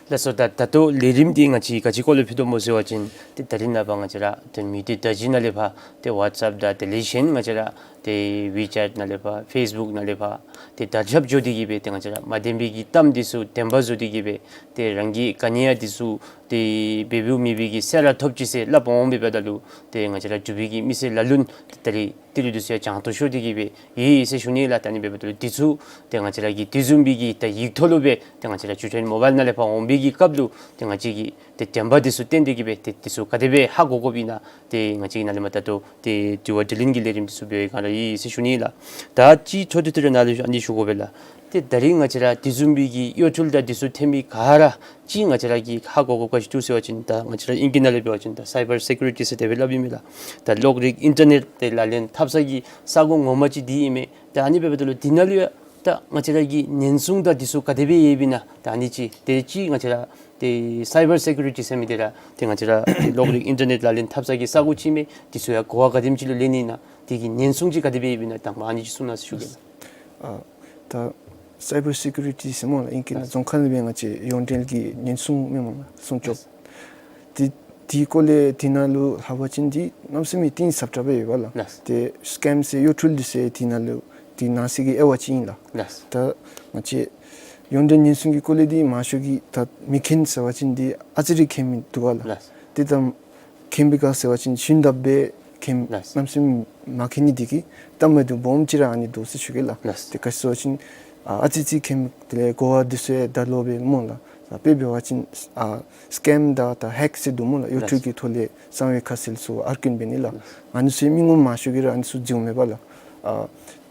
ལགས་སོ། ད་ད་ལྟོ་ལས་རིམ་འདི་ང་བཅས་ག་ཅི་སྐོར་ལས་ཕུལ་དོ་སྨོ་ཟེར་བ་ཅིན་ཏེ་ད་རེས་ནངས་པ་ང་བཅས་ར་ཏེ་མི་སྡེ་བརྡ་བརྒྱུད་ནང་ལས་ཕར་ཏེ་ཝཊས་ཨེཔ་དང་དེ་ལས་གཞན་ང་བཅས་ར་ཏེ་ཝི་ཅེཊ་ནང་ལས་ཕར་ཕེསི་བུཀ་ནང་ལས་ཕར་ཏེ་དར་ཁྱབ་འགྱོ་སྟེ་གི་སྦེ་ཏེ་ང་བཅས་ར་མ་བདེན་པའི་གི་གཏམ་འདི་ཚུ་བདེན་པ་བཟོ་སྟེ་གི་སྦེ་ཏེ་རང་གིས་ག་ནི་ཡང་འདི་ཚུ་ཏེ་འབད་འབདཝ་མེད་པའི་གི་གསལ་ར་ཐོབ་ཅི་ཟེར་སླབ་འོང་། འབདཝ་ད་ལུ་ཏེ་ང་བཅས་ར་འབྲུག་པའི་གི་མི་སེར་ལ་ལུ་ཏེ་ད་རེས་ཏི་རུ་འདི་ཚུ་ཡང་བྱང་དུ་ཤོར་ཏེ་གི་སྦེ་ཡོད་ཟེར་ཞུ་ནི་ལགས། ད་ཨ་ནི་འབདཝ་ད་ལུ་འདི་ཚུ་ཏེ་ང་བཅས་ར་གིས་དེ་བཟུམ་མའི་གི་ད་ཡིག་ཐོག་ལུ་སྦེ་ཏེ་ང་བཅས་ར་འགྲུལ་འཕྲིན་མོ་བཱའིལ་ནང་ལས་ཕར་འོང་བའི་གི་སྐབས་ལུ་ཏེ་ང་བཅས་ཀྱིས་ཏེ་བདེན་པ་འདི་ཚུ་བསྟན་ཏེ་གི་སྦེ་ཏེ་འདི་ཚུ་ག་དེ་སྦེ་ཧ་གོ་དགོཔ་ཨིན་ན་ཏེ་ང་བཅས་ཀྱི་ནཱ་ལས་མར་ད་ལྟོ་ཏེ་དྲི་བ་དྲིས་ལན་གྱི་ལས་རིམ་འདི་ཚུ་འབད་བའི་སྒང་ར་ཨིན་ཟེར་ཞུ་ནི་ལགས། ད་ཅིག་ཐོག་ཏུ་ཏི་རུ་ནཱ་ལུ་ཨ་ནི་ཞུ་དགོ་པས་ལགས། ཏེ་ད་རེས་ང་བཅས་ར་དེ་བཟུམ་མའི་གི་གཡོ་འཕྲུལ་དང་འདི་ཚུ་ཐོན་མི་ག་ར་ཅིག་ང་བཅས་ར་གིས་ཧ་གོ་དགོཔ་ག་ཅི་འདུག་ཟེར་བ་ཅིན་ད་ང་བཅས་ར་ཨིང་སྐད་ནང་ལས་འབད་བ་ཅིན་ད་སའི་བར་སེ་ཀུ་རི་ཊི་ཟེར་དེ་སྦེ་སླབ་ཨིན་མས་ལགས། ད་གློག་རིག་ཨིན་ཊར་ནེཊ་དེ་ལག་ལེན་འཐབ་ས་གི་ས་གོ་ངོ་མ་ཅིག་འདི་ཨིན་མས། ད་ཨ་ནི་འབདཝ་ད་ལུ་འདི་ནང་ལུ་ཡང་ད་ང་བཅས་ར་གི་ཉེན་སྲུང་དང་འདི་ཚུ་ག་དེ་སྦེ་ཡོདཔ་ཨིན་ན་ད་ཨ་ནི་ཅིག་ཏེ་ཅིག་ང་བཅས་ར་ཏེ་སའི་བར་སེ་ཀུ་རི་ཊི་ཟེར་མི་འདི་ར་ཏེ་ང་བཅས་ར་ཏེ་གློག་རིག་ཨིན་ཊར་ནེཊ་ལག་ལེན་འཐབ་ས་གི་ས་གོ་ཅིག་ཨིན་མས། འདི་ཚུ་ཡང་གོ་བ་ག་དེམ་ཅིག་ལུ་ལེན་ནི་ཨིན་ན་དེ་གི་ཉེན་སྲུང་ཅིག་ག་དེ་སྦེ་ཡོདཔ་ཨིན་ན་དང་པ་ཨ་ནི་ཅིག་གསུང་གནང་ཟེར་ཞུ་གེ་ལགས། ཨ་ད་སའི་བར་སེ་ཀུ་རི་ཊི་ཟེར་སྨོ་ལགས། ཨིང་སྐད་ནང་རྫོང་ཁ་ནང་སྦེ་ང་བཅས་ཡོངས་འབྲེལ་གྱི་ཉེན་སྲུང་མི་མང་སྲུང་སྐྱོབ། དེ་དེའི་སྐོར་ལས་དེ་ནང་ལུ་ལྷག་པ་ཅིན་འདི་གནམ་མེད་ས་མེད་གཏིང་ཟབ་དྲགས་སྦེ་ཡོད་པ་ལགས། ལགས། ཏེ་སི་ཀེམ་ཟེར་གཡོ་འཕྲུལ་འདི་ཚུ་དེ་ནང་ལུ་དེ་ནང་གསེས་ཀྱི་དབྱེ་བ་ཅིག་ཨིན་ལགས། ལགས། ད་ང་བཅས་ཡོངས་འབྲེལ་ཉེན་སྲུང་གི་སྐོར་ལས་འདི་མང་ཤོས་ཀྱིས་ད་མི་མཁྱེན་ཟེར་བ་ཅིན་འདི་ཨ་ཙི་རེ་མཁྱེན་མི་འདུག་པ་ལགས། ལགས། ཏེ་ད་མཁྱེན་པའི་ག་ཟེར་བ་ཅིན་ཤིན་ཏུ་སྦེ་མཁྱེན། ལགས། གནམ་མེད་ས་མེད་མ་མཁྱེན་ནི་འདི་གིས་གཏམ་འདི་སྦོམ་ཅིག་ར་ཨ་ནི་འདུག་ཟེར་ཞུ་གེ་ལགས། ལགས། ཏེ་ག་ཅི་ཟེར་བ་ཅིན་ཨ་ཨ་ཙི་ཅིག་མཁྱེན་དེ་ལས་གོ་བ་འདི་ཚུ་ཡང་ད་ལོག་སྦེ་སྨོ་ལགས། ད་དཔེ་འབད་བ་ཅིན་ཨ་སི་ཀེམ་དང་ད་ཧེག་ཟེར་འདུག་སྨོ་ལགས། གཡོ་འཕྲུལ་གྱི་ཐོག་ལས་གསང་བའི་ཁ་གསལ་ཚུ་ཨར་ཀིན་འབད་ནི་ལགས། ལགས། ཨ་ནི་ཚུ་མི་ངོམ་མང་ཤོས་ཀྱིས་ར་ཨ་ནི་ཚུ་འཛོལཝ་མས་པ་ལགས། ཨ་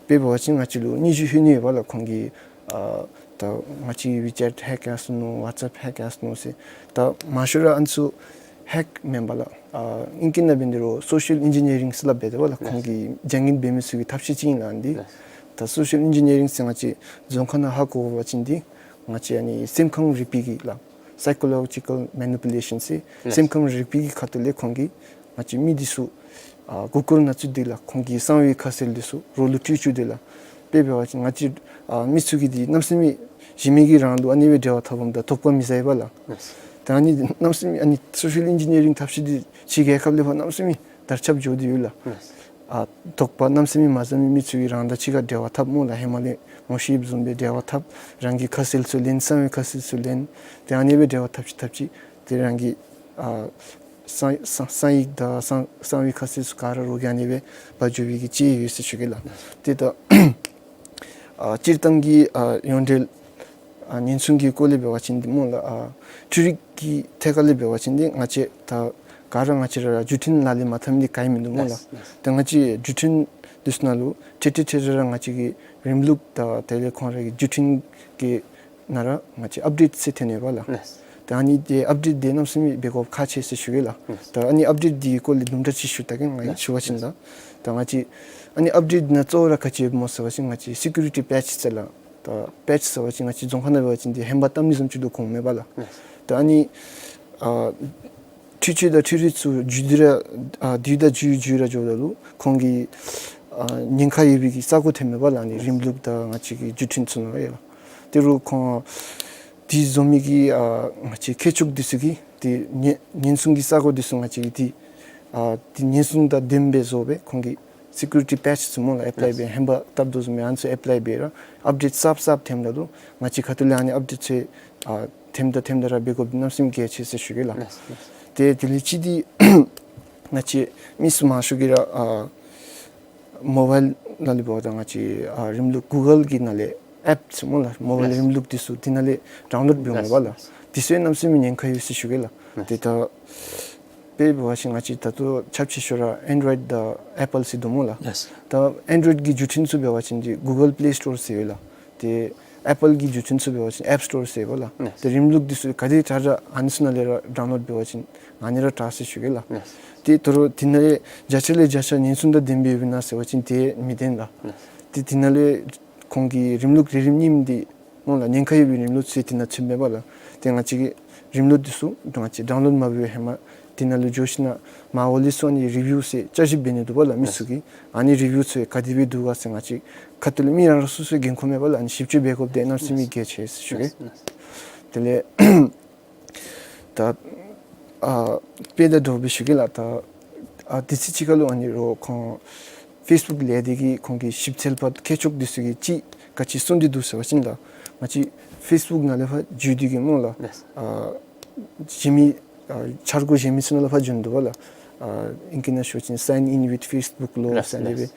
དཔེ་འབད་བ་ཅིན་ང་བཅས་ལུ་སྙན་ཞུ་ལྷོད་ནི་ཡོད་པ་ལགས། ཁོང་གིས་ཨ་ད་ང་བཅས་ཀྱི་ཝི་ཅེཊ་ཧེག་ཡར་སོ་ནུག། ཝཊས་ཨེཔ་ཧེག་ཡར་སོ་ནུག་ཟེར། ད་མང་ཤོས་ར་ཨ་ནི་ཚུ་ཧེག་མེན་པ་ལགས། ཨ་ཨིང་སྐད་ནང་འབད་ནི་རུང་སོ་ཤལ་ཨིན་ཇི་ནི་ཡ་རིང་ཟེར་སླབ་འབད་དེ་པ་ལགས། ལགས། ཁོང་གིས་བྱ་ངན་འབད་མི་ཚུ་གི་ཐབས་ཤེས་ཅིག་ཨིན་ལགས་འདི། ལགས། ད་སོ་ཤལ་ཨིན་ཇི་ནི་ཡ་རིང་ཟེར་ང་བཅས་རྫོང་ཁ་ནང་ཧ་གོ་བ་ཅིན་འདི་ང་བཅས་ཨ་ནི་སེམས་ཁམས་རིག་པའི་གི་ལགས། སའི་ཀོ་ལོ་ཇི་ཀལ་མེ་ནི་པུ་ལེ་ཤཱན་ཟེར། ལགས། སེམས་ཁམས་རིག་པའི་གི་ཁ་ཐུག་ལས་ཁོང་གིས་ང་བཅས་མི་འདི་ཚུ་ཨ་མགུ་སྐོར་ནང་བཙུགས་ཏེ་ལགས། ཁོང་གི་གསང་བའི་ཁ་གསལ་འདི་ཚུ་རོགས་ལུ་སྤྲོད་བཅུག་སྟེ་ལགས། དཔེ་འབད་བ་ཅིན་ང་བཅས་ཨ་མི་ཚུ་གིས་འདི་གནམ་མེད་ས་མེད་གཞན་མི་གིས་རང་ལུ་ཨ་ནི་སྦེ་འབྲེལ་བ་འཐབ་འོངམ་ད་དོགས་པ་མི་ཟ་བས་པ་ལགས། ལགས། ད་ཨ་ནི་གནམ་མེད་ས་མེད་ཨ་ནི་སོ་ཤལ་ཨིན་ཇི་ནི་ཡ་རིང་ཐབས་ཤེས་འདི་ཕྱི་རྒྱལ་ཁབ་ལས་ཕར་གནམ་མེད་ས་མེད་དར་ཁྱབ་འགྱོ་སྟེ་ཡོད་ལགས། ལགས། ཨ་དོགས་པ་གནམ་མེད་ས་མེད་མ་ཟ་མི་མི་ཚུ་གིས་རང་དང་གཅིག་ཁར་འབྲེལ་བ་འཐབ་སྨོ་ལགས། ཧེ་མ་ལས་ངོ་ཤེས་བཟུམ་སྦེ་འབྲེལ་བ་འཐབ། རང་གི་ཁ་གསལ་ཚུ་ལེན། གསང་བའི་ཁ་གསལ་ཚུ་ལེན། ཏེ་ཨ་ནི་སྦེ་འབྲེལ་བ་འཐབ་ཅི་འཐབ་ཅི་ཏེ་རང་གི་ཨ་གསང་གསང་གསང་ཡིག་དང་གསང་གསང་བའི་ཁ་གསལ་ཚུ་ག་ར་རོགས་ཀྱིས་ཨ་ནི་སྦེ་འབག་འགྱོ་བའི་གི་ཅིག་ཡོད་ཟེར་ཞུ་གེ་ལགས། ཏེ་ད་ཨ་སྤྱིར་བཏང་གི་ཨ་ཡོངས་འབྲེལ་ཨ་ཉེན་སྲུང་གི་སྐོར་ལས་འབད་བ་ཅིན་འདི་སྨོ་ལགས། ཨ་འཕྲུལ་རིག་གི་ཐད་ཁར་ལས་འབད་བ་ཅིན་འདི་ང་བཅས་ད་ག་ར་ང་བཅས་ར་བརྒྱུད་འཕྲིན་ལག་ལེན་མ་འཐབ་ནི་འདི་ག་ཡང་མིན་འདུག་སྨོ་ལགས། ལགས། ད་ང་བཅས་བརྒྱུད་འཕྲིན་འདི་ཚུ་ནང་ལུ་ཏེ་ཏེ་ཏེ་ར་ར་ང་བཅས་ཀྱི་རིམ་ལུགས་དང་དེ་ལས་ཁོང་ར་གི་བརྒྱུད་འཕྲིན་གྱི་ནང་ར་ང་བཅས་ཨཔ་ཌེཊ་ཟེར་ཐོན་ནི་པ་ལགས། ལགས། ད་ཨ་ནི་འདི་ཨཔ་ཌེཊ་འདི་གནམ་མེད་ས་མེད་འབད་དགོཔ་ཁག་ཆེ་ཟེར་ཞུ་གེ་ལགས། ལགས། ད་ཨ་ནི་ཨཔ་ཌེཊ་འདི་སྐོར་ལས་དུམ་གྲ་ཅིག་ཞུ་ད་གེ། ང་ལགས། ཞུ་བ་ཅིན་ད་ད་ང་བཅས་ཨ་ནི་ཨཔ་ཌེཊ་འདི་ནང་གཙོ་བོ་ར་ག་ཅི་ཡོདཔ་སྨོ་ཟེར་བ་ཅིན་ང་བཅས་སི་ཀུ་རི་ཊི་པེ་ཅི་ཟེར་ལགས། ད་པེ་ཅི་ཟེར་བ་ཅིན་ང་བཅས་རྫོང་ཁ་ནང་འབད་བ་ཅིན་འདི་ཧེ་མ་བཏབ་ནི་བཟུམ་ཅིག་ལུ་གོཝ་མས་པ་ལགས། ལགས། ད་ཨ་ནི་ཨ་འཕྲུལ་ཆས་དང་འཕྲུལ་རིག་ཚུ་འགྱུར་ཏེ་ར་ཨ་དུས་དང་འགྱུར་འགྱུར་ར་འགྱོཝ་ད་ལུ་ཁོང་གི་ཨ་ཉེན་ཁ་ཡོད་པའི་གི་ས་གོ་ཐོནམ་མས་པ་ལགས། ཨ་ནི་རིམ་ལུགས་དང་ང་བཅས་ཀྱི་བརྒྱུད་འཕྲིན་ཚུ་ནང་ཡོད་ལགས། དེ་རུང་ཁོང་དེ་བཟོ་མི་གི་ཨ་ང་བཅས་མཁས་མཆོག་འདི་ཚུ་གིས་དེ་ཉེན་ཉེན་སྲུང་གི་ས་གོ་འདི་ཚུ་ང་བཅས་ཀྱིས་དེ་ཨ་དེ་ཉེན་སྲུང་དང་ལྡནམ་སྦེ་བཟོ་སྦེ་ཁོང་གི་སི་ཀུ་རི་ཊི་པེ་ཅི་ཚུ་སྨོ་ལགས་ཨེཔ་ལའི་འབད། ཧེ་མ་བཏབ་དོ་བཟུམ་སྦེ་ཨ་ནི་ཚུ་ཨེཔ་ལའི་འབད་ར་ཨཔ་ཌེཊ་གསརཔ་གསརཔ་ཐོནམ་ད་ལུ་ང་བཅས་ཁ་ཐུག་ལས་ཨ་ནི་ཨཔ་ཌེཊ་ཚུ་ཨ་ཐོནམ་ད་ཐོནམ་ད་ར་འབད་དགོཔ་འདི་གནམ་མེད་ས་མེད་གལ་ཆེ་ཟེར་ཞུ་གེ་ལགས། ལགས། ལགས། ཏེ་དེ་ལས་ཅིག་འདི་ང་བཅས་མི་སེར་མང་ཤོས་ཀྱིས་ར་ཨ་མོ་བཱའིལ་ནང་ལས་འབདཝ་ད་ང་བཅས་ཨ་རིམ་ལུགས་གུ་གཱལ་གྱི་ནང་ལས་ཨེཔ་ཚུ་སྨོ་ལགས། མོ་བཱའིལ། ལགས། རིམ་ལུགས་འདི་ཚུ་དེ་ནང་ལས་ཌའུན་ལོཌ་འབདཝ་མས་པ་ལགས། ལགས། དེ་ཚུ་གནམ་མེད་ས་མེད་ཉེན་ཁ་ཡོད་ཟེར་ཞུ་གེ་ལགས། ལགས། ཏེ་ད་དཔེ་འབད་བ་ཅིན་ང་བཅས་ད་ལྟོ་ཁྱབ་ཆེ་ཤོས་ར་ཨེན་ཌོ་རོའིཌ་དང་ཨེཔ་པཱལ་ཟེར་འདུག་སྨོ་ལགས། ལགས། ད་ཨེན་ཌོ་རོའིཌ་ཀྱི་བརྒྱུད་འཕྲིན་ཚུ་འབད་བ་ཅིན་འདི་གུ་གཱལ་པི་ལེ་སི་ཊོར་ཟེར་ཡོད་ལགས། ཏེ་ ཨེ་པཱལ་གྱི་བརྒྱུད་འཕྲིན་ཚུ་འབད་བ་ཅིན་ཨེཔ་སི་ཊོར་ཟེར་བ་ལགས། ལགས། ཏེ་རིམ་ལུགས་འདི་ཚུ་ག་དེ་དྲག་དྲག་ཨ་ནི་ཚུ་ནང་ལས་ར་ཌའུན་ལོཌ་འབད་བ་ཅིན་ཨ་ནི་ར་དྲག་ཟེར་ཞུ་གེ་ལགས། ལགས། ཏེ་ད་རུང་དེ་ནང་ལས་བརྒྱ་ཆ་ལས་བརྒྱ་ཆ་ཉེན་སྲུང་དང་ལྡན་པའི་ཡོདཔ་ཨིན་ན་ཟེར་བ་ཅིན་དེ་མི་བདེན་ལགས། ལགས། ཏེ་དེ་ནང་ལས་ཁོང་གི་རིམ་ལུགས་རིམ་རིམ་རྙིངམ་འདི་སྨོ་ལགས། ཉེན་ཁ་ཡོད་པའི་རིམ་ལུགས་ཚུ་དེ་ནང་ཚུདཔ་མས་པ་ལགས། ཏེ་ང་བཅས་ཀྱིས་རིམ་ལུགས་འདི་ཚུ་ང་བཅས་ཌའུན་ལོཌ་མ་འབད་བའི་ཧེ་མ་དེ་ནང་ལུ་འགྱོ་ཞིན་ན་མར་འོག་ལས་ཚུར་ཨ་ནི་རི་བིའུ་ཟེར་བསྐྱར་ཞིབ་འབད་ནི་འདུག་པ་ལགས། མི་ཚུ་གིས་ཨ་ནི་རི་བིའུ་ཚུ་ག་དེ་སྦེ་འདུག་ག་ཟེར་ང་བཅས་ཁ་ཐུག་ལས་མི་རང་རང་སོ་སོའི་འགན་ཁུར་མས་པ་ལགས། ཨ་ནི་ཞིབ་དཔྱད་འབད་དགོཔ་དེ་གནམ་མེད་ས་མེད་གལ་ཆེ་ཟེར་ཞུ་གེ། ལགས། དེ་ལས་ད་ཨ་དཔེ་དང་འདྲཝ་སྦེ་ཞུ་གེ་ལགས། ད་ཨ་དུས་ཚོད་ཅིག་ཁར་ལུ་ཨ་ནི་རོགས་ཁོང་ཕེསི་བུཀ་ལས་སྡེ་གི་ཁོང་གི་ཞིབ་འཚོལ་པ་མཁས་མཆོག་འདི་ཚུ་གིས་ཅིག་ག་ཅི་གསུངས་ཏེ་འདུག་ཟེར་བ་ཅིན་ལགས། ང་བཅས་ཕེསི་བུཀ་ནང་ལས་ཕར་འཛུལ་ཏེ་གི་སྨོ་ལགས། ལགས། ཨ་གཞན་མི་ཨ་འཆར་སྒོ་གཞན་མི་ཚུ་ནང་ལུ་ཕར་འཛུལ་ནི་འདུག་པ་ལགས། ཨ་ཨིང་སྐད་ནང་ཞུ་བ་ཅིན་Sign in with Facebook ལོ་ཟེར་ཨ་ནི་སྦེ།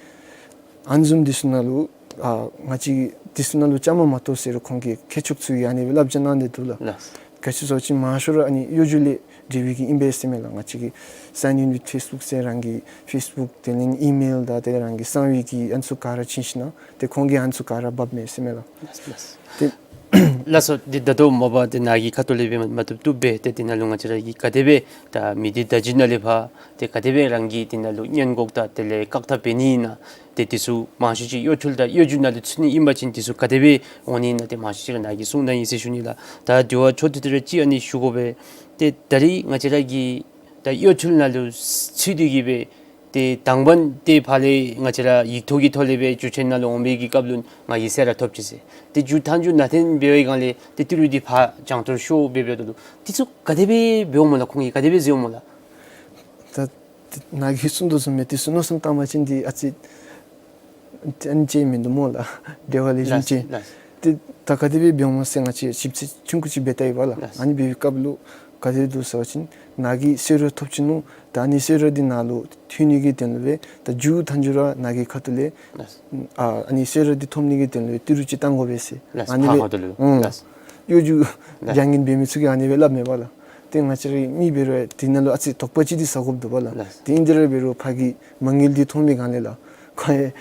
ཨ་ནི་བཟུམ་འདི་ཚུ་ནང་ལུ་ཨ་ང་བཅས་འདི་ཚུ་ནང་ལུ་བཅའ་མར་མ་གཏོགས་ཟེར་རུང་ཁོང་གིས་མཁས་མཆོག་ཚུ་གིས་ཨ་ནི་སྦེ་བསླབ་བྱ་གནང་སྟེ་འདུག་ལགས། ལགས། ག་ཅི་ཟེར་བ་ཅིན་མང་ཤོས་ར་ཨ་ནི་གཡོ་སྒྱུ་ལས་འབྲེལ་བའི་གི་ཨིན་པས་ཟེར་མས་ལགས། ང་བཅས་ཀྱིས་Sign in with Facebook ཟེར་རང་གི་ཕེསི་བུཀ་དེ་ལས་ཨི་མེལ་དང་དེ་ལས་རང་གི་གསང་བའི་གི་ཨ་ནི་ཚུ་ག་ར་བྱིན་ཞིན་ན་ཏེ་ཁོང་གིས་ཨ་ནི་ཚུ་ག་ར་འབགཔ་མས་ཟེར་མས་ལགས། ལགས་ལགས། ཏེ་ལགས་སོ། འདི་ད་ལྟོ་མ་པ་ཏེ་ནཱ་གི་ཁ་ཐུག་ལས་སྦེ་མ་བཏུབ་བཏུབ་སྦེ་ཏེ་དེ་ནང་ལུ་ང་བཅས་ར་གིས་ག་དེ་སྦེ་ད་མི་སྡེ་བརྡ་བརྒྱུད་ནང་ལས་ཕར་ཏེ་ག་དེ་སྦེ་རང་གི་དེ་ནང་ལུ་སྔོན་འགོག་དང་དེ་ལས་བཀག་ཐབས་འབད་ནི་ཨིན་ན། ཏེ་འདི་ཚུ་མང་ཤོས་ཅིག་གཡོ་འཕྲུལ་དང་གཡོ་སྒྱུ་ནང་ལུ་ཚུད་ནི་ཨིན་པ་ཅིན་འདི་ཚུ་ག་དེ་སྦེ་འོང་ནི་ཨིན་ན་ཏེ་མང་ཤོས་ཅིག་ར་ནཱ་གིས་གསུངས་གནང་ཡི་ཟེར་ཞུ་ནི་ལགས། ད་དེ་བ་ཅིན་ཏེ་ད་ར་ཅིག་ཨ་ནི་ཞུ་དགོ་པས། ཏེ་ད་རིས་ང་བཅས་ར་གིས་ད་གཡོ་འཕྲུལ་ནང་ལུ་ཚུད་དེ་གི་སྦེ་ཏེ་དང་པ་ཏེ་ཕར་ལས་ང་བཅས་ར་ཡིག་ཐོག་གི་ཐོག་ལས་སྦེ་འགྲུལ་འཕྲིན་ནང་ལུ་འོང་བའི་གི་སྐབས་ལུ་ང་གིས་གསོལ་རས་ཐོབ་ཅི་ཟེར། ཏེ་མཇུག་མཐའ་མཇུག་ནང་འཐོན་འབད་བའི་སྒང་ལས་ཏེ་ཏི་རུ་འདི་ཕར་རྒྱང་མཐོང་ཤོར་སྦེ་འབདཝ་ད་ལུ་འདི་ཚུ་ག་དེ་སྦེ་འབདཝ་སྨོ་ལགས། ཁོང་གིས་ག་དེ་སྦེ་གཟིགསཔ་སྨོ་ལགས། ད་ཏེ་ནཱ་གིས་གསུངས་དོ་བཟུམ་སྦེ་འདི་ཚུ་མནོ་བསམ་བཏང་པ་ཅིན་འདི་ཨ་ཙི་ཨ་ནི་ཅིག་མིན་འདུག་སྨོ་ལགས། འབྲེལ་བ་ལེགས་ཤོམ་ཅིག། ལགས་ལགས། ཏེ་ད་ག་དེ་སྦེ་འབདཝ་སྨོ་ཟེར་ང་བཅས་ཞིབ་འཚོལ་ཆུང་ཀུ་ཅིག་འབད་ད་ཡི་པ་ལགས། ལགས། ཨ་ནི་འབད་བའི་སྐབས་ལུ་ག་དེ་འདུག་ཟེར་བ་ཅིན་ནཱ་གིས་གསོལ་རས་ཐོབ་ཅི་ནུག། ད་ཨ་ནི་གསོལ་རས་འདི་ནཱ་ལུ་ཐོན་ནི་གི་དོན་ལུ་སྦེ་ད་མཇུག་མཐའ་མཇུག་ར་ནཱ་གི་ཁ་ཐུག་ལས་ལགས། ཨ་ཨ་ནི་གསོལ་རས་འདི་ཐོབ་ནི་གི་དོན་ལུ་སྦེ་ཏི་རུ་ཅིག་བཏང་དགོ་པས་ཟེར། ལགས། ཨ་ནི་ཕར་སྦེ་ཁ་ཐུག་ལུ། ཨུམ། ལགས། གཡོ་སྒྱུ་ལགས། བྱ་ངན་འབད་མི་ཚུ་གིས་ཨ་ནི་སྦེ་སླབ་མས་པ་ལགས། ཏེ་ང་བཅས་ར་མི་འབད་རུང་དེ་ནང་ལུ་ཨ་ཙི་དོགས་པ་ཅིག་འདི་ཟ་དགོཔ་འདུག་པ་ལགས། ལགས། ཏེ་ཨིན་དེ་ར་འབད་རུང་ཕར་གྱི་མ་དངུལ་འདི་མཐོང་མི་སྒང་ལས་ལགས། ཁོ་ཡང་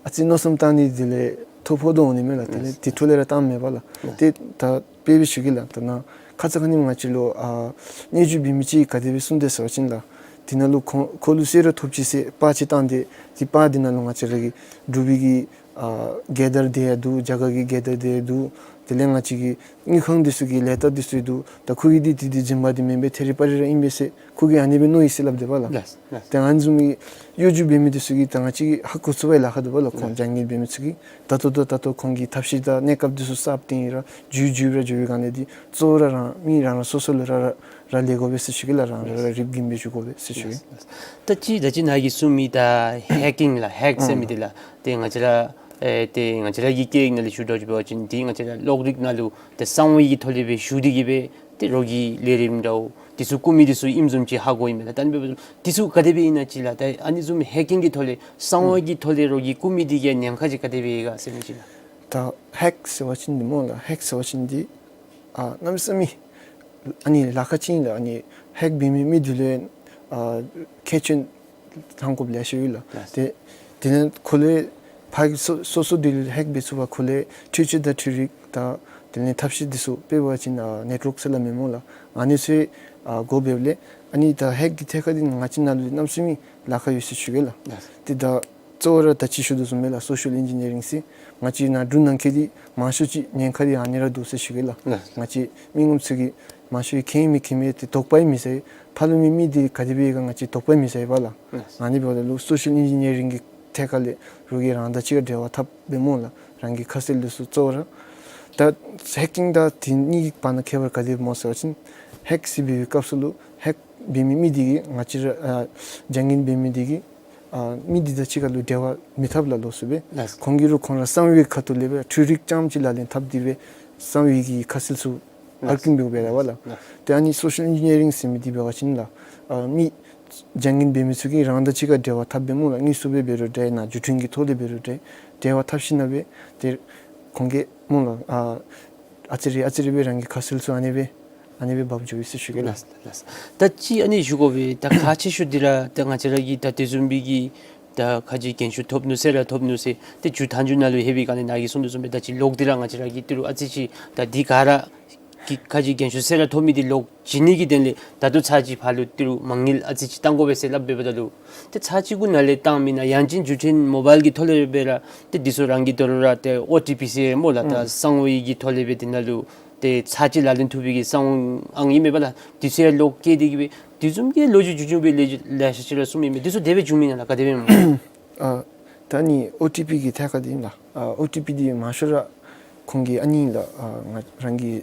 ཨ་ཙི་མནོ་བསམ་བཏང་ནི་དེ་ལས་ཐོ་ཕོག་དོ་འོང་ནི་མས་ལགས། དེ་ལས་ལགས། དེ་འཕྲོ་ལས་ར་བཏངམ་མས་པ་ལགས། ལགས། ཏེ་ད་དཔེ་སྦེ་ཞུ་གེ་ལགས། ད་ནཱ་ཁ་ཙ་ཁ་ཉིནམ་ང་བཅས་ལུ་ཨ་སྙན་ཞུ་འབད་མི་ཅིག་གིས་ག་དེ་སྦེ་གསུངས་དེས་ཟེར་བ་ཅིན་ལགས། དེ་ནང་ལུ་ཁོ་ཁོ་ལུ་གསོལ་རས་ཐོབ་ཅི་ཟེར་པར་ཅིག་བཏང་སྟེ་དེ་པར་དེ་ནང་ལུ་ང་བཅས་ར་གི་འབྲུག་པའི་གི་ཨ་རྒྱལ་དར་དེ་ཡང་འདུག། རྒྱ་གར་གྱི་རྒྱལ་དར་དེ་ཡང་འདུག། དེ་ལས་ང་བཅས་ཀྱི་དངུལ་ཁང་འདི་ཚུ་གི་ལས་རྟགས་འདི་ཚུ་ཡང་འདུག། ད་ཁོ་གིས་འདི་འདི་འདི་བྱིན་པ་འདི་མེན་པས། ཐད་རི་བ་རི་ར་ཨིན་པས་ཟེར་ཁོ་གིས་ཨ་ནི་སྦེ་མནོ་ཡི་ཟེར་སླབ་དེས་པ་ལགས། ལགས། ལགས། ཏེ་ཨ་ནི་བཟུམ་གྱི་གཡོ་སྒྱུ་འབད་མི་འདི་ཚུ་གིས་ད་ང་བཅས་ཀྱིས་ཧ་གོ་ཚུགས་པའི་ལཱ་ཁག་འདུག་པ་ལགས། ཁོང་བྱ་ངན་འབད་མི་ཚུ་གིས་ད་ལྟོ་ད་ད་ལྟོ་ཁོང་གི་ཐབས་ཤེས་དང་གནས་སྐབས་འདི་ཚུ་གསརཔ་བཏོན་ཡི་ར་འགྱུར་འགྱུར་ར་འགྱུར་བའི་སྒང་ལས་འདི་གཙོ་བོ་ར་རང་མི་རང་རང་སོ་སོ་ལུ་ར་ར་ར་ལས་དགོ་པས་ཟེར་ཞུ་གེ་ལགས། རང་ར་ར་རིགཔ་གིས་འབད་ཞུ་དགོ་པས་ཟེར་ཞུ་གེ། ད་ཅི་ད་ཅི་ནཱ་གིས་གསུངས་མི་ད་ཧེ་ཀིང་ལགས། ཧེཀ་ཟེར་མི་འདི་ལགས། ཏེ་ང་བཅས་ར་ཨེ་ཏེ་ང་བཅས་ར་གི་སྐད་ཡིག་ནང་ལས་ཞུ་དགོཔ་འབད་བ་ཅིན་ཏེ་ང་བཅས་ར་གློག་རིག་ནང་ལུ་ཏེ་གསང་བའི་གི་ཐོག་ལས་སྦེ་ཞུགས་ཏེ་གི་སྦེ་ཏེ་རོགས་ཀྱི་ལས་རིམ་འདྲཝ་འདི་ཚུ་རྐུ་མི་འདི་ཚུ་ཨིནམ་བཟུམ་ཅིག་ཧ་གོ་ཡི་མས་ལགས། ད་ཨ་ནི་འབདཝ་ད་འདི་ཚུ་ག་དེ་སྦེ་ཨིན་ན་ཅིག་ལགས། ད་ཨ་ནི་བཟུམ་ཧེ་ཀིང་གི་ཐོག་ལས་གསང་བའི་གི་ཐོག་ལས་རོགས་ཀྱིས་རྐུ་མི་འདི་གིས་ཉེན་ཁ་ཅིག་ག་དེ་སྦེ་ཡོད་ག་ཟེར་མི་ཅིག་ལགས། ད་ཧེཀ་ཟེར་བ་ཅིན་འདི་སྨོ་ལགས། ཧེཀ་ཟེར་བ་ཅིན་འདི་ཨ་གནམ་མེད་ས་མེད་ཨ་ནི་ལཱ་ཁག་ཅིག་ཨིན་ལགས། ཨ་ནི་ཧེཀ་འབད་མི་མི་འདི་ལུ་ཨ་ཁྱད་ཆོས་ཚང་དགོཔ་ལེ་ཤ་ཡོད་ལགས། ལགས། ཏེ་དེ་ལས་ཁོ་ལུ་ཕར་སོ་སོ་སོ་འདི་ལུ་ཧེཀ་འབད་ཚུགས་པར་ཁོ་ལུ་འཕྲུལ་ཆས་དང་འཕྲུལ་རིག་དང་དེ་ལས་ཐབས་ཤེས་འདི་ཚུ་དཔེ་འབད་བ་ཅིན་ཨ་ནེཊ་ཝོརཀ་ཟེར་སླབ་མས་སྨོ་ལགས། ཨ་ནི་ཚུ་ཨ་དགོཔ་འབདཝ་ལས་ཨ་ནི་ད་ཧེཀ་གི་ཐད་ཁར་འདི་ང་བཅས་ནང་ལུ་གནམ་མེད་ས་མེད་ལཱ་ཁག་ཡོད་ཟེར་ཞུ་གེ་ལགས། ལགས། ཏེ་ད་གཙོ་བོ་ར་ད་ཅི་ཞུ་དོ་བཟུམ་སྦེ་ལགས་སོ་ཤལ་ཨིན་ཇི་ནི་ཡ་རིང་ཟེར་ང་བཅས་ནཱ་འབྲུག་ནང་འཁོད་འདི་མང་ཤོས་ཅིག་ཉེན་ཁ་འདི་ཨ་ནི་ར་འདུག་ཟེར་ཞུ་གེ་ལགས། ལགས། ང་བཅས་མི་ངོམ་ཚུ་གིས་མང་ཤོས་མཁྱེན་མི་མཁྱེན་མི་ཏེ་དོགས་པ་ཡང་མི་ཟ། ཕར་ལུ་མི་མི་འདི་ག་དེ་སྦེ་ཡོད་ག་ང་བཅས་དོགས་པ་ཡང་མི་ཟ་བས་ལགས། ལགས། ཨ་ནི་འབདཝ་ད་ལུ་སོ་ཤལ་ཨིན་ཇི་ནི་ཡ་རིང་གི་ཐད་ཁར་ལས་རོགས་ཀྱིས་རང་དང་གཅིག་ཁར་འབྲེལ་བ་འཐབ་སྦེ་སྨོ་ལགས། རང་གི་ཁ་གསལ་འདི་ཚུ་གཙོ་བོ་ར། ད་ཧེཀ་ཀིང་དང་དེ་གཉིས་ཀྱི་བར་ན་ཁྱད་པར་ག་དེ་སྨོ་ཟེར་བ་ཅིན་ཧེཀ་ཟེར་འབད་བའི་སྐབས་སུ་ལུ་ཧེཀ་འབད་མི་མི་འདི་གིས་ང་བཅས་ར་ཨ་བྱ་ངན་འབད་མི་འདི་གིས་ཨ་མི་འདི་དང་གཅིག་ཁར་ལུ་འབྲེལ་བ་མི་འཐབ་ལགས་ལོགས་སུ་སྦེ། ལགས། ཁོང་གིས་ར་ཁོང་ར་གསང་བའི་ཁ་ཐུག་ལས་སྦེ་འཕྲུལ་རིག་རྐྱངམ་ཅིག་ལག་ལེན་འཐབ་སྟེ་སྦེ་གསང་བའི་གི་ཁ་གསལ་ཚུ་ཨར་ཀིང་འབདཝ་སྦེ་ར་བ་ལགས། ལགས། ཏེ་ཨ་ནི་སོ་ཤལ་ཨིན་ཇི་ནི་ཡ་རིང་ཟེར་མི་འདི་འབད་བ་ཅིན་ལགས་ཨ་མི་བྱ་ངན་འབད་མི་ཚུ་གིས་རང་དང་གཅིག་ཁར་འབྲེལ་བ་འཐབ་སྦེ་སྨོ་ལགས། དངོས་སུ་སྦེ་འབད་རུང་འདྲ་ཨིན་ན་འགྲུལ་འཕྲིན་གྱི་ཐོག་ལས་འབད་རུང་འདྲ་འབྲེལ་བ་འཐབ་ཞིན་ན་སྦེ་ཏེ་ཁོང་གིས་སྨོ་ལགས་ཨ་ཨ་ཙི་རེ་ཨ་ཙི་རེ་སྦེ་རང་གི་ཁ་གསལ་ཚུ་ཨ་ནི་སྦེ་ཨ་ནི་སྦེ་འབག་འགྱོ་ཡི་ཟེར་ཞུ་གེ་ལགས། ལགས་ལགས་ལགས། ད་ཅི་ཨ་ནི་ཞུ་དགོ་པས། ད་ཁག་ཆེ་ཤོས་འདི་ར་ད་ང་བཅས་ར་གི་ད་དེ་བཟུམ་སྦེ་གི་ ད་ཁ་ཅིག་རྒན་ཤོས་ཐོབ་ནུག་ཟེར་ར་ཐོབ་ནུག་ཟེར་ཏེ་མཇུག་མཐའ་མཇུག་ནང་ལུ་ལྷོད་པའི་སྒང་ལས་ནཱ་གིས་གསུངས་དོ་བཟུམ་སྦེ་ད་ཅི་ལོག་སྟེ་ར་ང་བཅས་ར་གིས་ཏི་རུ་ཨ་ཙི་ཅིག་ད་འདི་ག་ར་གི་ཁ་ཅིག་རྒན་ཤོས་ཟེར་ར་ཐོབ་མི་འདི་ལོག་བྱིན་ནི་གི་དོན་ལས་ད་ལྟོ་ཚར་གཅིག་ཕར་ལུ་ཏི་རུ་མ་དངུལ་ཨ་ཙི་ཅིག་བཏང་དགོ་པས་ཟེར་སླབ་འབདཝ་ད་ལུ་ཏེ་ཚར་གཅིག་གུ་ནཱ་ལས་བཏང་མེན་ན་ཡང་ཅིན་མཇུག་མཐའི་མོ་བཱའིལ་གྱི་ཐོག་ལས་འབད་ར་ཏེ་འདི་ཚུ་རང་གི་དོ་རུང་ར་ཏེ་ཨོ་ཊི་པི་ཟེར་སྨོ་ལགས། ད་ཨུམ་གསང་བའི་གི་ཐོག་ལས་འབད་དེ་ནང་ལུ་ཏེ་ཚར་གཅིག་ལག་ལེན་ཐུབ་པའི་གི་གསང་བ་ཨང་ཨིན་མས་པ་ལགས། འདི་ཚུ་ཡང་ལོག་བཀལ་ཏེ་གི་སྦེ་དེ་བཟུམ་གྱི་ལོ་རྒྱུས་རྒྱུས་བྱུང་བའི་ལས་ལེ་ཤ་ཅིག་ར་གསུངམ་ཨིན་མས། འདི་ཚུ་དེ་སྦེ་བྱུངམ་ཨིན་ན་ལགས། ག་དེ་སྦེ་ཨིན་མས། ཨ་ད་ནི་ཨོ་ཊི་པི་གི་ཐད་ཁར་འདི་ཨིན་ལགས། ཨ་ཨོ་ཊི་པི་འདི་མང་ཤོས་ར་ཁོང་གི་ཨ་ནི་ལགས། ཨ་ང་རང་གི་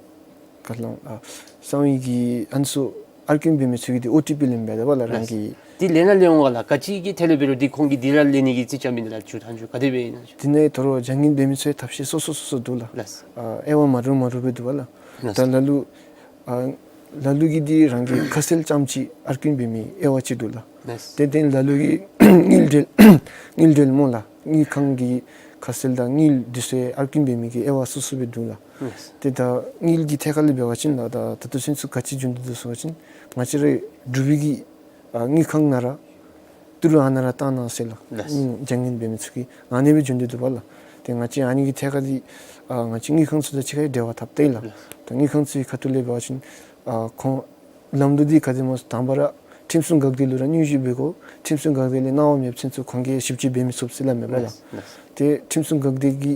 ཁ་ལུ་ཨ་གསང་བའི་གི་ཨ་ནི་ཚུ་ཨར་ཀིན་འབད་མི་ཚུ་གིས་འདི་ཨོ་ཊི་པི་ལེན་འབད་དོ་བ་ལགས། རང་གི་འདི་ལེན་ན་ལེན་འོང་ག་ལགས། ག་ཅི་གི་ཐད་ལས་འབད་རུང་འདི་ཁོང་གིས་འདི་ར་ལེན་ནི་གི་རྩིས་རྐྱབ་མི་འདི་ལགས། མཇུག་མཐའ་མཇུག་ག་དེ་སྦེ་ཨིན་ན་ཅིག། འདི་ནང་ད་རུང་བྱ་ངན་འབད་མི་ཚུ་ཡང་ཐབས་ཤེས་སོ་སོ་སོ་སོ་འདུག་ལགས། ལགས། ཨ་དབྱེ་བ་མ་འདྲཝ་མ་འདྲཝ་སྦེ་འདུག་བ་ལགས། ལགས། ད་ལ་ལུ་ཨ་ལ་ལུ་གིས་འདི་རང་གི་ཁ་གསལ་ཙམ་ཅིག་ཨར་ཀིན་འབད་མི་དབྱེ་བ་ཅིག་འདུག་ལགས། ལགས། ཏེ་ཏེ་ལ་ལུ་གིས་དངུལ་འབྲེལ་དངུལ་འབྲེལ་སྨོ་ལགས། དངུལ་ཁང་གི་ཁ་གསལ་དང་དངུལ་འདི་ཚུ་ཨར་ཀིན་འབད་མི་གི་དབྱེ་བ་སོ་སོ་སྦེ་འདུག་ལགས། ལགས། ཏེ་ད་དངུལ་གྱི་ཐད་ཁར་ལས་འབད་བ་ཅིན་ལགས། ད་ད་ལྟོ་ཚུན་ཚོད་ག་ཅི་བྱུང་སྟེ་འདུག་ཟེར་བ་ཅིན་ང་བཅས་ར་འབྲུག་པའི་གི་ཨ་དངུལ་ཁང་ནང་ར་ཏི་རུ་ཨ་ནཱ་ར་བཏང་གནང་ཟེར་ལགས། ལགས། ཨུམ་བྱ་ངན་འབད་མི་ཚུ་གིས་ཨ་ནི་སྦེ་བྱུང་སྟེ་འདུག་བ་ལགས། ཏེ་ང་བཅས་ཨ་ནི་གི་ཐད་ཁར་འདི་ཨ་ང་བཅས་དངུལ་ཁང་ཚུ་དང་གཅིག་ཁར་འབྲེལ་བ་འཐབ་སྟེ་ལགས། ལགས། ད་དངུལ་ཁང་ཚུ་གི་ཁ་ཐུག་ལས་འབད་བ་ཅིན་ཨ་ཁོང་ལམ་ལུགས་འདི་ག་དེ་སྨོ་ཟེར་དང་པ་ར་ཁྲིམས་སྲུང་འགག་སྡེ་ལུ་ར་སྙན་ཞུ་འབད་དགོ། ཁྲིམས་སྲུང་འགག་སྡེ་ལས་གནང་བ་མེད་པ་ཚུན་ཚོད་ཁོང་གིས་ཞིབ་དཔྱད་འབད་མི་ཚུགས་ཟེར་སླབ་མས་པ་ལགས། ལགས། ལགས། ཏེ་ཁྲིམས་སྲུང་འགག་སྡེ་གི་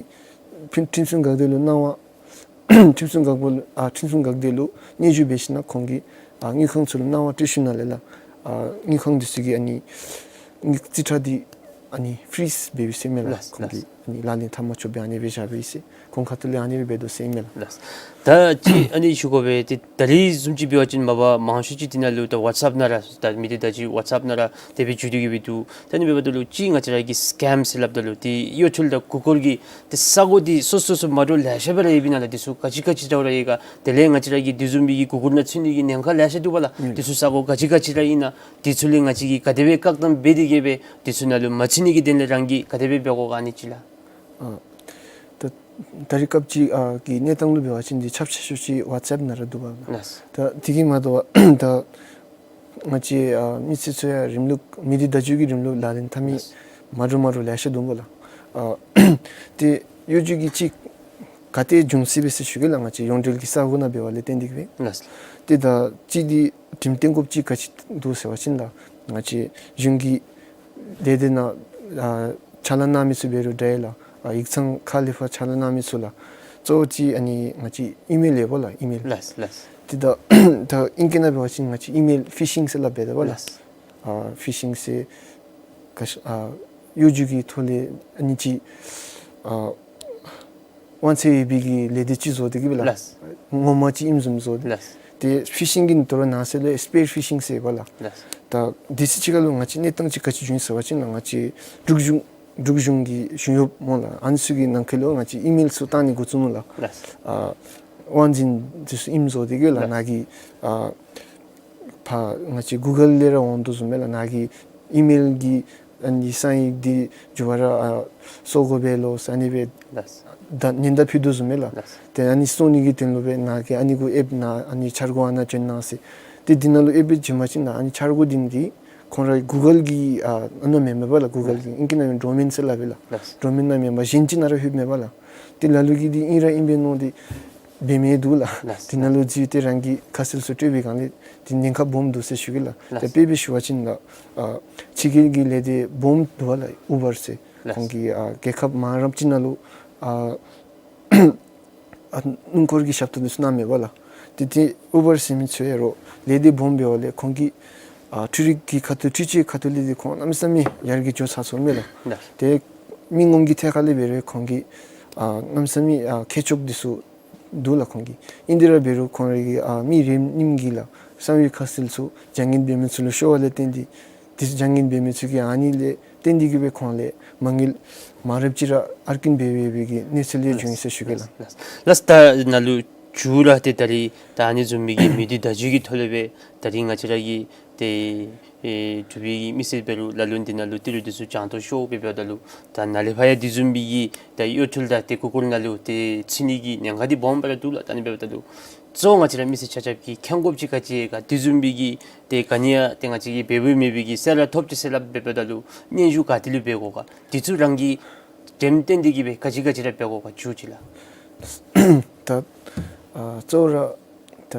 ཁྲིམས་ཁྲིམས་སྲུང་འགག་སྡེ་ལུ་གནང་བ་ཁྲིམས་སྲུང་འགག་པ་ལུ་ཨ་ཁྲིམས་སྲུང་འགག་སྡེ་ལུ་སྙན་ཞུ་འབད་ཞིན་ན་ཁོང་གིས་ཨ་དངུལ་ཁང་ཚུ་ལུ་གནང་བ་སྤྲོད་ཞིནམ་ལས་ལགས། ཨ་དངུལ་ཁང་འདི་ཚུ་གིས་ཨ་ནི་དངུལ་རྩིས་ཁྲ་འདི་ཨ་ནི་ཕི་རིཛ་འབད་བའི་ཟེར་མས་ལགས། ལགས། ཁོང་གིས་ལགས། ཨ་ནི་ལག་ལེན་འཐབ་མ་ཆོགཔ་སྦེ་ཨ་ནི་སྦེ་བཞག་པའི་ཟེར་ཁོང་ཁ་ཐུག་ལས་ཨ་ནི་སྦེ་འབད་དོ་ཟེར་མས་ལགས། ལགས། ད་ཅི་ཨ་ནི་ཞུ་དགོ་པས། ཏེ་ད་རིས་བཟུམ་ཅིག་འབད་བ་ཅིན་མ་པ་མང་ཤོས་ཅིག་འདི་ནང་ལུ་ད་ཝཊས་ཨེཔ་ནང་ར་ད་མི་སྡེ་བརྡ་བརྒྱུད་ཝཊས་ཨེཔ་ནང་ར་དེ་སྦེ་བརྒྱུད་དེ་གི་སྦེ་འདུག། ད་ཨ་ནི་འབདཝ་ད་ལུ་ཅིག་ང་བཅས་ར་གིས་སི་ཀེམ་ཟེར་སླབ་ད་ལུ་ཏེ་གཡོ་འཕྲུལ་དང་མགུ་སྐོར་གྱི་ཏེ་ས་གོ་འདི་སོ་སོ་སོ་མ་འདྲཝ་ལེ་ཤ་སྦེ་ར་ཡོདཔ་ཨིན་ན་ལགས། འདི་ཚུ་ག་ཅི་ག་ཅི་འདྲཝ་ར་ཡོད་ག། དེ་ལས་ང་བཅས་ར་གིས་འདི་བཟུམ་མའི་གི་མགུ་སྐོར་ནང་ཚུད་ནི་གི་ཉེན་ཁ་ལེ་ཤ་འདུག་པ་ལགས། ཨུམ་འདི་ཚུ་ས་གོ་ག་ཅི་ག་ཅི་ར་ཨིན་ན་འདི་ཚུ་ལས་ང་བཅས་ཀྱིས་ག་དེ་སྦེ་བཀག་སྡོམ་འབད་དེ་གི་སྦེ་འདི་ཚུ་ནང་ལུ་མ་ཚུད་ནི་གི་དོན་ལས་རང་གིས་ག་དེ་སྦེ་འབད་དགོ་ག་ཨ་ནི་ཅིག་ལགས། ཨ་ད་ད་རིས་སྐབས་ཅིག་ཨ་གི་གནས་སྟངས་ལུ་འབད་བ་ཅིན་འདི་ཁྱབ་ཆེ་ཤོས་ཅིག་ཝཊས་ཨེཔ་ནང་ར་འདུག་པ་ལགས། ལགས། ད་དེ་གིས་མ་དོ་བར་ད་ང་བཅས་ཨ་མི་སེར་ཚུ་ཡང་རིམ་ལུགས་མི་སྡེ་བརྡ་བརྒྱུད་ཀྱི་རིམ་ལུགས་ལག་ལེན་འཐབ་མི་ལགས། མ་འདྲཝ་མ་འདྲཝ་ལེ་ཤ་འདུག་པ་ལགས། ཨ་ཏེ་གཡོ་སྒྱུ་གི་ཅིག་ག་ཏེ་འབྱུང་སྲིད་པས་ཟེར་ཞུ་གེ་ལགས། ང་བཅས་ཡོངས་འབྲེལ་གྱི་ས་གོ་ནང་འབད་བ་ལས་བརྟེན་ཏེ་གི་སྦེ། ལགས། ཏེ་ད་ཅིག་འདི་འགྲེམས་སྟོན་དགོཔ་ཅིག་ག་ཅི་འདུག་ཟེར་བ་ཅིན་ལགས། ང་བཅས་གཞུང་གི་སྡེ་སྡེ་ནང་ཨ་ཕྱག་ལཱ་གནང་མི་ཚུ་འབད་རུང་འདྲ་ལགས། ཨ་ཡིག་ཚང་ཁག་ལས་ཕར་ཕྱག་ལཱ་གནང་མི་ཚུ་ལགས། གཙོ་བོ་ཅིག་ཨ་ནི་ང་བཅས་ཨི་མེལ་ཡོདཔ་ལགས། ཨི་མེལ། ལགས། ལགས། ཏེ་ད་ད་ཨིང་སྐད་ནང་འབད་བ་ཅིན་ང་བཅས་ཨི་མེལ་ཕི་ཤིང་ཟེར་སླབ་འབད་དོ་བ་ལགས། ལགས། ཨ་ཕི་ཤིང་ཟེར་ག་ཤ་ཨ་གཡོ་སྒྱུ་གི་ཐོག་ལས་ཨ་ནི་ཅིག་ཨ་དབང་ཚད་ཡོད་པའི་གི་ལས་སྡེ་ཅིག་བཟོ་སྟེ་གི་སྦེ་ལགས། ལགས། ངོ་མ་ཅིག་ཨིནམ་བཟུམ་བཟོ་སྟེ། ལགས། ཏེ་ཕི་ཤིང་གི་ནང་དོ་རུང་ནང་གསེས་ལས་སི་པེར་ཕི་ཤིང་ཟེར་བ་ལགས། ལགས། ད་འདི་ཚུ་ཅིག་ཁར་ལུ་ང་བཅས་གནས་སྟངས་ཅིག་ག་ཅི་བྱུང་ཡི་ཟེར་བ་ཅིན་ལགས། ང་བཅས་འབྲུག་གཞུང་འབྲུག་གཞུང་གི་གཞུང་གཡོགཔ་སྨོ་ལགས། ཨ་ནི་ཚུ་གི་ནང་འཁོད་ལུ་ང་བཅས་ཨི་མེལ་ཚུ་བཏང་ནི་འགོ་བཙུགས་ནུག་ལགས། ལགས། ཨ་དབང་འཛིན་འདི་ཚུ་ཨིནམ་བཟོ་སྟེ་གི་ལགས། ལགས། ནཱ་གི་ཨ་ཕར་ང་བཅས་གུ་གཱལ་ལས་ར་འོང་དོ་བཟུམ་སྦེ་ལགས། ནཱ་གི་ཨི་མེལ་གྱི་ཨ་ནི་གསང་ཡིག་འདི་འགྱུར་བ་ར་ཨ་བཟོ་དགོ་པས་ལོ་ཟེར་ཨ་ནི་སྦེ། ལགས། ད་ཉེན་བརྡ་ཕུལ་དོ་བཟུམ་སྦེ་ལགས། ལགས། ཏེ་ཨ་ནི་བཟོ་ནི་གི་དོན་ལུ་སྦེ་ནཱ་གི་ཨ་ནི་གུ་ཨེཔ་ནང་ཨ་ནི་འཆར་སྒོ་ཨ་ནཱ་བྱོན་གནང་ཟེར། ཏེ་འདི་ནང་ལུ་ཨེཔ་སྦེ་བྱིན་པ་ཅིན་ལགས། ཨ་ནི་འཆར་སྒོ་འདི་ནི་འདི་ཁོང་ར་གུ་གཱལ་གྱི་ཨ་ཨ་ནཱ་མེན་པས་ལགས། གུ་གཱལ་གྱི་ཨིང་སྐད་ནང་ཌོ་མེན་ཟེར་སླབ་པས་ལགས། ལགས། ཌོ་མེན་ནང་མེན་པར་གཞན་ཅིག་ནང་ར་ལྷོདཔ་མས་པ་ལགས། ཏེ་ལ་ལུ་གིས་འདི་ཨིན་ར་ཨིན་པས་མནོ་སྟེ་འབད་མི་འདུག་ལགས། ལགས། དེ་ནང་ལུ་འཛུལ་ཏེ་རང་གི་ཁ་གསལ་ཚུ་སྤྲོད་པའི་སྒང་ལས་དེ་ཉེན་ཁ་སྦོམ་འདུག་ཟེར་ཞུ་གེ་ལགས། ལགས། ཏེ་དཔེ་སྦེ་ཞུ་བ་ཅིན་ལགས། ཨ་ཕྱི་རྒྱལ་གྱི་ལས་སྡེ་སྦོམ་འདུག་པ་ལགས། ཨུ་བར་ཟེར། ལགས། ཁོང་གིས་ཨ་རྒྱལ་ཁབ་མང་རབས་ཅིག་ནང་ལུ་ཨ་ཨ་སྣུམ་འཁོར་གྱི་ཞབས་ཏོག་འདི་ཚུ་གནངམ་མས་པ་ལགས། ཏེ་ཏེ་ཨུ་བར་ཟེར་མི་ཚུ་ཡང་རོགས་ལས་སྡེ་སྦོམ་འབདཝ་ལས་ཁོང་གིས་ཨ་འཕྲུལ་རིག་གི་ཁ་ཐུག་འཕྲུལ་ཆས་ཁ་ཐུག་ལས་འདི་ཁོང་གནམ་མེད་ས་མེད་ཡར་རྒྱས་འགྱོ་ཚར་སོངམ་མས་ལགས། ལགས། ཏེ་མི་ངོམ་གྱི་ཐད་ཁར་ལས་འབད་རུང་ཁོང་གིས་ཨ་གནམ་མེད་ས་མེད་ཨ་མཁས་མཆོག་འདི་ཚུ་འདུག་ལགས་ཁོང་གི། ཨིན་དེ་ར་འབད་རུང་ཁོང་རའི་གི་ཨ་མི་རེ་རེ་གཉིས་ཀྱི་ལགས་གསང་བའི་ཁ་གསལ་ཚུ་བྱ་ངན་འབད་མི་ཚུ་ལུ་ཤོར་བ་ལས་བརྟེན་ཏེ་དེ་བྱ་ངན་འབད་མི་ཚུ་གིས་ཨ་ནི་ལས་བརྟེན་ཏེ་གི་སྦེ་ཁོང་ལས་མ་དངུལ་མང་རབས་ཅིག་ར་ཨར་ཀིན་འབད་འབད་བའི་གི་གནས་ཚུལ་ལས་བྱུང་ཡི་ཟེར་ཞུ་གེ་ལགས། ལགས། ལགས། ད་ནཱ་ལུ་མཇུག་ར་ཏེ་ད་རིས་ད་ཨ་ནི་བཟུམ་མའི་གི་མི་སྡེ་བརྡ་བརྒྱུད་ཀྱི་ཐོག་ལས་སྦེ་ད་རིས་ང་བཅས་ར་གི་ཏེ་ཨེ་འབྲུག་པའི་མི་སེར་འབད་རུང་ལ་ལུ་འདི་ནང་ལུ་ཏི་རུ་འདི་ཚུ་གྱང་ཐོག་ཤོར་སྦེ་འབདཝ་ད་ལུ་ད་ནཱ་ལས་ཕར་ཡང་དེ་བཟུམ་མའི་གི་ད་གཡོ་འཕྲུལ་དང་ཏེ་མགུ་སྐོར་ནང་ལུ་ཏེ་ཚུད་ནི་གི་ཉེན་ཁ་འདི་སྦོམ་སྦེ་ར་འདུག་ལགས། ད་ཨ་ནི་འབདཝ་ད་ལུ་ གཙོ་བོ་ང་བཅས་ར་མི་སེར་ཆ་ཁྱབ་ཀྱིས་མཁྱེན་དགོཔ་ཅིག་ག་ཅི་ཡོད་ག། དེ་བཟུམ་མའི་གི་ཏེ་ག་ནི་ཡང་ཏེ་ང་བཅས་ཀྱིས་འབད་འབདཝ་མེད་པའི་གི་གསལ་བསྒྲགས་ཐོབ་ཅི་ཟེར་སླབ་འབདཝ་ད་ལུ་སྙན་ཞུ་ག་ཏེ་ལུ་འབད་དགོ་ག། དེ་ཚུ་རང་གིས་འགྲེམས་སྟོན་འདི་གིས་སྦེ་ག་ཅི་ག་ཅི་ར་འབད་དགོ་ག་མཇུག་ཅིག་ལགས། ད་ཨ་གཙོ་བོ་ར་ད་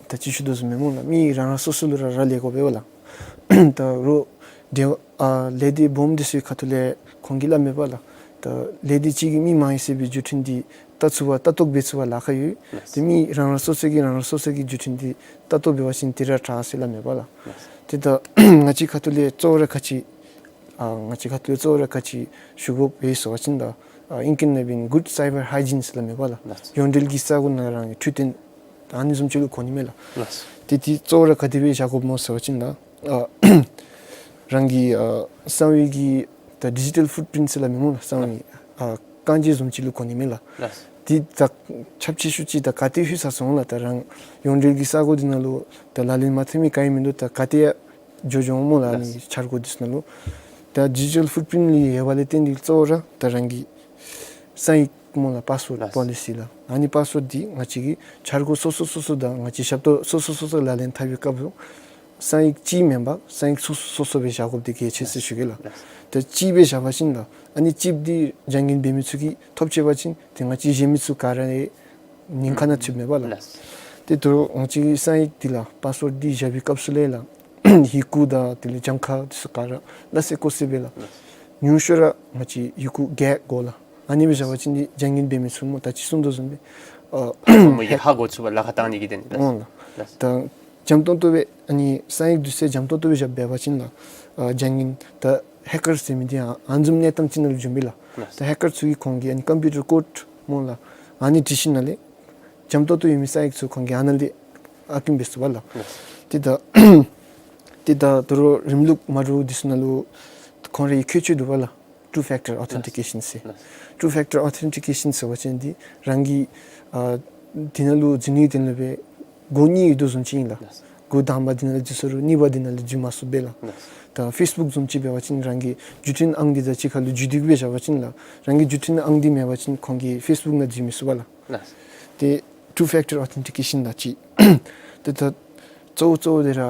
ད་ཅི་ཞུ་དོ་བཟུམ་མེན་སྨོ་ལགས། མི་རང་རང་སོ་སོ་ལུ་ར་རག་ལས་དགོ་པས་ལགས། ད་རོགས་འབྲེལ་ཨ་ལས་སྡེ་སྦོམ་འདི་ཚུའི་ཁ་ཐུག་ལས་ཁོང་གིས་སླབ་མས་པ་ལགས། ད་ལས་སྡེ་གཅིག་གིས་མི་མང་ཡོད་ཟེར་བའི་བརྒྱུད་འཕྲིན་འདི་བལྟ་ཚུགས་པ་བལྟ་རྟོག་འབད་ཚུགས་པ་ལཱ་ཁག་ཡོད། ལགས། ཏེ་མི་རང་རང་སོ་སོ་གིས་རང་རང་སོ་སོ་གི་བརྒྱུད་འཕྲིན་འདི་བལྟ་རྟོག་འབད་བ་ཅིན་དེ་ར་དྲག་ཟེར་སླབ་མས་པ་ལགས། ལགས། ཏེ་ད་ང་བཅས་ཁ་ཐུག་ལས་གཙོ་བོ་ར་ག་ཅི་ཨ་ང་བཅས་ཁ་ཐུག་ལས་གཙོ་བོ་ར་ག་ཅི་ཞུ་དགོཔ་ཡོད་ཟེར་བ་ཅིན་ད་ཨ་ཨིང་སྐད་ནང་འབད་བ་ཅིན་good cyber hygiene ཟེར་སླབ་མས་པ་ལགས། ལགས། ཡོངས་འབྲེལ་གྱི་ས་གོ་ནང་རང་གི་འཕྲུལ་བསྟེན་ད་ཨ་ནི་བཟུམ་ཅིག་ལུ་གོ་ནི་མས་ལགས། ལགས། ཏེ་དེ་གཙོ་བོ་ར་ག་དེ་སྦེ་བཞག་དགོཔ་སྨོ་ཟེར་བ་ཅིན་ད་ཨ་རང་གི་ཨ་གསང་བའི་གི་ད་digital footprint ཟེར་སླབ་མས་སྨོ་ལགས། གསང་བའི་ཨ་རྐང་རྗེས་བཟུམ་ཅིག་ལུ་གོ་ནི་མས་ལགས། ལགས། དེ་ད་ཁྱབ་ཆེ་ཤོས་ཅིག་ད་ག་ཏེ་ལྷོད་ཚར་སོང་ལགས། ད་རང་ཡོངས་འབྲེལ་གྱི་ས་གོ་འདི་ནང་ལུ་ད་ལག་ལེན་མ་འཐབ་མི་ག་ཡང་མིན་འདུག། ད་ག་ཏེ་ཡང་འགྱོ་འགྱོཝ་སྨོ་ལགས། ཨ་ནི་འཆར་སྒོ་འདི་ཚུ་ནང་ལུ་ད་digital footprint ལུ་ཡོད་པ་ལས་བརྟེན་ཏེ་གཙོ་བོ་ར་ད་རང་གི་གསང་ཡིག་སྨོ་ལགས། password ལགས། policy ལགས། ཨ་ནི་password འདི་ང་བཅས་ཀྱི་འཆར་སྒོ་སོ་སོ་སོ་སོ་དང་ང་བཅས་ཞབས་ཏོག་སོ་སོ་སོ་སོ་ལག་ལེན་འཐབ་པའི་སྐབས་སུ་གསང་ཡིག་གཅིག་མེན་པར་གསང་ཡིག་སོ་སོ་སོ་སོ་སྦེ་བཞག་དགོཔ་འདི་གལ་ཆེ་ཟེར་ཞུ་གེ་ལགས། ལགས། ད་གཅིག་སྦེ་བཞག་པ་ཅིན་ལགས་ཨ་ནི་chip འདི་བྱ་ངན་འབད་མི་ཚུ་གིས་ཐོབ་ཆི་བ་ཅིན་ཏེ་ང་བཅས་གཞན་མི་ཚུ་ག་ར་ཡང་ཉེན་ཁ་ནང་ཚུདཔ་མས་པ་ལགས། ལགས། ཏེ་ད་རུང་ང་བཅས་ཀྱི་གསང་ཡིག་འདི་ལགས་password འདི་བཞག་པའི་སྐབས་སུ་ལས་ལགས་ཡི་གུ་དང་དེ་ལས་གྱངས་ཁ་འདི་ཚུ་ག་ར་སླ་བསྲེ་ཀོ་བསྲེ་སྦེ་ལགས། ཉུང་ཤོས་ར་ང་བཅས་ཡི་གུ་བརྒྱད་དགོ་ལགས། ཨ་ནི་སྦེ་བཞག་པ་ཅིན་འདི་བྱ་ངན་འབད་མི་ཚུ་སྨོ་ད་ཅི་གསུངས་དོ་བཟུམ་སྦེ་ཨ་མོ་ཡང་ཧ་གོ་ཚུགས་པར་ལཱ་ཁག་བཏང་ནི་གི་དོན་ལགས། འོང་ལགས། ལགས། ད་འཇམ་ཏོང་ཏོ་སྦེ་ཨ་ནི་གསང་ཡིག་འདི་ཚུ་འཇམ་ཏོང་ཏོ་སྦེ་བཞག་འབད་བ་ཅིན་ལགས་ཨ་བྱ་ངན་ད་hacker ཟེར་མི་འདི་ཡང་ཨ་ནི་བཟུམ་གནས་སྟངས་ཅིག་ནང་ལུ་འབྱུང་པས་ལགས། ལགས། ད་hacker ཚུ་གིས་ཁོང་གི་ཨ་ནི་computer code སྨོ་ལགས་ཨ་ནི་འབྲི་ཞིནམ་ལས་འཇམ་ཏོང་ཏོ་ཡོད་མི་གསང་ཡིག་ཚུ་ཁོང་གིས་ཨ་ནཱ་ལས་ཨར་ཀིང་འབད་ཚུགས་པས་ལགས། ལགས། ཏེ་ད་ཏེ་ད་ད་རུང་རིམ་ལུགས་མ་འདྲཝ་འདི་ཚུ་ནང་ལུ་ཁོང་རའི་ཁྱད་ཆོས་འདུག་པས་ལགས། Two factor authentication ཟེར། ལགས། Two factor authentication ཟེར་བ་ཅིན་འདི་རང་གི་ཨ་འདི་ནང་ལུ་འཛུལ་ནི་དོན་ལུ་སྦེ་སྒོ་གཉིས་ཡོད་དོ་བཟུམ་ཅིག་ཨིན་ལགས། ལགས། སྒོ་དང་པ་འདི་ནང་ལུ་འཛུལ་སོང་རུང་གཉིས་པ་འདི་ནང་ལུ་འཛུལ་མ་ཚུགས་པས་ལགས། ལགས། ད་ཕེསི་བུཀ་བཟུམ་ཅིག་འབད་བ་ཅིན་རང་གི་བརྒྱུད་འཕྲིན་ཨང་འདི་དང་གཅིག་ཁར་ལུ་འཛུལ་སྡོད་སྦེ་བཞག་པ་ཅིན་ལགས་རང་གི་བརྒྱུད་འཕྲིན་ཨང་འདི་མེད་པ་ཅིན་ཁོང་གིས་ཕེསི་བུཀ་ནང་འཛུལ་མི་ཚུགས་པས་ལགས། ལགས། ཏེ་two factor authentication ད་ཅི། ཏེ་ད་གཙོ་བོ་གཙོ་བོ་འདི་ར་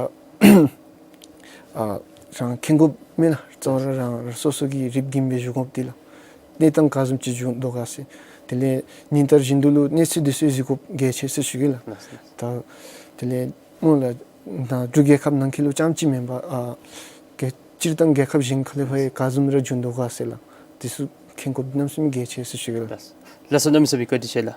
ཨ་རང་མཁྱེན་དགོཔ་མས་ལགས། གཙོ་བོ་ར་རང་རང་སོ་སོ་གིས་རིག་གིན་སྦེ་བཞུགས་དགོཔ་འདི་ལགས། གནས་སྟངས་ག་བཟུམ་ཅིག་བྱུང་དོ་ག་ཟེར། དེ་ལས་ཉིན་ལྟར་བཞིན་དུ་ལུ་གནས་ཚུལ་འདི་ཚུ་གཟིགས་དགོཔ་གལ་ཆེ་ཟེར་ཞུ་གེ་ལགས། ལགས། ད་དེ་ལས་སྨོ་ལགས་ད་འབྲུག་རྒྱལ་ཁབ་ནང་འཁོད་ལུ་རྐྱངམ་ཅིག་མེན་པར་ཨ་ག་སྤྱིར་བཏང་རྒྱལ་ཁབ་གཞན་ཁ་ལས་ཕར་ག་བཟུམ་ར་བྱུང་དོ་ག་ཟེར་ལགས། འདི་ཚུ་མཁྱེན་དགོཔ་གནམ་མེད་ས་མེད་གལ་ཆེ་ཟེར་ཞུ་གེ་ལགས། ལགས་སོ། གནམ་མེད་ས་མེད་བཀའ་དྲིན་ཆེ་ལགས།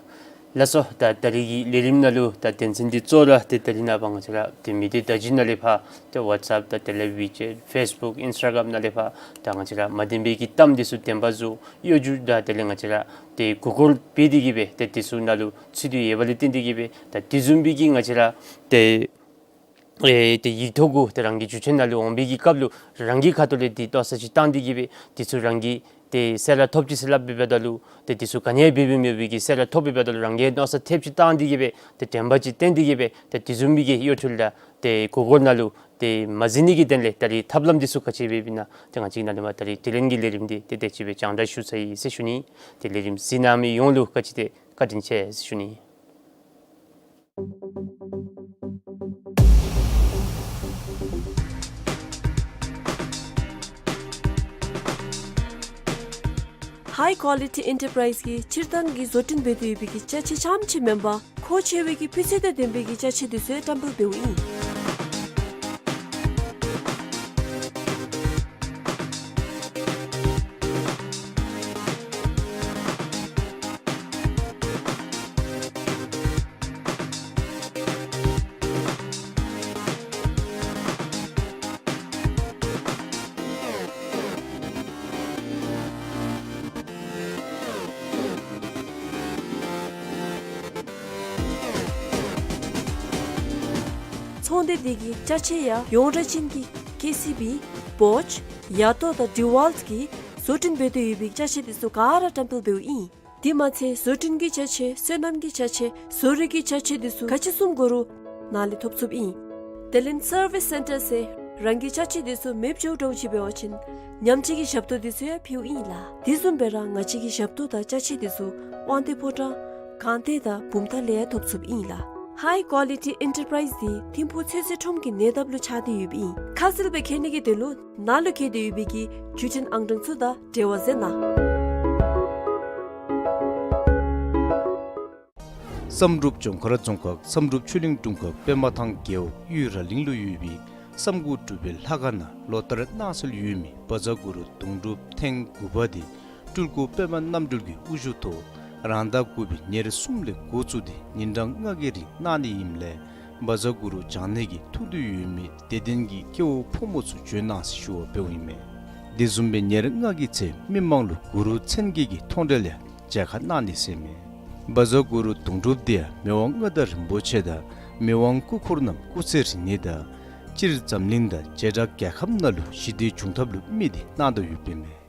ལགས་སོ། ད་ད་རིས་ཀྱི་ལས་རིམ་ནང་ལུ་ད་དོན་ཚན་འདི་གཙོ་བོ་ར་ཏེ་ད་རིས་ནངས་པ་ང་བཅས་ར་ཏེ་མི་སྡེ་བརྡ་བརྒྱུད་ནང་ལས་ཕར་ཏེ་ཝཊས་ཨེཔ་དང་དེ་ལས་ཝི་ཅེཊ་ཕེསི་བུཀ་ཨིནསི་ཊ་གརམ་ནང་ལས་ཕར་ད་ང་བཅས་ར་མ་བདེན་པའི་གི་གཏམ་འདི་ཚུ་བདེན་པ་བཟོ་གཡོ་སྒྱུ་དང་དེ་ལས་ང་བཅས་ར་ཏེ་མགུ་སྐོར་འབད་དེ་གིས་སྦེ་ཏེ་འདི་ཚུ་ནང་ལུ་ཚུད་དེ་ཡོད་པ་ལས་བརྟེན་ཏེ་གིས་སྦེ་ད་དེ་བཟུམ་སྦེ་གི་ང་བཅས་ར་ཏེ་ཨེ་ཏེ་ཡིག་ཐོག་གུ་ཏེ་རང་གི་བརྒྱུད་འཕྲིན་ནང་ལུ་འོང་པའི་གི་སྐབས་ལུ་རང་གི་ཁ་ཐུག་ལས་འདི་མནོ་བསམ་ཅིག་བཏང་སྟེ་གིས་སྦེ་འདི་ཚུ་རང་གིས་ཏེ་གསལ་བསྒྲགས་ཐོབ་ཅི་ཟེར་སླབ་འབདཝ་ད་ལུ་ཏེ་འདི་ཚུ་ག་ནི་ཡང་འབད་འབདཝ་མེད་པའི་གི་གསལ་བསྒྲགས་ཐོབ་འབདཝ་ད་ལུ་རང་གིས་མནོ་བསམ་ཐེབས་ཅིག་བཏང་སྟེ་གིས་སྦེ་ཏེ་དྲན་པ་ཅིག་བཏོན་ཏེ་གིས་སྦེ་ཏེ་དེ་བཟུམ་སྦེ་གི་གཡོ་འཕྲུལ་དང་ཏེ་མགུ་སྐོར་ནང་ལུ་ཏེ་མ་འཛུལ་ནི་གི་དོན་ལས་ད་རིས་ཐབས་ལམ་འདི་ཚུ་ག་ཅི་འབད་འབདཝ་ཨིན་ན་ཏེ་ང་བཅས་ནཱ་ལས་མར་ད་རིས་དྲི་ལན་གྱི་ལས་རིམ་འདི་ཏེ་དེ་ཅིག་སྦེ་རྒྱང་བསྒྲགས་ཞུ་ཚར་ཡི་ཟེར་ཞུ་ནི། ཏེ་ལས་རིམ་གཟིགས་གནང་མི་ཡོངས་ལུ་ག་ཅི་ཏེ་བཀའ་དྲིན་ཆེ་ཟེར་ཞུ་ནི། ཧའི་ཀོ་ལི་ཊི་ཨེན་ཊར་པ་རའིཛ་གིས་སྤྱིར་བཏང་གི་བཟོ་སྐྲུན་འབད་དེ་ཡོད་པའི་གི་ཅ་ཆས་རྐྱངམ་ཅིག་མེན་པར་མཁོ་ཆེ་བའི་གི་སྤུས་ཚད་དང་ལྡན་པའི་གི་ཅ་ཆས་འདི་ཚུ་ཡང་བཀྲམ་སྤེལ་འབདཝ་ཨིན། ཚོང་སྡེ་འདི་གི་ཅ་ཆས་ཡང་ཡོངས་གྲགས་ཅན་གྱི་ཀེ་སི་བི། བོཆ། ཡ་ཏོ་དང་ཌི་ཝལཊ་གིས་བཟོ་སྐྲུན་འབད་དེ་ཡོད་པའི་ཅ་ཆས་འདི་ཚུ་ག་ར་བཀྲམ་སྤེལ་འབདཝ་ཨིན། དེ་མ་ཚད་བཟོ་སྐྲུན་གྱི་ཅ་ཆས་སོ་ནམ་གྱི་ཅ་ཆས་བཟོ་རིག་གི་ཅ་ཆས་འདི་ཚུ་ག་ཅི་བཟུམ་དགོ་རུང་ནཱ་ལས་ཐོབ་ཚུགསཔ་ཨིན། དེ་ལས་སར་བིསི་སེན་ཊར་ཟེར་རང་གི་ཅ་ཆས་འདི་ཚུ་མེདཔ་འགྱོ་འགྱོཝ་ཅིག་འབད་བ་ཅིན་ཉམས་བཅོས་ཀྱི་ཞབས་ཏོག་འདི་ཚུ་ཡང་ཕུལཝ་ཨིན་ལགས། དེ་བཟུམ་སྦེ་ར་ང་བཅས་ཀྱི་ཞབས་ཏོག་དང་ཅ་ཆས་འདི་ཚུ་དབང་འདུས་ཕོ་བྲང་སྒང་སྟེང་དང་བུམ་ཐང་ལས་ཡང་ཐོབ་ཚུགསཔ་ཨིན་ལགས། High Quality Enterprise འདི་ཐིམ་ཕུག་ཚོད་བསྲེ་ཁྲོམ་གྱི་ཉེ་འདབས་ལུ་ཆགས་ཏེ་ཡོདཔ་ཨིན། ཁ་གསལ་སྦེ་མཁྱེན་ནི་གི་དོན་ལུ་ནཱ་ལུ་བཀལ་ཏེ་ཡོད་པའི་གི་བརྒྱུད་འཕྲིན་ཨང་གྲངས་ཚུ་དང་འབྲེལ་བ་མཛད་གནང་། བསམ་གྲུབ་ལྗོངས་མཁར་རྫོང་ཁག་བསམ་གྲུབ་ཆོས་གླིང་དྲུང་ཁག་པདྨ་ཐང་རྒེད་འོག་གཡུས་ར་གླིང་ལུ་ཡོད་པའི་བསམ་དགུ་སྒྲུབ་པའི་ལྷ་ཁང་ནང་ལོ་ལྟར་གནང་སྲོལ་ཡོད་མི་བཛྲ་གུ་རུ་དུང་སྒྲུབ་ཐེངས་དགུ་པ་འདི་སྤྲུལ་སྐུ་པདྨ་རྣམ་གྲོལ་གྱི་དབུ་བཞུགས་ཐོག་རང་ཟླ་དགུ་པའི་ཉེར་གསུམ་ལས་འགོ་བཙུགས་ཏེ་ཉིན་གྲངས་ལྔ་གི་རིང་གནང་ནི་ཨིནམ་ལས་བཛྲ་གུ་རུ་བགྱང་ནི་གི་ཐུགས་འདུན་ཡོད་མི་དད་ལྡན་གྱི་སྐྱེ་བོ་ཕོ་མོ་ཚུ་བྱོན་གནང་ཟེར་ཞུ་བ་འབདཝ་ཨིན་མས། དེ་བཟུམ་སྦེ་ཉེར་ལྔ་གི་ཚེ་མི་མང་ལུ་གུ་རུ་མཚན་བརྒྱད་ཀྱི་མཐོང་གྲོལ་ཡང་མཇལ་ཁ་གནང་ནི་ཟེར་མས། བཛྲ་གུ་རུ་དུང་སྒྲུབ་འདི་ཡང་མི་དབང་མངའ་བདག་རིན་པོ་ཆེ་དང་མི་དབང་སྐུ་འཁོར་རྣམས་སྐུ་ཚེ་རིང་ནི་དང་སྤྱིར་འཛམ་གླིང་དང་བྱེ་བྲག་རྒྱལ་ཁབ་ནང་ལུ་ཞི་བདེ་འབྱུང་ཐབས་ལུ་དམིགས་ཏེ་གནང་དོ་ཡོདཔ་ཨིན་མས།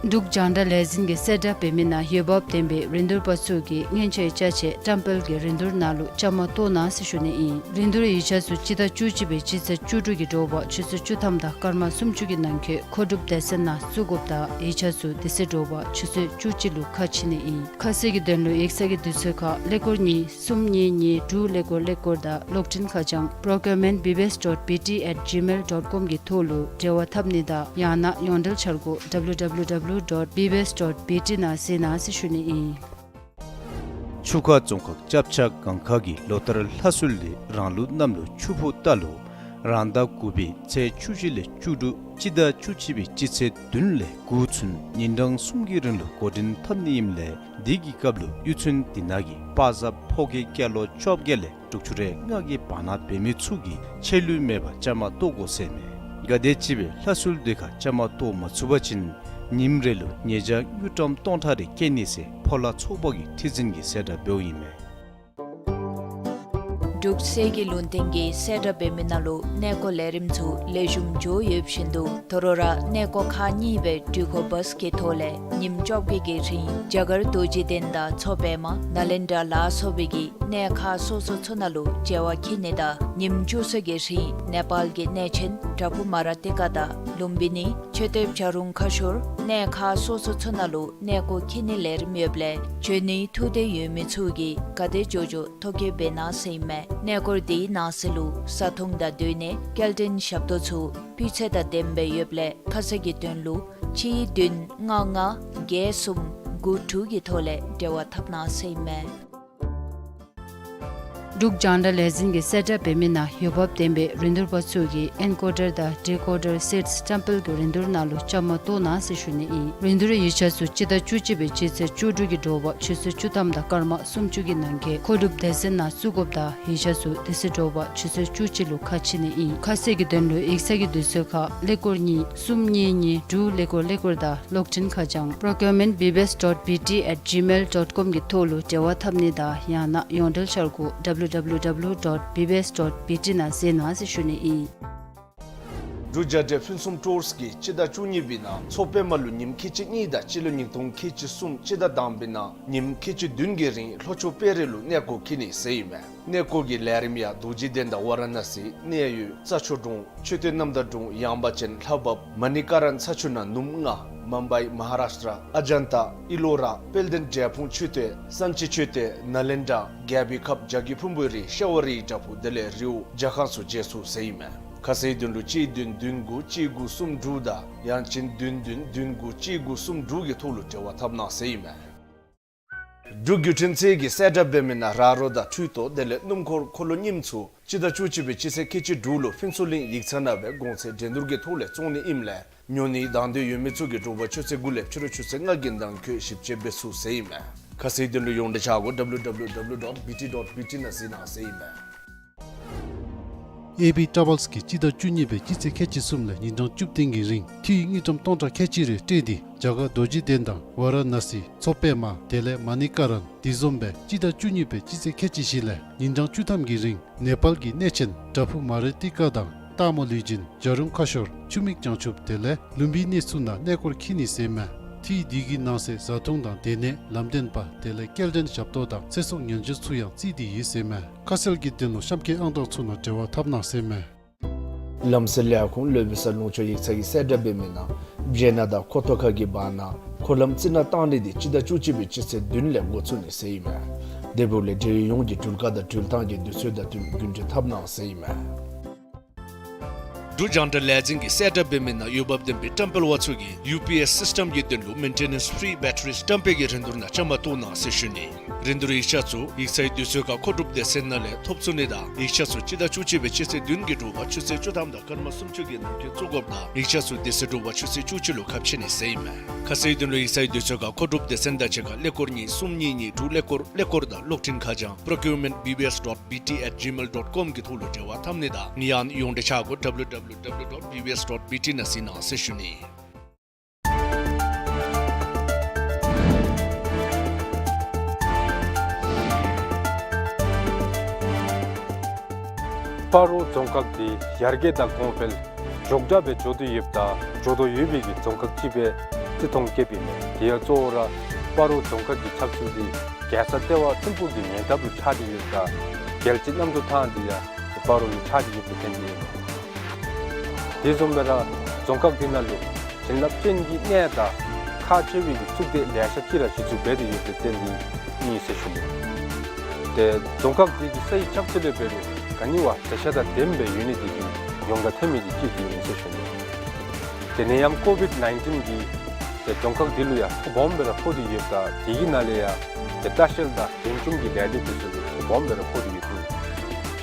འབྲུག་རྒྱང་བསྒྲགས་ལས་འཛིན་གྱིས་གསལ་བསྒྲགས་འབད་མི་ནང་འོས་འབབ་ལྡན་པའི་རིན་བསྡུར་པ་ཚུ་གིས་མངོན་ཆེ་ཅ་ཆས་བཀྲམ་སྤེལ་གྱི་རིན་བསྡུར་ནང་ལུ་བཅའ་མར་གཏོགས་གནང་ཟེར་ཞུ་ནི་ཨིན། རིན་བསྡུར་ཡིག་ཆ་ཚུ་སྤྱི་ཟླ་བཅུ་གཅིག་པའི་སྤྱི་ཚེས་བཅུ་དྲུག་གི་དྲོ་པ་ཆུ་ཚོད་བཅུ་ཐམ་དང་སྐར་མ་སུམ་ཅུ་གི་ནང་འཁོད་མཁོ་སྒྲུབ་སྡེ་ཚན་ནང་བཙུགས་དགོཔ་དང་ཡིག་ཆ་ཚུ་དེ་ཚེ་དྲོ་པ་ཆུ་ཚོད་བཅུ་གཅིག་ལུ་ཁ་ཕྱེ་ནི་ཨིན། ཁ་གསལ་གྱི་དོན་ལུ་ཡིག་ཚང་གི་དུས་ཚོད་ཁར་ཀླད་ཀོར་གཉིས་གསུམ་གཉིས་གཉིས་དྲུག་ཀླད་ཀོར་ཀླད་ཀོར་དང་གློག་འཕྲིན་ཁ་བྱང་procurement B B S dot B T at gmail dot com གི་ཐོག་ལུ་འབྲེལ་བ་འཐབ་ནི་དང་ཡང་ན་ཡོངས་འབྲེལ་འཆར་སྒོ་W W W dot B B S dot B T ནང་གཟིགས་གནང་ཟེར་ཞུ་ནི་ཨིན། ཆུ་ཁ་རྫོང་ཁག་ལྕགས་བྱ་སྒང་ཁ་གི་ལོ་ལྟར་ལྷ་གསོལ་འདི་རང་ལུགས་གནམ་ལོ་ཆུ་ཕོ་རྟ་ལོ་རང་ཟླ་དགུ་པའི་ཚེས་བཅུ་བཞི་ལས་བཅུ་དྲུག་སྤྱི་ཟླ་བཅུ་གཅིག་པའི་སྤྱི་ཚེས་བདུན་ལས་དགུ་ཚུན་ཉིན་གྲངས་གསུམ་གྱི་རིང་ལུ་འགོ་འདྲེན་འཐབ་ནི་ཨིནམ་ལས་དེ་གི་སྐབས་ལུ་གཡུས་ཚན་དེ་ནང་གི་པ་ཟ་ཕོ་སྐྱེས་སྐྱེས་ལོ་བཅོ་བརྒྱད་ལས་དྲུག་ཅུ་རེ་ལྔ་གི་བར་ན་འབད་མི་ཚུ་གིས་ཆད་ལུས་མེད་པར་བཅའ་མར་གཏོགས་དགོ་ཟེར་མས། གལ་ཏེ་ཅིག་སྦེ་ལྷ་གསོལ་འདི་ཁར་བཅའ་མར་གཏོགས་མ་ཚུགས་པ་ཅིན་ཉིནམ་རེ་ལུ་ཉེས་བྱ་དངུལ་ཀྲམ་སྟོང་ཕྲག་རེ་བཀལ་ནི་ཟེར་ཕོ་ལྷ་ཚོགས་པ་གི་ཁྲི་འཛིན་གྱིས་གསལ་བསྒྲགས་འབདཝ་ཨིན་མས། འབྲུག་གསེར་གྱི་ལུང་བསྟན་གྱིས་གསལ་བསྒྲགས་འབད་མི་ནང་ལུ་གནས་སྐོར་ལས་རིམ་ཚུ་ལེགས་ཤོམ་འགྱོ་ཡོདཔ་བཞིན་དུ་དོ་རུང་ར་གནས་སྐོར་ཁག་གཉིས་སྦེ་འགྲུལ་འཁོར་བཱས་ཀྱི་ཐོག་ལས་ཉིནམ་བཅོ་བརྒྱད་ཀྱི་རིང་རྒྱ་གར་རྡོ་རྗེ་གདན་དང་མཚོ་པདྨ་ནཱ་ལེནྡྲ་ལ་སོགས་པའི་གི་གནས་ཁག་སོ་སོ་ཚུ་ནང་ལུ་མཇལ་བར་འཁྱིད་ནི་དང་ཉིནམ་བཅུ་གསུམ་གྱི་རིང་ནེ་པཱལ་གྱི་གནས་ཆེན་པྲ་བྷུ་མ་ར་ཏི་ཀ་དང་ལུམ་བི་ནི་མཆོད་རྟེན་བྱ་རུང་ཁ་ཤོར་གནས་ཁག་སོ་སོ་ཚུ་ནང་ལུ་གནས་སྐོར་འཁྱིད་ནིའི་ལས་རིམ་ཡོདཔ་ལས་འབྱོན་ནིའི་ཐུགས་འདུན་ཡོད་མི་ཚུ་གིས་ག་དེ་མགྱོགས་མགྱོགས་ཐོ་བཀོད་འབད་གནང་ཟེར་ཨིན་མས། གནས་སྐོར་དེའི་ནང་གསེས་ལུ་བཟའ་འཐུང་དང་སྡོད་གནས་སྐྱེལ་འདྲེན་ཞབས་ཏོག་ཚུ་སྤུས་ཚད་དང་ལྡནམ་སྦེ་ཡོདཔ་ལས་ཁ་གསལ་གྱི་དོན་ལུ་གཅིག་བདུན་ལྔ་ལྔ་བརྒྱད་གསུམ་དགུ་དྲུག་གི་ཐོག་ལས་འབྲེལ་བ་འཐབ་གནང་ཟེར་ཨིན་མས། འབྲུག་རྒྱང་བསྒྲགས་ལས་འཛིན་གྱིས་གསལ་བསྒྲགས་འབད་མི་ནང་འོས་འབབ་ལྡན་པའི་རིན་བསྡུར་པ་ཚུ་གིས་ཨེན་ཀོ་ཌར་དང་ཌི་ཀོ་ཌར་སེཊསི་བཀྲམ་སྤེལ་གྱི་རིན་བསྡུར་ནང་ལུ་བཅའ་མར་གཏོགས་གནང་ཟེར་ཞུ་ནི་ཨིན། རིན་བསྡུར་ཡིག་ཆ་ཚུ་སྤྱི་ཟླ་བཅུ་གཅིག་པའི་སྤྱི་ཚེས་བཅུ་དྲུག་གི་དྲོ་པ་ཆུ་ཚོད་བཅུ་ཐམ་དང་སྐར་མ་སུམ་ཅུ་གི་ནང་འཁོད་མཁོ་སྒྲུབ་སྡེ་ཚན་ནང་བཙུགས་དགོཔ་དང་ཡིག་ཆ་ཚུ་དེ་ཚེ་དྲོ་པ་ཆུ་ཚོད་བཅུ་གཅིག་ལུ་ཁ་ཕྱེ་ནི་ཨིན། ཁ་གསལ་གྱི་དོན་ལུ་ཡིག་ཚང་གི་དུས་ཚོད་ཁར་ཀླད་ཀོར་གཉིས་གསུམ་གཉིས་གཉིས་དྲུག་ཀླད་ཀོར་ཀླད་ཀོར་དང་གློག་འཕྲིན་ཁ་བྱང་procurement B B S dot B T at gmail dot com གི་ཐོག་ལུ་འབྲེལ་བ་འཐབ་ནི་དང་ཡང་ན་ཡོངས་འབྲེལ་འཆར་སྒོ་W W W dot B B S dot B T ནང་གཟིགས་གནང་ཟེར་ཞུ་ནི་ཨིན། འབྲུག་རྒྱལ་འབྲས་ཕུན་སུམ་ཊུརསི་གིས་སྤྱི་ཟླ་བཅུ་གཉིས་པའི་ནང་མཚོ་པདྨ་ལུ་ཉིནམ་ཁལ་གཅིག་གཉིས་དང་སྤྱི་ལོ་ཉིས་སྟོང་ཁལ་གཅིག་གསུམ་སྤྱི་ཟླ་དང་པའི་ནང་ཉིནམ་ཁལ་གཅིག་བདུན་གྱི་རིང་ལྷོ་ཕྱོགས་དཔལ་རི་ལུ་གནས་སྐོར་འཁྱིད་ནི་ཟེར་ཨིན་མས། གནས་སྐོར་གྱི་ལས་རིམ་ཡང་རྡོ་རྗེ་གདན་དང་ཝ་ར་ཎ་སི་གནས་ཡུལ་རྩྭ་མཆོག་གྲོང་མཆོད་རྟེན་རྣམ་དག་གྲོང་ཡངས་པ་ཅན་ལྷ་བབས་མ་ཎི་ཀ་ར་ན་ས་ཆུ་ནང་ནུབ་ལྔ་མུམ་བའི་མ་ཧཱ་རཱཤ་ཊྲ་ཨ་ཇན་ཏ་ཨི་ལོ་ར་དཔལ་ལྡན་འབྲས་སྤུངས་མཆོད་རྟེན་སན་ཅི་མཆོད་རྟེན་ནཱ་ལེནྡྲ་རྒྱལ་པོའི་ཁབ་བྱ་རྒོད་ཕུང་པོའི་རི་ཤ་བ་རིའི་བྲག་ཕུག་དེ་ལས་རི་བོ་ཇ་ཁང་སོགས་མཇལ་ཚུགས་ཟེར་ཨིན་མས། ཁ་གསལ་དོན་ལུ་གཅིག་བདུན་བདུན་དགུ་གཅིག་དགུ་གསུམ་དྲུག་དང་ཡང་ཅིན་བདུན་བདུན་བདུན་དགུ་གཅིག་དགུ་གསུམ་དྲུག་གི་ཐོག་ལུ་འབྲེལ་བ་འཐབ་གནང་ཟེར་ཨིན་མས། འབྲུག་བརྒྱུད་འཕྲིན་ཚད་ཀྱིས་གསལ་བསྒྲགས་འབད་མི་ནང་ར་རོ་དང་འཕྲུལ་རྡོ་དེ་ལས་སྣུམ་འཁོར་འཁོར་ལོ་རྙིངམ་ཚུ་སྤྱི་ཟླ་བཅུ་གཅིག་པའི་སྤྱི་ཚེས་ཁལ་གཅིག་དྲུག་ལུ་ཕུན་ཚོགས་གླིང་ཡིག་ཚང་ནང་སྦེ་གོང་ཚད་འགྲན་བསྡུར་གྱི་ཐོག་ལས་བཙོང་ནི་ཨིནམ་ལས་ཉོ་ནིའི་དང་འདོད་ཡོད་མི་ཚུ་གིས་དྲོ་པ་ཆུ་ཚོད་དགུ་ལས་ཕྱི་རུ་ཆུ་ཚོད་ལྔ་གི་ནང་འཁོད་ཞིབ་དཔྱད་འབད་ཚུགས་ཟེར་ཨིན་མས། ཁ་གསལ་དོན་ལུ་ཡོངས་འབྲེལ་འཆར་སྒོ་W W W dot B T dot B T ནང་གཟིགས་གནང་ཟེར་ཨིན་མས། ཨེ་བི་ཊ་རཱ་བཱལསི་གིས་སྤྱི་ཟླ་བཅུ་གཉིས་པའི་སྤྱི་ཚེས་ཁལ་གཅིག་གསུམ་ལས་ཉིན་གྲངས་བཅུ་བདུན་གྱི་རིང་འཐུས་དངུལ་ཀྲམ་སྟོང་ཕྲག་ཁལ་གཅིག་རེ་སྤྲོད་དེ་རྒྱ་གར་རྡོ་རྗེ་གདན་དང་ཝ་ར་ཎ་སི་མཚོ་པདྨ་དེ་ལས་མ་ཎི་ཀ་ར་ན་དེ་བཟུམ་སྦེ་སྤྱི་ཟླ་བཅུ་གཉིས་པའི་སྤྱི་ཚེས་ཁལ་གཅིག་བཞི་ལས་ཉིན་གྲངས་བཅུ་ཐམ་གྱི་རིང་ནེ་པཱལ་གྱི་གནས་ཆེན་བྲག་ཕུག་མ་རི་ཏི་ཀ་དང་སྟག་མོ་ལུས་སྦྱིན་བྱ་རུང་ཁ་ཤོར་ཆུ་མིག་བྱང་ཆུབ་དེ་ལས་ལུམ་བི་ནི་ཚུ་ནང་གནས་སྐོར་འཁྱིད་ནི་ཟེར་ཨིན་མས། འཐུས་དེ་གི་ནང་གསེས་བཟའ་འཐུང་དང་སྡོད་གནས་ལམ་སྟོན་པ་དེ་ལས་སྐྱེལ་འདྲེན་ཞབས་ཏོག་དང་ཚེ་སྲོག་ཉེན་བཅོལ་ཚུ་ཡང་བརྩིས་ཏེ་ཡོད་ཟེར་ཨིན་མས། ཁ་གསལ་གྱི་དོན་ལུ་གཤམ་འཁོད་ཨང་གྲངས་ཚུ་ནང་འབྲེལ་བ་འཐབ་གནང་ཟེར་ཨིན་མས། ལམ་སེལ་ལས་ཁུངས་ལོ་བི་ས་ལུང་ཕྱོགས་ཡིག་ཚང་གིས་གསལ་བསྒྲགས་འབད་མི་ནང་བྱེ་ནག་དང་ཁོ་ཐོ་ཁ་གི་བར་ན་འཁོར་ལམ་རྩི་ནག་བཏང་ནི་དེ་སྤྱི་ཟླ་བཅུ་གཅིག་པའི་སྤྱི་ཚེས་བདུན་ལས་འགོ་བཙུགས་ནི་ཟེར་ཨིན་མས། དེ་འབདཝ་ལས་འབྲེལ་ཡོད་ཡོངས་ཀྱིས་འགྲུལ་བཀག་དང་འགྲུལ་ཐངས་ཀྱི་དུས་ཚོད་དང་བསྟུན་རྒྱུན་འགྲུལ་འཐབ་གནང་ཟེར་ཨིན་མས། འབྲུག་རྒྱང་བསྒྲགས་ལས་འཛིན་གྱིས་གསལ་བསྒྲགས་འབད་མི་ནང་འོས་འབབ་ལྡན་པའི་བཀྲམ་སྤེལ་པ་ཚུ་གིས་ཡུ་པི་ཨེསི་སིསི་ཊམ་གྱི་དོན་ལུ་མེན་ཊེ་ནེནསི་ཕི་རི་བེ་ཊ་རི་བཀྲམ་སྤེལ་གྱི་རིན་བསྡུར་ནང་བཅའ་མར་གཏོགས་གནང་ཟེར་ཞུ་ནི། རིན་བསྡུར་ཡིག་ཆ་ཚུ་ཡིག་ཚང་དུས་ཚོད་ཁར་མཁོ་སྒྲུབ་སྡེ་ཚན་ནང་ལས་ཐོབ་ཚུགས་ནི་དང་ཡིག་ཆ་ཚུ་སྤྱི་ཟླ་བཅུ་གཅིག་པའི་སྤྱི་ཚེས་བདུན་གྱི་དྲོ་པ་ཆུ་ཚོད་བཅུ་ཐམ་དང་སྐར་མ་སུམ་ཅུ་གི་ནང་འཁོད་བཙུགས་དགོཔ་དང་ཡིག་ཆ་ཚུ་དེ་ཚེ་དྲོ་པ་ཆུ་ཚོད་བཅུ་གཅིག་ལུ་ཁ་ཕྱེ་ནི་ཟེར་ཨིན་མས། ཁ་གསལ་དོན་ལུ་ཡིག་ཚང་དུས་ཚོད་ཁར་མཁོ་སྒྲུབ་སྡེ་ཚན་དང་གཅིག་ཁར་ཀླད་ཀོར་གཉིས་གསུམ་གཉིས་གཉིས་དྲུག་ཀླད་ཀོར་ཀླད་ཀོར་དང་གློག་འཕྲིན་ཁ་བྱང་procurement B B S dot B T at gmail dot com གི་ཐོག་ལུ་འབྲེལ་བ་འཐབ་ནི་དང་ཡང་ན་ཡོངས་འབྲེལ་ཆ་བགོས་W W W dot B B S dot B T ནང་གཟིགས་གནང་ཟེར་ཞུ་ནི། སྤ་རོ་རྫོང་ཁག་འདི་ཡར་རྒྱས་དང་གོང་འཕེལ་མགྱོགས་དྲགས་སྦེ་འགྱོ་དོ་ཡོདཔ་དང་འགྱོ་དོ་ཡོད་པའི་གི་རྫོང་ཁག་ཅིག་སྦེ་བརྩི་མཐོང་བསྐྱེདཔ་ཨིན་མས། དེ་ཡང་གཙོ་བོ་ར་སྤ་རོ་རྫོང་ཁག་གི་ཆགས་ཚུལ་འདི་རྒྱལ་ས་ལྟེ་བ་ཐིམ་ཕུག་གི་ཉེ་འདབས་ལུ་ཆགས་ཏེ་ཡོདཔ་དང་རྒྱལ་སྤྱིའི་གནམ་གྲུ་ཐང་འདི་ཡང་སྤ་རོ་ལུ་ཆགས་ཏེ་ཡོདཔ་ལས་བརྟེན་ཏེ་ཨིན་མས། དེ་བཟུམ་སྦེ་ར་རྫོང་ཁག་འདི་ནང་ལུ་བྱིན་རླབས་ཅན་གྱི་གནས་དང་ཁག་ཆེ་བའི་གི་གཙུག་སྡེ་ལེ་ཤ་ཅིག་ར་གཞི་བཙུགས་འབད་དེ་ཡོདཔ་ལས་བརྟེན་ཏེ་ཨིན་ཟེར་ཞུ་ནི། ཏེ་རྫོང་ཁག་འདི་གི་ས་ཡི་ཆགས་ཚུལ་ལས་འབད་རུང་ག་ནི་བ་མཛེས་ཆ་དང་ལྡནམ་སྦེ་ཡོད་ནི་འདི་གིས་ཡོངས་གྲགས་ཐོན་མི་གི་ཅིག་འདི་ཨིན་ཟེར་ཞུ་ནི། དེ་ལས་ཡང་ཀོ་བིཌ་ནའིན་ཊིན་གྱིས་ཏེ་རྫོང་ཁག་འདི་ལུ་ཡང་ཚ་སྦོམ་སྦེ་ར་ཕོག་སྟེ་ཡོདཔ་དང་དེ་གི་ནང་ལས་ཡང་ཏེ་ལྟ་བཤལ་དང་འགྲེམས་འཇུག་གི་ལས་སྡེ་འདི་ཚུ་ལུ་ཚ་སྦོམ་སྦེ་ར་ཕོག་སྟེ་ཡོད་ཟེར་ཞུ་ནི།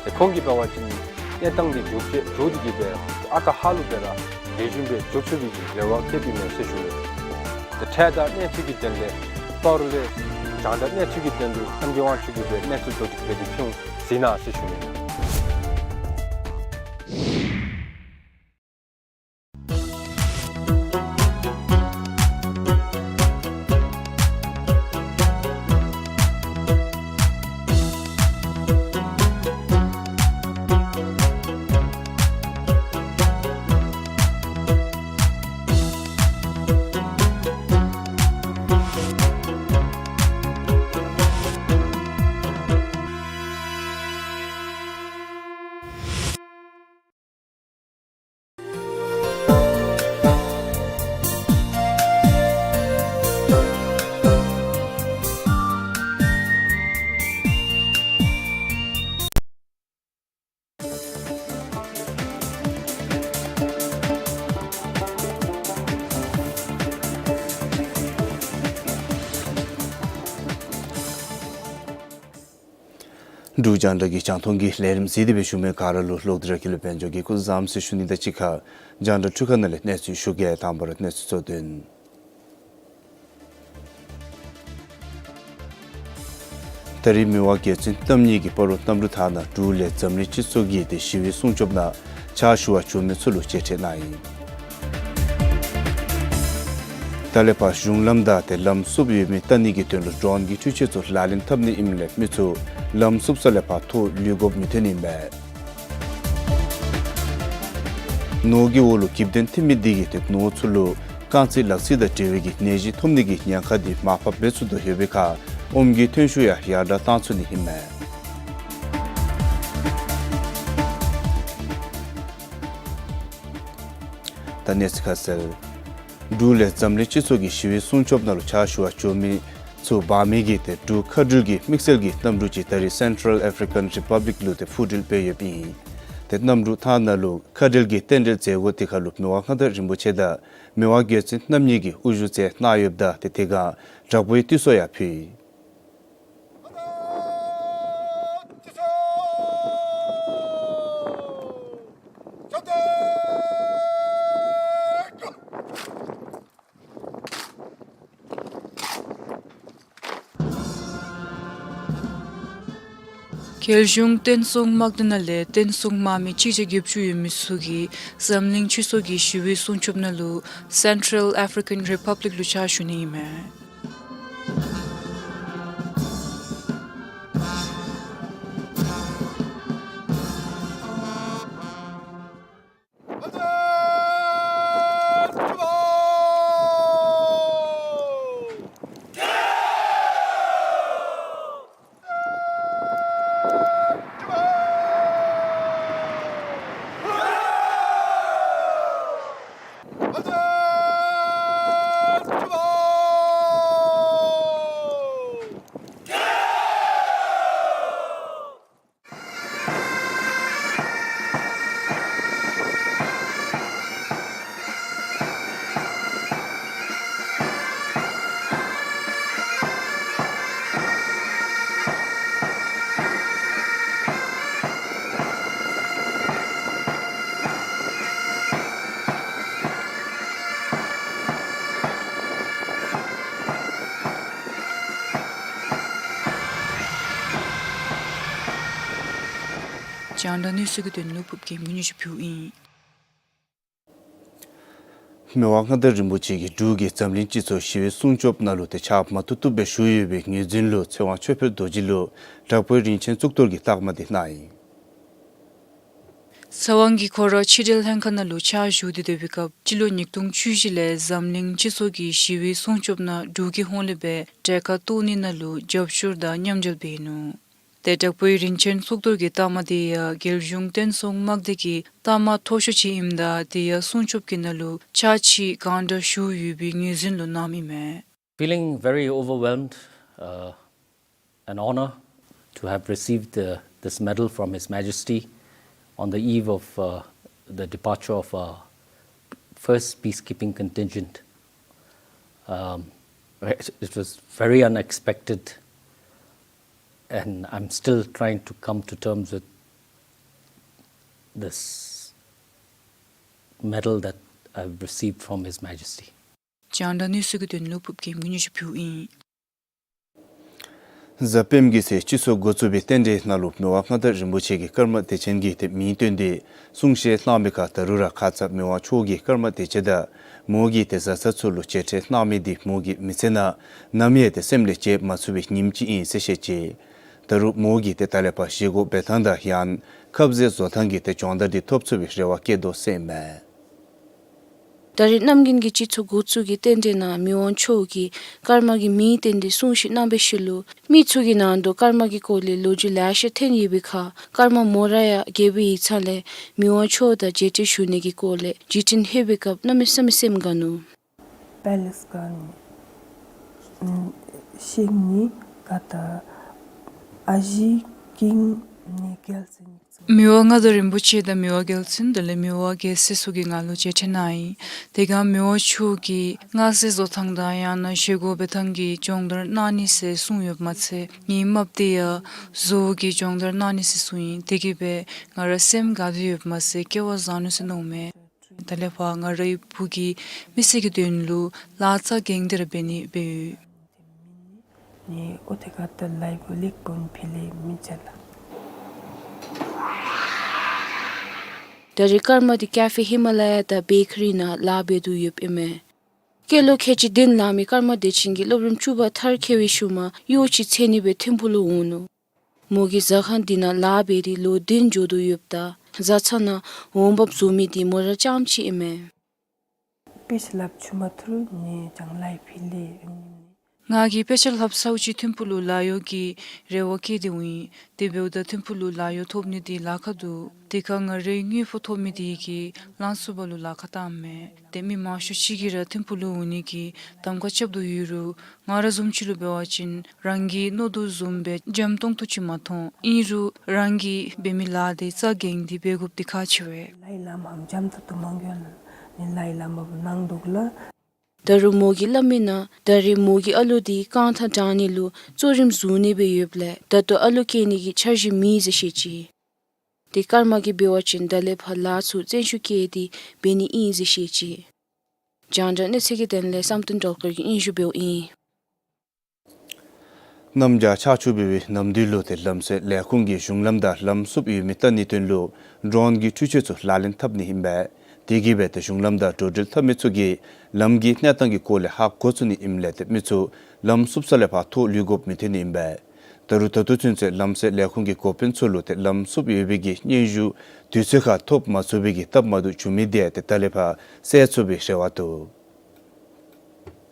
ཏེ་ཁོང་གིས་འབད་བ་ཅིན་གནས་སྟངས་འདི་མགྱོགས་ཅིག་མགྱོགས་ཏེ་གི་སྦེ་ཨ་རྟག་ཧ་ལུགས་སྦེ་ར་ལེགས་ཤོམ་སྦེ་འགྱོ་ཚུགས་པའི་གི་རེ་བ་བསྐྱེདཔ་ཨིན་མས་ཟེར་ཞུ་ནི། ཏེ་འཕྲལ་དང་གནས་ཚུལ་གྱི་དོན་ལས་སྤ་རོ་ལས་རྒྱང་བསྒྲགས་གནས་ཚུལ་གྱི་དོན་ལུ་ཨན་གྱི་དབང་ཕྱུག་གིས་སྦེ་གནས་ཚུལ་བསྡུ་སྒྲིག་འབད་དེ་ཕུལ་འོང་ཟེར་ཨིན་ཟེར་ཞུ་ནི། འབྲུག་རྒྱང་བསྒྲགས་ཀྱི་རྒྱང་མཐོང་གི་ལས་རིམ་གཟིགས་ཏེ་སྦེ་བཞུགས་མི་ག་ར་ལུ་ལོག་སྟེ་ར་དགེ་ལེགས་དཔལ་འབྱོར་གྱིས་སྐུ་གཟུགས་བཟང་ཟེར་ཞུ་ནི་དང་གཅིག་ཁར་རྒྱང་བསྒྲགས་འཕྲུལ་ཁང་ནང་ལས་གནས་ཚུལ་ཞུ་གེ། དང་པ་ར་གནས་ཚུལ་གཙོ་དོན། ད་རིས་མི་དབང་རྒྱལ་བཙུན་རྣམ་གཉིས་ཀྱིས་སྤ་རོ་གནམ་གྲུ་ཐང་ནང་འབྲུག་ལས་འཛམ་གླིང་སྤྱི་ཚོགས་ཀྱི་ཏེ་ཞི་བའི་སྲུང་སྐྱོབ་ནང་ཕྱག་ཞུ་བར་འབྱོན་མི་ཚུ་ལུ་མཇལ་འཕྲད་གནང་ཡི། ད་ལས་ཕར་གཞུང་ལམ་དང་ཏེ་ལམ་བསུབ་ཡོད་མི་བལྟ་ནི་གི་དོན་ལུ་ཌོན་གྱི་འཕྲུལ་ཆས་ཚུ་ལག་ལེན་འཐབ་ནི་ཨིནམ་ལས་མི་ཚུ་ལམ་བསུབ་ས་ལས་ཕར་ཐོག་ལུས་དགོཔ་མི་ཐོན་ནི་ཨིན་པས། ནོར་གྱི་འོག་ལུ་གྱིབ་དོན་ཐེབས་མི་འདི་གིས་ཏེ་ནོར་ཚུ་ལུ་རྐང་རྩེད་ལག་རྩེད་དང་འབྲེལ་བའི་གི་ནད་གཞི་ཐོབ་ནི་གི་ཉེན་ཁ་འདི་མར་ཕབ་འབད་ཚུགས་དོ་ཡོད་པའི་ཁར་ཨོམ་གྱི་ཐོན་ཤུགས་ཡང་ཡར་དྲག་བཏང་ཚུགས་ནི་ཨིན་མས། ད་གནས་ཚུལ་ཁ་གསལ། འབྲུག་ལས་འཛམ་གླིང་སྤྱི་ཚོགས་ཀྱི་ཞི་བའི་སྲུང་སྐྱོབ་ནང་ལུ་ཕྱག་ཞུ་བར་འབྱོན་མི་ཚུ་འབག་མི་གི་ཏེ་འབྲུག་མཁའ་འགྲུལ་གྱི་དམིགས་བསལ་གྱི་གནམ་གྲུ་ཅིག་ད་རིས་སེན་ཊཱལ་ཨེཕ་རི་ཀཱན་རི་པབ་ལིཀ་ལུ་ཏེ་འཕུར་འགྲུལ་འབད་ཡོདཔ་ཨིན། ཏེ་གནམ་གྲུ་ཐང་ནང་ལུ་མཁའ་འགྲུལ་གྱི་རྟེན་འབྲེལ་མཛད་སྒོ་དེ་ཁར་ལུ་མི་དབང་མངའ་བདག་རིན་པོ་ཆེ་དང་མི་དབང་རྒྱལ་བཙུན་རྣམ་གཉིས་ཀྱིས་དབུ་བཞུགས་མཛད་གནང་ཡོདཔ་ད་ཏེ་དེ་ཁར་དྲག་པོའི་བཏུད་གསོལ་ཡང་ཕུལ་ཡི། རྒྱལ་གཞུང་བསྟན་སྲུང་དམག་སྡེ་ནང་ལས་བསྟན་སྲུང་དམག་མི་གཅིག་བརྒྱ་བརྒྱད་ཅུ་ཡོད་མི་ཚུ་གིས་འཛམ་གླིང་སྤྱི་ཚོགས་ཀྱི་ཞི་བའི་སྲུང་སྐྱོབ་ནང་ལུ་སེན་ཊཱལ་ཨེཕ་རི་ཀཱན་རི་པབ་ལིཀ་ལུ་ཕྱག་ཞུ་ནི་ཨིན་མས། རྒྱང་བསྒྲགས་གནས་ཚུལ་གྱི་དོན་ལུ་ཕུབ་རྒྱལམོ་གིས་སྙན་ཞུ་ཕུལཝ་ཨིན། མི་དབང་མངའ་བདག་རིན་པོ་ཆེ་གིས་འབྲུག་གི་འཛམ་གླིང་སྤྱི་ཚོགས་ཞི་བའི་སྲུང་སྐྱོབ་ནང་ལུ་ཏེ་ཕྱག་མ་ཐུབ་ཐུབ་སྦེ་བཞུགས་ཡོད་པའི་ངོས་འཛིན་ལུ་ཚེ་དབང་ཆོས་འཕེལ་རྡོ་རྗེ་ལུ་དྲག་པོའི་རིན་ཆེན་གཙུག་ཏོར་གྱི་རྟགས་མ་འདི་གནང་ཡི། ཚེ་དབང་གིས་ཁོ་ར་ཕྱི་འབྲེལ་ལྷན་ཁག་ནང་ལུ་ཕྱག་ཞུ་སྟེ་སྡོད་པའི་སྐབས་སྤྱི་ལོ་ཉིས་སྟོང་བཅུ་བཞི་ལས་འཛམ་གླིང་སྤྱི་ཚོགས་ཀྱི་ཞི་བའི་སྲུང་སྐྱོབ་ནང་འབྲུག་གི་ཧོངས་ལས་སྦེ་གྲལ་ཁར་གཏོགས་ནི་ནང་ལུ་རྒྱབ་སྐྱོར་དང་མཉམ་འབྲེལ་འབད་ནུག། ཏེ་དྲག་པོའི་རིན་ཆེན་གཙུག་ཏོར་གྱི་རྟགས་མ་དེ་ཡང་རྒྱལ་གཞུང་བསྟན་སྲུང་དམག་སྡེ་གི་རྟགས་མ་མཐོ་ཤོས་ཅིག་ཨིནམ་ད་དེ་ཡང་སྲུང་སྐྱོབ་ཀྱི་ནང་ལུ་ཕྱག་ཕྱིད་གང་དྲག་ཞུ་ཡོད་པའི་ངོས་འཛིན་ལུ་གནངམ་ཨིན་མས། Feeling very overwhelmed, uh, an honor to have received, uh, this medal from His Majesty on the eve of, uh, the departure of our first peacekeeping contingent. Um, it, it was very unexpected, and I'm still trying to come to terms with this medal that I've received from His Majesty. རྒྱང་བསྒྲགས་གནས་ཚུལ་གྱི་དོན་ལུ་ཕུབ་རྒྱལམོ་གིས་སྙན་ཞུ་ཕུལཝ་ཨིན། གཟའ་སྤེནམ་གི་ཚེ་སྤྱི་ཚོགས་འགོ་བཙུགས་པའི་རྟེན་འབྲེལ་ནང་ལུ་མི་དབང་མངའ་བདག་རིན་པོ་ཆེ་གིས་ཀརྨ་བདེ་ཆེན་གྱི་ཏེ་མིང་བཏོན་ཏེ་གསུང་བཤད་གནང་མི་ཁར་ད་རུང་ར་ཁ་ཙ་མི་དབང་མཆོག་གིས་ཀརྨ་བདེ་ཆེན་དང་མོ་གི་ཏེ་བཟའ་ཚང་ཚུ་ལུ་མཇལ་འཕྲད་གནང་མི་འདི་མོ་གི་མི་ཚེ་ནང་ནམ་ཡང་ཏེ་སེམས་ལས་བརྗེད་མ་ཚུགས་པའི་ཉིནམ་ཅིག་ཨིན་ཟེར་བཤད་ཅི། ད་རུང་མོ་གིས་ཏེ་ད་ལས་ཕར་བཞེས་སྒོ་འབད་ཐངས་དང་ཡང་ཁབ་ཟས་བཟོ་ཐངས་ཀྱི་ཏེ་སྦྱོང་བརྡར་འདི་ཐོབ་ཚུགས་པའི་རེ་བ་བསྐྱེད་དོ་ཟེར་ཨིན་མས། ད་རེས་གནམ་དགུན་གྱི་སྤྱི་ཚོགས་འགོ་བཙུགས་ཀྱི་རྟེན་འབྲེལ་ནང་མི་དབང་མཆོག་གིས་ཀརྨ་གི་མིང་བཏོན་ཏེ་གསུང་བཤད་གནང་བའི་ཤུལ་ལུ་མི་ཚུ་གི་ནང་དུ་ཀརྨ་གི་སྐོར་ལས་ལོ་རྒྱུས་ལེ་ཤ་ཐོན་ཡོད་པའི་ཁར་ཀརྨ་མོ་ར་ཡང་རྒས་པོ་ཡི་ཚང་ལས་མི་དབང་མཆོག་དང་མཇལ་འཕྲད་ཞུ་ནི་གི་སྐོར་ལས་བརྒྱུད་འཕྲིན་ལྷོད་པའི་སྐབས་གནམ་མེད་ས་མེད་སེམས་དགའ་ནུག། པེ་ལེས་ག་ནི་ཤིང་ནི་ག་ད་ཨ་ཞེ་ཀིང་ནི་རྒྱལ་སྲིད། མི་དབང་མངའ་བདག་རིན་པོ་ཆེ་དང་མི་དབང་རྒྱལ་མཚན་དེ་ལས་མི་དབང་རྒྱལ་སྲས་ཚུ་གིས་ང་ལུ་མཇལ་འཕྲད་གནང་ཡི། དེ་སྒང་མི་དབང་མཆོག་གིས་སྔགས་ཟས་བཟོ་ཐངས་དང་ཡང་ན་བཞེས་སྒོ་འབད་ཐངས་ཀྱི་སྦྱོང་བརྡར་གནང་ནི་ཟེར་གསུངས་ཡོདཔ་མ་ཚད་ངེའི་རྨགཔ་དེ་ཡང་བཟོ་བོ་གི་སྦྱོང་བརྡར་གནང་ནི་ཟེར་གསུངས་ཡི། དེ་གིས་སྦེ་ང་ར་སེམས་དགའ་སྟེ་ཡོདཔ་མ་ཚད་སྐལ་བ་བཟང་ནུག་ཟེར་མནོཝ་མས། ད་ལས་ཕར་ང་རའི་བུ་གིས་མི་སེར་གྱི་དོན་ལུ་ལཱ་རྩ་འགེངས་ཏེ་ར་འབད་ནི་འབད་ཡོད། ནི་ཨོ་ཐེ་ཀ་ཏ་ལའི་བུ་ལེགས་པོ་ཕི་ལེ་མི་ཚེ་ལ། ད་རེས་ཀརྨ་འདི་ཀེ་ཕེ་ཧི་མ་ལ་ཡ་དང་བེ་ཀ་རི་ནང་ལཱ་འབད་དོ་ཡོདཔ་ཨིན་མས། སྐྱེས་ལོ་ཁལ་གཅིག་བདུན་ལང་མི་ཀརྨ་བདེ་ཆེན་གྱིས་སློབ་རིམ་བཅུ་པ་མཐར་འཁྱོལ་བའི་ཤུལ་མ་གཡོག་ཅིག་འཚོལ་ནི་སྦེ་ཐིམ་ཕུག་ལུ་འོང་ནུག། མོ་གིས་ཟ་ཁང་འདི་ནང་ལཱ་འབད་དེ་ལོ་བདུན་འགྱོ་དོ་ཡོདཔ་ད་བཟའ་ཚང་ནང་འོང་འབབ་བཟོ་མི་འདི་མོ་ར་རྐྱངམ་ཅིག་ཨིན་མས། དཔེ་ཆ་ལྷབ་ཚུགས་མ་ཐུབ་རུང་ནི་ཅང་ལཱ་ཕི་ལེ་ཨིན་ནི། ང་གིས་དཔེ་ཆ་ལྷབ་ཚརཝ་ཅིག་ཐིམ་ཕུག་ལུ་ལཱ་གཡོག་གི་རེ་བ་བསྐྱེད་དེ་འོང་ཡི། དེ་འབདཝ་ད་ཐིམ་ཕུག་ལུ་ལཱ་གཡོག་ཐོབ་ནི་འདི་ལཱ་ཁག་འདུག། དེ་ཁར་ང་རའི་དངུལ་ཕོགས་ཐོབ་མི་དེ་གིས་ལང་ཚོ་པ་ལུ་ལཱ་ཁག་བཏངམ་མས། ཏེ་མི་མང་ཤོས་ཅིག་གིས་ར་ཐིམ་ཕུག་ལུ་འོང་ནི་གི་གདམ་ཁ་རྐྱབ་དོ་ཡོད་རུང་ང་ར་བཟུམ་ཅིག་ལུ་འབད་བ་ཅིན་རང་གིས་མནོ་དོ་བཟུམ་སྦེ་འཇམ་ཏོང་ཏོ་ཅིག་མ་མཐོང་། ཨིན་རུང་རང་གིས་འབད་མི་ལཱ་དེ་རྩ་འགེངས་ཏེ་འབད་དགོཔ་འདི་ཁག་ཆེ་བས། ལཱའི་ལམ་འཇམ་ཏོང་ཏོ་མ་འགྱོ་ནི་ལཱའི་ལམ་མ་གནང་འདུག་ལགས། ད་རུང་མོ་གིས་སླབ་མིའི་ནང་ད་རེས་མོ་གི་ཨ་ལུ་འདི་རྐང་ཐང་དྲང་ནི་ལུ་གཙོ་རིམ་བཟུང་ནི་སྦེ་ཡོདཔ་ལས་ད་ལྟོ་ཨ་ལུ་སྐྱེ་ནི་གི་འཆར་གཞི་མེད་ཟེར་བཤད་ཅི། དེ་ཀརྨ་གིས་འབད་བ་ཅིན་ད་ལས་ཕར་ལཱ་ཚུ་བརྩོན་ཤུགས་བསྐྱེད་དེ་འབད་ནི་ཨིན་ཟེར་བཤད་ཅི། རྒྱང་བསྒྲགས་གནས་ཚུལ་གྱི་དོན་ལས་བསམ་གཏན་སྒྲོལ་དཀར་གྱིས་སྙན་ཞུ་འབདཝ་ཨིན། གནམ་བྱཱར་ཆར་ཆུ་འབེལ་བའི་ནམ་དུས་ལུ་ཏེ་ལམ་སེལ་ལས་ཁུངས་ཀྱིས་གཞུང་ལམ་དང་ལམ་བསུབ་ཡོད་མི་བལྟ་ནིའི་དོན་ལུ་ཌོ་རོན་གྱི་འཕྲུལ་ཆས་ཚུ་ལག་ལེན་འཐབ་ནི་ཨིན་པས། དེ་གིས་སྦེ་ཏེ་གཞུང་ལམ་དང་འགྲོ་འགྲུལ་འཐབ་མི་ཚུ་གིས་ལམ་གྱི་གནས་སྟངས་ཀྱི་སྐོར་ལས་ཧ་གོ་ཚུགས་ནི་ཨིནམ་ལས་ཏེ་མི་ཚུ་ལམ་བསུབ་ས་ལས་ཕར་ཐོག་ལུས་དགོཔ་མི་ཐོན་ནི་ཨིན་པས། ད་རུང་ད་ལྟོ་ཚུན་ཚོད་ལམ་སེལ་ལས་ཁུངས་ཀྱི་འགོ་དཔོན་ཚུ་ལུ་ཏེ་ལམ་བསུབ་ཡོད་པའི་གི་སྙན་ཞུ་དུས་ཚོད་ཁར་ཐོབ་མ་ཚུགས་པའི་གི་སྟབས་མ་བདེཝ་བྱུང་མི་དེ་ཏེ་ད་ལས་ཕར་སེལ་ཚུགས་པའི་རེ་བ་འདུག།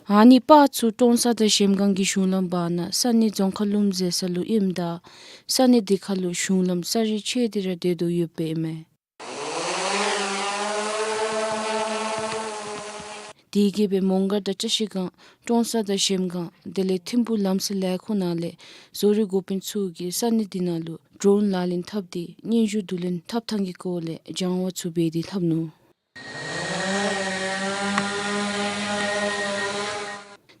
ཨ་ནི་པར་ཚུ་ཀྲོང་གསར་དང་གཞལམ་སྒང་གི་གཞུང་ལམ་བར་ན་ས་གནས་རྫོང་ཁ་ལུམ་ཟེར་ས་ལུ་ཨིནམ་ད་ས་གནས་དེ་ཁར་ལུ་གཞུང་ལམ་ས་རི་ཆད་དེ་ར་སྡོད་དོ་ཡོདཔ་ཨིན་མས། དེ་གིས་སྦེ་མོང་སྒར་དང་བཀྲ་ཤིས་སྒང་ཀྲོང་གསར་དང་གཞལམ་སྒང་དེ་ལས་ཐིམ་ཕུག་ལམ་སེལ་ལས་ཁུངས་ནང་ལས་བཟོ་རིག་འགོ་དཔོན་ཚུ་གིས་ས་གནས་དེ་ནང་ལུ་ཌོ་རོན་ལག་ལེན་འཐབ་སྟེ་སྙན་ཞུ་བསྡུ་ལེན་འཐབ་ཐངས་ཀྱི་སྐོར་ལས་སྦྱང་བ་ཚུ་འབད་དེ་ལྷབ་ནུག།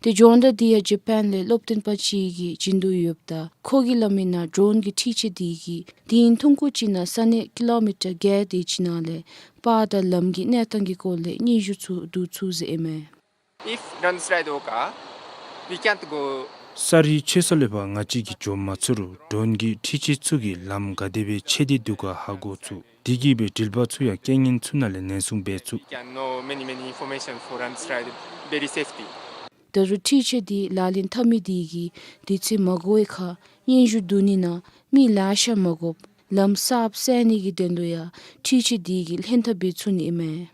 ཏེ་སྦྱོང་བརྡར་འདི་ཡང་ཇ་པཱན་ལས་སློབ་སྟོན་པ་ཅིག་གིས་བྱིན་དོ་ཡོདཔ་ད་ཁོ་གིས་སླབ་མིའི་ནང་ཌོ་རོན་གྱི་འཕྲུལ་ཆས་དེ་གིས་དེ་ཡུན་ཐུང་ཀུ་ཅིག་ནང་ས་གནས་ཀི་ལོ་མི་ཊར་བརྒྱད་དེ་ཅིག་ནང་ལས་པར་དང་ལམ་གྱི་གནས་སྟངས་ཀྱི་སྐོར་ལས་སྙན་ཞུ་ཚུ་བསྡུ་ཚུགས་ཟེར་ཨིན་མས། If drone strike occur, we can't go ས་རིའི་ཆོད་ས་ལས་ཕར་ང་བཅས་ཀྱིས་འགྱོ་མ་ཚུགས་རུང་ཌོརོན་གྱིས་འཁྲིད་བྱེད་ཚུ་གིས་ལམ་ག་དེ་སྦེ་ཆད་དེ་འདུག་ག་ཧ་གོ་ཚུགས། དེ་གིས་སྦེ་འགྲུལ་པ་ཚུ་ཡང་རྐྱེན་ངན་ཚུ་ནང་ལས་ནན་སྲུང་འབད་ཚུགས། Can know many many information for run ride very safety. ད་རུང་འཁྲིད་བྱེད་འདི་ལག་ལེན་འཐབ་མི་དེ་གིས་དུས་ཚོད་མ་འགོར་བའི་ཁར་སྙན་ཞུ་བསྡུ་ནི་ནང་མི་ལེ་ཤ་མ་དགོཔ་ལམ་གསརཔ་བསལ་ནི་གི་དོན་ལུ་ཡང་འཁྲིད་བྱེད་དེ་གིས་ལྷན་ཐབས་འབད་ཚུགས་ནི་ཨིན་མས།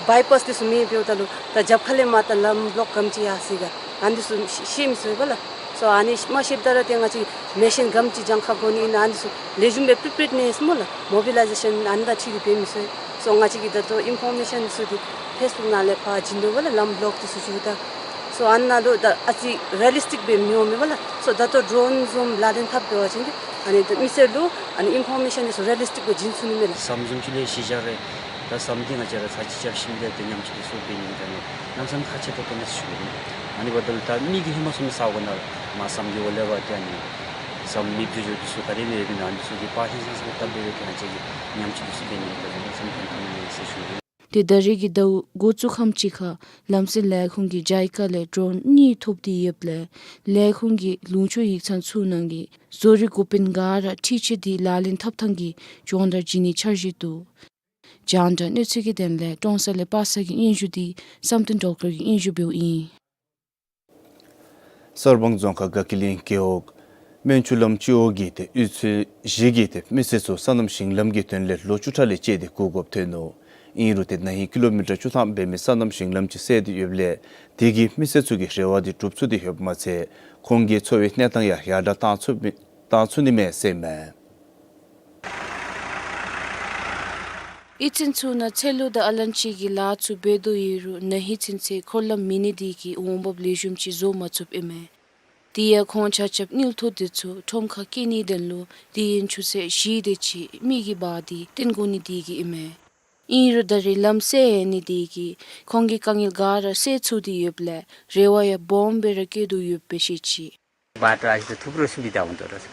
བའི་པཱསི་འདི་ཚུ་མེདཔ་འབདཝ་ད་ལུ་ད་རྒྱབ་ཁ་ལས་མར་ད་ལམ་བློཀ་ག་དེམ་ཅིག་ཡར་སོ་ཡི་ག་ཨ་ནི་འདི་ཚུ་ཤེས་ཤེས་མི་ཚུགས་པས་ལགས། སོ་ཨ་ནི་མ་ཤེསཔ་ད་ར་ཏེ་ང་བཅས་མེ་ཤིན་ག་དེམ་ཅིག་གྱངས་ཁ་དགོ་ནི་ཨིན་ན་ཨ་ནི་འདི་ཚུ་ལེགས་ཤོམ་སྦེ་པི་རི་པེརཌ་ནེསི་སྨོ་ལགས། མོ་བི་ལའི་ཟེ་ཤཱན་ཨ་ནི་དང་འཁྲིལ་ཏེ་འབད་མི་ཚུགས། སོ་ང་བཅས་ཀྱིས་ད་ལྟོ་ཨིན་ཕོར་མེ་ཤཱན་འདི་ཚུ་འདི་ཕེསི་བུཀ་ནང་ལས་ཕར་བྱིན་དོ་བ་ལགས། ལམ་བློཀ་འདི་ཚུ་བྱུང་ད། སོ་ཨ་ནཱ་ལུ་ད་ཨ་ཙི་རི་ཡ་ལིསི་ཊིཀ་སྦེ་མི་འོང་མས་པ་ལགས། སོ་ད་ལྟོ་ཌོརོན་བཟུམ་ལག་ལེན་འཐབ་འབད་བ་ཅིན་ཏེ་ཨ་ནི་ད་མི་སེར་ལུ་ཨ་ནི་ཨིན་ཕོར་མེ་ཤཱན་འདི་ཚུ་རི་ཡ་ལིསི་ཊིཀ་སྦེ་བྱིན་ཚུགས་ནི་མས་ལགས། ཟམ་བཟུམ་ཅིག་ལས་གཞི་བཞག་རུང་ད་ཟམ་འདི་ང་བཅས་ར་ཚར་གཅིག་རྐྱབ་ཞིནམ་ལས་ཏེ་ཉམས་བཅོས་འདི་ཚུ་འབད་ནི་ཨིན་ད་ནི་གནམ་མེད་ས་མེད་ཁག་ཆེ་ཏོག་ཏོ་ཨིན་ཟེར་ཞུ་ནི། ཨ་ནི་འབདཝ་ད་ལུ་ད་མི་གིས་ཧེ་མ་བཟུམ་ས་གོ་ནང་ལུ་མར་ཟམ་གྱི་འོག་ལས་ཕར་ཏེ་ཨ་ནི་ཟམ་མེདཔ་འགྱོ་འགྱོཝ་འདི་ཚུ་ག་དེ་སྦེ་ཡོདཔ་ཨིན་ན་ཨ་ནི་འདི་ཚུ་གི་པར་ཧིང་སངས་ས་སྦེ་བཏབ་སྦེ་ར་ཏེ་ང་བཅས་ཀྱིས་ཉམས་བཅོས་འདི་ཚུ་འབད་ནི་ཨིན་ད་ནི་གནམ་མེད་ས་མེད་ཁག་ཆེ་ཨིན་ཟེར་ཞུ་ནི། ཏེ་ད་རེས་ཀྱི་ཟླཝ་འགོ་བཙུགས་ཁམས་ཅིག་ཁར་ལམ་སེལ་ལས་ཁུངས་ཀྱིས་ཇའི་ཀ་ལས་ཌོརོན་གཉིས་ཐོབ་སྟེ་ཡོདཔ་ལས་ལས་ཁུངས་ཀྱི་ལུང་ཕྱོགས་ཡིག་ཚང་ཚུ་ནང་གི་བཟོ་རིག་འགོ་དཔོན་ག་ར་འཁྲིད་བྱེད་འདི་ལག་ལེན་འཐབ་ཐངས་ཀྱི་སྦྱོང་བརྡར་བྱིན་ནིའི་འཆར་གཞི་འདུག། རྒྱང་བསྒྲགས་གནས་ཚུལ་གྱི་དོན་ལས་ཀྲོང་གསར་ལས་པ་སངས་ཀྱི་སྙན་ཞུ་འདི་བསམ་གཏན་སྒྲོལ་དཀར་གྱིས་སྙན་ཞུ་འབདཝ་ཨིན། གསར་སྤང་རྫོང་ཁག་དགའ་སྐྱིད་གླིང་རྒེད་འོག་སྨན་ཆུ་ལམ་སྤྱི་འོག་གི་ཏེ་གཡུས་ཚན་བཞི་གི་ཏེ་མི་སེར་ཚུ་སོ་ནམ་ཞིང་ལམ་གྱི་དོན་ལས་ལོ་བཅུ་ཕྲག་ལས་བཅད་དེ་བསྒུག་དགོཔ་ཐོན་ནུག། ཨིན་རུང་ཏེ་ན་ཧིང་ཀི་ལོ་མི་ཊར་བཅུ་ཐམ་འབད་མི་སོ་ནམ་ཞིང་ལམ་ཅིག་སེལ་ཏེ་ཡོདཔ་ལས་དེ་གིས་མི་སེར་ཚུ་གི་རེ་བ་འདི་འགྲུབ་ཚུགས་ཏེ་ཡོདཔ་མ་ཚད་ཁོང་གི་འཚོ་བའི་གནས་སྟངས་ཡང་ཡར་དྲག་བཏང་ཚུགས་མི་བཏང་ཚུགས་ནི་མས་ཟེར་ཨིན་མས། གཡུས་ཚན་ཚུ་ནང་ཚལ་ལུ་དང་ཨ་ལན་ཅི་གི་ལཱ་ཚུ་འབད་དོ་ཡོད་རུང་ན་ཧིང་ཚུན་ཚོད་འཁོར་ལམ་མེད་ནི་དེ་གིས་འོང་འབབ་ལེགས་ཤོམ་ཅིག་བཟོ་མ་ཚུགསཔ་ཨིན་མས། དེ་ཡང་ཁོང་ཆ་ཁྱབ་དངུལ་ཐོག་དེ་ཚུ་ཁྲོམ་ཁར་སྐྱེལ་ནིའི་དོན་ལུ་དུས་ཡུན་ཆུ་ཚོད་བཞི་དེ་ཅིག་མི་གི་བར་འདི་བཏོན་དགོ་ནི་དེ་གིས་ཨིན་མས། ཨིན་རུང་ད་རེས་ལམ་སེལ་ནི་དེ་གིས་ཁོང་གི་དཀའ་ངལ་ག་ར་སེལ་ཚུགས་ཏེ་ཡོདཔ་ལས་རེ་བ་ཡང་སྦོམ་སྦེ་ར་བསྐྱེད་དོ་ཡོདཔ་སྦེ་བཤད་ཅི། बाटो आएपछि त थुप्रो सुविधा हुँदो रहेछ।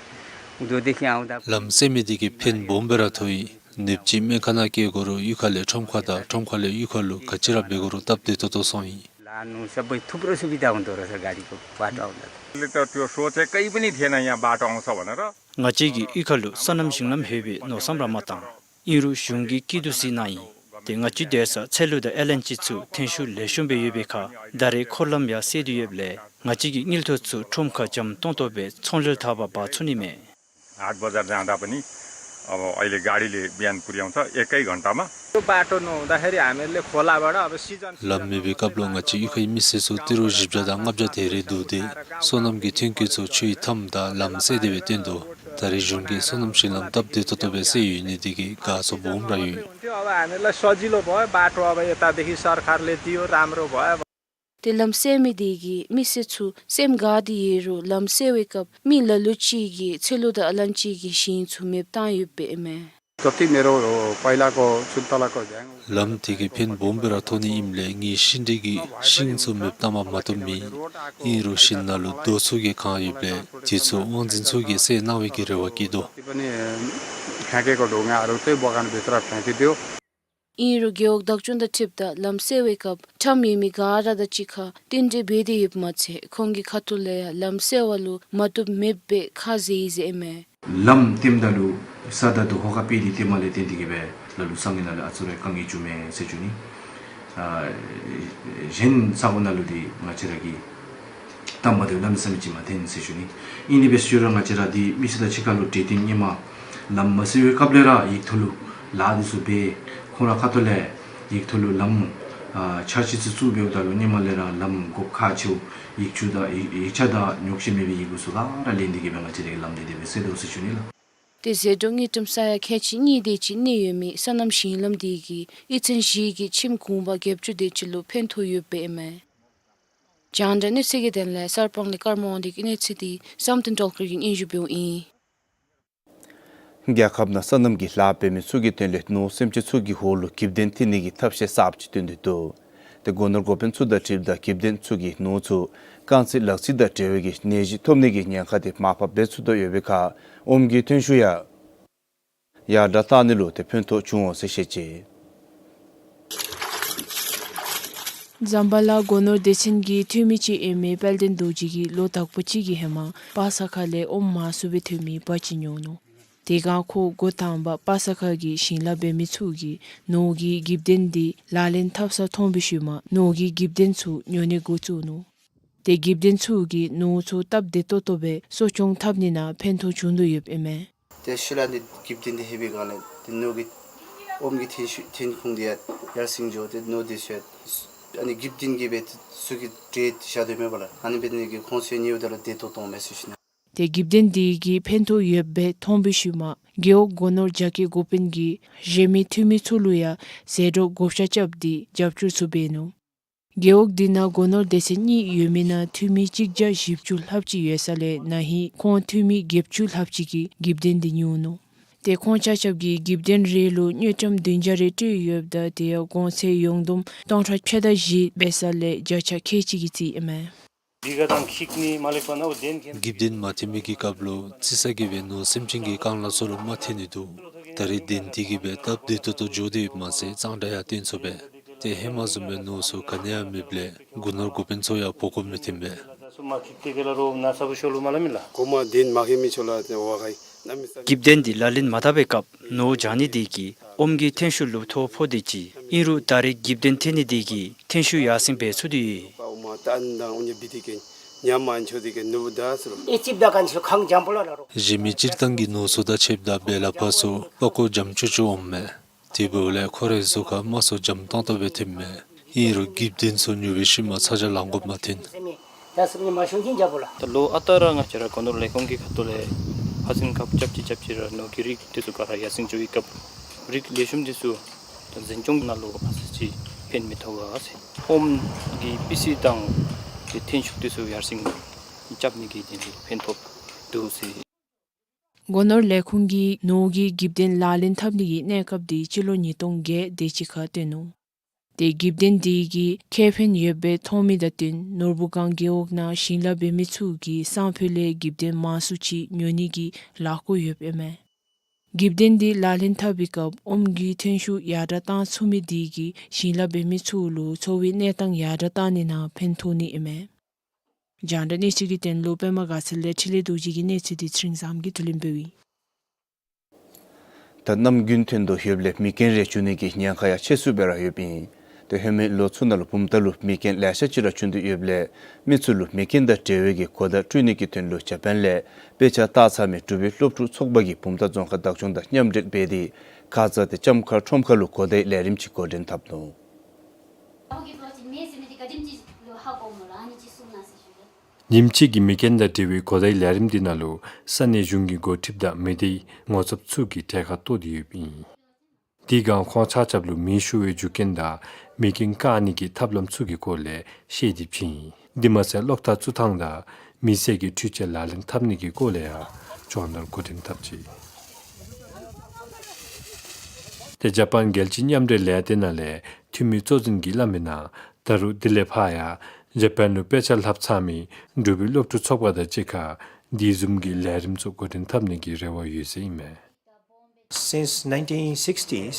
उँधोदेखि आउँदा ལམ་སེལ་མི་དེ་གིས་ཕན་སྦོམ་སྦེ་ར་ཐོགས་ཡི། ནདཔ་ཅིག་སྨན་ཁང་ནང་སྐྱེལ་དགོ་རུང་གཡུས་ཁ་ལས་ཁྲོམ་ཁ་དང་ཁྲོམ་ཁ་ལས་གཡུས་ཁ་ལུ་ག་ཅི་ར་འབད་དགོ་རུང་སྟབས་བདེ་ཏོག་ཏོ་སོང་ཡི། लानु सबै थुप्रो सुविधा हुँदो रहेछ गाडीको बाटो आउँदा त। मैले त त्यो सोचेकै पनि थिएन यहाँ बाटो आउँछ भनेर। ང་བཅས་ཀྱིས་གཡུས་ཁ་ལུ་སོ་ནམ་ཞིང་ལམ་ཡོད་པའི་མནོ་བསམ་ར་མ་བཏང་། ཨིན་རུང་གཞུང་གིས་སྐྱིད་སྡུག་གཟིགས་གནང་ཡི། ཏེ་ང་བཅས་སྡོད་ས་ཚལ་ལུ་དང་ཨ་ལན་ཅི་ཚུ་ཐོན་ཤུགས་ལེགས་ཤོམ་སྦེ་ཡོད་པའི་ཁར་ད་རེས་འཁོར་ལམ་ཡང་སེལ་ཏེ་ཡོདཔ་ལས་ང་བཅས་ཀྱི་དངུལ་ཐོག་ཚུ་ཁྲོམ་ཁར་འཇམ་ཏོང་ཏོ་སྦེ་ཚོང་ལཱ་འཐབ་པར་འབག་ཚུགས་ནི་མས། हाट बजार जाँदा पनि अब अहिले गाडीले बिहान पुर्‍याउँछ एकै घन्टामा। त्यो बाटो नहुँदाखेरि हामीहरूले खोलाबाट अब सिजन ལམ་མེད་པའི་སྐབས་ལུ་ང་བཅས་གཡུས་ཁའི་མི་སེར་ཚུ་ཏི་རུ་བཞི་བརྒྱ་དང་ལྔ་བརྒྱ་དེ་རེ་བསྡུ་སྟེ་སོ་ནམ་གྱི་ཐོན་སྐྱེད་ཚུ་ཆུའི་མཐའམ་དང་ལམ་སེལ་ཏེ་སྦེ་བཏོན་དོ། ད་རེས་གཞུང་གིས་སོ་ནམ་ཞིང་ལམ་སྟབས་བདེ་ཏོག་ཏོ་སྦེ་སེལ་ཡོད་ནི་དེ་གིས་དགའ་ཚོར་སྦོམ་ར་ཡོད། त्यो अब हामीलाई सजिलो भयो बाटो अब यतादेखि सरकारले दियो राम्रो भयो। ཏེ་ལམ་སེལ་མི་དེ་གིས་མི་སེར་ཚུ་སེམས་དགའ་སྟེ་ཡོད་རུང་ལམ་སེལ་བའི་སྐབས་མི་ལ་ལུ་ཅིག་གིས་ཚལ་ལུ་དང་ཨ་ལན་ཅི་གི་ཞིང་ཚུ་མེདཔ་བཏང་ཡོདཔ་ཨིན་མས། जति मेरो पहिलाको सुन्तलाको ल्याङ ལམ་དེ་གིས་ཕན་སྦོམ་སྦེ་ར་ཐོགས་ནི་ཨིནམ་ལས་ངེའི་ཤིང་འབྲས་ཀྱི་ཤིང་ཚུ་མེདཔ་བཏངམ་མ་གཏོགས་མེད། ཨིན་རུང་ཞིང་ནང་ལུ་རྡོ་ཚུ་གིས་གང་ཡོདཔ་ལས་དེ་ཚུ་དབང་འཛིན་ཚུ་གིས་སེལ་གནང་བའི་གི་རེ་བ་བསྐྱེད་དོ། पनि फ्याँकेको ढुङ्गाहरू चाहिँ बगानभित्र फ्याँकिदियो। ཨིན་རུང་རྒེད་འོག་བདག་སྐྱོང་དང་འཁྲིལཝ་ད་ལམ་སེལ་བའི་སྐབས་ཁྲམ་ཡོད་མི་ག་ར་དང་གཅིག་ཁར་བསྟུན་གྲོས་འབད་དེ་ཡོདཔ་མ་ཚད་ཁོང་གི་ཁ་ཐུག་ལས་ཡང་ལམ་སེལ་བ་ལུ་མ་བཏུབ་མེདཔ་སྦེ་ཁ་བཟེད་ཡི་ཟེར་ཨིན་མས། ལམ་བཏོནམ་ད་ལུ་ས་ད་དུ་ཧོ་ཁ་པི་ཏི་བཏོནམ་ལས་བརྟེན་ཏེ་གིས་སྦེ་ལ་ལུ་ས་ངོས་ནང་ལུ་ཨ་ཙི་རེ་དཀའ་ངལ་བྱུངམ་མས་ཟེར་ཞུ་ནི། ཨ་གཞན་ས་གོ་ནང་ལུ་འདི་ང་བཅས་ར་གིས་བཏོནམ་ད་ལུ་གནམ་མེད་ས་མེད་ཅིག་མ་བཏོན་ཟེར་ཞུ་ནི། ཨིན་ཏེ་འབད་ཞུ་རུང་ང་བཅས་ར་འདི་མི་སེར་དང་གཅིག་ཁར་ལུ་གྲོས་བསྟུན་ཨིན་མས། ལམ་མ་སེལ་བའི་སྐབས་ལས་ར་ཡིག་ཐོག་ལུ་ལཱ་འདི་ཚུ་འབད་ཁོང་ར་ཁ་ཐུག་ལས་ཡིག་ཐོག་ལུ་ལམ་ཨ་འཆར་གཞི་ཚུ་བཙུགས་འབདཝ་ད་ལུ་སྔོན་མ་ལས་ར་ལམ་དགོཔ་ཁག་ཆེཝ་ཡིག་ཆ་དང་ཡིག་ཡིག་ཆ་དང་ཉོགས་བཤད་མེད་པའི་ཡི་གུ་ཚུ་ག་ར་ལེན་ཏེ་གིས་སྦེ་ང་བཅས་ར་གིས་ལམ་འདི་དེ་སྦེ་སེལ་དོ་ཟེར་ཞུ་ནི་ལགས། ཏེ་ཟད་འགྲོ་དངུལ་ཀྲམ་ས་ཡ་ཁལ་གཅིག་གཉིས་དེ་ཅིག་གནས་ཡོད་མི་སོ་ནམ་ཞིང་ལམ་དེ་གིས་གཡུས་ཚན་བཞི་གི་ཁྱིམ་གུང་པ་བརྒྱད་ཅུ་དེ་ཅིག་ལུ་ཕན་ཐོགས་ཡོདཔ་ཨིན་མས། རྒྱང་བསྒྲགས་གནས་ཚུལ་གྱི་དོན་ལས་གསར་སྤང་ལས་ཀརྨ་དབང་འདུས་ཀྱི་གནས་ཚུལ་འདི་བསམ་གཏན་སྒྲོལ་དཀར་གྱིས་སྙན་ཞུ་འབདཝ་ཨིན། རྒྱལ་ཁབ་ནང་སོ་ནམ་གྱི་ལཱ་འབད་མི་ཚུ་གི་དོན་ལས་ནོར་སེམས་ཅན་ཚུ་གི་འོག་ལུ་གྱིབ་དོན་ཐེབས་ནི་གི་ཐབས་ཤེས་གསརཔ་ཅིག་བཏོན་ཏེ་འདུག། ཏེ་སྒོ་ནོར་འགོ་དཔོན་ཚུ་དང་འཁྲིལཝ་ད་གྱིབ་དོན་ཚུ་གིས་ནོར་ཚུ་རྐང་རྩེད་ལག་རྩེད་དང་འབྲེལ་བའི་གི་ནད་གཞི་ཐོབ་ནི་གི་ཉེན་ཁ་དེ་མར་ཕབ་འབད་ཚུགས་དོ་ཡོད་པའི་ཁར་ཨོམ་གྱི་ཐོན་ཤུགས་ཡང་ཡར་དྲག་བཏང་ནི་ལུ་ཏེ་ཕན་ཐོགས་བྱུང་འོང་ཟེར་བཤད་ཅི། ཛམ་བྷ་ལ་སྒོ་ནོར་སྡེ་ཚན་གྱི་འཐུས་མི་ཅིག་ཨིན་མི་དཔལ་ལྡན་རྡོ་རྗེ་གིས་ལོ་དག་པ་ཅིག་གི་ཧེ་མ་པ་ས་ཁ་ལས་ཨོམ་མང་སུ་སྦེ་ཐོན་མི་བ་ཅིག་ཉོ་ནུག། དེ་སྒང་ཁོ་འགོ་དང་པ་པ་ས་ཁ་གི་ཞིང་ལཱ་འབད་མི་ཚུ་གིས་ནོར་གྱི་འགྱིབ་ལྡན་འདི་ལག་ལེན་འཐབ་ས་མཐོང་བའི་ཤུལ་མ་ནོར་གྱི་འགྱིབ་ལྡན་ཚུ་ཉོ་ནི་འགོ་བཙུགས་ནུག། ཏེ་འགྱིབ་ལྡན་ཚུ་གིས་ནོར་ཚུ་སྟབས་བདེ་ཏོག་ཏོ་སྦེ་གསོ་སྐྱོང་འཐབ་ནི་ནང་ཕན་ཐོགས་བྱུང་དོ་ཡོདཔ་ཨིན་མས། ཏེ་ཤུལ་ལས་འདི་འགྱིབ་ལྡན་འདི་ལྷོད་པའི་སྒང་ལས་ཏེ་ནོར་གྱི་ཨོམ་གྱི་ཐོན་ཤུགས་ཐོན་ཁུངས་འདི་ཡང་ཡར་སེང་འགྱོ་སྟེ་ནོར་འདི་ཚུ་ཡང་ཨ་ནི་འགྱིབ་ལྡན་གྱིས་སྦེ་ཚུ་གིས་དྲས་བཞག་དོ་མས་པ་ལགས། ཨ་ནི་འབད་ནི་གིས་ཁོང་ཚུ་ཡང་ཉོཝ་ད་ལུ་བདེ་ཏོག་ཏོ་འོང་མས་ཟེར་ཞུ་ནི། ཏེ་འགྱིབ་ལྡན་འདི་གིས་ཕན་ཐོགས་ཡོདཔ་སྦེ་མཐོང་བའི་ཤུལ་མ་རྒེད་འོག་སྒོ་ནོར་རྒྱ་སྐྱེད་འགོ་དཔོན་གྱིས་གཞན་མི་འཐུས་མི་ཚུ་ལུ་ཡང་ཟད་འགྲོ་བགོ་བཤའ་རྐྱབ་སྟེ་རྒྱབ་སྐྱོར་ཚུ་འབད་ནུག། རྒེད་འོག་འདི་ནང་སྒོ་ནོར་སྡེ་ཚན་གཉིས་ཡོད་མི་ནང་འཐུས་མི་གཅིག་བརྒྱ་བཞི་བཅུ་ལྷགཔ་ཅིག་ཡོད་ས་ལས་ན་ཧིང་ཁོང་འཐུས་མི་བརྒྱད་ཅུ་ལྷགཔ་ཅིག་གིས་འགྱིབ་ལྡན་འདི་ཉོ་ནུག། ཏེ་ཁོང་ཆ་ཁྱབ་ཀྱིས་འགྱིབ་ལྡན་རེ་ལུ་དངུལ་ཀྲམ་བདུན་བརྒྱ་རེ་སྤྲོད་ཡོདཔ་ད་དེ་ཡང་གོང་ཚད་ཡོངས་བསྡོམས་སྟོང་ཕྲག་ཕྱེད་དང་བཞི་འབད་ས་ལས་བརྒྱ་ཆ་ཁལ་གཅིག་གི་རྩིས་ཨིན་མས། འགྱིབ་ལྡན་མ་ཐོན་མི་གི་སྐབས་ལུ་རྩི་ས་གི་སྦེ་ནོར་སེམས་ཅན་གྱི་རྐང་ལག་ཚུ་ལུ་མ་ཐོན་ནི་འདུག། ད་རེས་ལྡན་འདི་གིས་སྦེ་སྟབས་བདེ་ཏོག་ཏོ་འགྱོ་དོ་ཡོདཔ་མ་ཚད་གཙང་སྦྲ་ཡང་བཏོན་ཚུགས་པས། ཏེ་ཧེ་མ་བཟུམ་སྦེ་ནོར་ཚུ་ག་ནི་ཡང་མེདཔ་ལས་སྒོ་ནོར་འགོ་དཔོན་ཚུ་ཡང་འབོ་དགོཔ་མི་ཐོན་པས། འགྱིབ་ལྡན་འདི་ལག་ལེན་མ་འཐབ་པའི་སྐབས་ནོར་བྱང་ནི་དེ་གིས་ཨོམ་གྱི་ཐོན་ཤུགས་ལུ་ཐོ་ཕོག་སྟེ་ཅི། ཨིན་རུང་ད་རེས་འགྱིབ་ལྡན་ཐོན་ནི་དེ་གིས་ཐོན་ཤུགས་ཡར་སེང་འབད་ཚུགས་ཏེ་ཡོད། གཞན་མི་སྤྱིར་བཏང་གི་ནོར་ཚུ་དང་ཕྱདཔ་ད་འབད་ལ་ཕར་ཚུ་པགས་ཀོ་འཇམ་ཅུག་ཅུ་འོངམ་མས། དེ་འབདཝ་ལས་ཁོ་རའི་གཟུགས་ཁར་དམར་སོ་འཇམ་ཏོང་ཏོ་སྦེ་ཐོནམ་མས། ཨིན་རུང་འགྱིབ་ལྡན་ཚུ་ཉོ་བའི་ཤུལ་མ་ཚ་གྱང་ལང་དགོཔ་མ་ཐོན། ད་ལོ་ཨ་རྟག་ར་ང་བཅས་ར་སྒོ་ནོར་ལས་ཁུངས་ཀྱི་ཁ་ཐུག་ལས་ཕར་ཚུར་ཁ་རྐྱབ་ཅི་རྐྱབ་ཅི་ར་ནོར་གྱི་རིགས་དེ་ཚུ་ག་ར་ཡར་སེང་འགྱོ་བའི་སྐབས་རིགས་ལེགས་ཤོམ་དེ་ཚུ་ད་འཛིན་སྐྱོང་ནང་ལུ་ཨ་ཙི་ཅིག་ཕན་མི་ཐོགས་ག་ཟེར། ཨོམ་གྱི་པི་སི་དང་དེ་ཐོན་ཤུགས་དེ་ཚུ་ཡར་སེང་རྐྱབ་ནི་གི་དོན་ལུ་ཕན་ཐོགས་འདུག་ཟེར། སྒོ་ནོར་ལས་ཁུངས་ཀྱིས་ནོར་གྱི་འགྱིབ་ལྡན་ལག་ལེན་འཐབ་ནི་གི་གནས་སྐབས་དེ་སྤྱི་ལོ་ཉིས་སྟོང་བརྒྱད་དེ་ཅིག་ཁར་བཏོན་ནུག། ཏེ་འགྱིབ་ལྡན་འདི་གིས་ཁེ་ཕན་ཡོདཔ་སྦེ་མཐོང་མི་དང་བསྟུན་ནོར་བུ་སྒང་རྒེད་འོག་ནང་ཞིང་ལཱ་འབད་མི་ཚུ་གིས་སང་ཕོད་ལས་འགྱིབ་ལྡན་མང་སུ་ཅིག་ཉོ་ནི་གི་ལས་འགུལ་ཡོདཔ་ཨིན་མས། འགྱིབ་ལྡན་འདི་ལག་ལེན་འཐབ་པའི་སྐབས་ཨོམ་གྱི་ཐོན་ཤུགས་ཡར་དྲགས་བཏང་ཚུགས་མི་འདི་གིས་ཞིང་ལཱ་འབད་མི་ ཚུ་ལུ་འཚོ་བའི་གནས་སྟངས་ཡར་དྲགས་བཏང་ནི་ནང་ཕན་ཐོགས་ནི་ཨིན་མས། རྒྱང་བསྒྲགས་གནས་ཚུལ་གྱི་དོན་ལུ་པདྨ་དགའ་ཚལ་ལས་འཕྲིན་ལས་རྡོ་རྗེ་གི་གནས་ཚུལ་འདི་ཚེ་རིང་བཟངམོ་གིས་བསྡུ་ལེན་འབདཝ་ཨིན། ད་གནམ་དགུན་ཐོན་དོ་ཡོདཔ་ལས་མེ་རྐྱེན་རེ་འབྱུང་ནི་གི་ཉེན་ཁ་ཡང་ཆེ་སུ་སྦེ་ར་ཡོདཔ་ཨིན། ཏེ་ཧེ་མའི་ལོ་ཚུ་ནང་ལུ་བུམ་ཐང་ལུ་མེ་རྐྱེན་ལེ་ཤ་ཅིག་ར་བྱུང་དོ་ཡོདཔ་ལས་མི་ཚུ་ལུ་མེ་རྐྱེན་དང་འབྲེལ་བའི་གི་གོ་བརྡ་སྤྲོད་ནི་གི་དོན་ལུ་ཇ་པཱན་ལས་དཔེ་ཆ་བལྟ་ཚར་མི་འབྲུག་པའི་སློབ་ཕྲུག་ཚོགས་པ་གིས་བུམ་ཐང་རྫོང་ཁག་བདག་སྐྱོང་དང་མཉམ་འབྲེལ་འབད་དེ་ཁ་ཙ་ཏེ་ལྕམ་མཁར་ཁྲོམ་ཁ་ལུ་གོ་བརྡའི་ལས་རིམ་ཅིག་འགོ་འདྲེན་འཐབ་ནུག། ཉིནམ་གཅིག་གི་མེ་རྐྱེན་དང་འབྲེལ་བའི་གོ་བརྡའི་ལས་རིམ་འདི་ནང་ལུ་ས་གནས་གཞུང་གི་འགོ་ཁྲིདཔ་དང་མི་སྡེའི་ངོ་ཚབ་ཚུ་གིས་གྲལ་ཁར་གཏོགས་ཏེ་ཡོདཔ་ཨིན། དེ་སྒང་ཁོང་ཆ་ཁྱབ་ལུ་མེ་ཤོར་བའི་རྒྱུ་རྐྱེན་དང་མེ་རྐྱེན་བཀག་ནི་གི་ཐབས་ལམ་ཚུ་གི་སྐོར་ལས་བཤད་དེ་བྱོན་ཡི། དེ་མ་ཚད་གློག་ཐག་བཙུགས་ཐངས་དང་མེ་བསད་ཀྱི་འཕྲུལ་ཆས་ལག་ལེན་འཐབ་ནི་གི་སྐོར་ལས་ཡང་སྦྱོང་བརྡར་འགོ་འདྲེན་འཐབ་ཅི། ཏེ་ཇ་པཱན་རྒྱལ་སྤྱི་མཉམ་འབྲེལ་ལས་སྡེ་ནང་ལས་འཐུས་མི་གཙོ་འཛིན་གྱིས་སླབ་མིའི་ནང་ད་རུང་དེ་ལས་ཕར་ཡང་ཇ་པཱན་ལུ་དཔེ་ཆ་ལྷབ་ཚར་མི་འབྲུག་པའི་སློབ་ཕྲུག་ཚོགས་པ་དང་གཅིག་ཁར་དེ་བཟུམ་གྱི་ལས་རིམ་ཚུ་འགོ་འདྲེན་འཐབ་ནི་གི་རེ་བ་ཡོད་ཟེར་ཨིན་མས། Since nineteen sixties,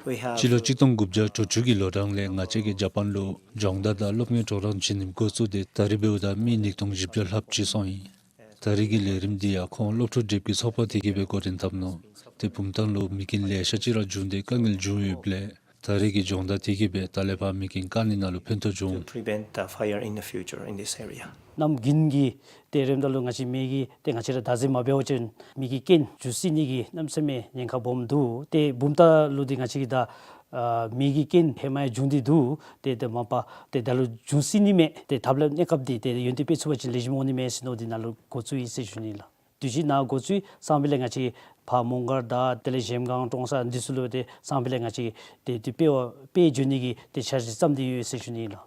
we have སྤྱི་ལོ་གཅིག་སྟོང་དགུ་བརྒྱ་དྲུག་ཅུ་གི་ལོ་གྲངས་ལས་ང་བཅས་ཀྱིས་ཇ་པཱན་ལུ་སྦྱོང་བརྡར་དང་སློབ་གཉེར་གྲོགས་རམ་བྱིན་ནི་འགོ་བཙུགས་ཏེ་ད་རེས་འབདཝ་ད་མི་ཉིས་སྟོང་བཞི་བརྒྱ་ལྷགཔ་ཅིག་སོང་ཡི། ད་རེས་ཀྱི་ལས་རིམ་འདི་ཡང་ཁོང་སློབ་ཕྲུག་སྒྲིགཔ་གི་ཚོགས་པ་དེ་གིས་སྦེ་འགོ་འདྲེན་འཐབ་ནུག། ཏེ་བུམ་ཐང་ལུ་མེ་རྐྱེན་ལེ་ཤ་ཅིག་ར་བྱུང་སྟེ་དཀའ་ངལ་བྱུང་ཡོདཔ་ལས་ད་རེས་ཀྱི་སྦྱོང་བརྡར་དེ་གིས་སྦེ་ད་ལས་ཕར་མེ་རྐྱེན་བཀག་ནི་ནང་ལུ་ཕན་ཐོགས་འབྱུང་། To prevent the fire in the future in this area. གནམ་དགུན་གྱི་ཏེ་རནམ་ད་ལུ་ང་བཅས་མེ་གི་ཏེ་ང་བཅས་ར་བདག་འཛིན་མ་འབད་བ་ཅིན་མེ་གི་རྐྱེན་འབྱུང་སྲིད་ནི་གི་གནམ་མེད་ས་མེད་ཉེན་ཁ་སྦོམ་འདུག། ཏེ་བུམ་ཐང་ལུ་འདི་ང་བཅས་ཀྱིས་ད་ཨ་མེ་གི་རྐྱེན་ཧེ་མ་ཡང་བྱུང་སྟེ་འདུག། ཏེ་ཏེ་མ་པ་ཏེ་ད་ལུ་འབྱུང་སྲིད་ནི་མས། ཏེ་ཐབས་ལམ་གནས་སྐབས་འདི་ཏེ་ཡོན་ཏན་སྤེལ་ཚུགས་པ་ཅིན་ལེགས་ཤོམ་འོང་ནི་མས་ཟེར་མནོ་སྟེ་ནཱ་ལུ་འགོ་བཙུགས་ཡི་ཟེར་ཞུ་ནི་ལགས། དུས་ཅི་ནཱ་འགོ་བཙུགས་སང་ཕོད་ལས་ང་བཅས་ཕར་མོང་སྒར་དང་དེ་ལས་གཞལམ་སྒང་ཀྲོང་གསར་འདི་ཚུ་ལུ་ཏེ་སང་ཕོད་ལས་ང་བཅས་ཏེ་ཏེ་དཔེ་དཔེ་བརྗོད་ནི་གི་ཏེ་འཆར་གཞི་བརྩམས་ཏེ་ཡོད་ཟེར་ཞུ་ནི་ལགས།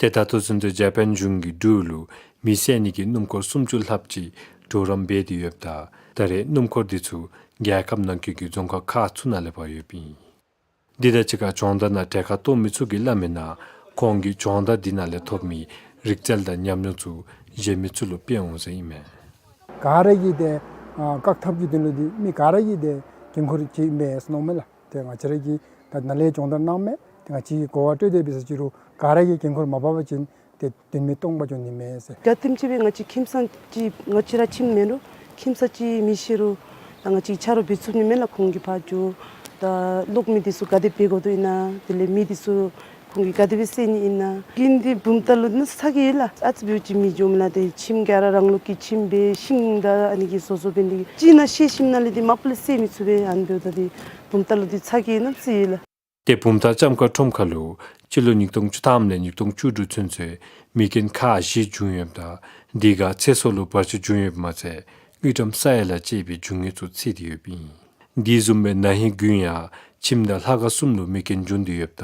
ཏེ་ད་ལྟོ་ཚུན་ཚོད་ཇ་པཱན་གཞུང་གིས་འབྲུག་ལུ་མེ་བསད་ནི་གི་སྣུམ་འཁོར་སུམ་ཅུ་ལྷགཔ་ཅིག་གྲོགས་རམ་འབད་དེ་ཡོདཔ་ད་ད་རེས་སྣུམ་འཁོར་འདི་ཚུ་རྒྱལ་ཁབ་ནང་འཁོད་ཀྱི་རྫོང་ཁག་ཁག་ཚུ་ནང་ལས་ཕར་ཡོདཔ་ཨིན། འདི་དང་གཅིག་ཁར་སྦྱོང་བརྡར་ནང་གྲལ་ཁར་གཏོགས་མི་ཚུ་གིས་སླབ་མིའི་ནང་ཁོང་གིས་སྦྱོང་བརྡར་འདི་ནང་ལས་ཐོབ་མི་རིག་རྩལ་དང་ཉམས་མྱོང་ཚུ་གཞན་མི་ཚུ་ལུ་སྤེལ་འོང་ཟེར་ཨིན་མས། ག་ར་གིས་ཏེ་ཨ་བཀག་ཐབས་ཀྱི་དོན་ལུ་འདི་མི་ག་ར་གིས་ཏེ་འགན་ཁུར་ཅིག་ཨིན་པས་ཟེར་མནོཝ་མས་ལགས། ཏེ་ང་བཅས་ར་གིས་ད་ནཱ་ལས་སྦྱོང་བརྡར་གནངམ་མས། ཏེ་ང་བཅས་ཀྱིས་གོ་བ་སྤྲོད་དེ་འབད་ས་ཅིག་རུང་ ག་ར་གིས་འགན་ཁུར་མ་འབག་པ་ཅིན་ཏེ་དོན་མེད་སྟོང་པ་འགྱོ་ནི་མས་ཟེར། ག་དེམ་ཅིག་སྦེ་ང་བཅས་ཁྱིམ་ཚང་ཅིག་ང་བཅས་ར་ཁྱིམ་མེན་རུང་ཁྱིམ་ཚང་ཅིག་མི་ཤི་རུང་ད་ང་བཅས་ཆ་རོགས་འབད་ཚུགས་ནི་མེན་ལགས། ཁོང་གིས་ཕར་འགྱོ་ད་གློག་མེ་འདི་ཚུ་ག་དེ་འབད་དགོ་དོ་ཨིན་ན། དེ་ལས་མེ་འདི་ཚུ་ཁོང་གིས་ག་དེ་སྦེ་བསད་ནི་ཨིན་ན། རྒན་འདི་བུམ་ཐང་ལུ་ནི་ཚ་གྱང་ཡོད་ལགས། ཨ་ཙི་འབདཝ་ཅིག་མི་འགྱོཝ་མས་ལགས། ཏེ་ཁྱིམ་ག་ར་རང་ལུགས་ཀྱི་ཁྱིམ་སྦེ་ཤིང་དང་ཨ་ནི་གིས་བཟོ་བཟོཝ་འབད་ནི་དེ་གིས་ཅིག་ནང་ཤེད་ཞིམ་ནང་ལས་འདི་མ་པ་ལས་བསད་མི་ཚུགས་པས། ཨ་ནི་འབདཝ་ད་འདི་བུམ་ཐང་ལུ་འདི་ཚ་གྱང་ཡོད་ན་ཅིག་ཡོད་ལགས། ཏེ་བུམ་ཐང་ལྕམ་མཁར་ཁྲོམ་ཁ་ལུ་སྤྱི་ལོ་ཉིས་སྟོང་བཅུ་ཐམ་ལས་ཉིས་སྟོང་བཅུ་དྲུག་ཚུན་ཚོད་མེ་རྐྱེན་ཁག་བཞི་བྱུང་ཡོདཔ་ད་དེ་ཁར་ཚེ་སྲོག་ལུ་བར་ཆད་བྱུང་ཡོདཔ་མ་ཚད་དངུལ་ཀྲམ་ས་ཡ་ལ་བཅད་པའི་རྒྱུ་དངོས་ཚུ་ཚེས་ཏེ་ཡོདཔ་ཨིན། དེ་བཟུམ་སྦེ་ན་ཧིང་དགུན་ཡང་ཁྱིམ་དང་ལྷ་ཁང་གསུམ་ལུ་མེ་རྐྱེན་བྱུང་སྟེ་ཡོདཔ་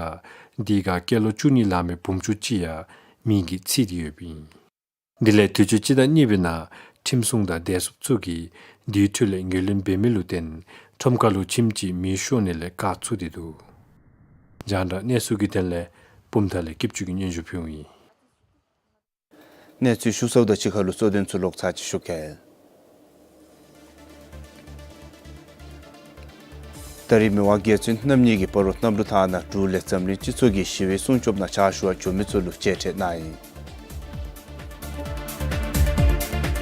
ད་དེ་ཁར་སྐྱེས་ལོ་བཅུ་གཉིས་ལང་མི་བུམོ་ཆུང་ཅིག་ཡང་མེ་གིས་ཚིག་སྟེ་ཡོདཔ་ཨིན། དེ་ལས་དུས་ཅི་སྤྱི་ཟླ་གཉིས་པའི་ནང་ཁྲིམས་སྲུང་དང་བདེ་སྲུང་ཚུ་གིས་དེའི་འཕྲོ་ལས་ངོས་ལེན་འབད་མི་ལུ་བརྟེན་ཁྲོམ་ཁ་ལུ་ཁྱིམ་ཅིག་མེ་ཤོར་ནི་ལས་བཀག་ཚུགས་ཏེ་འདུག། རྒྱང་བསྒྲགས་གནས་ཚུལ་གྱི་དོན་ལས་བུམ་ཐང་ལས་སྐྱིདཔ་ཆུ་གིས་སྙན་ཞུ་ཕུལཝ་ཨིན། གནས་ཚུལ་ཞུ་ཚརཝ་དང་གཅིག་ཁར་ལུ་གཙོ་དོན་ཚུ་ལོག་ཚར་ཅིག་ཞུ་གེ། ད་རིས་མི་དབང་རྒྱལ་བཙུན་རྣམ་གཉིས་ཀྱིས་སྤ་རོ་གནམ་གྲུ་ཐང་ནང་འབྲུག་ལས་འཛམ་གླིང་སྤྱི་ཚོགས་ཀྱི་ཞི་བའི་སྲུང་སྐྱོབ་ནང་ཕྱག་ཞུ་བར་འགྱོ་མི་ཚུ་ལུ་མཇལ་ཕྲད་གནང་ཡི།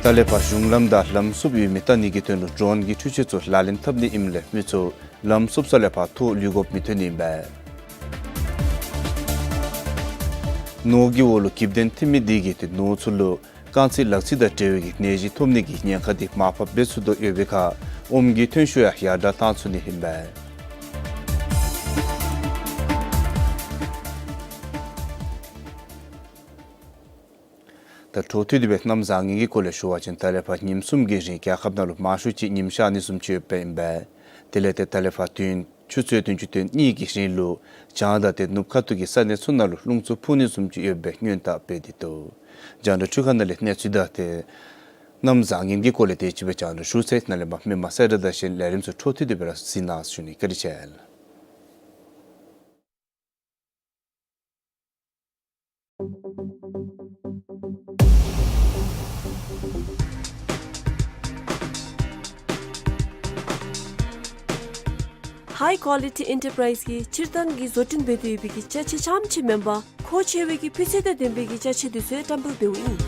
ད་ལས་ཕར་གཞུང་ལམ་དང་ལམ་སྲུབ་ཡོད་མི་བལྟ་ནི་གི་དོན་ལུ་ཌོ་རོན་གྱི་འཕྲུལ་ཆས་ཚུ་ལག་ལེན་འཐབ་ནི་ཨིནམ་ལས་མི་ཚུ་ལམ་སྲུབ་ས་ལས་ཕར་ཐོག་ལུས་དགོཔ་མི་ཐོན་ནི་ཨིན་པས། ནོར་གྱི་འོག་ལུ་གྱིབ་ལྡན་ཐིམ་མི་དེ་གིས་ཏེ་ནོར་ཚུ་ལུ་རྐང་ཚིགས་ལག་ཚིགས་དང་འབྲེལ་བའི་གི་ནད་གཞི་ཐོབ་ནི་གི་ཉེན་ཁ་དེ་མར་ཕབ་འབད་ཚུགས་དོ་ཡོད་པའི་ཁར་ཨོམ་གྱི་ཐོན་ཤུགས་ཡང་ཡར་དྲག་བཏང་ཚུགས་ནི་ཨིན་པས། ད་འཕྲོ་མཐུད་དེ་སྦེ་གནམ་བཟང་ངན་གྱི་སྐོར་ལས་ཞུ་བ་ཅིན་ད་ལས་ཕར་ཉིནམ་གསུམ་གྱི་རིང་རྒྱལ་ཁབ་ནང་ལུ་མང་ཤོས་ཅིག་ཉིམ་ཤར་ནི་བཟུམ་ཅིག་ཡོདཔ་ཨིན་པས། དེ་ལས་ཏེ་ད་ལས་ཕར་དུས་ཡུན་ཆུ་ཚོད་བདུན་ཅུ་དོན་གཉིས་ཀྱི་རིང་ལུ་བྱང་དང་ཏེ་ནུབ་ཁ་ཐུག་གི་ས་གནས་ཚུ་ནང་ལུ་རླུང་འཚུབ་འཕུ་ནི་བཟུམ་ཅིག་ཡོད་པའི་སྔོན་བརྡ་སྤེལ་ཏེ་འདུག། རྒྱང་བསྒྲགས་འཕྲུལ་ཁང་ནང་ལས་གནས་ཚུལ་དང་ཏེ་གནམ་བཟང་ངན་གྱི་སྐོར་ལས་དེ་ཅིག་སྦེ་རྒྱང་བསྒྲགས་ཞུ་ཚར། ནཱ་ལས་མར་མི་མང་གསལ་བསྒྲགས་དང་གཞན་ལས་རིམ་ཚུ་འཕྲོ་མཐུད་དེ་སྦེ་ར་གཟིགས་གནང་ཞུ་ནི། བཀའ་དྲིན་ཆེ། ཧའི་ཀོ་ལི་ཊི་ཨེན་ཊར་པ་རའིཛ་གིས་སྤྱིར་བཏང་གི་བཟོ་སྐྲུན་འབད་དེ་ཡོད་པའི་གི་ཅ་ཆས་རྐྱངམ་ཅིག་མེན་པར་མཁོ་ཆེ་བའི་གི་སྤུས་ཚད་དང་ལྡན་པའི་གི་ཅ་ཆས་དེ་ཚུ་ཡང་བཀྲམ་སྤེལ་འབདཝ་ཨིན།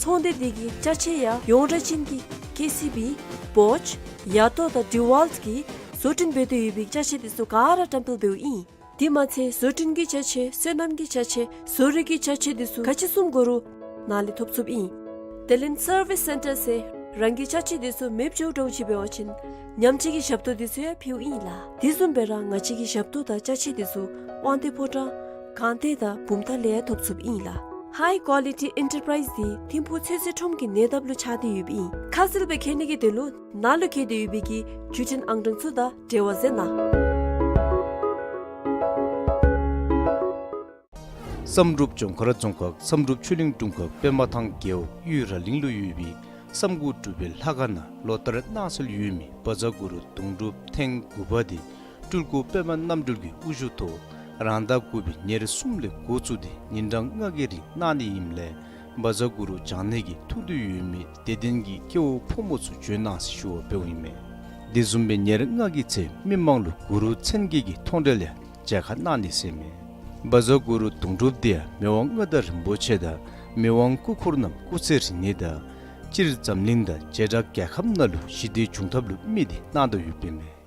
ཚོང་སྡེ་འདི་གི་ཅ་ཆས་ཡང་ཡོངས་གྲགས་ཅན་གྱི་ཀེ་སི་བི་བོཆ་ཡ་ཏོ་དང་ཌི་ཝཱལཊ་གིས་བཟོ་སྐྲུན་འབད་དེ་ཡོད་པའི་ཅ་ཆས་དེ་ཚུ་ག་ར་བཀྲམ་སྤེལ་འབདཝ་ཨིན། དེ་མ་ཚད་བཟོ་སྐྲུན་གྱི་ཅ་ཆས་སོ་ནམ་གྱི་ཅ་ཆས་བཟོ་རིག་གི་ཅ་ཆས་དེ་ཚུ་ག་ཅི་བཟུམ་དགོ་རུང་ནཱ་ལས་ཐོབ་ཚུགསཔ་ཨིན། དེ་ལས་སར་བིས་སེན་ཊར་ཟེར་རང་གི་ཅ་ཆས་དེ་ཚུ་མེདཔ་འགྱོཝ་འདྲཝ་ཅིག་འབད་བ་ཅིན་ཉམས་བཅོས་ཀྱི་ཞབས་ཏོག་དེ་ཚུ་ཡང་ཕུལཝ་ཨིན་ལགས། དེ་བཟུམ་སྦེ་ར་ང་བཅས་ཀྱི་ཞབས་ཏོག་དང་ཅ་ཆས་དེ་ཚུ་དབང་འདུས་ཕོ་བྲང་སྒང་སྟེང་དང་བུམ་ཐང་ལས་ཡང་ཐོབ་ཚུགསཔ་ཨིན་ལགས། ཧའི་ཀོ་ལི་ཊི་ཨེན་ཊར་པ་རའིཛ་འདི་ཐིམ་ཕུག་ཚོད་བསྲེ་ཁྲོམ་གྱི་ཉེ་འདབས་ལུ་ཆགས་ཏེ་ཡོདཔ་ཨིན། ཁ་གསལ་སྦེ་མཁྱེན་ནི་གི་དོན་ལུ་ནཱ་ལུ་བཀལ་ཏེ་ཡོད་པའི་གི་བརྒྱུད་འཕྲིན་ཨང་གྲངས་ཚུ་དང་འབྲེལ་བ་མཛད་གནང་། བསམ་གྲུབ་ལྗོངས་མཁར་རྫོང་ཁག་བསམ་གྲུབ་ཆོས་གླིང་དྲུང་ཁག་པདྨ་ཐང་རྒེད་འོག་གཡུས་ར་གླིང་ལུ་ཡོད་པའི་བསམ་གུ་གྲུབ་པའི་ལྷ་ཁང་ནང་ལོ་ལྟར་གནང་སྲོལ་ཡོད་མི་བཛྲ་གུ་རུ་དུང་སྒྲུབ་ཐེངས་དགུ་པ་དེ་སྤྲུལ་སྐུ་པདྨ་རྣམ་གྲོལ་གྱི་དབུ་བཞུགས་ཐོག་རང་ཟླ་དགུ་པའི་ཉེར་གསུམ་ལས་འགོ་བཙུགས་ཏེ་ཉིན་གྲངས་ལྔ་གི་རིང་གནང་ནི་ཨིནམ་ལས་བཛྲ་གུ་རུ་བགྱང་ནི་གི་ཐུགས་འདུན་ཡོད་མི་དད་ལྡན་གྱི་སྐྱེ་བོ་ཕོ་མོ་ཚུ་འབྱོན་གནང་ཟེར་ཞུ་བ་འབདཝ་ཨིན་མས། དེ་བཟུམ་སྦེ་ཉེར་ལྔ་གི་ཚེ་མི་མང་ལུ་གུ་རུ་མཚན་བརྒྱད་ཀྱི་མཐོང་གྲོལ་ཡང་མཇལ་ཁ་གནང་ནི་ཟེར་མས། བཛྲ་གུ་རུ་དུང་སྒྲུབ་དེ་ཡང་མི་དབང་མངའ་བདག་རིན་པོ་ཆེ་དང་མི་དབང་སྐུ་འཁོར་རྣམས་སྐུ་ཚེ་རིང་ནི་དང་སྤྱིར་འཛམ་གླིང་དང་བྱེ་བྲག་རྒྱལ་ཁབ་ནང་ལུ་ཞི་བདེ་འབྱུང་ཐབས་ལུ་དམིགས་ཏེ་གནང་དོ་ཡོདཔ་ཨིན་མས།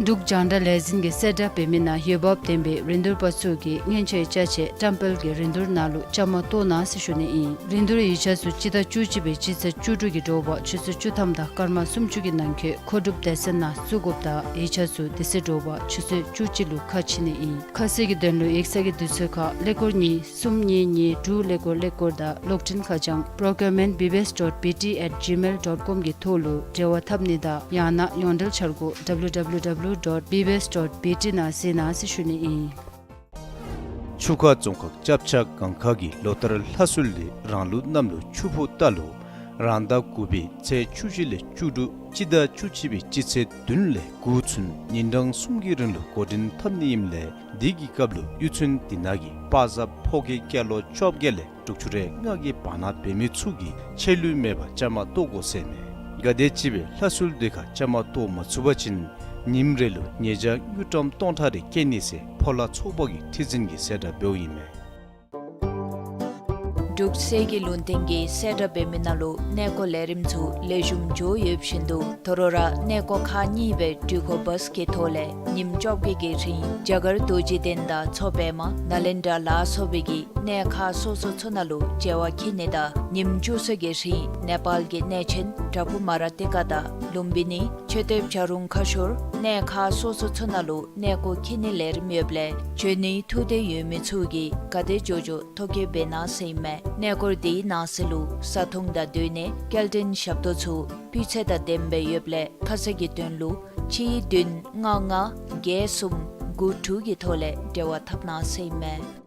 འབྲུག་རྒྱང་བསྒྲགས་ལས་འཛིན་གྱིས་གསལ་བསྒྲགས་འབད་མི་ནང་འོས་འབབ་ལྡན་པའི་རིན་བསྡུར་པ་ཚུ་གིས་མཉེན་ཆས་ཅ་ཆས་བཀྲམ་སྤེལ་གྱི་རིན་བསྡུར་ནང་ལུ་བཅའ་མར་གཏོགས་གནང་ཟེར་ཞུ་ནི་ཨིན། རིན་བསྡུར་ཡིག་ཆ་ཚུ་སྤྱི་ཟླ་བཅུ་གཅིག་པའི་སྤྱི་ཚེས་བཅུ་དྲུག་གི་དྲོ་པ་ཆུ་ཚོད་བཅུ་ཐམ་དང་སྐར་མ་སུམ་ཅུ་གི་ནང་འཁོད་མཁོ་སྒྲུབ་སྡེ་ཚན་ནང་བཙུགས་དགོཔ་དང་ཡིག་ཆ་ཚུ་དེ་ཚེ་དྲོ་པ་ཆུ་ཚོད་བཅུ་གཅིག་ལུ་ཁ་ཕྱེ་ནི་ཨིན། ཁ་གསལ་གྱི་དོན་ལུ་ཡིག་ཚང་གི་དུས་ཚོད་ཁར་ཀླད་ཀོར་གཉིས་གསུམ་གཉིས་གཉིས་དྲུག་ཀླད་ཀོར་ཀླད་ཀོར་དང་གློག་འཕྲིན་ཁ་བྱང་procurement B B S dot B T at gmail dot com གི་ཐོག་ལུ་འབྲེལ་བ་འཐབ་ནི་དང་ཡང་ན་ཡོངས་འབྲེལ་འཆར་སྒོ་W W W dot B B S dot B T ནང་གཟིགས་གནང་ཟེར་ཞུ་ནི་ཨིན། ཆུ་ཁ་རྫོང་ཁག་ལྕགས་བྱ་སྒང་ཁ་གི་ལོ་ལྟར་ལྷ་གསོལ་འདི་རང་ལུགས་གནམ་ལོ་ཆུ་ཕོ་རྟ་ལོ་རང་ཟླ་དགུ་པའི་ཚེས་བཅུ་བཞི་ལས་བཅུ་དྲུག་སྤྱི་ཟླ་བཅུ་གཅིག་པའི་སྤྱི་ཚེས་བདུན་ལས་དགུ་ཚུན་ཉིན་གྲངས་གསུམ་གྱི་རིང་ལུ་འགོ་འདྲེན་འཐབ་ནི་ཨིནམ་ལས་དེ་གི་སྐབས་ལུ་གཡུས་ཚན་དེ་ནང་གི་པ་ཟ་ཕོ་སྐྱེས་སྐྱེས་ལོ་བཅོ་བརྒྱད་ལས་དྲུག་ཅུ་རེ་ལྔ་གི་བར་ན་འབད་མི་ཚུ་གིས་ཆད་ལུས་མེད་པར་བཅའ་མར་གཏོགས་དགོ་ཟེར་མས། གལ་ཏེ་སྤྱི་པའི་ལྷ་གསོལ་འདི་ཁར་བཅའ་མར་གཏོགས་མ་ཚུགས་པ་ཅིན་ཉིནམ་རེ་ལུ་ཉེས་བྱ་དངུལ་ཀྲམ་སྟོང་ཕྲག་རེ་བཀལ་ནི་ཟེར་ཕོ་ལྷ་ཚོགས་པ་གི་ཁྲི་འཛིན་གྱིས་གསལ་བསྒྲགས་འབདཝ་ཨིན་མས། འབྲུག་གསེར་གྱི་ལུང་བསྟན་གྱིས་གསལ་བསྒྲགས་འབད་མི་ནང་ལུ་གནས་སྐོར་ལས་རིམ་ཚུ་ལེགས་ཤོམ་འགྱོ་ཡོདཔ་བཞིན་དུ་དོ་རུང་ར་གནས་སྐོར་ཁག་གཉིས་སྦེ་འགྲུལ་འཁོར་བཱས་ཀྱི་ཐོག་ལས་ཉིནམ་བཅོ་བརྒྱད་ཀྱི་རིང་རྒྱ་གར་རྡོ་རྗེ་གདན་དང་མཚོ་པདྨ་ནཱ་ལེནྡྲ་ལ་སོགས་པའི་གི་གནས་ཁག་སོ་སོ་ཚུ་ནང་ལུ་མཇལ་བར་འཁྱིད་ནི་དང་ཉིནམ་བཅུ་གསུམ་གྱི་རིང་ནེ་པཱལ་གྱི་གནས་ཆེན་བྲག་ཕུག་མ་ར་ཏི་ཀ་དང་ལུམ་བི་ནི་མཆོད་རྟེན་བྱ་རུང་ཁ་ཤོར་གནས་ཁག་སོ་སོ་ཚུ་ནང་ལུ་གནས་སྐོར་འཁྱིད་ནིའི་ལས་རིམ་ཡོདཔ་ལས་འབྱོན་ནིའི་ཐུགས་འདོད་ཡོད་མི་ཚུ་གིས་ག་དེ་མགྱོགས་མགྱོགས་ཐོ་བཀོད་འབད་གནང་ཟེར་ཨིན་མས། གནས་སྐོར་དེའི་ནང་གསེས་ལུ་བཟའ་འཐུང་དང་སྡོད་གནས་སྐྱེལ་འདྲེན་ཞབས་ཏོག་ཚུ་སྤུས་ཚད་དང་ལྡནམ་སྦེ་ཡོདཔ་ལས་ཁ་གསལ་གྱི་དོན་ལུ་གཅིག་བདུན་ལྔ་ལྔ་བརྒྱད་གསུམ་དགུ་དྲུག་གི་ཐོག་ལས་འབྲེལ་བ་འཐབ་གནང་ཟེར་ཨིན་མས།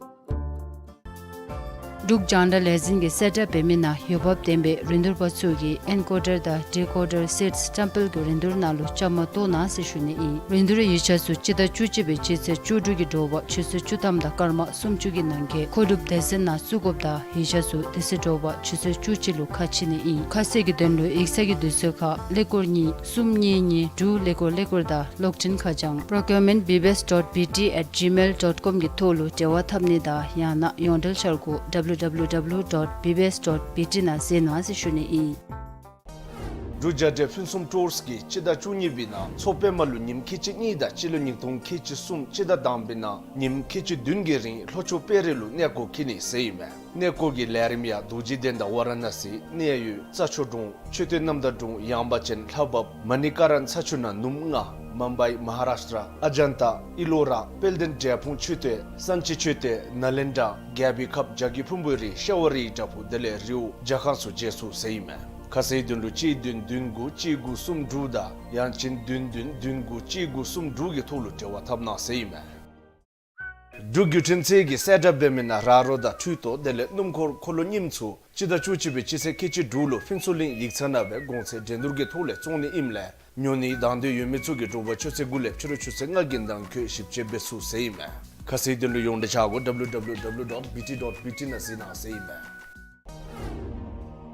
འབྲུག་རྒྱང་བསྒྲགས་ལས་འཛིན་གྱིས་གསལ་བསྒྲགས་འབད་མི་ནང་འོས་འབབ་ལྡན་པའི་རིན་བསྡུར་པ་ཚུ་གིས་ཨེན་ཀོ་ཌར་དང་ཌི་ཀོ་ཌར་སེཊསི་བཀྲམ་སྤེལ་གྱི་རིན་བསྡུར་ནང་ལུ་བཅའ་མར་གཏོགས་གནང་ཟེར་ཞུ་ནི་ཨིན། རིན་བསྡུར་ཡིག་ཆ་ཚུ་སྤྱི་ཟླ་བཅུ་གཅིག་པའི་སྤྱི་ཚེས་བཅུ་དྲུག་གི་དྲོ་པ་ཆུ་ཚོད་བཅུ་ཐམ་དང་སྐར་མ་སུམ་ཅུ་གི་ནང་འཁོད་མཁོ་སྒྲུབ་སྡེ་ཚན་ནང་བཙུགས་དགོཔ་དང་ཡིག་ཆ་ཚུ་དེ་ཚེ་དྲོ་པ་ཆུ་ཚོད་བཅུ་གཅིག་ལུ་ཁ་ཕྱེ་ནི་ཨིན། ཁ་གསལ་གྱི་དོན་ལུ་ཡིག་ཚང་གི་དུས་ཚོད་ཁར་ཀླད་ཀོར་གཉིས་གསུམ་གཉིས་གཉིས་དྲུག་ཀླད་ཀོར་ཀླད་ཀོར་དང་གློག་འཕྲིན་ཁ་བྱང་procurement B B S dot B T at gmail dot com གི་ཐོག་ལུ་འབྲེལ་བ་འཐབ་ནི་དང་ཡང་ན་ཡོངས་འབྲེལ་འཆར་སྒོ་W W W dot B B S dot B T ནང་གཟིགས་གནང་ཟེར་ཞུ་ནི་ཨིན། འབྲུག་རྒྱལ་འབྲེལ་ཕུན་སུམ་ཊུརསི་གིས་སྤྱི་ཟླ་བཅུ་གཉིས་པའི་ནང་མཚོ་པདྨ་ལུ་ཉིནམ་ཁལ་གཅིག་གཉིས་དང་སྤྱི་ལོ་ཉིས་སྟོང་ཁལ་གཅིག་གསུམ་སྤྱི་ཟླ་དང་པའི་ནང་ཉིནམ་ཁལ་གཅིག་བདུན་གྱི་རིང་ལྷོ་ཕྱོགས་དཔལ་རི་ལུ་གནས་སྐོར་འཁྱིད་ནི་ཟེར་ཨིན་མས། གནས་སྐོར་གྱི་ལས་རིམ་ཡང་རྡོ་རྗེ་གདན་དང་ཝ་ར་ཎ་སི་གནས་ཡུལ་རྩྭ་མཆོག་གྲོང་མཆོད་རྟེན་རྣམ་དག་གྲོང་ཡངས་པ་ཅན་ལྷ་བབས་མ་ཎི་ཀ་རན་ས་ཆུ་ནང་ནུབ་ལྔ་མུམ་བའི་མ་ཧཱ་རཱཤ་ཊ་ཨ་ཇན་ཏ་ཨི་ལོ་ར་དཔལ་ལྡན་འབྲས་སྤུངས་མཆོད་རྟེན་སན་ཅི་མཆོད་རྟེན་ནཱ་ལེནྡྲ་རྒྱལ་པོའི་ཁབ་བྱ་རྒོད་ཕུང་པོའི་རི་ཤ་བ་རིའི་བྲག་ཕུག་དེ་ལས་རི་བོ་ཇ་ཁང་ཚུ་མཇལ་ཚུགས་ཟེར་ཨིན་མས། ཁ་གསལ་དོན་ལུ་གཅིག་བདུན་བདུན་དགུ་གཅིག་དགུ་གསུམ་དྲུག་དང་ཡང་ཅིན་བདུན་བདུན་བདུན་དགུ་གཅིག་དགུ་གསུམ་དྲུག་གི་ཐོག་ལུ་འབྲེལ་བ་འཐབ་གནང་ཟེར་ཨིན་མས། འབྲུག་བརྒྱུད་འཕྲིན་ཚད་ཀྱིས་གསལ་བསྒྲགས་འབད་མི་ནང་ར་རོ་དང་འཕྲུལ་རྟོག་དེ་ལས་སྣུམ་འཁོར་འཁོར་ལོ་རྙིངམ་ཚུ་སྤྱི་ཟླ་བཅུ་གཅིག་པའི་སྤྱི་ཚེས་ཁལ་གཅིག་དྲུག་ལུ་ཕུན་ཚོགས་གླིང་ཡིག་ཚང་ནང་སྦེ་གོང་ཚད་འགྲན་བསྡུར་གྱི་ཐོག་ལས་བཙོང་ནི་ཨིནམ་ལས་ཉོ་ནིའི་དང་འདོད་ཡོད་མི་ཚུ་གིས་དྲོ་པ་ཆུ་ཚོད་དགུ་ལས་ཕྱི་རུ་ཆུ་ཚོད་ལྔ་གི་ནང་འཁོད་ཞིབ་དཔྱད་འབད་ཚུགས་ཟེར་ཨིན་མས། ཁ་གསལ་དོན་ལུ་ཡོངས་འབྲེལ་འཆར་སྒོ་W W W dot B T dot B T ནང་གཟིགས་གནང་ཟེར་ཨིན་མས།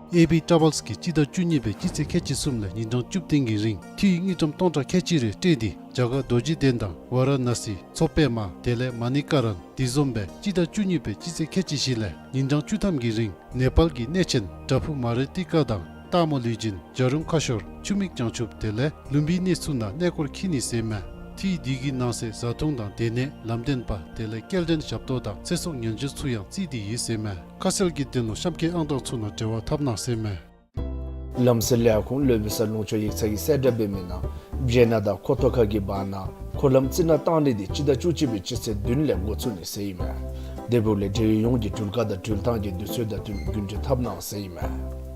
ཨེ་བི་ཊ་རེ་ཝེལསི་གིས་སྤྱི་ཟླ་བཅུ་གཉིས་པའི་སྤྱི་ཚེས་ཁལ་གཅིག་གསུམ་ལས་ཉིན་གྲངས་བཅུ་བདུན་གྱི་རིང་འཐུས་དངུལ་ཀྲམ་སྟོང་ཕྲག་ཁལ་གཅིག་རེ་སྤྲོད་དེ་རྒྱ་གར་རྡོ་རྗེ་གདན་དང་ཝ་ར་ཎ་སི་མཚོ་པདྨ་དེ་ལས་མ་ཎི་ཀ་རན་དེ་བཟུམ་སྦེ་སྤྱི་ཟླ་བཅུ་གཉིས་པའི་སྤྱི་ཚེས་ཁལ་གཅིག་བཞི་ལས་ཉིན་གྲངས་བཅུ་ཐམ་གྱི་རིང་ནེ་པཱལ་གྱི་གནས་ཆེན་བྲག་ཕུག་མ་རི་ཏི་ཀ་དང་སྟག་མོ་ལུས་སྦྱིན་བྱ་རུང་ཁ་ཤོར་ཆུ་མིག་བྱང་ཆུབ་དེ་ལས་ལུམ་བི་ནི་ཚུ་ནང་གནས་སྐོར་འཁྱིད་ནི་ཟེར་མས། འཐུས་དེ་གི་ནང་གསེས་བཟའ་འཐུང་དང་སྡོད་གནས་ལམ་སྟོན་པ་དེ་ལས་སྐྱེལ་འདྲེན་ཞབས་ཏོག་དང་ཚེ་སྲོག་ཉེན་བཅོལ་ཚུ་ཡང་བརྩིས་ཏེ་ཡོད་ཟེར་མས། ཁ་གསལ་གྱི་དོན་ལུ་གཤམ་འཁོད་ཨང་གྲངས་ཚུ་ནང་འབྲེལ་བ་འཐབ་གནང་ཟེར་མས། ལམ་སེལ་ལས་ཁུངས་སློབ་དཔོན་ས་ལུང་ཕྱོགས་ཡིག་ཚང་གིས་གསལ་བསྒྲགས་འབད་མི་ནང་སྦྱེད་ནག་དང་ཁོ་ཐོག་ཁ་གི་བར་ན་འཁོར་ལམ་རྩི་ནག་བཏང་ནི་དེ་སྤྱི་ཟླ་བཅུ་གཅིག་པའི་སྤྱི་ཚེས་བདུན་ལས་འགོ་བཙུགས་ནི་ཟེར་ཨིན་མས། དེ་འབདཝ་ལས་འབྲེལ་ཡོད་ཡོངས་ཀྱིས་འགྲུལ་བཀག་དང་འགྲུལ་ཐང་གི་དུས་ཚོད་དང་བསྟུན་རྒྱུན་འཁྱོངས་འཐབ་གནང་ཟེར་ཨིན་མས།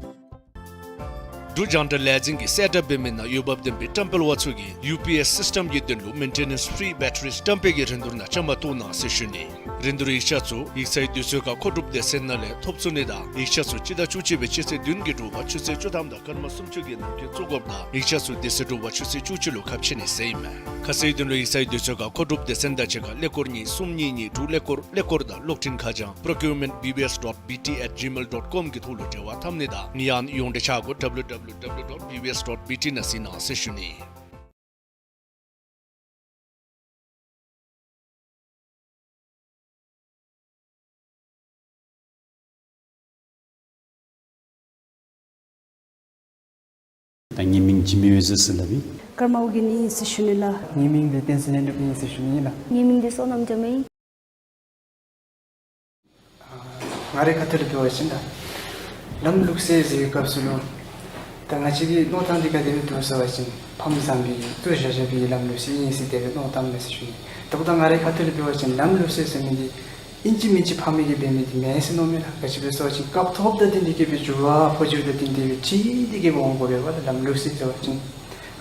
འབྲུག་རྒྱང་བསྒྲགས་ལས་འཛིན་གྱིས་གསལ་བསྒྲགས་འབད་མི་ནང་འོས་འབབ་ལྡན་པའི་བཀྲམ་སྤེལ་པ་ཚུ་གིས་ཡུ་པི་ཨེསི་སིསི་ཊེམ་གྱི་དོན་ལུ་མེན་ཊེ་ནེནསི་ཕི་རི་བེ་ཊ་རི་བཀྲམ་སྤེལ་གྱི་རིན་བསྡུར་ནང་བཅའ་མར་གཏོགས་གནང་ཟེར་ཞུ་ནི། རིན་བསྡུར་ཡིག་ཆ་ཚུ་ཡིག་ཚང་གི་དུས་ཚོད་ཁར་མཁོ་སྒྲུབ་སྡེ་ཚན་ནང་ལས་ཐོབ་ཚུགས་ནི་དང་ཡིག་ཆ་ཚུ་སྤྱི་ཟླ་བཅུ་གཅིག་པའི་སྤྱི་ཚེས་བདུན་གྱི་དྲོ་པ་ཆུ་ཚོད་བཅུ་ཐམ་དང་སྐར་མ་སུམ་ཅུ་གི་ནང་འཁོད་བཙུགས་དགོཔ་དང་ཡིག་ཆ་ཚུ་དེ་ཚེ་དྲོ་པ་ཆུ་ཚོད་བཅུ་གཅིག་ལུ་ཁ་ཕྱེ་ནི་ཟེར་ཨིན་མས། ཁ་གསལ་དོན་ལུ་ཡིག་ཚང་གི་དུས་ཚོད་ཁར་མཁོ་སྒྲུབ་སྡེ་ཚན་དང་གཅིག་ཁར་ཀླད་ཀོར་གཉིས་གསུམ་གཉིས་གཉིས་དྲུག་ཀླད་ཀོར་ཀླད་ཀོར་དང་གློག་འཕྲིན་ཁ་བྱང་procurement B B S dot B T at gmail dot com གི་ཐོག་ལུ་འབྲེལ་བ་འཐབ་ནི་དང་ཡང་ན་ཡོངས་འབྲེལ་འཆར་སྒོ་W W W dot B B S dot B T ནང་གཟིགས་གནང་ཟེར་ཞུ་ནི། ད་ངེའི་མིང་འཇིགས་མེད་འོད་ཟེར་ཟེར་སླབ་ཨིན། ཀརྨ་ཨོ་རྒྱན་ཨིན་ཟེར་ཞུ་ནི་ལགས། ངེའི་མིང་འདི་བསྟན་འཛིན་ལྷུན་གྲུབ་ཨིན་ཟེར་ཞུ་ནི་ལགས། ངེའི་མིང་འདི་བསོད་ནམས་རྒྱ་མོ་ཨིན། ང་རའི་ཁ་ཐུག་ལས་འབད་བ་ཅིན་ད་ལམ་ལུགས་སྲོལ་ཟེར་བའི་སྐབས་སུ་ལུ་ད་ང་བཅས་ཀྱི་མནོ་ཐངས་འདི་ག་དེ་སྦེ་འདུག་ཟེར་བ་ཅིན་ཕམ་བཟང་པའི་ཏོ་བཞག་བཞག་པའི་ལམ་ལུགས་སྲོལ་ཨིན་ཟེར་དེ་སྦེ་མནོ་བཏངམ་མས་ཟེར་ཞུ་ནི། ད་ལྟོ་ད་ང་རའི་ཁ་ཐུག་ལས་འབད་བ་ཅིན་ལམ་ལུགས་སྲོལ་ཟེར་མི་འདི་ཨིན་ཅི་མིན་ཅི་ཕམ་གིས་འབད་མི་འདི་མེན་ཟེར་མནོཝ་མས་ལགས། ག་ཅི་སྦེ་ཟེར་བ་ཅིན་སྐབས་ཐོག་དང་བསྟུན་ཏེ་གིས་སྦེ་འགྱུར་བ་འཕོ་འགྱུར་དང་བསྟུན་ཏེ་སྦེ་འཁྱིད་དེ་གིས་སྦེ་འོང་དགོ་པས་ལགས། ལམ་ལུགས་སྲོལ་ཟེར་བ་ཅིན་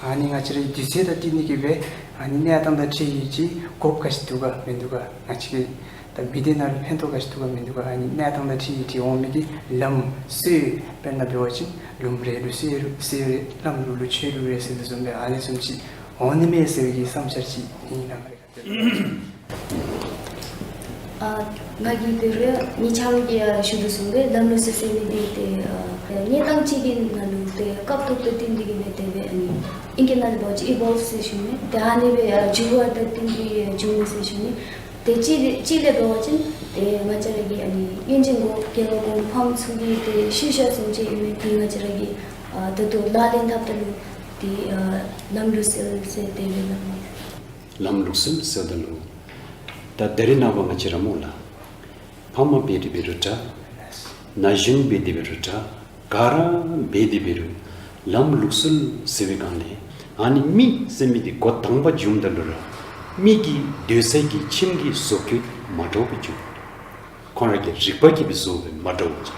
ཨ་ནི་ང་བཅས་རའི་དུས་ཚོད་དང་བསྟུན་ཏེ་གིས་སྦེ་ཨ་ནི་གནས་སྟངས་དང་འཁྲིལ་ཡོད་ཅི་དགོཔ་ག་ཅི་འདུག་ག་མིན་འདུག་ག་ང་བཅས་ཀྱི་ ད་མི་སྡེ་ནང་ལུ་ཕན་ཐོགས་ག་ཅི་ཐོགས་ག་མིན་འདུག་ག། ཨ་ནི་གནས་སྟངས་དང་འཁྲིལ་འཁྲིལ་འོང་མི་གི་ལམ་སྲོལ་དཔེར་ན་འབད་བ་ཅིན་ལུངམ་རེ་ལུ་གསོལ་རེ་གསོལ་རེ་བླམ་ལུག་ལུ་མཆོད་ལུག་རེ་ཟེར་དོ་བཟུམ་སྦེ་ཨ་ནི་བཟུམ་ཅིག་འོང་ནི་མས་ཟེར་བའི་གི་བསམ་འཆར་ཅིག་ཨིན་ན་མ་རེ་ག། ཨ་ང་གིས་དེ་རེ་ངེའི་ཆ་རོགས་ཀྱིས་ཡང་ཞུ་དོ་བཟུམ་སྦེ་ལམ་ལུགས་སྲོལ་ཟེར་མི་འདི་ཏེ་ཨ་གནས་སྟངས་ཅིག་གི་ནང་ལུ་ཏེ་སྐབས་ཐོག་ཏུ་བརྟེན་ཏེ་གིས་སྦེ་དེ་སྦེ་ཨ་ནི་ཨིང་སྐད་ནང་ལུ་འབད་བ་ཅིན་ཨི་བོལབ་ཟེར་ཞུ་ནི། ཏེ་ཨ་ནི་སྦེ་ཡང་འགྱུར་བ་དང་བརྟེན་ཏེ་འགྱུར་ནི་ཟེར་ཞུ་ནི། ཏེ་གཅིག་ལས་གཅིག་ལས་འབད་བ་ཅིན་ཏེ་ང་བཅས་ར་གི་ཨ་ནི་ཡོན་ཅན་གོ་རྒྱལ་བ་གོང་ཕམ་ཚུ་གི་ཏེ་ཤེས་བྱ་བཟུམ་ཅིག་ཨིན་མི་འདི་ང་བཅས་ར་གིས་ཨ་ད་ལྟོ་ལག་ལེན་འཐབ་ད་ལུ་ཏེ་ཨ་ལམ་ལུགས་སྲོལ་ཟེར་དེ་སྦེ་ལགས། ལམ་ལུགས་སྲོལ་ཟེརཝ་ད་ལུ་ད་ད་རེས་ནངས་པ་ང་བཅས་ར་སྨོ་ལགས། ཕམ་འབད་དེ་འབད་རུང་འདྲ། ན་གཞོན་འབད་དེ་འབད་རུང་འདྲ། ག་ར་འབད་དེ་འབད་རུང་ལམ་ལུགས་སྲོལ་ཟེར་བའི་སྒང་ལས་ཨ་ནི་མི་ཟེར་མི་འདི་འགོ་དང་པ་འབྱུངམ་ད་ལུ་ར་མི་གི་སྡོད་ས་གི་ཁྱིམ་གྱི་བཟོ་བཀོད་མ་འདྲཝ་སྦེ་འབྱུང་། ཁོང་ར་གི་རིག་པ་གིས་སྦེ་བཟོཝ་སྦེ་མ་འདྲཝ་འབྱུང་།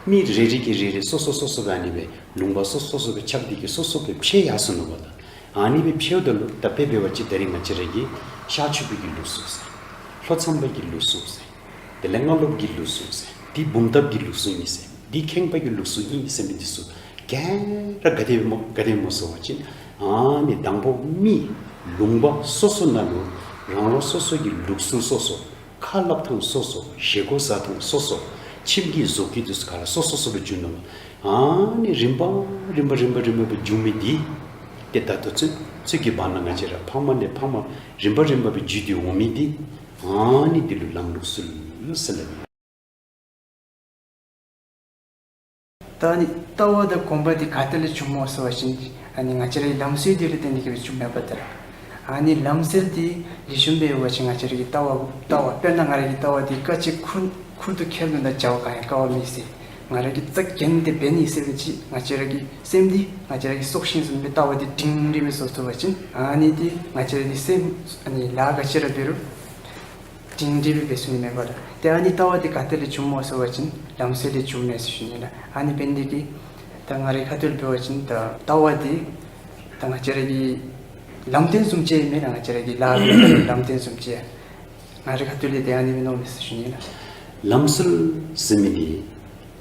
མི་རེ་རེ་གིས་རེ་རེ་སོ་སོ་སོ་སོ་སྦེ་ཨ་ནི་སྦེ་ལུང་པ་སོ་སོ་སོ་སོ་སྦེ་ཁྱབ་སྟེ་གིས་སོ་སོ་སྦེ་ཕྱེ་ཡར་སོ་ནུག་པ་ལགས། ཨ་ནི་སྦེ་ཕྱེཝ་ད་ལུ་ད་དཔེ་འབད་བ་ཅིན་ད་རེས་ང་བཅས་ར་གི་ཤར་ཕྱོགས་པའི་གི་ལུགས་སྲོལ་ཟེར། ལྷོ་མཚམས་པའི་གི་ལུགས་སྲོལ་ཟེར། དེ་ལས་སྔ་ལོགས་ཀྱི་ལུགས་སྲོལ་ཟེར། འདི་འབུམ་ཐབས་ཀྱི་ལུགས་སྲོལ་ཨིན་ཟེར། འདི་ཁེངས་པ་གི་ལུགས་སྲོལ་ཨིན་ཟེར་མི་འདི་ཚུ་ག་ར་ག་དེ་སྦེ་སྨོ་ག་དེ་སྦེ་སྨོ་ཟེར་བ་ཅིན་ཨ་ནི་དང་པོ་མི་ལུང་པ་སོ་སོ་ནང་ལུ་རང་རང་སོ་སོ་གི་ལུགས་སྲོལ་སོ་སོ། ཁ་སླབ་ཐངས་སོ་སོ། བཞེས་སྒོ་བཟའ་ཐངས་སོ་སོ། ཁྱིམ་གྱི་བཟོ་བཀོད་འདི་ཚུ་ག་ར་སོ་སོ་སོ་སྦེ་འབྱུང་ནུག། ཨ་ནི་རིམ་པ་རིམ་པ་རིམ་པ་རིམ་པ་སྦེ་འབྱུང་མི་འདི་ཏེ་ད་ལྟོ་ཚུན་ཚོད་ཀྱི་བར་ན་ང་བཅས་ར་ཕམ་ལས་ཕམ་རིམ་པ་རིམ་པ་སྦེ་འགྱུར་ཏེ་འོང་མི་འདི་ཨ་ནི་འདི་ལུ་ལམ་ལུགས་སྲོལ་ཟེར་སླབ་ཨིན། ད་ཨ་ནི་ལྟ་བ་དང་གོམས་པ་འདི་ག་ཏེ་ལས་བྱུངམ་སྨོ་ཟེར་བ་ཅིན་ཨ་ནི་ང་བཅས་རའི་ལམ་སྲོལ་འདི་ལས་བརྟེན་ཏེ་གིས་སྦེ་བྱུངམ་མས་པ་ད་ལགས། ཨ་ནི་ལམ་སྲོལ་འདི་ལེགས་ཤོམ་སྦེ་འབད་བ་ཅིན་ང་བཅས་ར་གི་ལྟ་བ་ལྟ་བ་དཔེར་ན་ང་ར་གི་ལྟ་བ་འདི་ག་ཅི་ཁུར་ཁུར་དུ་འཁྱེར་ནི་དང་བྱ་བ་གང་ཡང་དཀའ་བ་མེད་ཟེར། ང་ར་གིས་རྩ་འགེངས་ཏེ་འབད་ནི་ཟེར་བ་ཅིན་ང་བཅས་ར་གི་སེམས་འདི་ང་བཅས་ར་གི་སྲོག་ཤིང་བཟུམ་སྦེ་ལྟ་བ་འདི་སྒྲིང་སྒྲི་སྦེ་བཟོ་ཚུགས་པ་ཅིན་ཨ་ནི་འདི་ང་བཅས་ར་གི་སེམས་ཨ་ནི་ལཱ་ག་ཅི་ར་འབད་རུང་སྒྲིང་སྒྲི་སྦེ་འབད་ཚུགས་ནི་མས་པ་ལགས། ཏེ་ཨ་ནི་ལྟ་བ་འདི་ག་ཏེ་ལས་བྱུངམ་སྨོ་ཟེར་བ་ཅིན་ལམ་སྲོལ་ལས་བྱུངམ་མས་ཟེར་ཞུ་ནི་ལགས། ཨ་ནི་འབད་ནི་འདི་གིས་ད་ང་རའི་ཁ་ཐུག་ལས་འབད་བ་ཅིན་ད་ལྟ་བ་འདི་ད་ང་བཅས་ར་གི་ལམ་སྟོན་བཟུམ་ཅིག་ཨིན་མས་ལགས། ང་བཅས་ར་གི་ལཱ་གི་ལམ་སྟོན་བཟུམ་ཅིག། ང་རའི་ཁ་ཐུག་ལས་ཏེ་ཨ་ནི་སྦེ་མནོཝ་མས་ཟེར་ཞུ་ནི་ལགས། ལམ་སྲོལ་ཟེར་མི་འདི་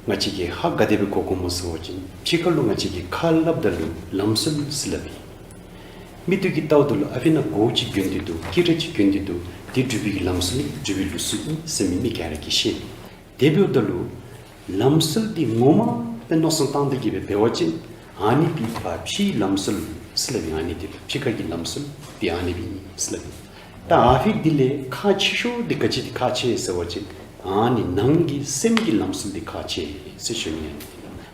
ང་བཅས་ཀྱིས་ཧ་ག་དེ་སྦེ་གོ་དགོཔ་སྨོ་ཟེར་བ་ཅིན་ཕྱི་ཁ་ལུ་ང་བཅས་ཀྱིས་ཁ་སླབ་ད་ལུ་ལམ་སྲོལ་ཟེར་སླབ་ཨིན། མིག་ཏོ་གིས་བལྟཝ་ད་ལུ་ཨ་ཕི་ན་སྒོ་ཅིག་གྱོན་ཏེ་འདུག། དཀྱི་ར་ཅིག་གྱོན་ཏེ་འདུག། འདི་འབྲུག་པའི་གི་ལམ་སྲོལ་ཨིན། འབྲུག་པའི་ལུགས་སྲོལ་ཨིན་ཟེར་མི་མི་ག་ར་གིས་ཤེས་ནུག། དེ་འབདཝ་ད་ལུ་ལམ་སྲོལ་འདི་ངོ་མ་སྦེ་མནོ་བསམ་བཏང་སྟེ་གིས་སྦེ་འབད་བ་ཅིན་ཨ་ནི་འདི་ཕར་ཕྱིའི་ལམ་སྲོལ་ཟེར་སླབ་ཨིན། ཨ་ནི་འདི་ཕྱི་ཁ་གི་ལམ་སྲོལ་འདི་ཨ་ནི་སྦེ་ཨིན་ཟེར་སླབ་ཨིན། ད་ཨ་ཕི་འདི་ལས་ཁག་ཆེ་ཤོས་འདི་ག་ཅི་འདི་ཁག་ཆེ་ཟེར་བ་ཅིན་ཨ་ནི་ནང་གི་སེམས་ཀྱི་ལམ་སྲོལ་འདི་ཁག་ཆེ་ཟེར་ཞུ་ནི།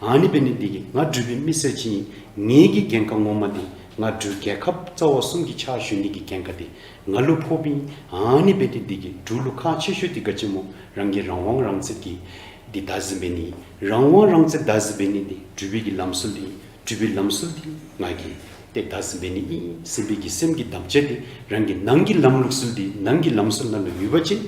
ཨ་ནི་འབད་ནི་འདི་གིས་ང་འབྲུག་པའི་མི་ཟེར་ཅིག་ཨིན། ངེའི་གི་འགན་ཁག་ངོ་མ་འདི་ང་འབྲུག་རྒྱལ་ཁབ་རྩ་བ་གསུམ་གྱི་ཕྱག་ཞུ་ནི་གི་འགན་ཁག་འདི་ང་ལུ་ཕོགཔ་ཨིན། ཨ་ནི་འབད་ནི་འདི་གིས་འབྲུག་ལུ་ཁག་ཆེ་ཤོས་འདི་ག་ཅི་སྨོ། རང་གི་རང་དབང་རང་བཙན་གྱི་འདི་བདག་འཛིན་འབད་ནི། རང་དབང་རང་བཙན་བདག་འཛིན་འབད་ནི་འདི་འབྲུག་པའི་གི་ལམ་སྲོལ་འདི་འབྲུག་པའི་ལམ་སྲོལ་འདི་ང་གིས་ཏེ་བདག་འཛིན་འབད་ནི་ཨིན་ཟེར་བའི་གི་སེམས་ཀྱི་དམ་བཅའ་འདི་རང་གི་ནང་གི་ལམ་ལུགས་སྲོལ་འདི་ནང་གི་ལམ་སྲོལ་ནང་ལུ་ཡོད་པ་ཅིན་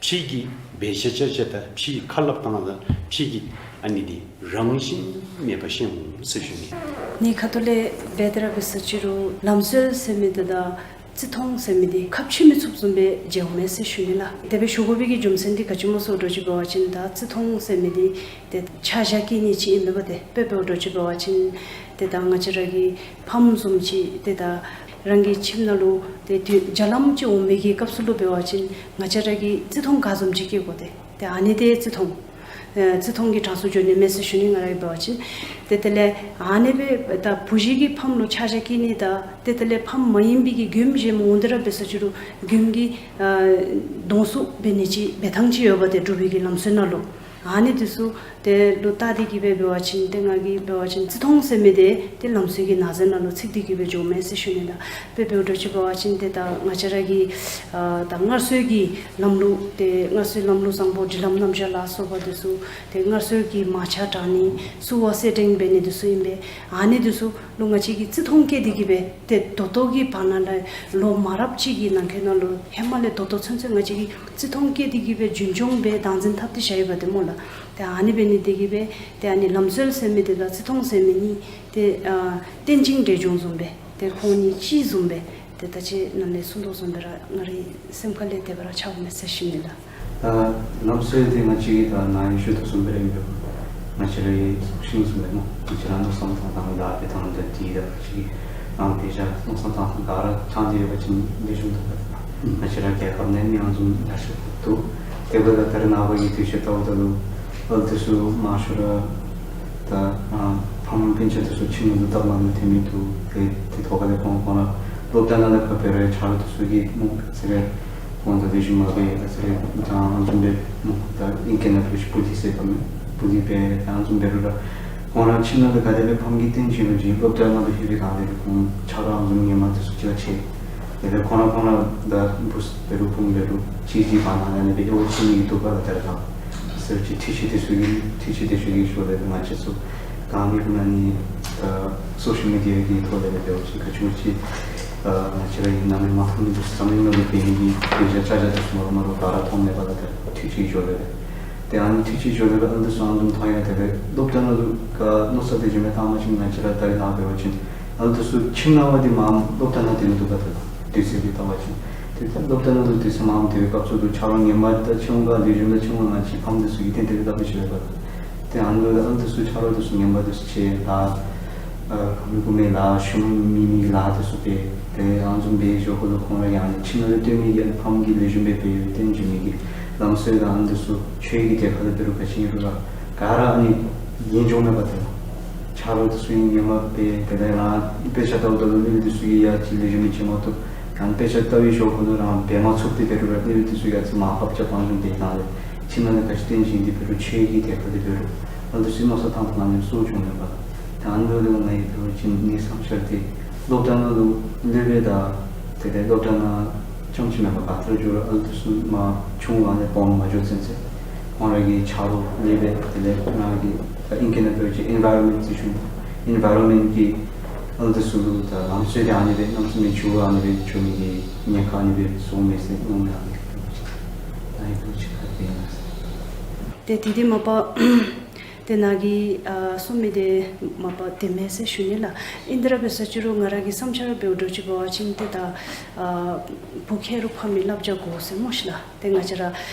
ཕྱི་གི་འབད་བཞག་བཞག་བཞག་དང་ཕྱི་ཁ་སླབ་ཐངས་དང་ཕྱི་གི་ཨ་ནི་འདི་རང་བཞིན་མེད་པ་ཤེས་འོང་ཟེར་ཞུ་ནི། ངེའི་ཁ་ཐུག་ལས་འབད་དེ་ར་འབད་ཟེར་ཅི་རུང་ལམ་སྲོལ་ཟེར་མི་འདི་དང་བརྩི་མཐོང་ཟེར་མི་འདི་ཁ་ཕྱེ་མི་ཚུགསཔ་བཟུམ་སྦེ་མཇལཝ་མས་ཟེར་ཞུ་ནི་ལགས། དེ་སྦེ་ཞུ་དགོ་པའི་གི་རྒྱུ་མཚན་འདི་ག་ཅི་སྨོ་ཟེར་འདྲཝ་ཅིག་འབད་བ་ཅིན་ད་བརྩི་མཐོང་ཟེར་མི་འདི་ཏེ་ཆ་བཞག་བཀལ་ནི་ཅིག་ཨིན་མས་པ། ཏེ་དཔེ་འབད་འདྲཝ་ཅིག་འབད་བ་ཅིན་ཏེ་ད་ང་བཅས་ར་གི་ཕམ་བཟུམ་ཅིག་ཏེ་ད་རང་གི་ཁྱིམ་ནང་ལུ་ཏེ་དུས་བརྒྱ་ལམ་ཅིག་འོང་མི་གི་སྐབས་སུ་ལུ་འབད་བ་ཅིན་ང་བཅས་ར་གིས་བརྩི་མཐོང་ག་བཟུམ་ཅིག་བསྐྱེད་དགོ། ཏེ་ཏེ་ཨ་ནི་འདི་བརྩི་མཐོང་ཨེ་བརྩི་མཐོང་གི་གྲངས་སུ་འགྱོ་ནི་མས་ཟེར་ཞུ་ནི། ང་ར་གིས་འབད་བ་ཅིན་ཏེ་དེ་ལས་ཨ་ནི་སྦེ་ད་བུ་གཞི་གི་ཕམ་ལུ་ཆ་བཞག་བཀལ་ནི་དང་ཏེ་དེ་ལས་ཕམ་མ་ཡིན་པའི་གི་མགྱོནམ་གཞན་མི་འོང་སྟེ་ར་འབད་ཟེར་ཅི་རུང་མགྱོནམ་གྱི་ཨ་གདོང་བསུ་འབད་ནི་ཅིག་འབད་ཐངས་ཅིག་ཡོད་པ། ཏེ་འབྲུག་པའི་གི་ལམ་སྲོལ་ནང་ལུ་ཨ་ནི་འདི་ཚུ་དེ་ལུ་བལྟ་སྟེ་གིས་སྦེ་འབད་བ་ཅིན་ཏེ་ང་གིས་འབད་བ་ཅིན་བརྩི་མཐོང་ཟེར་མི་འདི་ཏེ་ལམ་སྲོལ་གྱི་ནང་གསེས་ནང་ལུ་ཚུད་དེ་གིས་སྦེ་འགྱོཝ་མས་ཟེར་ཞུ་ནི་ལགས། དཔེ་འབད་འདྲཝ་ཅིག་འབད་བ་ཅིན་ཏེ་ད་ང་བཅས་ར་གི་ཨ་ད་སྔར་སྲོལ་གྱི་ལམ་ལུགས་ཏེ་སྔར་སྲོལ་ལམ་ལུགས་བཟང་པོ་སྒྲིག་ལམ་རྣམ་གཞག་ལ་སོགས་པ་འདི་ཚུ་ཏེ་སྔར་སྲོལ་གྱི་མ་ཆ་དྲང་ནི་བསུ་བ་སེར་སྦྲེང་འབད་ནི་འདི་ཚུ་ཨིན་པས། ཨ་ནི་འདི་ཚུ་ལུ་ང་བཅས་ཀྱིས་བརྩི་མཐོང་བསྐྱེད་དེ་གིས་སྦེ་ཏེ་ད་ལྟོ་གི་བར་ན་ལུ་ལོ་མང་རབས་ཅིག་གི་ནང་འཁོད་ནང་ལུ་ཧེ་མ་ལས་ད་ལྟོ་ཚུན་ཚོད་ང་བཅས་ཀྱིས་བརྩི་མཐོང་བསྐྱེད་དེ་གིས་སྦེ་རྒྱུན་སྐྱོང་སྦེ་བདག་འཛིན་འཐབ་སྟེ་བཞག་ཡོདཔ་འདི་སྨོ་ལགས། ཏེ་ཨ་ནི་འབད་ནི་འདི་གིས་སྦེ་ཏེ་ཨ་ནི་ལམ་སྲོལ་ཟེར་མི་འདི་དང་བརྩི་མཐོང་ཟེར་མི་གཉིས་ཏེ་ཨ་རྟེན་ཅིང་འབྲེལ་འབྱུང་བཟུམ་སྦེ་ཏེ་ཁོང་གཉིས་གཅིག་བཟུམ་སྦེ་ ཏེ་ད་ཅི་ནཱ་ལས་གསུངས་དོ་བཟུམ་སྦེ་ར་ང་རའི་སེམས་ཁ་ལས་དེ་སྦེ་ར་འཆརཝ་མས་ཟེར་ཞུ་ནི་ལགས། ད་ལམ་སྲོལ་འདི་ང་བཅས་ཀྱིས་ད་ནཱ་ཡང་ཞུ་དོ་བཟུམ་སྦེ་ར་ཨིན་པས། ང་བཅས་རའི་ཚོགས་ཞིང་བཟུམ་སྦེ་ནང་ང་བཅས་ར་མནོ་བསམ་བཏང་ཐངས་ལཱ་འབད་ཐངས་དང་དེ་དང་ང་བཅས་ཀྱི་ཨ་དཔེ་ཆ་མནོ་བསམ་བཏང་ཐངས་ག་ར་ཚང་སྟེ་ཡོད་པ་ཅིན་ལེགས་ཤོམ་འདུག་པ། ང་བཅས་ར་རྒྱལ་ཁབ་ནང་མི་ཨ་ནི་བཟུམ་ཡར་སོང་འདུག། དེ་འབདཝ་ད་ད་རེས་ནངས་པ་གི་དུས་ཚོད་ལྟཝ་ད་ལུ་ཨ་ལུ་འདི་ཚུ་མང་ཤོས་ར་ད་ཨ་ཕམ་སྤུན་ཆ་འདི་ཚུ་ཁྱིམ་ནང་ལུ་བདག་དམངས་ལུ་ཐོན་མི་འདུག། ཏེ་དེ་ཐོག་ཁ་ལས་ཁོང་ཁོང་ར་སློབ་གྲྭ་ནང་ལས་ཕར་འབད་རུང་ཆ་རོགས་འདི་ཚུ་གིས་སྨོ་ཟེར་རུང་ཁོང་དང་ལེགས་ཤོམ་མ་འབད་ཟེར་རུང་ད་ཨ་ནི་བཟུམ་སྦེ་སྨོ། ད་ཨིང་སྐད་ནང་འབད་རུང་བུ་ལི་ཟེར་བ་མས། བུ་ལི་འབད་ཨ་ནི་བཟུམ་འབད་རུང་ར་ཁོང་ར་ཁྱིམ་ནང་ལུ་ག་དེ་སྦེ་ཕམ་གྱིས་བསྟེན་བྱིན་རུང་བྱིན་སློབ་གྲྭ་ནང་ལུ་ལྷོད་པའི་སྒང་ལས་ཁོང་ཆ་རོགས་ཨ་ནི་བཟུམ་ངོ་མ་འདི་ཚུ་གཅིག་ཁར་ཕྱད། དེ་ལས་ཁོང་ར་ཁོང་ར་ད་བུ་འབད་རུང་བུམོ་འབད་རུང་གཅིག་གཅིག་བར་ན་ཨ་ནི་སྦེ་ཨེ་འོ་ཕྱད་ནི་འདུག་པ་ལགས། ད་རེས་ནངས་པ་ཟེར་ཅིག་འཐུས་ཤོར་འདི་ཚུ་གི་འཐུས་ཤོར་འདི་ཚུ་གི་ཞོར་ལས་ང་བཅས་ཚུ་ག་མི་ཀུན་ཨ་ནི་ད་སོ་ཤལ་མི་ཌི་ཡ་གི་ཐོག་ལས་འབད་བ་ཅིན་ག་ཅི་མོ་ཅིག་ཨ་ང་བཅས་ར་གིས་ནམ་ཡང་མ་མཐོང་མི་འདི་ཚུ་འཛམ་གླིང་ནང་ལུ་འབད་ནི་གི་དཔེ་ཆ་ཆ་ཆ་འདི་ཚུ་མ་རུང་མ་རུང་ག་ར་མཐོང་མས་པ་ལགས། ད་འཐུས་ཤོར་གྱི་ཞོར་ལས་ཏེ་ཨ་ནི་འཐུས་ཤོར་གྱི་ཞོར་ལས་ཨ་ལུ་འདི་ཚུ་ཨ་ནི་བཟུམ་མཐོང་ཡང་དེ་ལས་སློབ་གྲྭ་ནང་ལུ་ག་མནོ་བསམ་དེ་བཞིན་སྦེ་བཏང་བ་ཅིན་ང་བཅས་ར་ད་རེས་ནངས་པ་འབད་བ་ཅིན་ཨ་ལུ་འདི་ཚུ་ཁྱིམ་ནང་བ་འདི་མངམ་སློབ་གྲྭ་ནང་སྡོད་ནི་འདུག་པ། ད་དུས་ཚོད་འདི་བལྟ་བ་ཅིན་ཏེ་ད་སློབ་གྲྭ་ནང་ལུ་དུས་ཚོད་མངམ་སྡོད་པའི་སྐབས་སུ་ལུ་ཆ་རོགས་ངོ་མ་ད་ཆུང་ཀུ་ལེགས་ཤོམ་ད་ཆུང་ཀུ་ང་བཅས་ཕམ་འདི་ཚུ་གིས་ཏན་ཏན་སྦེ་སླབ་སྦེ་ཞུ་བ་ལགས། ཏེ་ཨ་ནི་ལུ་ཨ་ལུ་འདི་ཚུ་ཆ་རོགས་འདི་ཚུ་ངོ་མ་འདི་ཚུ་ཅིག་ལཱ་ཨ་ག་མི་གུ་མི་ལཱ་ཞུ་མི་མི་ལཱ་འདི་ཚུ་འབད། ཏེ་ཨ་ནི་བཟུམ་འབད་ཞོར་ཁོ་ལུ་ཁོང་ར་ཡང་ཨ་ནི་ཁྱིམ་ནང་ལུ་སྡོད་མི་གི་ཕམ་གྱིས་ལེགས་ཤོམ་སྦེ་འབད་བསྟེན་བྱིན་མི་གི་ལམ་སྲོལ་དང་ཨ་ནི་འདི་ཚུ་ཆོས་ཀྱི་གྲལ་ཁར་ལུ་འབད་རུང་ག་ཅི་ཨིན་རུང་ར་ག་ར་ཨ་ནི་ཡིད་འཇོག་མས་པ། ཏེ་ཆ་རོགས་འདི་ཚུ་ཡང་ངོ་མ་འབད། དེ་ལས་རང་དཔེ་ཆ་ལྟཝ་ད་ལུ་ཨ་ནི་འདི་ཚུ་གིས་ཡང་ཅིག་ལེགས་ཤོམ་མི་བྱིན་མ་བཏུབ། ཡང་དཔེ་ཆ་ལྟ་བའི་ཞོར་ཁོ་ལུ་རང་འབད་མ་ཚུགས་ཏེ་འབད་རུང་ར་ཨ་ནི་འདི་ཚུ་ཡང་ཅིག་མར་ཕབ་རྐྱབ་བཏང་ཞིནམ་དེ་ནང་ལས་ཁྱིམ་ནང་ལས་ག་ཅི་བསྟན་བྱིན་ཏེ་འབད་རུང་ཆོས་ཀྱི་གྲལ་ཁར་ལུ་འབད་རུང་ཨ་ལུ་འདི་ཚུ་མནོ་བསམ་བཏང་ཐངས་ཨ་ནི་གསོ་བྱུང་མས་པ། ད་ཨ་ནི་ལུ་ལུ་ང་གིས་འབད་བ་ཅིན་ངེའི་བསམ་འཆར་འདི་སློབ་གྲྭ་ནང་ལུ་སློབ་དཔོན་དང་དེ་ལས་སློབ་གྲྭ་ནང་རྐྱངམ་ཅིག་མེན་པར་ག་ཏེ་ར་འགྱོ་རུང་ཨ་ལུ་འདི་ཚུ་མར་ཆུང་ཀུ་ལས་སྦོམ་མ་འགྱོ་ཚུན་ཚོད་ཁོང་ར་གི་ཆ་རོགས་ལས་འབད། དེ་ལས་ང་གིས་ད་ཨིང་སྐད་ནང་འབད་བ་ཅིན་ཨེན་བཱའི་རོན་མེནཊ་ཅིག་བྱུང་། ཨེན་བཱའི་རོན་མེནཊ་གིས་ཨ་ལུ་འདི་ཚུ་ལུ་ད་ལམ་སྲོལ་འདི་ཨ་ནི་སྦེ་གནམ་མེད་ས་མེད་འགྱུར་བ་ཨ་ནི་སྦེ་འགྱོ་ནི་གི་ཉེན་ཁ་ཨ་ནི་སྦེ་བཟོཝ་མས་ཟེར་མནོཝ་མས། ཨ་ནི་ད་ཨ་ནི་ཅིག་ཁ་ཏེ་ཨིན་ལགས། ཏེ་དེ་འདི་མ་པ་ཏེ་ནཱ་གིས་ཨ་གསུངས་མི་འདི་མ་པ་བདེན་མས་ཟེར་ཞུ་ནི་ལགས། ཨིན་ཏེ་ར་འབད་ས་ཅི་རུང་ང་ར་གི་བསམ་འཆར་འབདཝ་འདྲཝ་ཅིག་འབད་བ་ཅིན་ཏེ་ད་ཨ་བུ་ཁེ་རུ་ཕམ་གྱི་བསླབ་བྱ་དགོ་ཟེར་སྨོ་ཤིག་ལགས། ཏེ་ང་བཅས་ར་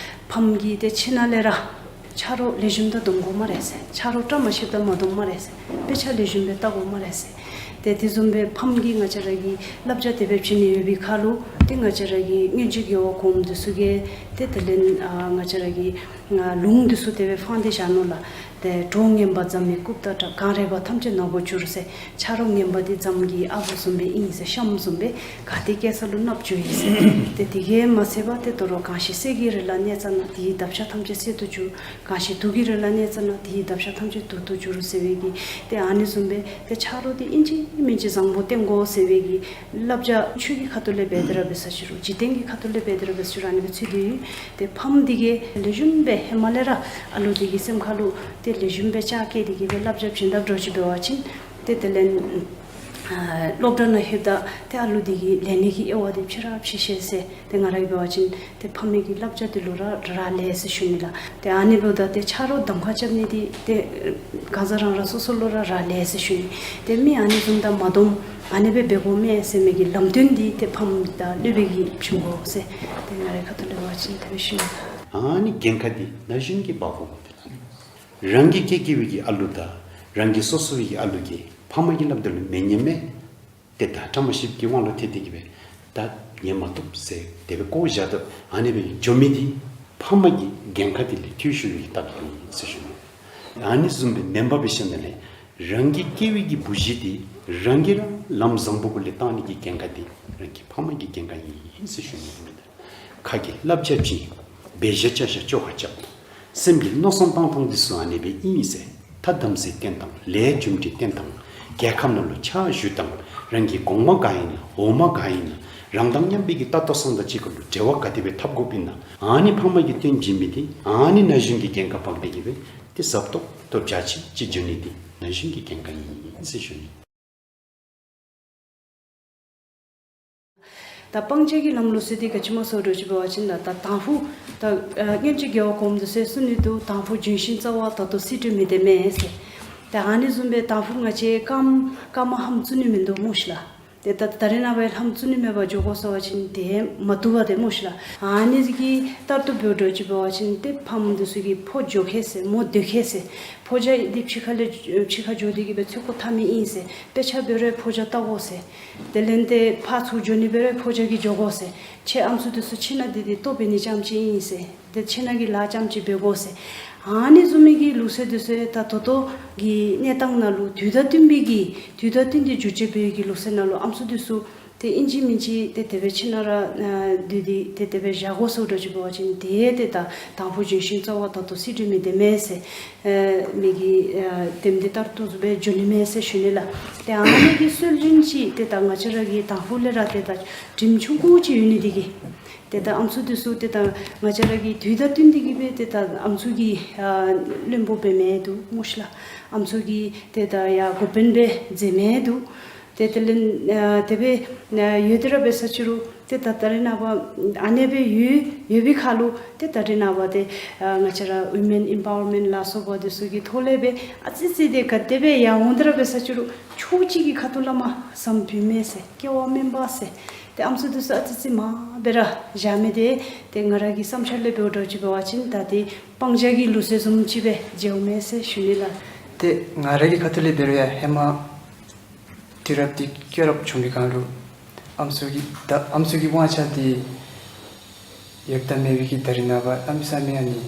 ཕམ་གྱིས་ཏེ་ཁྱིམ་ནང་ལས་ར་ཆ་རོགས་ལེགས་ཤོམ་ད་འདོམ་དགོ་སྨ་རེ་ཟེར། ཆ་རོགས་བཀྲ་མ་ཤིསཔ་ད་མ་འདོམ་སྨ་རེ་ཟེར། དཔེ་ཆ་ལེགས་ཤོམ་སྦེ་བལྟ་དགོ་སྨ་རེ་ཟེར། ཏེ་དེ་བཟུམ་སྦེ་ཕམ་གྱིས་ང་བཅས་ར་གི་བསླབ་བྱ་དེ་སྦེ་བྱིན་ནི་ཡོད་པའི་ཁར་ལུ་ཏེ་ང་བཅས་ར་གི་སྔོན་གྱི་རྒྱལ་བ་གོངམ་འདི་ཚུ་གིས་ཏེ་དེ་ལས་ཨ་ང་བཅས་ར་གི་ཨ་ལུང་འདི་ཚུ་དེ་སྦེ་འཕང་སྟེ་བཞག་ནུག་ལགས། ཏེ་གྲོགས་ངན་པ་རྫམ་མའི་རྐུབ་དང་འདྲ། གང་རེག་པ་ཐམས་ཅད་ནག་པོར་འགྱུར་ཟེར། ཆ་རོགས་ངན་པ་འདི་རྫམ་གྱི་ཨ་བུ་བཟུམ་སྦེ་ཨིན་ཟེར། ཤམ་བཟུམ་སྦེ་ག་ཏེ་བཀལ་ས་ལུ་ནགཔོ་འགྱོཝ་ཨིན་ཟེར། ཏེ་དེ་གིས་མ་ཚད་པར་ཏེ་དོ་རུང་གང་ཞིག་གསེར་གྱི་རི་ལ་གནས་ཙ་ན། དེའི་འདབ་ཆགས་ཐམས་ཅད་གསེར་དུ་འགྱུར། གང་ཞིག་དུག་གི་རི་ལ་གནས་ཙ་ན། དེའི་འདབ་ཆགས་ཐམས་ཅད་དུག་ཏུ་འགྱུར་ཟེར་བའི་གི་ཏེ་ཨ་ནི་བཟུམ་སྦེ་ཏེ་ཆ་རོགས་འདི་ཨིན་ཅི་མིན་ཅི་བཟང་པོ་བསྟེན་དགོ་ཟེར་བའི་གི་བསླབ་བྱ་ཆོས་ཀྱི་ཁ་ཐུག་ལས་འབད་དེ་ར་འབད་ས་ཅི་རུང་འཇིག་རྟེན་གྱི་ཁ་ཐུག་ལས་འབད་དེ་ར་འབད་ས་ཅི་རུང་ཨ་ནི་སྦེ་ཚུད་དེ་ཡོད། ཏེ་ཕམ་འདི་གིས་ལེགས་ཤོམ་སྦེ་ཧེ་མ་ལས་ར་ཨ་ལུ་འདི་གི་སེམས་ཁར་ལུ་ཏེ་ལེགས་ཤོམ་སྦེ་ཅ་སྐྱེད་དེ་གི་སྦེ་བསླབ་བྱ་བྱིན་དཔ་འདྲཝ་ཅིག་འབད་བ་ཅིན་ཏེ་དེ་ལས་ཨ་སློབ་གྲྭ་ནང་ལྷོདཔ་ད་ཏེ་ཨ་ལུ་འདི་གིས་ལེན་ནི་གི་དབྱེ་བ་འདི་ཕྱེ་ར་ཕྱེ་ཤེས་ཟེར། ཏེ་ང་ར་གིས་འབད་བ་ཅིན་ཏེ་ཕམ་གི་བསླབ་བྱ་འདི་ལུ་ར་རག་ལས་ཟེར་ཞུ་ནི་ལགས། ཏེ་ཨ་ནི་འབདཝ་ད་ཏེ་ཆ་རོགས་གདམ་ཁ་རྐྱབ་ནི་འདི་ཏེ་གང་ཟག་རང་རང་སོ་སོ་ལུ་ར་རག་ལས་ཟེར་ཞུ་ནི། ཏེ་མི་ཨ་ནི་བཟུམ་དང་མ་འདོམ། ཨ་ནི་སྦེ་འབད་དགོ་མས་ཟེར་མི་གི་ལམ་སྟོན་འདི་ཏེ་ཕམ་དང་སློབ་དཔོན་གྱིས་བྱིན་དགོ་ཟེར། ཏེ་ང་རའི་ཁ་ཐུག་ལས་འབད་བ་ཅིན་དེ་སྦེ་ཞུ་ནི། ཨ་ནི་འགན་ཁག་འདི་ན་གཞོན་གྱིས་འབག་དགོཔ་འདི་ལགས། རང་གི་སྐྱེས་སྐྱེས་པའི་གི་ཨ་ལུ་དང་རང་གི་སོ་སོ་བའི་གི་ཨ་ལུ་གིས་ཕམ་གྱི་བསླབ་དེ་ལུ་མི་ཉན་མས། ཏེ་ད་བཀྲ་མ་ཤིསཔ་ཀྱི་དབང་ལུ་ཐལ་ཏེ་གི་སྦེ་ད་ཉན་མ་བཏུབ་ཟེར་དེ་སྦེ་བཀོ་བཞག་སྟེ་ཨ་ནི་སྦེ་འགྱོ་མི་འདི་ཕམ་གྱི་འགན་ཁག་འདི་ལས་འཐུས་ཤོར་བའི་གི་རྟགས་ཨིན་ཟེར་ཞུ་ནི། ཨ་ནི་བཟུམ་སྦེ་མེན་པར་འབད་ཞིནམ་ལས་རང་གི་སྐྱེས་པའི་གི་བུ་གཞི་འདི་རང་གིས་ར་ལམ་བཟང་པོ་གུ་ལས་བཏང་ནི་གི་འགན་ཁག་འདི་རང་གི་ཕམ་གི་འགན་ཁག་ཨིན་ཟེར་ཞུ་ནི་ཨིན་མས། ཁ་གིས་བསླབ་བྱ་བྱིན། འབད་བཞག་བྱ་བཞག་བཅོ་ཁ་རྐྱབ། སེམས་ཀྱི་མནོ་བསམ་བཏང་ཐངས་འདི་ཚུ་ཨ་ནི་སྦེ་ཨིན་ཟེར་ཐ་དམ་ཚིག་བསྟེན་ཐངས་ལས་རྒྱུ་འབྲས་བསྟེན་ཐངས་རྒྱལ་ཁབ་ནང་ལུ་ཕྱག་ཞུ་ཐངས་རང་གི་གོང་མ་ག་ཨིན་ན་འོག་མ་ག་ཨིན་ན་རང་དང་མཉམ་པའི་གི་ལྟ་རྟོག་སང་དང་གཅིག་ཁར་ལུ་འབྲེལ་བ་ག་དེ་སྦེ་འཐབ་དགོཔ་ཨིན་ན་ཨ་ནི་ཕམ་གིས་བསྟེན་བྱིན་མི་འདི་ཨ་ནི་ན་གཞོན་གྱིས་འགན་ཁག་འབག་སྟེ་གི་སྦེ་ཏེ་ཟབ་ཏོག་ཏོ་བྱ་ཅི་ཅིག་འགྱོ་ནི་འདི་ན་གཞོན་གྱི་འགན་ཁག་ཨིན་ཟེར་ཞུ་ནི། ད་སྤང་བྱ་གི་ལམ་ལུགས་ཟེར་འདི་ག་ཅི་སྨོ་ཟེར་འདྲཝ་ཅིག་འབད་བ་ཅིན་ད་ད་དང་ཕུ་ད་ཨ་སྔོན་གྱི་རྒྱལ་བ་གོངམ་འདི་ཚུ་གསུང་ནི་འདུག། དང་ཕུ་ལྗོན་ཤིང་རྩ་བ། ད་ལྟོ་སེ་འབྲུ་མི་ལྡན་མས་ཟེར། ད་ཨ་ནི་བཟུམ་སྦེ་དང་ཕུ་ང་བཅས་སྐརམ་སྐརམ་ཧམ་བཙུགས་ནི་མིན་འདུག་སྨོ་ཤིག་ལགས། ཏེ་ད་ད་རེས་ནངས་པ་ལྷམ་བཙུགས་ནི་མེད་པར་འགྱོ་དགོ་ཟེར་བ་ཅིན་ཏེ་མ་བཏུབ་པས་ཏེ་སྨོ་ཤི་ལགས། ཨ་ནི་གི་ལྟར་དུ་འབད་འགྱོ་ཅི་འབད་བ་ཅིན་ཏེ་ཕམ་འདི་ཚུ་གིས་ཕོ་འགྱོ་ཁེ་ཟེར་མོ་སྡོད་ཁེ་ཟེར། ཕོ་རྒྱས་འདི་ཕྱི་ཁ་ལས་ཕྱི་ཁར་འགྱོ་སྟེ་གི་སྦེ་ཚུར་ཁོ་ཐར་མི་ཨིན་ཟེར། དཔེ་ཆ་འབད་རུང་ཕོ་རྒྱས་བལྟ་དགོ་ཟེར། དེ་ལས་ཏེ་ཕར་ཚུར་འགྱོ་ནི་འབད་རུང་ཕོ་རྒྱས་ཀྱིས་འགྱོ་དགོ་ཟེར། ཁྱེད་ཨམ་སྲུ་འདི་ཚུ་ཁྱིམ་ནང་འདི་འདི་ལྟོ་འབད་ནི་རྐྱངམ་ཅིག་ཨིན་ཟེར། ཏེ་ཁྱིམ་ནང་གི་ལཱ་རྐྱངམ་ཅིག་འབད་དགོ་ཟེར། ཨ་ནི་བཟུམ་མའི་གི་ལུགས་སྲོལ་འདི་ཚུ་ད་ད་ལྟོ་གི་གནས་སྟངས་ནང་ལུ་དུས་དང་བསྟུན་པའི་གི་དུས་དང་བསྟུན་ཏེ་འགྱུར་བཅོས་འབད་བའི་གི་ལུགས་སྲོལ་ནང་ལུ་ཨམ་སྲུ་འདི་ཚུ་ཏེ་ཨིན་ཅི་མིན་ཅི་ཏེ་དེ་སྦེ་ཁྱིམ་ནང་ར་ཨ་སྡོད་དེ་ཏེ་དེ་སྦེ་བཞག་དགོ་ཟེར་འགྱོ་ཅི་འབད་བ་ཅིན་ཏེ་ཏེ་ད་དང་ཕུ་ལྗོན་ཤིང་རྩ་བ་ད་ལྟོ་སི་ཌི་མི་སྡོད་མས་ཟེར། ཨ་མི་གི་ཨ་དེམ་འདི་ལྟར་དུ་སྦེ་འགྱོ་ནི་མས་ཟེར་ཞུ་ནི་ལགས། ཏེ་ཨ་ནི་གི་སྲོལ་རྒྱུན་ཅིག་ཏེ་ད་ང་བཅས་ར་གི་དང་ཕུ་ལས་ར་ཏེ་ད་དྲིམ་ཆུང་ཀུ་ཅིག་ཡོད་ནི་འདི་གིས་ཏེ་ད་ཨམ་སྲུ་འདི་ཚུ་ཏེ་ད་ང་བཅས་ར་གི་དུས་དང་བསྟུན་ཏེ་གི་སྦེ་ཏེ་ད་ཨམ་སྲུ་གི་ཨ་བློན་པོ་འབད་མི་འདུག་སྨོ་ཤི་ལགས། ཨམ་སྲུ་གི་ཏེ་ད་ཡ་འགོ་དཔོན་སྦེ་མཛད་མི་འདུག། ཏེ་དེ་ལས་ཨ་དེ་སྦེ་ཨ་ཡོད་དེ་ར་འབད་ས་ཅི་རུང་ཏེ་ད་ད་རེས་ནངས་པ་ཨ་ནེ་སྦེ་ཡོད་ཡོད་པའི་ཁར་ལུ་ཏེ་ད་རེས་ནངས་པ་ཏེ་ཨ་ང་བཅས་ར་ཝི་མེན་ཨིམ་པ་ཝར་མེནཊ་ལ་སོགས་པ་འདི་ཚུ་གི་ཐོག་ལས་སྦེ་ཨ་ཙི་ཙི་ཏེ་ག་དེ་སྦེ་ཡར་འོང་དེ་ར་འབད་ས་ཅི་རུང་ཕྱོགས་གཅིག་གི་ཁ་ཐུག་ལས་མར་ཟམ་བུད་མས་ཟེར་སྐྱེ་བ་དམན་པ་ཟེར། ཏེ་ཨམ་སྲུ་འདི་ཚུ་ཨ་ཙི་ཙི་མར་སྦེ་ར་བཞག་མི་འདི་ཏེ་ང་ར་གི་བསམ་འཆར་ལས་འབད་འགྱོ་ཅི་འབད་བ་ཅིན་ད་ཏེ་སྤང་བྱ་གི་ལུགས་སྲོལ་བཟུམ་ཅིག་སྦེ་མཇལཝ་མས་ཟེར་ཞུ་ནི་ལགས། ཏེ་ང་ར་གི་ཁ་ཐུག་ལས་འབད་རུང་ཡང་ཧེ་མ་དུས་རབས་འདི་སྐྱེས་རབས་བྱུང་བའི་སྒང་ལུ་ཨམ་སྲུ་གི་ད་ཨམ་སྲུ་གི་དབང་ཆ་འདི་ཡོདཔ་དང་མེད་པའི་གི་ད་རེས་ནངས་པ་གནམ་མེད་ས་མེད་ཨ་ནི་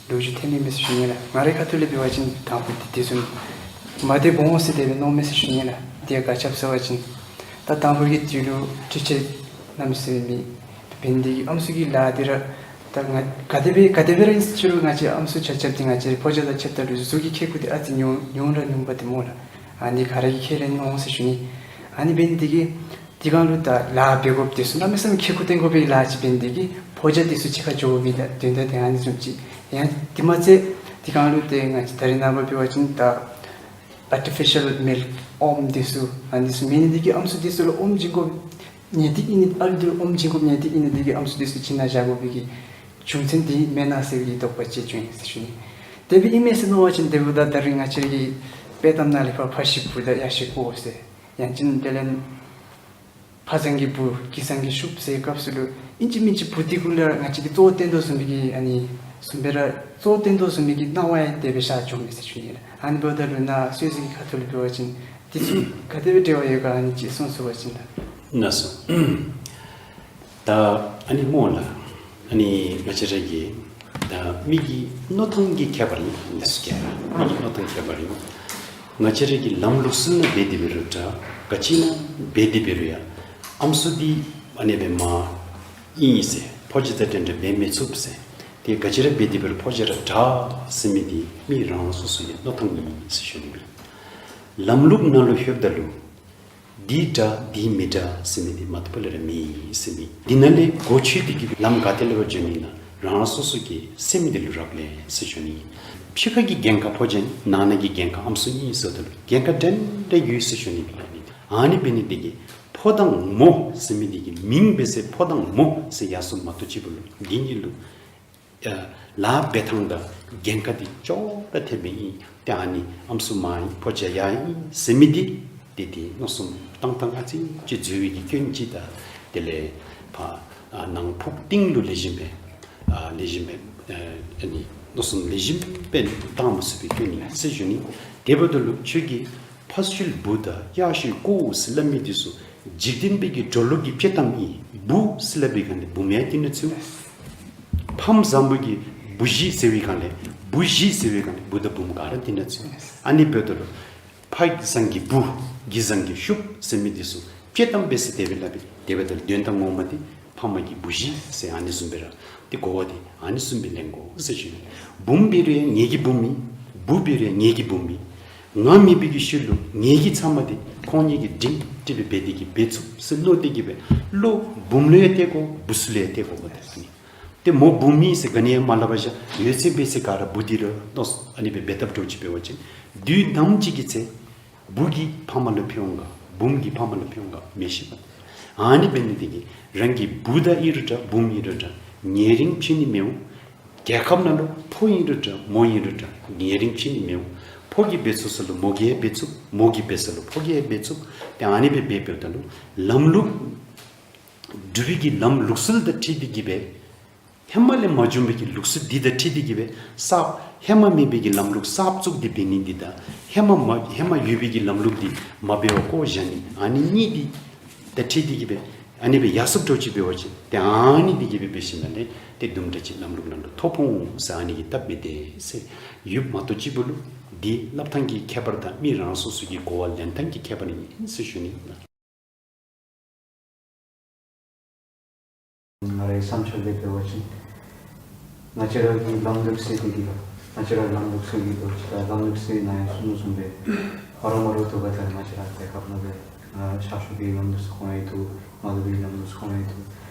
ལོ་རྒྱུས་ཐོན་ནི་མས་ཟེར་ཞུ་ནི་ལགས། ང་རའི་ཁ་ཐུག་ལས་འབད་བ་ཅིན་དང་ཕུ་འདི་དེ་བཟུམ་མ་སྡོད་པ་འོང་ཟེར་དེ་སྦེ་མནོཝ་མས་ཟེར་ཞུ་ནི་ལགས། དེ་ཡང་ག་ཅི་སྦེ་ཟེར་བ་ཅིན་ད་དང་ཕུ་གི་དུས་ལུ་འཕྲུལ་ཆས་གནམ་མེད་ས་མེད་མེད། འབད་ནི་དེ་གིས་ཨམ་སྲུ་གི་ལཱ་འདི་ར་ད་ང་ག་དེ་སྦེ་ག་དེ་སྦེ་ར་ཨིན་ཟེར་ཅི་རུང་ང་བཅས་ཨམ་སྲུ་ཆ་ཁྱབ་འདི་ང་བཅས་རའི་ཕོ་རྒྱས་དང་ཕྱདཔ་ད་ལུ་གཟུགས་ཀྱི་ཁེ་ཀོ་འདི་ཨ་ཙི་ཉུང་ཉུང་ར་ཉུང་བ་འདི་སྨོ་ལགས། ཨ་ནི་ག་ར་གིས་ཁས་ལེན་འོང་ཟེར་ཞུ་ནི། ཨ་ནི་འབད་ནི་དེ་གིས་དེ་སྒང་ལུ་ད་ལཱ་འབད་དགོཔ་འདི་ཚུ་གནམ་མེད་ས་མེད་ཁེ་ཀོ་བཏོན་དགོ་པའི་ལཱ་ཅིག་འབད་ནི་དེ་གིས་ཕོ་རྒྱས་འདི་ཚུ་གཅིག་ཁར་འགྱོ་མི་དང་དོན་དག་དེ་ཨ་ནི་བཟུམ་ཅིག། ཡང་དེ་མ་ཚད་དེ་སྒང་ལུ་ཏེ་ང་བཅས་ད་རེས་ནངས་པ་འབད་བ་ཅིན་ད་ཨར་ཊི་ཕི་ཤལ་མིལཀ་ཨོམ་འདི་ཚུ་ཨ་ནི་ཚུ་མེད་ནི་དེ་གིས་ཨམ་སྲུ་འདི་ཚུ་ལུ་ཨོམ་བྱིན་དགོ་ནི་འདི་ཨིན་ནི། ཨ་ལུ་འདི་ལུ་ཨོམ་བྱིན་དགོ་ནི་འདི་ཨིན་ནི་དེ་གིས་ཨམ་སྲུ་འདི་ཚུ་ཁྱིམ་ནང་བཞག་དགོ་པའི་གི་རྒྱུ་མཚན་འདི་མེན་ན་ཟེར་བའི་གི་དོགས་པ་ཅིག་བྱུང་ཡི་ཟེར་ཞུ་ནི། དེ་སྦེ་ཨིན་མས་ཟེར་མནོ་བ་ཅིན་དེ་འབདཝ་ད་ད་རིས་ང་བཅས་ར་གི་དཔྱེ་གཏམ་ནང་ལས་ཕར་ཕ་ཤི་བུ་དང་ཡ་ཤི་ཀོ་ཟེར་ཡང་ཅིན་དེ་ལས་ཕ་བཟང་གི་བུ་གི་བཟང་གི་ཤུབས་ཟེར་སྐབས་སུ་ལུ་ཨིན་ཅི་མིན་ཅི་བུ་འདི་གུ་ལུ་ར་ང་བཅས་ཀྱིས་གཙོ་བོ་བཏོན་དོ་བཟུམ་མའི་གི་ཨ་ནི་བཟུམ་སྦེ་ར་གཙོ་བོ་བཏོན་དོ་བཟུམ་མའི་གི་སྣང་བ་ཡང་དེ་སྦེ་ཤར་བྱུང་མས་ཟེར་ཞུ་ནི་ལགས། ཨ་ནི་འབདཝ་ད་ལུ་ནཱ་བསོད་ཟད་ཀྱི་ཁ་ཐུག་ལས་འབད་བ་ཅིན་འདི་ཚུ་ག་དེ་སྦེ་འབྲེལ་བ་ཡོད་ག་ཨ་ནི་ཅིག་གསུངས་ཚུགས་པ་ཅིན་ལགས། ལགས་སོ། ད་ཨ་ནི་སྨོ་ལགས། ཨ་ནི་ང་བཅས་ར་གི་ད་མི་གི་མནོ་ཐངས་ཀྱི་ཁྱད་པར་ཨིན་ལགས་སོ། མི་གི་མནོ་ཐངས་ཁྱད་པར་ཨིན། ང་བཅས་ར་གི་ལམ་ལུགས་སྲོལ་ནང་འབད་དེ་འབད་རུང་འདྲ་ག་ཅི་ནང་འབད་དེ་འབད་རུང་ཡང་ཨམ་སྲུ་འདི་ཨ་ནི་སྦེ་མ་ཨིན་ཟེར་ཕོ་རྒྱས་དང་འདྲན་འདྲ་འབད་མི་ཚུགས་ཟེར། དེ་ག་ཅི་ར་འབད་དེ་འབད་རུང་ཕོ་རྒྱས་ར་འདྲ་ཟེར་མི་འདི་མི་རང་རང་སོ་སོའི་མནོ་ཐངས་ཨིན་ཟེར་ཞུ་ནི་ཨིན། ལམ་ལུགས་ནང་ལུ་ལྷོདཔ་ད་ལུ་འདི་འདྲ་འདི་མི་འདྲ་ཟེར་མི་འདི་མ་བཏུབ་པ་ལས་ར་མེད་ཟེར་མི། འདི་ནང་ལས་གོ་ཆོད་དེ་གི་ལམ་ག་ཏེ་ལས་ཕར་འགྱོ་ནི་ན་རང་རང་སོ་སོ་གི་སེམས་འདི་ལུ་རག་ལས་ཟེར་ཞུ་ནི། ཕྱི་ཁ་གི་འགན་ཁག་ཕོ་རྒྱས་ནང་ན་གི་འགན་ཁག་ཨམ་སྲུ་ཨིན་ཟེརཝ་ད་ལུ་འགན་ཁག་འདྲན་འདྲ་ཡོད་ཟེར་ཞུ་ནི་ཨིན་ལགས། ཨ་ནི་འབད་ནི་དེ་གིས་ཕོ་དང་མོ་ཟེར་མི་འདི་གི་མིང་འབད་ཟེར་ཕོ་དང་མོ་ཟེར་ཡར་སོངམ་མ་གཏོགས་ཅིག་འབདཝ་ལུ་འདི་གཉིས་ལུ་ལཱ་འབད་ཐངས་དང་འགན་ཁག་འདི་ཅོག་ར་འཐདཔ་ཨིན། ཏེ་ཨ་ནི་ཨམ་སྲུ་མར་ཨིན་ཕོ་རྒྱས་ཡར་ཨིན་ཟེར་མི་འདི་ཏེ་ཏེ་མནོ་བསམ་བཏང་ཐངས་ཨ་ཙི་ཅིག་འཛོལ་བའི་གི་སྐྱོན་ཅིག་དང་དེ་ལས་ཕར་ཨ་ནང་ཕུགས་གཏིང་ལུ་ལེགས་ཤོམ་སྦེ་ཨ་ལེགས་ཤོམ་སྦེ་ཨ་ནི་མནོ་བསམ་ལེགས་ཤོམ་སྦེ་བཏང་མ་ཚུགས་པའི་སྐྱོན་ཨིན་ཟེར་ཞུ་ནི། དེ་འབདཝ་ད་ལུ་ཁྱོད་ཀྱིས་ཕ་ཤུལ་བུ་དང་གཡག་ཤུལ་ཀོ་ཟེར་སླབ་མི་འདི་ཚུ་འཇིག་རྟེན་པའི་གི་འགྲོ་ལུགས་ཀྱི་དཔྱེ་གཏམ་ཨིན། བུ་ཟེར་སླབ་པའི་སྒང་ལས་བུམོ་ཡང་འདི་ནང་ཚུད། ཕམ་བཟང་པོ་གིས་བུ་བཞེས་ཟེར་བའི་སྒང་ལས་བུ་བཞེས་ཟེར་བའི་སྒང་ལས་བུ་དང་བུམོ་ག་ར་འདི་ནང་ཚུད། ཨ་ནི་འབདཝ་ད་ལུ་ཕ་བཟང་གི་བུ་གི་བཟང་གི་ཤུབས་ཟེར་མི་འདི་ཚུ་དཔྱེ་གཏམ་སྦེ་ཟེར་དེ་སྦེ་སླབ་པས། དེ་འབདཝ་ད་ལུ་དོན་དག་ངོ་མ་འདི་ཕ་མ་གིས་བུ་བཞེས་ཟེར་ཨ་ནི་བཟུམ་སྦེ་ར་ཏེ་གོ་བ་འདི་ཨ་ནི་བཟུམ་སྦེ་ལེན་དགོ་ཟེར་ཞུ་ནི། བུམོ་འབད་རུང་ཡང་ངེའི་གི་བུམོ་ཨིན། བུ་འབད་རུང་ཡང་ངེའི་གི་བུམོ་ཨིན། ང་མེད་པའི་གི་ཤུལ་ལུ་ངེའི་གི་ཚབ་མ་འདི་ཁོང་གཉིས་ཀྱིས་སྒྲིང་སྒྲི་སྦེ་འབད་དེ་གི་འབད་ཚུགས་ཟེར་མནོ་སྟེ་གི་སྦེ་བློ་བུམོ་ལུ་ཡང་གཏད་དགོ། བུ་ཚུ་ལུ་ཡང་གཏད་དགོ་པ་དེ་ཨ་ནི། ཏེ་མོ་བུམོ་ཨིན་ཟེར་ག་ནི་ཡང་མ་སླབ་པར་བཞག་ཡོད་ཚད་འབད་ཚད་ག་ར་བུ་འདི་ར་མནོ་ཨ་ནི་སྦེ་འབད་བཏབ་འགྱོ་ཅི་འབད་བ་ཅིན་དུས་ནམ་ཅིག་གི་ཚེ་བུ་གིས་ཕམ་ལུ་ཕན་འོང་ག་བུམོ་གིས་ཕམ་ལུ་ཕན་འོང་ག་མི་ཤེས་པས། ཨ་ནི་འབད་ནི་དེ་གིས་རང་གི་བུ་དང་ཨིན་རུང་འདྲ་བུམོ་ཨིན་རུང་འདྲ་ཉེ་རིང་ཕྱད་ནི་མི་འོང་། རྒྱལ་ཁབ་ནང་ལུ་ཕོ་ཨིན་རུང་འདྲ་མོ་ཨིན་རུང་འདྲ་ཉེ་རིང་ཕྱད་ནི་མི་འོང་། ཕོ་གིས་འབད་ཚུགས་ས་ལུ་མོ་གིས་ཡང་འབད་ཚུགས། མོ་གིས་འབད་ས་ལུ་ཕོ་གིས་ཡང་འབད་ཚུགས། ཏེ་ཨ་ནི་སྦེ་འབད་འབདཝ་ད་ལུ་ལམ་ལུགས་འབྲུག་པའི་གི་ལམ་ལུགས་སྲོལ་དང་འཁྲིལ་ཏེ་གི་སྦེ་ཧེ་མ་ལས་མ་བྱུང་བའི་གི་ལུགས་སྲོལ་འདི་དང་འཁྲིལ་ཏེ་གི་སྦེ་གསརཔ་ཧེ་མ་མེད་པའི་གི་ལམ་ལུགས་གསརཔ་བཙུགས་ཏེ་འབད་ནི་འདི་དང་ཧེ་མ་མ་ཧེ་མ་ཡོད་པའི་གི་ལམ་ལུགས་འདི་མ་འབད་བར་བཀོ་བཞག་ནི་ཨ་ནི་གཉིས་འདི་དང་འཁྲིལ་ཏེ་གི་སྦེ་ཨ་ནི་སྦེ་ཡར་སོང་འགྱོ་ཅི་འབད་བ་ཅིན་ཏེ་ཨ་ནི་འདི་གིས་སྦེ་འབད་ཞིནམ་ལས་ཏེ་དུམ་གྲ་ཅིག་ལམ་ལུགས་ནང་ལུ་ཐོ་ཕོག་འོང་ཟེར་ཨ་ནི་གི་སྟབས་མི་བདེ་ཟེར་ཡོདཔ་མ་གཏོགས་ཅིག་པོ་ལུ་འདི་སླབ་ཐངས་ཀྱི་ཁྱད་པར་དང་མི་རང་རང་སོ་སོ་གི་གོ་བ་ལེན་ཐངས་ཀྱི་ཁྱད་པར་ཨིན་ཟེར་ཞུ་ནི་ཨིན། ང་རའི་བསམ་འཆར་ལས་འབད་བ་ཅིན་ང་བཅས་ར་གི་ལམ་ལུགས་སྲོལ་འདི་གིས་ང་བཅས་ར་ལམ་ལུགས་སྲོལ་གྱི་ལོ་ཅིག་ལམ་ལུགས་སྲོལ་ནང་ཡང་གསུངས་གསུངསམ་སྦེ་ཨ་རོགས་མ་རོགས་འདུག་པ་ད་ང་བཅས་ར་རྒྱལ་ཁབ་ནང་སྦེ་ཨ་ཤར་ཕྱོགས་ཀྱི་ལམ་ལུགས་སྲོལ་ཁོང་ར་ཡང་འདུག། མར་ལུ་སྦེ་ལམ་ལུགས་སྲོལ་ཁོང་ར་ཡང་འདུག།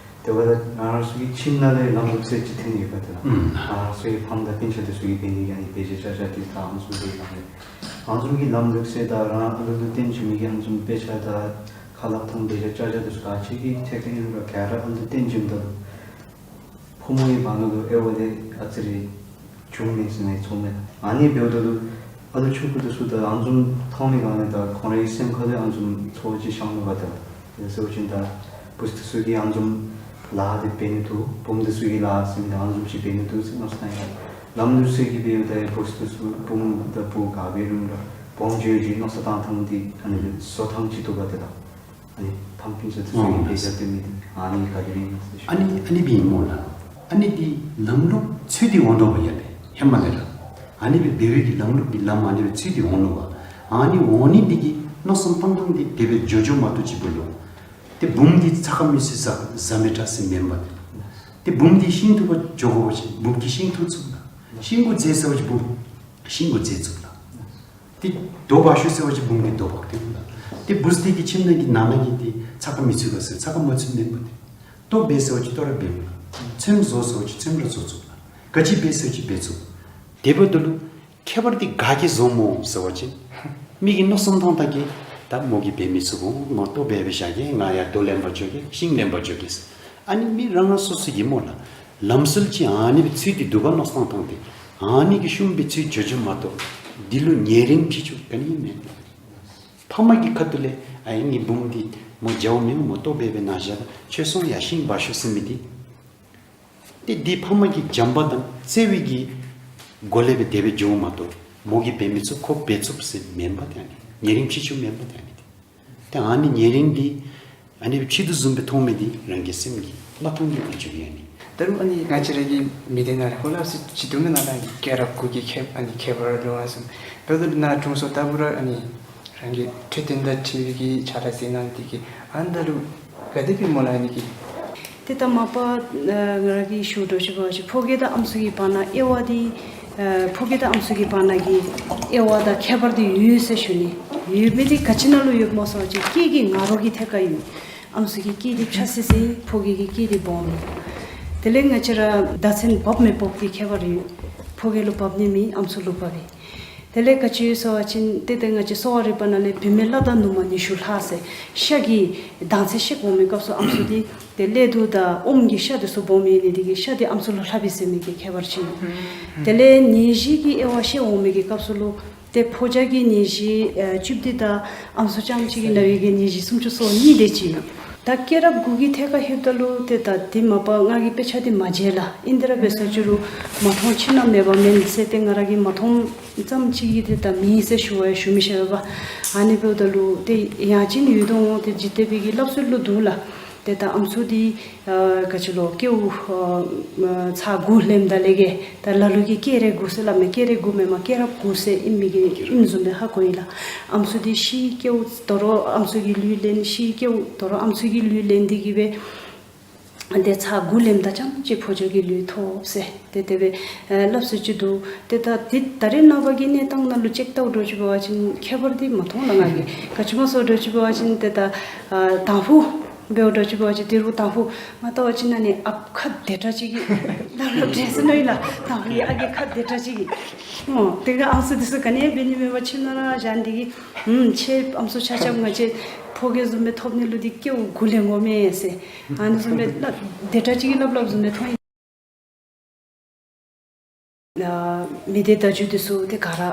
དེ་འབདཝ་ད་ང་རང་ཚུ་གི་ཁྱིམ་ནང་ལས་ལམ་ལུགས་སྲོལ་ཅིག་འཐོན་ཡོདཔ་ད་ལགས། ཨུམ། ང་རང་ཚུ་གི་ཕམ་དང་སྤུན་ཆ་འདི་ཚུ་གིས་འབད་ནི་གི་ཨ་ནི་འབད་བྱ་བྱ་འདི་ད་ཨམ་སྲུ་འདི་ཨ་ནི་ཨམ་སྲུ་གི་ལམ་ལུགས་སྲོལ་དང་རང་ཨ་ལུ་ལུ་བསྟེན་བྱིན་མི་གི་ཨམ་སྲུ་དཔེ་ཆ་དང་ཁ་སླབ་ཐངས་འབད་བྱ་བྱ་འདི་ཚུ་ག་ཅི་གི་ཐད་ཁར་ཨིན་རུང་ག་ར་ཨ་ལུ་བསྟེན་བྱིནམ་ད་ཕོ་མོ་གི་བར་ན་ལུ་དབྱེ་བ་འདི་ཨ་ཙི་རེ་བྱུང་མས་ཟེར་ནི་ཚོར་མས། ཨ་ནི་འབདཝ་ད་ལུ་ཨ་ལུ་ཆུང་ཀུ་འདི་ཚུ་ད་ཨ་ནི་བཟུམ་མཐོང་མི་ག་ནི་ད་ཁོང་རའི་སེམས་ཁ་ལས་ཨ་ནི་བཟུམ་ཚོར་བ་ཅིག་ཤར་ནུག་པ་ད། དེ་ཟེར་བ་ཅིན་ད་བུཚ་འདི་ཚུ་གིས་ཨ་ནི་བཟུམ་ལཱ་འདི་འབད་ནི་འདུག། བུམོ་འདི་ཚུ་གིས་ལཱ་ཟེར་མི་འདི་ཨ་ནི་བཟུམ་ཅིག་འབད་ནི་འདུག་ཟེར་མནོ་བསམ་བཏང་ཡི། ལམ་ལུགས་སྲོལ་གྱིས་འབདཝ་ད་བུཚ་འདི་ཚུ་བུམོ་དང་བུ་ག་འབད་རུང་ར་སྦོམ་འགྱོ་ཡི་ཅིག་མནོ་བསམ་བཏང་ཐངས་འདི་ཨ་ནི་བཟོ་ཐངས་ཅིག་འདུག་པ་ད་ལགས། ཨ་ནི་ཕམ་སྤུན་ཆ་འདི་ཚུ་གིས་འབད་བཞག་སྡོད་མི་འདི་ཨ་ནི་ག་དེ་སྦེ་ཨིན་ན་ཟེར་ཞུ། ཨ་ནི་ཨ་ནི་སྦེ་ཨིན་སྨོ་ལགས། ཨ་ནི་འདི་ལམ་ལུགས་ཚུད་དེ་འོང་དོ་བ་ཡ་ལགས། ཧེ་མ་ལས་ར་ཨ་ནི་སྦེ་འབད་བའི་གི་ལམ་ལུགས་ཀྱི་ལམ་ཨ་ནི་སྦེ་ཚུད་དེ་འོང་ནུག་པ། ཨ་ནི་འོང་ནི་འདི་གིས་མནོ་བསམ་བཏང་ཐངས་འདི་དེ་སྦེ་འགྱོ་འགྱོཝ་མ་གཏོགས་ཅིག་པོ་ལུ་ཏེ་བུམོ་འདི་ཚ་ཁ་མི་ཚུད་ཟ་ཟ་མི་དྲག་ཟེར་མེན་པ། ཏེ་བུམོ་འདི་ཤིང་འཐུ་བར་འགྱོ་དགོ་པ་ཅིན་བུམོ་གིས་ཤིང་འཐུ་ཚུགས་ལགས། ཤིང་གུ་འཛེག་ཟེར་བ་ཅིན་བུམོ་ཤིང་གུ་འཛེག་ཚུགས་ལགས། ཏེ་རྡོ་འབག་ཤོག་ཟེར་བ་ཅིན་བུམོ་གིས་རྡོ་འབག་སྟེ་འོང་ལགས། ཏེ་བུཚ་འདི་གིས་ཁྱིམ་ནང་གི་ནང་ན་གི་འདི་ཚ་ཁ་མི་ཚུད་པས་ཟེར་ཚ་ཁ་མ་ཚུད་མེན་པ་ཏེ། ལྟོ་འབད་ཟེར་བ་ཅིན་ལྟོ་ར་འབདཝ་ལགས། ཚོདམ་བཟོ་ཟེར་བ་ཅིན་ཚོདམ་ར་བཟོ་ཚུགས་ལགས། ག་ཅི་འབད་ཟེར་བ་ཅིན་འབད་ཚུགས། དེ་འབདཝ་ད་ལུ་ཁྱད་པར་འདི་ག་གིས་བཟོ་སྨོ་ཟེར་བ་ཅིན་མི་གི་མནོ་བསམ་བཏང་ཐངས་ཀྱིས་ད་མོ་གིས་འབད་མི་ཚུགས་འོང་། མོ་ལྟོ་འབད་འབད་བཞག་གེ། ང་ཡར་རྡོ་ལེན་པར་འགྱོ་གེ། ཤིང་ལེན་པར་འགྱོ་གེ་ཟེར། ཨ་ནི་མི་རང་རང་སོ་སོ་གི་སྨོ་ལགས། ལམ་སྲོལ་ཅིག་ཨ་ནི་སྦེ་ཚུད་དེ་འདུག་ག་མནོ་བསམ་བཏང་སྟེ་ཨ་ནི་གི་ཤུལ་སྦེ་ཚུད་འགྱོ་འགྱོཝ་མ་གཏོགས་འདི་ལུ་ཉེ་རིང་ཕྱི་འགྱུར་ག་ནི་མེད། ཕམ་གི་ཁ་ཐུག་ལས་ཨ་ནི་བུམོ་འདི་མོ་འཇའཝ་མེད་མོ་ལྟོ་འབད་འབད་ནཱ་བཞག་ཁྱོད་སོང་ཡར་ཤིང་འབག་ཤོག་ཟེར་མི་འདི། ཏེ་འདི་ཕམ་གི་བྱམས་པ་དང་བརྩེ་བའི་གི་སྒོ་ལས་སྦེ་དེ་སྦེ་འགྱོཝ་མ་གཏོགས་མོ་གིས་འབད་མི་ཚུགས་ཁོ་འབད་ཚུགས་ཟེར་མེན་པ་ཏེ་ཨ་ནི་ཉེ་རིང་ཕྱི་འགྱུར་མེན་པ་ཏེ་ཨ་ནི་ཏེ། ཏེ་ཨ་ནི་ཉེ་རིང་འདི་ཨ་ནི་ཕྱི་དུ་བཟུམ་སྦེ་མཐོང་མི་འདི་རང་གི་སེམས་ཀྱི་བློ་ཐོངས་ཀྱི་ལོ་རྒྱུས་ཨ་ནི། ད་རུང་ཨ་ནི་ང་བཅས་ར་གི་མི་སྡེ་ནང་ལུ་ཧོ་ལབ་སི་ཅིག་འདུག་མེན་ན། ད་སྐྱེས་རབས་དགུ་གི་ཁྱད་ཨ་ནི་ཁྱད་པར་ལུ་ཨ་ཟུམ་འབདཝ་ད་ནཱ་དྲུང་འཚོ་ལྟ་བུ་ར་ཨ་ནི་རང་གི་འཕྲོད་བསྟེན་དང་འཁྲིལ་བའི་གི་ཕྱག་ལཱ་མཛད་གནང་སྟེ་གི་ཨ་ནི་ད་རུང་ག་དེ་སྦེ་སྨོ་ལགས་ཨ་ནི་གི། ཏེ་ད་མ་པ་ཨ་ང་ར་གིས་ཞུ་དོ་ཅིག་འབད་བ་ཅིན་ཕོ་སྐྱེས་དང་ཨམ་སྲུ་གི་བར་ན་དབྱེ་བ་འདི་ཨ་ཕོ་སྐྱེས་དང་ཨམ་སྲུ་གི་བར་ན་གི་དབྱེ་བ་དང་ཁྱད་པར་འདི་ཡོད་ཟེར་ཞུ་ནི། ཡོད་མི་འདི་ག་ཅི་ནང་ལུ་ཡོདཔ་སྨོ་ཟེར་བ་ཅིན་སྐྱེས་ཀྱི་ང་རོ་གི་ཐད་ཁར་ཡོད། ཨམ་སྲུ་གི་སྐད་འདི་ཕྱ་སི་སི་ཕོ་སྐྱེས་ཀྱི་སྐད་འདི་སྦོམ་ཨིན། དེ་ལས་ང་བཅས་ར་མདའ་ཚན་འབག་མི་འབག་གི་ཁྱད་པར་ཡོད། ཕོ་སྐྱེས་ལུ་འབག་ནི་མེད་ཨམ་སྲུ་ལུ་འབག་པས། དེ་ལས་ག་ཅི་ཡོད་ཟེར་བ་ཅིན་ཏེ་ཏེ་ང་བཅས་གསོ་བ་རིག་པ་ནང་ལས་བུད་མེད་ལྷ་དང་ནུ་མ་ཉི་ཤུ་ལྷག་ཟེར་ཤ་གི་དྭངས་ཚེ་བཤིག་འོང་མི་སྐབས་སུ་ཨམ་སྲུ་འདི་ཏེ་ཀླད་དུ་དང་ཨོམ་གྱི་ཤ་འདི་ཚུ་སྦོམ་ཡོད་ནི་འདི་གིས་ཤ་འདི་ཨམ་སྲུ་ལུ་ལྷག་པས་ཟེར་མི་གི་ཁྱད་པར་ཅིག་ཡོད། དེ་ལས་ནད་གཞི་གི་དབྱེ་བ་བཤད་འོང་མི་གི་སྐབས་སུ་ལུ་ཏེ་ཕོ་རྒྱས་ཀྱི་ནད་གཞི་ཨ་བཅུ་བདུན་དང་ཨམ་སྲུ་རྐྱངམ་གཅིག་གིས་ན་བའི་གི་ནད་གཞི་སུམ་ཅུ་སོ་གཉིས་དེ་ཅིག་ཡོད། ད་སྐྱེས་རབས་དགུ་གི་ཐད་ཁར་ལྷོདཔ་ད་ལུ་ཏེ་ད་འདི་མ་པ་ང་གིས་དཔེ་ཆ་འདི་མ་མཇལ་ལགས། ཨིན་ཏེ་ར་འབད་སོང་ཅི་རུང་མ་མཐོང་ཕྱི་ནང་མེད་པ་མེན་ཟེར་ཏེ་ང་ར་གིས་མ་མཐོངམ་ཙམ་ཅིག་གིས་ཏེ་ད་མེད་ཟེར་ཞུ་བ་ཡང་ཞུ་མི་ཤེས་པས། ཨ་ནི་འབདཝ་ད་ལུ་ཏེ་ཡང་ཅིན་ཡོད་དོ་འོང་ཏེ་འཇིག་རྟེན་པའི་གི་སླབ་སྲོལ་ལུ་འདུག་ལགས། ཏེ་ད་ཨམ་སྲུ་འདི་ཨ་ག་ཅི་ལོ་ཀེའུ་ཨ་ཚར་དགུ་ལེནམ་ད་ལས་ཀྱི་ད་ལ་ལུ་གིས་སྐྱེས་རབས་དགུ་ཟེར་སླབ་མས། སྐྱེས་རབས་དགུ་མེན་པར་སྐྱེས་རབས་དགུ་ཟེར་ཨིན་མི་གི་ཨིནམ་བཟུམ་སྦེ་ཧ་གོ་ཡི་ལགས། ཨམ་སྲུ་འདི་ཤི་ཀེའུ་དོ་རུང་ཨམ་སྲུ་གི་ལུས་ལེན། ཤི་ཀེའུ་དོ་རུང་ཨམ་སྲུ་གི་ལུས་ལེན་ཏེ་གི་སྦེ་ཏེ་ཚར་དགུ་ལེནམ་ད་རྐྱངམ་ཅིག་ཕོ་རྒྱས་ཀྱི་ལུས་ཐོབ་ཟེར་ཏེ་དེ་སྦེ་ཨ་སླབ་སྲོལ་ཅིག་འདུག། ཏེ་ད་འདི་ད་རེས་ནངས་པ་གི་གནས་སྟངས་ནང་ལུ་ཅིག་བལྟཝ་འདྲཝ་ཅིག་འབད་བ་ཅིན་ཁྱད་པར་འདི་མ་མཐོང་ལགས་ང་གིས། ག་ཅི་སྨོ་ཟེར་འདྲཝ་ཅིག་འབད་བ་ཅིན་ཏེ་ད་ཨ་དང་ཕུ་འབདཝ་འདྲཝ་ཅིག་འབད་བ་ཅིན་ཏེ་རུང་དང་ཕུ་ང་བལྟ་བ་ཅིན་ཨ་ནི་ཨཔ་ཁ་བདེ་དྲགས་ཅིག་གི་ལགས་ལགས་འདྲས་ཟེར་མནོ་ཡི་ལགས། དང་ཕུ་གི་ཨ་རྒས་ཁ་བདེ་དྲགས་ཅིག་གི། ཨོ་དེ་སྒང་ཨམ་སྲུ་འདི་ཚུ་ག་ནི་འབད་ནི་མེད་པར་ཁྱིམ་ནང་ར་བཞག་སྟེ་གི་ཨུམ་ཁྱེད་ཨམ་སྲུ་ཆ་ཁྱབ་ང་བཅས་ཕོ་རྒྱས་བཟུམ་སྦེ་ཐོབ་ནི་ལུ་འདི་སྐྱེའུ་དགུ་ལེན་དགོ་མས་ཟེར་ཨ་ནི་བཟུམ་སྦེ་སླབ་བདེ་དྲགས་ཅིག་གི་སླབ་སླབ་བཟུམ་སྦེ་མཐོང་ཡི། ཨ་མི་སྡེ་བརྡ་བརྒྱུད་འདི་ཚུ་ཏེ་ག་ར་ཨ་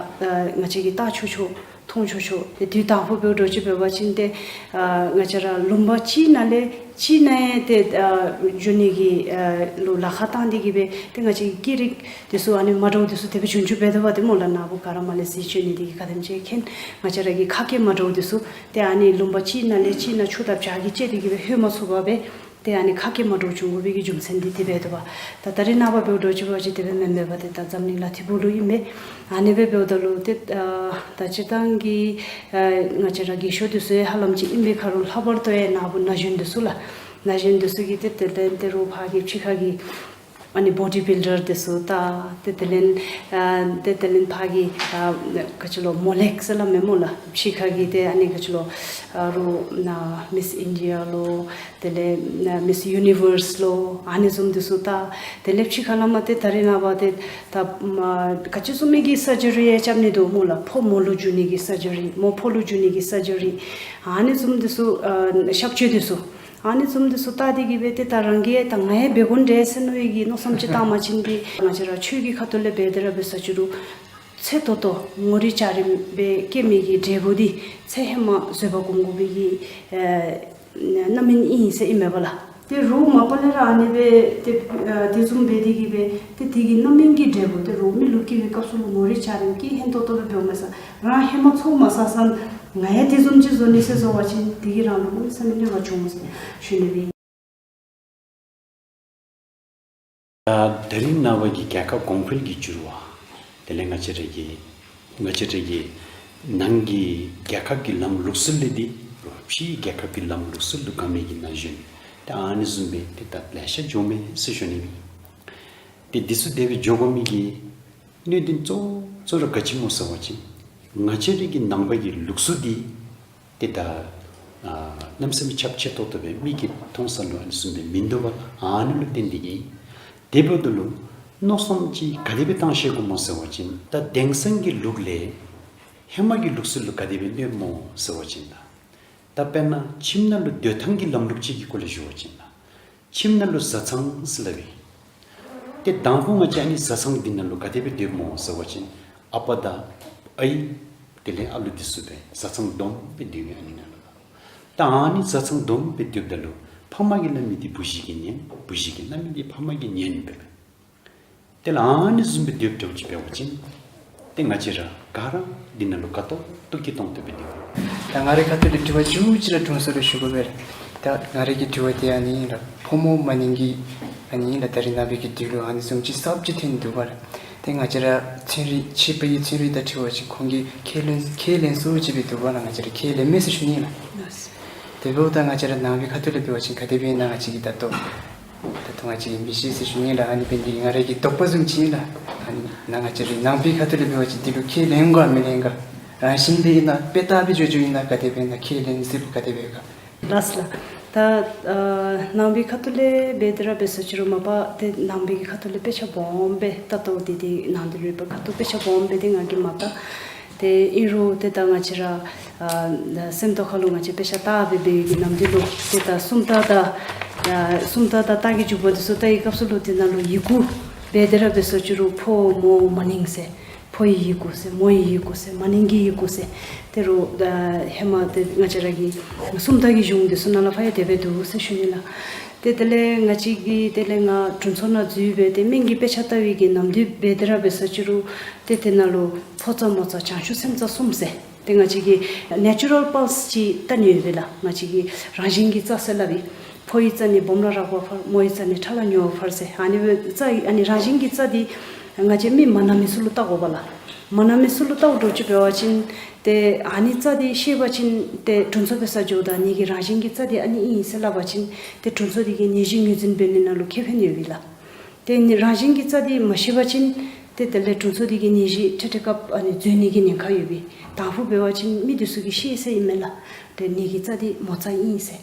ང་བཅས་ཀྱིས་བལྟ་ཆོག་ཆོག་མཐོང་ཆོག་ཆོག། ཏེ་དུས་དང་པོ་འབདཝ་འདྲཝ་ཅིག་འབད་བ་ཅིན་ཏེ་ཨ་ང་བཅས་ར་ལུང་པ་གཅིག་ནང་ལས་གཅིག་ནང་ཡང་ཏེ་ཨ་འགྱོ་ནི་གི་ཨ་ལུ་ལཱ་ཁག་བཏང་སྟེ་གིས་སྦེ་ཏེ་ང་བཅས་ཀྱི་སྐད་རིགས་འདི་ཚུ་ཨ་ནི་མ་འདྲཝ་འདི་ཚུ་དེ་སྦེ་བྱུང་བྱུངམ་འབད་དོ་བ། ཏེ་སྨོ་ལགས། ནཱ་བུ་ག་ར་མར་ལས་གཟིགས་བྱོན་ནི་འདི་གིས་ག་དེམ་ཅིག་མཁྱེན། ང་བཅས་ར་གི་ཁ་སྐད་མ་འདྲཝ་འདི་ཚུ་ཏེ་ཨ་ནི་ལུང་པ་གཅིག་ནང་ལས་གཅིག་ནང་ཆུ་དང་བྱག་གིས་བཅད་དེ་གིས་སྦེ་ལྷོད་མ་ཚུགས་པར་སྦེ་ཏེ་ཨ་ནི་ཁ་སྐད་མ་འདྲཝ་བྱུང་དགོ་པའི་གི་རྒྱུ་མཚན་འདི་དེ་སྦེ་འདུག་པ། ད་ད་རེས་ནངས་པ་འབདཝ་འདྲཝ་ཅིག་འབད་བ་ཅིན་དེ་སྦེ་མེན་མེན་པ། ཏེ་ད་འཛམ་གླིང་ལ་ཐིབས་པོ་ལུ་ཨིན་པས། ཨ་ནི་སྦེ་འབདཝ་ད་ལུ་ཏེ་ཨ་ད་སྤྱིར་བཏང་གི་ཨ་ང་བཅས་ར་རྒས་ཤོས་འདི་ཚུ་ཡང་ཧ་ལམ་ཅིག་ཨིན་པའི་ཁར་ལྷག་པར་དུ་ཡང་ནཱ་བུ་ན་གཞོན་འདི་ཚུ་ལགས། ན་གཞོན་འདི་ཚུ་གིས་ཏེ་དེ་ལས་ཏེ་རོགས་ཕར་གྱི་ཕྱི་ཁ་གི་ཨ་ནི་བོ་ཌི་བིལ་ཌར་འདི་ཚུ་ད་ཏེ་དེ་ལས་ཨ་ཏེ་དེ་ལས་ཕར་གྱི་ཨ་ག་ཅི་ལོ་མོ་ལེགས་ཟེར་སླབ་མས་སྨོ་ལགས། ཕྱི་ཁ་གི་ཏེ་ཨ་ནི་ག་ཅི་ལོ་ཨ་རོགས་ཨ་མིས་ཨིན་ཌི་ཡ་ལོ། དེ་ལས་ཨ་མིས་ཡུ་ནི་ཝརསི་ལོ། ཨ་ནི་བཟུམ་འདི་ཚུ་ད་དེ་ལས་ཕྱི་ཁ་ལས་མར་ཏེ་ད་རེས་ནངས་པ་ཏེ་ད་ཨ་ག་ཅི་བཟུམ་མའི་གི་སར་ཇི་རི་ཡང་རྐྱབ་ནི་འདུག་སྨོ་ལགས། ཕོ་མོ་ལུ་འཇུ་ནི་གི་སར་ཇི་རི། མོ་ཕོ་ལུ་འཇུ་ནི་གི་སར་ཇི་རི། ཨ་ནི་བཟུམ་འདི་ཚུ་ཨ་གཤག་བཅོས་འདི་ཚུ། ཨ་ནི་བཟུམ་འདི་ཚུ་བལྟ་སྟེ་གིས་སྦེ་ཏེ་ད་རང་གིས་ད་ང་ཡང་འབད་དགོ་འདྲས་ཟེར་མནོ་བའི་གི་མནོ་བསམ་ཅིག་བཏང་བ་ཅིན་ཏེ་ང་བཅས་ར་ཆོས་ཀྱི་ཁ་ཐུག་ལས་འབད་དེ་ར་འབད་ས་ཅི་རུང་ཚེ་ཏོག་ཏོ་ངོ་རིས་འཇའ་རིསམོ་སྦེ་སྐྱེ་མི་གི་འབྲས་བུ་འདི་ཚེ་ཧེ་མ་བཟོད་པ་སྒོམ་དགོ་པའི་གི་ཨ་རྣམ་སྨིན་ཨིན་ཟེར་ཨིན་མས་པ་ལགས། ཏེ་རོགས་མ་པ་ལས་ར་ཨ་ནི་སྦེ་ཏེ་ཨ་དེ་བཟུམ་འབད་དེ་གིས་སྦེ་ཏེ་དེ་གི་རྣམ་སྨིན་གྱི་འབྲས་བུ་ཏེ་རོགས་མི་ལུ་སྐྱེ་བའི་སྐབས་སུ་ལུ་ངོ་རིས་འཇའ་རིསམོ་སྐྱེ་ཧན་ཏོག་ཏོ་སྦེ་འབདཝ་མས་ས། རང་ཧེ་མ་ཚོགས་མ་བསགས་ས་ང་ཡང་དེ་བཟུམ་ཅིག་བཟོ་ནི་ཟེར་བཟོ་བ་ཅིན་དེ་གིས་རང་ལུ་གནམ་མེད་ས་མེད་གནོད་པ་འབྱུང་ཟེར་ཞུ་ནི་སྦེ། ད་ད་རིས་ནངས་པ་གི་རྒྱལ་ཁབ་གོང་འཕེལ་གྱི་འགྱུར་བ། དེ་ལས་ང་བཅས་ར་གི་ང་བཅས་ར་གི་ནང་གི་རྒྱལ་ཁབ་ཀྱི་ལམ་ལུགས་སྲོལ་ལས་འདི་ཕྱིའི་རྒྱལ་ཁབ་ཀྱི་ལམ་ལུགས་སྲོལ་ལུ་དགའ་མི་གི་ན་གཞོན་ཏེ་ཨ་ནི་བཟུམ་སྦེ་ཏེ་ད་ལེ་ཤ་འགྱོཝ་མས་ཟེར་ཞུ་ནི་སྦེ། ཏེ་འདི་ཚུ་དེ་སྦེ་འགྱོ་དགོ་མི་གི་གནད་དོན་གཙོ་གཙོ་ར་ག་ཅི་སྨོ་ཟེར་བ་ཅིན་ང་བཅས་ར་གི་ནང་པ་གི་ལུགས་སྲོལ་འདི་ཏེ་ད་ཨ་གནམ་མེད་ས་མེད་ཁྱབ་ཆེ་ཏོག་ཏོ་སྦེ་མི་གིས་མཐོང་ས་ལུ་ཨ་ནི་བཟུམ་སྦེ་མིན་འདུག་པ་ལགས། ཨ་ནི་ལུ་བརྟེན་ཏེ་གིས་དེ་འབདཝ་ད་ལུ་མནོ་བསམ་ཅིག་ག་དེ་སྦེ་བཏང་ཤེས་དགོཔ་སྨོ་ཟེར་བ་ཅིན་ད་དེང་སང་གི་ལུགས་ལས་ཧེ་མ་གི་ལུགས་སྲོལ་ལུ་ག་དེ་སྦེ་གནོདཔ་སྨོ་ཟེར་བ་ཅིན་ད་ད་དཔེར་ན་ཁྱིམ་ནང་ལུ་སྡོད་ཐངས་ཀྱི་ལམ་ལུགས་ཅིག་གི་སྐོར་ལས་ཞུ་བ་ཅིན་ད་ཁྱིམ་ནང་ལུ་བཟའ་ཚང་ཟེར་སླབ་ཨིན། ཏེ་དང་ཕུ་ང་བཅས་ཨ་ནི་བཟའ་ཚང་འདི་ནང་ལུ་ག་དེ་སྦེ་སྡོདཔ་སྨོ་ཟེར་བ་ཅིན་ཨ་པ་དང་ཨའི་དེ་ལས་ཨ་ལུ་འདི་ཚུ་སྦེ་བཟའ་ཚང་བསྡོམས་སྦེ་སྡོད་ཨིན། ཨ་ནི་ནང་ལུ་ད་ཨ་ནི་བཟའ་ཚང་བསྡོམས་སྦེ་སྡོདཔ་ད་ལུ་ཕམ་གིས་སླབ་མི་འདི་བུ་གཞི་གིས་ཉན། བུ་གཞི་གིས་སླབ་མི་འདི་ཕམ་གིས་ཉན་སྦེ་སྦེ། དེ་ལས་ཨ་ནི་བཟུམ་སྦེ་སྡོདཔ་འདྲཝ་ཅིག་འབད་བ་ཅིན་ཏེ་ང་བཅས་ར་ག་ར་འདི་ནང་ལུ་དགའ་ཏོག་ཏོ་སྐྱིད་ཏོང་ཏོ་སྦེ་སྡོད། ད་ང་རའི་ཁ་ཐུག་ལས་དྲི་བ་མཇུག་ཅིག་ར་དྲུང་འཚོ་ལུ་ཞུ་དགོ་པས་ལགས། ད་ང་རའི་གི་དྲི་བ་འདི་ཨ་ནི་ཨིན་ལགས། ཕོ་མོ་མ་ནིང་གི་ཨ་ནི་ཨིན་ལགས། ད་རེས་ནངས་པའི་གི་དུས་ལུ་ཨ་ནི་བཟུམ་ཅིག་གསརཔ་ཅིག་ཐོན་འདུག་པ་ལགས། ཏེ་ང་བཅས་ར་ཚན་རིག་ཕྱི་པའི་ཚན་རིག་དང་འཁྲིལ་བ་ཅིན་ཁོང་གིས་ཁས་ལེན་ཁས་ལེན་སོ་ཅིག་སྦེ་འདུག་པ་ལགས། ང་བཅས་ར་ཁས་ལེན་མས་ཟེར་ཞུ་ནི་ལགས། དེ་འབདཝ་ད་ང་བཅས་ར་ནང་པའི་ཁ་ཐུག་ལས་འབད་བ་ཅིན་ག་དེ་སྦེ་ཨིན་ན་ང་བཅས་ཀྱིས་ད་ལྟོ་ད་ལྟོ་ང་བཅས་ཀྱིས་མི་ཤེས་ཟེར་ཞུ་ནི་ལགས། ཨ་ནི་འབད་ནི་འདི་ང་རའི་གི་དོགས་པ་བཟུམ་ཅིག་ཨིན་ལགས། ཨ་ནི་ནང་ང་བཅས་རའི་ནང་པའི་ཁ་ཐུག་ལས་འབད་བ་ཅིན་འདི་ལུ་ཁས་ལེན་ག་མི་ལེན་ག། རང་བཞིན་སྦེ་ཨིན་ན་དཔེ་ལྟ་སྦེ་འགྱོ་འགྱོཝ་ཨིན་ན་ག་དེ་སྦེ་ཨིན་ན། ཁས་ལེན་ཟེར་ག་དེ་སྦེ་ག། ལགས་ལགས། ད་ཨ་ནང་པའི་ཁ་ཐུག་ལས་འབད་དེ་ར་འབད་ས་ཅི་རུང་མ་པ་ཏེ་ནང་པའི་གི་ཁ་ཐུག་ལས་དཔེ་ཆ་སྦོམ་སྦེ་ད་ལྟོ་འདི་འདི་ནང་དོན་རིག་པའི་ཁ་ཐུག་དཔེ་ཆ་སྦོམ་སྦེ་འདི་ང་གིས་མ་བལྟ། ཏེ་ཨིན་རུང་ཏེ་ད་ང་བཅས་ར་ཨ་སེམས་རྟོགས་ཁ་ལུ་ང་བཅས་དཔེ་ཆ་བལྟ་སྦེ་འབད་བའི་གི་ནམ་དུས་ལུ་ཏེ་ད་སུམ་རྟགས་དང་ཨ་སུམ་རྟགས་དང་རྟགས་ཀྱི་འཇུག་པ་འདི་ཚུ་བལྟ་བའི་སྐབས་སུ་ལུ་དེ་ནང་ལུ་ཡི་གུ་འབད་དེ་ར་འབད་ས་ཅི་རུང་ཕོ་མོ་མ་ནིང་ཟེར། ཕོ་ཡི་ཡི་གུ་ཟེར། མོ་ཡི་ཡི་གུ་ཟེར། མ་ནིང་གི་ཡི་གུ་ཟེར། ཏེ་རོགས་ཨ་ཧེ་མ་ཏེ་ང་བཅས་ར་གི་སུམ་རྟགས་ཀྱི་གཞུང་འདི་ཚུ་ནང་ལུ་ཕར་ཡང་དེ་སྦེ་འདུག་ཟེར་ཞུ་ནི་ལགས། ཏེ་དེ་ལས་ང་བཅས་ཀྱིས་དེ་ལས་ང་དྲུང་འཚོ་ནང་འཛུལ་སྦེ་ཏེ་སྨན་གྱི་དཔེ་ཆ་བལྟ་བའི་གི་ནམ་དུས་འབད་དེ་ར་འབད་ས་ཅི་རུང་ཏེ་དེ་ནང་ལུ་ཕོ་རྩ་མོ་རྩ་བྱང་ཆུབ་སེམས་རྩ་གསུམ་ཟེར། ཏེ་ང་བཅས་ཀྱིས་ནེ་ཅུ་རཱལ་པཱལསི་ཅིག་བལྟ་ནི་ཡོད་པས་ལགས། ང་བཅས་ཀྱི་རང་བཞིན་གྱི་རྩ་ཟེར་སླབ་ཨིན། ཕོ་ཡི་རྩ་ནི་སྦོམ་ལ་རགས་པ་ཕར། མོ་ཡི་རྩ་ནི་ཕྲ་ལ་ཉུང་བ་ཕར་ཟེར། ཨ་ནི་སྦེ་རྩ་ཨ་ནི་རང་བཞིན་གྱི་རྩ་འདི་ང་བཅས་མི་མ་ན་མི་ཚུ་ལུ་བལྟ་དགོ་པས་ལགས། མ་ན་མི་ཚུ་ལུ་བལྟཝ་འདྲཝ་ཅིག་འབད་བ་ཅིན་ཏེ་ཨ་ནི་རྩ་འདི་ཤེས་པ་ཅིན་ཏེ་དྲུང་འཚོ་འབད་སར་འགྱོཝ་ད་ངེ་གི་རང་བཞིན་གྱི་རྩ་འདི་ཨ་ནི་ཨིན་ཟེར་སླབ་པ་ཅིན་ཏེ་དྲུང་འཚོ་འདི་གིས་ནད་གཞི་ངོས་འཛིན་འབད་ནི་ནང་ལུ་ཁེ་ཕན་ཡོད་པས་ལགས། ཏེ་ནི་རང་བཞིན་གྱི་རྩ་འདི་མ་ཤེས་པ་ཅིན་ཏེ་དེ་ལས་དྲུང་འཚོ་འདི་གིས་ནད་གཞི་འཕྲལ་འཕྲལ་སྐབས་ཨ་ནི་འཛོལ་ནི་གི་ཉེན་ཁ་ཡོད་པས། དང་ཕུ་འབད་བ་ཅིན་མི་འདི་ཚུ་གིས་ཤེས་ཟེར་ཨིན་མས་ལགས། ཏེ་ངེ་གི་རྩ་འདི་མོ་རྩ་ཨིན་ཟེར།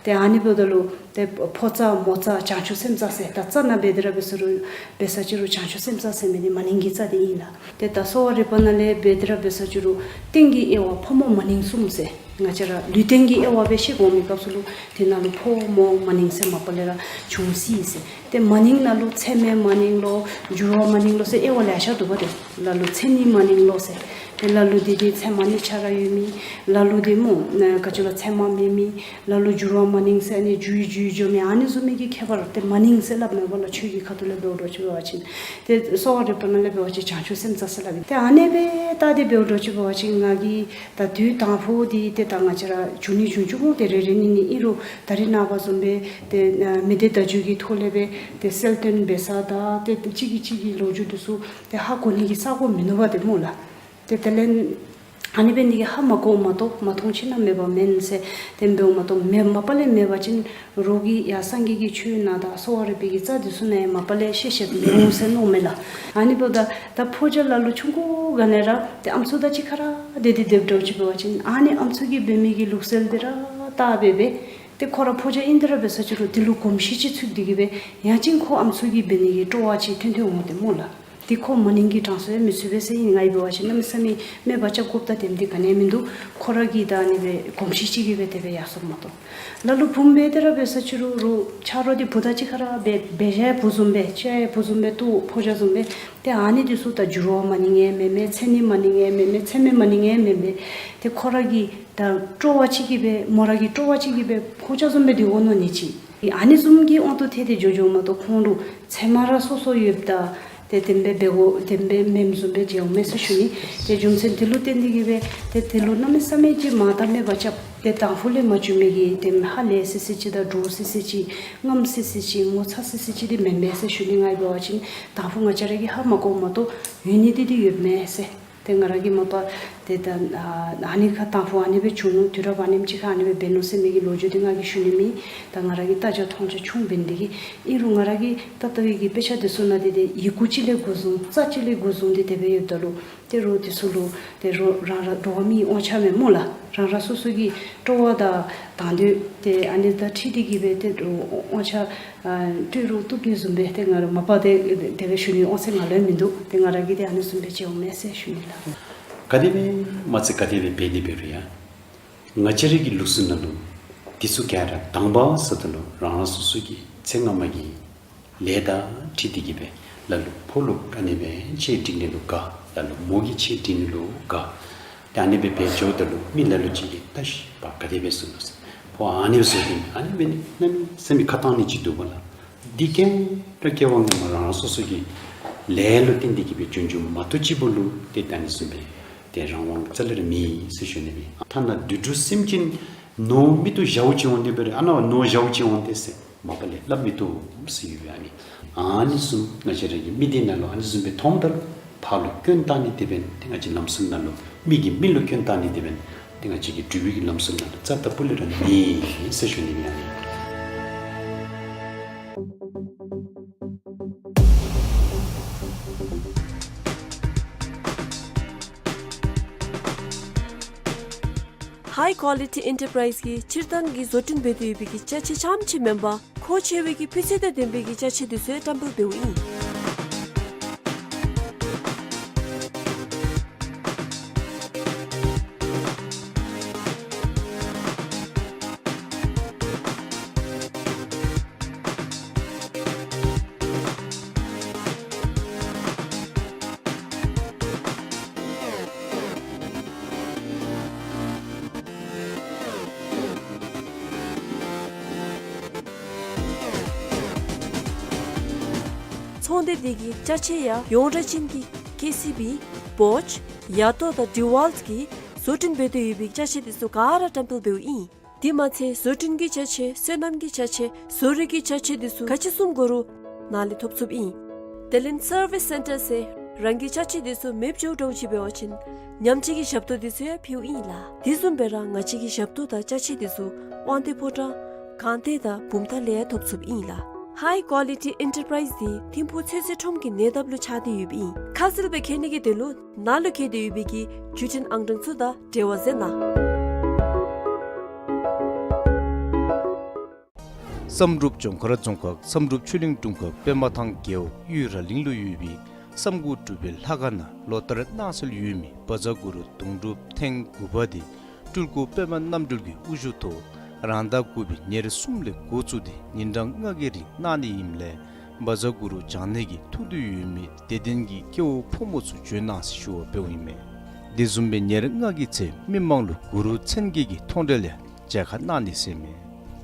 ཏེ་ཨ་ནི་འབདཝ་ད་ལུ་ཏེ་ཕོ་རྩ་མོ་རྩ་བྱང་ཆུབ་སེམས་རྩ་ཟེར་ད་རྩ་ནང་འབད་དེ་ར་འབད་ས་རུང་འབད་ས་ཅི་རུང་བྱང་ཆུབ་སེམས་རྩ་ཟེར་མི་འདི་མ་ནིང་གི་རྩ་འདི་ཨིན་ལགས། ཏེ་ད་གསོ་བ་རིག་པ་ནང་ལས་འབད་དེ་ར་འབད་ས་ཅི་རུང་རྟེན་གྱི་དབྱེ་བ་ཕོ་མོ་མ་ནིང་གསུམ་ཟེར། ང་བཅས་ར་ལུས་རྟེན་གྱི་དབྱེ་བ་སྦེ་ཤེས་དགོ་མི་སྐབས་སུ་ལུ་དེ་ནང་ལུ་ཕོ་མོ་མ་ནིང་ཟེར་མ་པ་ལས་ར་འབྱུང་སྲིད་ཟེར། ཏེ་མ་ནིང་ནང་ལུ་ཚད་མེད་མ་ནིང་ལོ་འགྱུར་བ་མ་ནིང་ལོ་ཟེར་དབྱེ་བ་ལེ་ཤ་འདུག་པ། ཏེ་ལ་ལུ་མཚན་ཉིད་མ་ནིང་ལོ་ཟེར། ཏེ་ལ་ལུ་འདི་འདི་ཚད་མ་གཉིས་ཆ་ར་ཡོད་མི། ལ་ལུ་འདི་སྨོ་ཨ་ག་ཅི་ལོ་ཚད་མ་མེད་མི། ལ་ལུ་འགྱུར་བ་མ་ནིང་ཟེར་ཨ་ནི་འགྱུར་འགྱུར་འགྱུར་མི་ཨ་ནི་བཟུམ་མའི་གི་ཁྱད་པར་ཏེ་མ་ནིང་ཟེར་སླབ་མེན་པ་ལགས། ཆོས་ཀྱི་ཁ་ཐུག་ལས་འབད་འགྱོ་ཅི་འབད་བ་ཅིན། ཏེ་གསོ་བ་རིག་པ་ནང་ལས་འབད་བ་ཅིན་བྱང་ཆུབ་སེམས་རྩ་ཟེར་སླབ་ཨིན། ཏེ་ཨ་ནི་སྦེ་ད་འདི་འབད་འགྱོ་ཅི་འབད་བ་ཅིན་ང་གིས་ད་དུས་དང་ཕུ་འདི་ཏེ་ད་ང་བཅས་ར་འབྱུང་ནི་འབྱུང་བཅུག་སྨོ། ཏེ་རེ་རེ་གཉིས་གཉིས་ཨིན་རུང་ད་རེས་ནངས་པ་བཟུམ་སྦེ་ཏེ་ཨ་མི་སྡེ་བརྡ་བརྒྱུད་ཀྱི་ཐོག་ལས་སྦེ་ཏེ་གསལ་སྟོན་འབད་ས་དང་ཏེ་གཅིག་གིས་གཅིག་གི་ལོ་རྒྱུས་འདི་ཚུ་ཏེ་ཧ་གོ་ནི་གི་ས་གོ་མིན་ནུག་པ་ཏེ་སྨོ་ལགས། ཏེ་དེ་ལས་ཨ་ནི་འབད་ནི་གིས་ཧ་མ་གོཝ་མ་གཏོགས་མ་མཐོང་ཕྱི་ནང་མེད་པ་མེན་ཟེར་ཏེ་འབདཝ་མ་གཏོགས་མེད་མ་པ་ལས་མེད་པ་ཅིན་རོགས་ཀྱིས་ཡང་སངས་རྒྱས་ཀྱི་ཆོས་ནང་དང་གསོ་བ་རིག་པའི་གི་རྩ་འདི་ཚུ་ནང་ཡང་མ་པ་ལས་ཤེས་ཤེསཔ་མི་འོང་ཟེར་མནོཝ་མས་ལགས། ཨ་ནི་འབདཝ་ད་ད་ཕོ་རྒྱས་ལ་ལུ་ཆུང་ཀུ་ག་ནི་ར་ཏེ་ཨམ་སྲུ་དང་གཅིག་ཁར་ར་སྡོད་དེ་སྡོདཔ་འདྲཝ་ཅིག་འབད་བ་ཅིན་ཨ་ནི་ཨམ་སྲུ་གིས་འབད་མི་གི་ལུགས་སྲོལ་འདི་ར་བལྟ་སྦེ་སྦེ་ཏེ་ཁོ་ར་ཕོ་རྒྱས་ཨིན་དེ་ར་འབད་ས་ཅི་རུང་དེ་ལུ་གོམས་གཤིས་ཅིག་ཚུད་དེ་གིས་སྦེ་ཡང་ཅིན་ཁོ་ཨམ་སྲུ་གིས་འབད་ནི་གི་སྤྲོ་བ་ཅིག་ཐོན་ཐོན་འོང་སྟེ་སྨོ་ལགས། ཏེ་ཁོ་མ་ནིང་གི་གྲངས་སུ་ཡང་མི་ཚུད་པས་ཟེར་ཨིན། ང་གིས་འབད་བ་ཅིན་གནམ་མེད་ས་མེད་སྨད་པ་རྐྱབ་དགོཔ་དང་དེམ་འདི་ག་ནི་ཡང་མིན་འདུག། ཁོ་ར་གིས་ད་ཨ་ནི་སྦེ་གོམས་གཤིས་ཅིག་གིས་སྦེ་དེ་སྦེ་ཡར་སོངམ་མ་གཏོགས། ལ་ལུ་བུམོ་འབད་དེ་ར་འབད་ས་ཅི་རུང་རོགས་ཆ་རོགས་འདི་བུ་དང་གཅིག་ཁར་ར་འབད་འབད་བཞག་བུ་བཟུམ་སྦེ་ཆ་བུ་བཟུམ་སྦེ་ཏེ་ཕོ་རྒྱས་བཟུམ་སྦེ་ཏེ་ཨ་ནི་འདི་ཚུ་ད་འགྱུར་བ་མ་ནིང་ཡང་མེན་མས། མཚན་ཉིད་མ་ནིང་ཡང་མེན་མས། ཚད་མེད་མ་ནིང་ཡང་མེན་མས། ཏེ་ཁོ་ར་གི་ད་སྤྲོ་བ་ཅིག་གིས་སྦེ་མོ་ར་གི་སྤྲོ་བ་ཅིག་གིས་སྦེ་ཕོ་རྒྱས་བཟུམ་སྦེ་སྡོད་འོང་མནོ་ནི་ཅིག། ཨ་ནི་བཟུམ་གྱི་དབང་དུ་ཐལ་ཏེ་འགྱོ་འགྱོཝ་མ་གཏོགས་ཁོང་ལུ་ཚད་མ་ར་སོ་སོ་ཡོདཔ་ད་ཏེ་དེམ་སྦེ་འབད་དགོ་དེམ་སྦེ་མེནམ་བཟུམ་སྦེ་མཇལཝ་མས་ཟེར་ཞུ་ནི། ཏེ་རྒྱུ་མཚན་དེ་ལུ་བརྟེན་ཏེ་གིས་སྦེ་ཏེ་དེ་ལུ་གནམ་མེད་ས་མེད་ཅིག་མ་བལྟ་སྨད་པ་རྐྱབ་ཏེ་དང་ཕུ་ལས་མ་བྱུང་མི་གི་དེམ་ཧ་ལས་སི་སི་ཅིག་དང་འདྲོག་སི་སི་ཅིག་རྔམ་སི་སི་ཅིག་ངོ་ཚ་སི་སི་ཅིག་འདི་མེན་མས་ཟེར་ཞུ་ནི། ང་གིས་འབད་བ་ཅིན་དང་ཕུ་ང་བཅས་ར་གིས་ཧ་མ་གོཝ་མ་གཏོགས་ཡོད་ནི་འདི་འདི་ཡོདཔ་མས་ཟེར། ཏེ་ང་ར་གིས་མ་པ་ཏེ་ད་ཨ་ཨ་ནི་ཁར་དང་ཕུ་ཨ་ནི་སྦེ་བྱུང་ནུག། དུས་རབས་ཨ་ནེམ་ཅིག་ཁར་ཨ་ནི་སྦེ་འབད་ནུག་ཟེར་མི་གི་ལོ་རྒྱུས་འདི་ང་གིས་ཞུ་ནི་མེད། ད་ང་ར་གི་ལྟ་རྒྱ་མཐོང་རྒྱ་ཆུང་འབད་ནི་འདི་གིས། ཨིན་རུང་ང་ར་གིས་ད་ལྟོ་གི་དཔེ་ཆ་འདི་ཚུ་ནང་འདི་ཏེ་ཡི་གུ་ཅིག་ལས་འགོ་བཟུང་རྩ་ཅིག་ལས་འགོ་བཟུང་སྟེ་དེ་སྦེ་ཡོདཔ་ད་ལུ་ཏེ་རོགས་འདི་ཚུ་ལུ་ཏེ་རོགས་རང་ར་འགྲོ་བ་མིའི་དབང་ཆ་མས་སྨོ་ལགས། རང་ར་སོ་སོ་གི་སྤྲོ་བ་དང་དང་འདོད་ཏེ་ཨ་ནི་དང་འཁྲིལ་ཏེ་གིས་སྦེ་ཏེ་དབང་ཆ་ཨ་སྤྲོད་རུང་བཏུབ་ནི་བཟུམ་སྦེ་ཏེ་ང་ར་མ་པ་ཏེ་དེ་སྦེ་ཞུ་ནི་དབང་ཚད་ང་ལུ་ཡང་མིན་འདུག། ཏེ་ང་ར་གིས་ཏེ་ཨ་ནི་བཟུམ་སྦེ་མཇལཝ་མས་ཟེར་ཞུ་ནི་ལགས། ག་དེ་སྦེ་མ་ཚད་ག་དེ་སྦེ་འབད་ནི་འབད་རུང་ཡང་ང་བཅས་ར་གི་ལུགས་སྲོལ་ནང་ལུ་འདི་ཚུ་ག་ར་དང་པ་ཟེརཝ་ད་ལུ་རང་རང་སོ་སོ་གི་ཚེ་སྔ་མ་གི་ལས་དང་འཁྲིལ་ཏེ་གིས་སྦེ་ལ་ལུ་ཕོ་ལུ་ཨ་ནི་སྦེ་ཆས་སྒྲིག་ནི་ལུ་དགའ། ལ་ལུ་མོ་གིས་ཆས་སྒྲིག་ནི་ལུ་དགའ། ཏེ་ཨ་ནི་སྦེ་འབད་འགྱོཝ་ད་ལུ་མི་ལ་ལུ་ཅིག་གིས་ད་ཤི་པ་ག་དེ་སྦེ་བཟོ་ནུག་ཟེར། ཕོ་ཨ་ནི་བཟོ་སྟེ་ཨ་ནི་སྦེ་ནི་གནམ་མེད་ས་མེད་ཁ་བཏང་ནི་ཅིག་འདུག་པ་ལགས། འདི་ག་ར་སྐྱེ་བ་སྔ་མ་རང་རང་སོ་སོ་གི་ལས་ལུ་བརྟེན་ཏེ་གིས་སྦེ་བྱུང་བྱུངམ་མ་གཏོགས་གཅིག་པོ་ལུ་ཏེ་ད་ཨ་ནི་བཟུམ་སྦེ་ཏེ་རང་དབང་རྩ་ལས་ར་མེད་ཟེར་ཞུ་ནི་མས། ཐ་ན་དུད་འགྲོ་སེམས་ཅན་ནོར་མེད་དུ་བཞག་ཅི་འོང་དེ་སྦེ་ར་ཨ་ནཱ་ནོར་བཞག་ཅི་འོང་དེ་ཟེར་མ་པ་ལས་སླབ་མི་བཏུབ་ཟེར་ཡོད་པའི་ཨ་ནི། ཨ་ནི་བཟུམ་ང་བཅས་ར་གི་མི་སྡེ་ནང་ལུ་ཨ་ནི་བཟུམ་སྦེ་མཐོངམ་ད་ལུ་ཕར་ལུ་སྐྱོན་བཏགས་ནི་དེ་སྦེ་ཏེ་ང་བཅས་ལམ་སྲོལ་ནང་ལུ་མི་གིས་མི་ལུ་སྐྱོན་བཏགས་ནི་དེ་སྦེ་ཏེ་ང་བཅས་ཀྱི་འབྲུག་པའི་གི་ལམ་སྲོལ་ནང་ལུ་རྩ་ལྟ་བུ་ལས་ར་མེད་ཟེར་ཞུ་ནི་ཨིན་ལགས། ཧའི་ཀོ་ལི་ཊི་ཨེན་ཊར་པ་རའིཛ་གིས་སྤྱིར་བཏང་གི་བཟོ་སྐྲུན་འབད་དེ་ཡོད་པའི་གི་ཅ་ཆས་རྐྱངམ་ཅིག་མེན་པར་མཁོ་ཆེ་བའི་གི་སྤུས་ཚད་དང་ལྡན་པའི་གི་ཅ་ཆས་འདི་ཚུ་ཡང་བཀྲམ་སྤེལ་འབདཝ་ཨིན། ཚོང་སྡེ་འདི་གི་ཅ་ཆས་ཡང་ཡོངས་གྲགས་ཅན་གྱི་ཀེ་སི་བི་བོཆ་ཡ་ཏོ་དང་ཌི་ཝཱལཊ་གིས་བཟོ་སྐྲུན་འབད་དེ་ཡོད་པའི་ཅ་ཆས་འདི་ཚུ་ག་ར་བཀྲམ་སྤེལ་འབདཝ་ཨིན། དེ་མ་ཚད་བཟོ་སྐྲུན་གྱི་ཅ་ཆས་སོ་ནམ་གྱི་ཅ་ཆས་བཟོ་རིག་གི་ཅ་ཆས་འདི་ཚུ་ག་ཅི་བཟུམ་དགོ་རུང་ནཱ་ལས་ཐོབ་ཚུགསཔ་ཨིན། དེ་ལས་སར་བིས་སེན་ཊར་ཟེར་རང་གི་ཅ་ཆས་འདི་ཚུ་མེདཔ་འགྱོཝ་འདྲཝ་ཅིག་འབད་བ་ཅིན་ཉམས་བཞེས་ཀྱི་ཞབས་ཏོག་འདི་ཚུ་ཡང་ཕུལཝ་ཨིན་ལགས། དེ་བཟུམ་སྦེ་ར་ང་བཅས་ཀྱི་ཞབས་ཏོག་དང་ཅ་ཆས་འདི་ཚུ་དབང་འདུས་ཕོ་བྲང་སྒང་སྟེང་དང་བུམ་ཐང་ལས་ཡང་ཐོབ་ཚུགསཔ་ཨིན་ལགས། ཧའི་ཀོ་ལི་ཊི་ཨེན་ཊར་པ་རའིཛ་འདི་ཐིམ་ཕུག་ཚོད་བསྲེ་ཁྲོམ་གྱི་ཉེ་འདབས་ལུ་ཆགས་ཏེ་ཡོདཔ་ཨིན། ཁ་གསལ་སྦེ་མཁྱེན་ནི་གི་དོན་ལུ་ནཱ་ལུ་བཀོད་དེ་ཡོད་པའི་གི་བརྒྱུད་འཕྲིན་ཨང་གྲངས་ཚུ་དང་འབྲེལ་བ་མཛད་གནང་། བསམ་གྲུབ་ལྗོངས་མཁར་རྫོང་ཁག་བསམ་གྲུབ་ཆོས་གླིང་དྲུང་ཁག་པདྨ་ཐང་རྒེད་འོག་གཡུས་ར་གླིང་ལུ་ཡོད་པའི་བསམ་དགུ་སྒྲུབ་པའི་ལྷ་ཁང་ནང་ལོ་ལྟར་གནང་སྲོལ་ཡོད་མི་བཛྲ་གུ་རུ་དུང་སྒྲུབ་ཐེངས་དགུ་པ་དེ་སྤྲུལ་སྐུ་པདྨ་རྣམ་གྲོལ་གྱི་དབུ་བཞུགས་ཐོག་རང་ཟླ་དགུ་པའི་ཉེར་གསུམ་ལས་འགོ་བཙུགས་ཏེ་ཉིན་གྲངས་ལྔ་གི་རིང་གནང་ནི་ཨིནམ་ལས་བཛྲ་གུ་རུ་བགྱང་ནི་གི་ཐུགས་འདུན་ཡོད་མི་དད་ལྡན་གྱི་སྐྱེ་བོ་ཕོ་མོ་ཚུ་འབྱོན་གནང་ཟེར་ཞུ་བ་འབདཝ་ཨིན་མས། དེ་བཟུམ་སྦེ་ཉེར་ལྔ་གི་ཚེ་མི་མང་ལུ་གུ་རུ་མཚན་བརྒྱད་ཀྱི་མཐོང་གྲོལ་ཡང་མཇལ་ཁ་གནང་ནི་ཟེར་མས།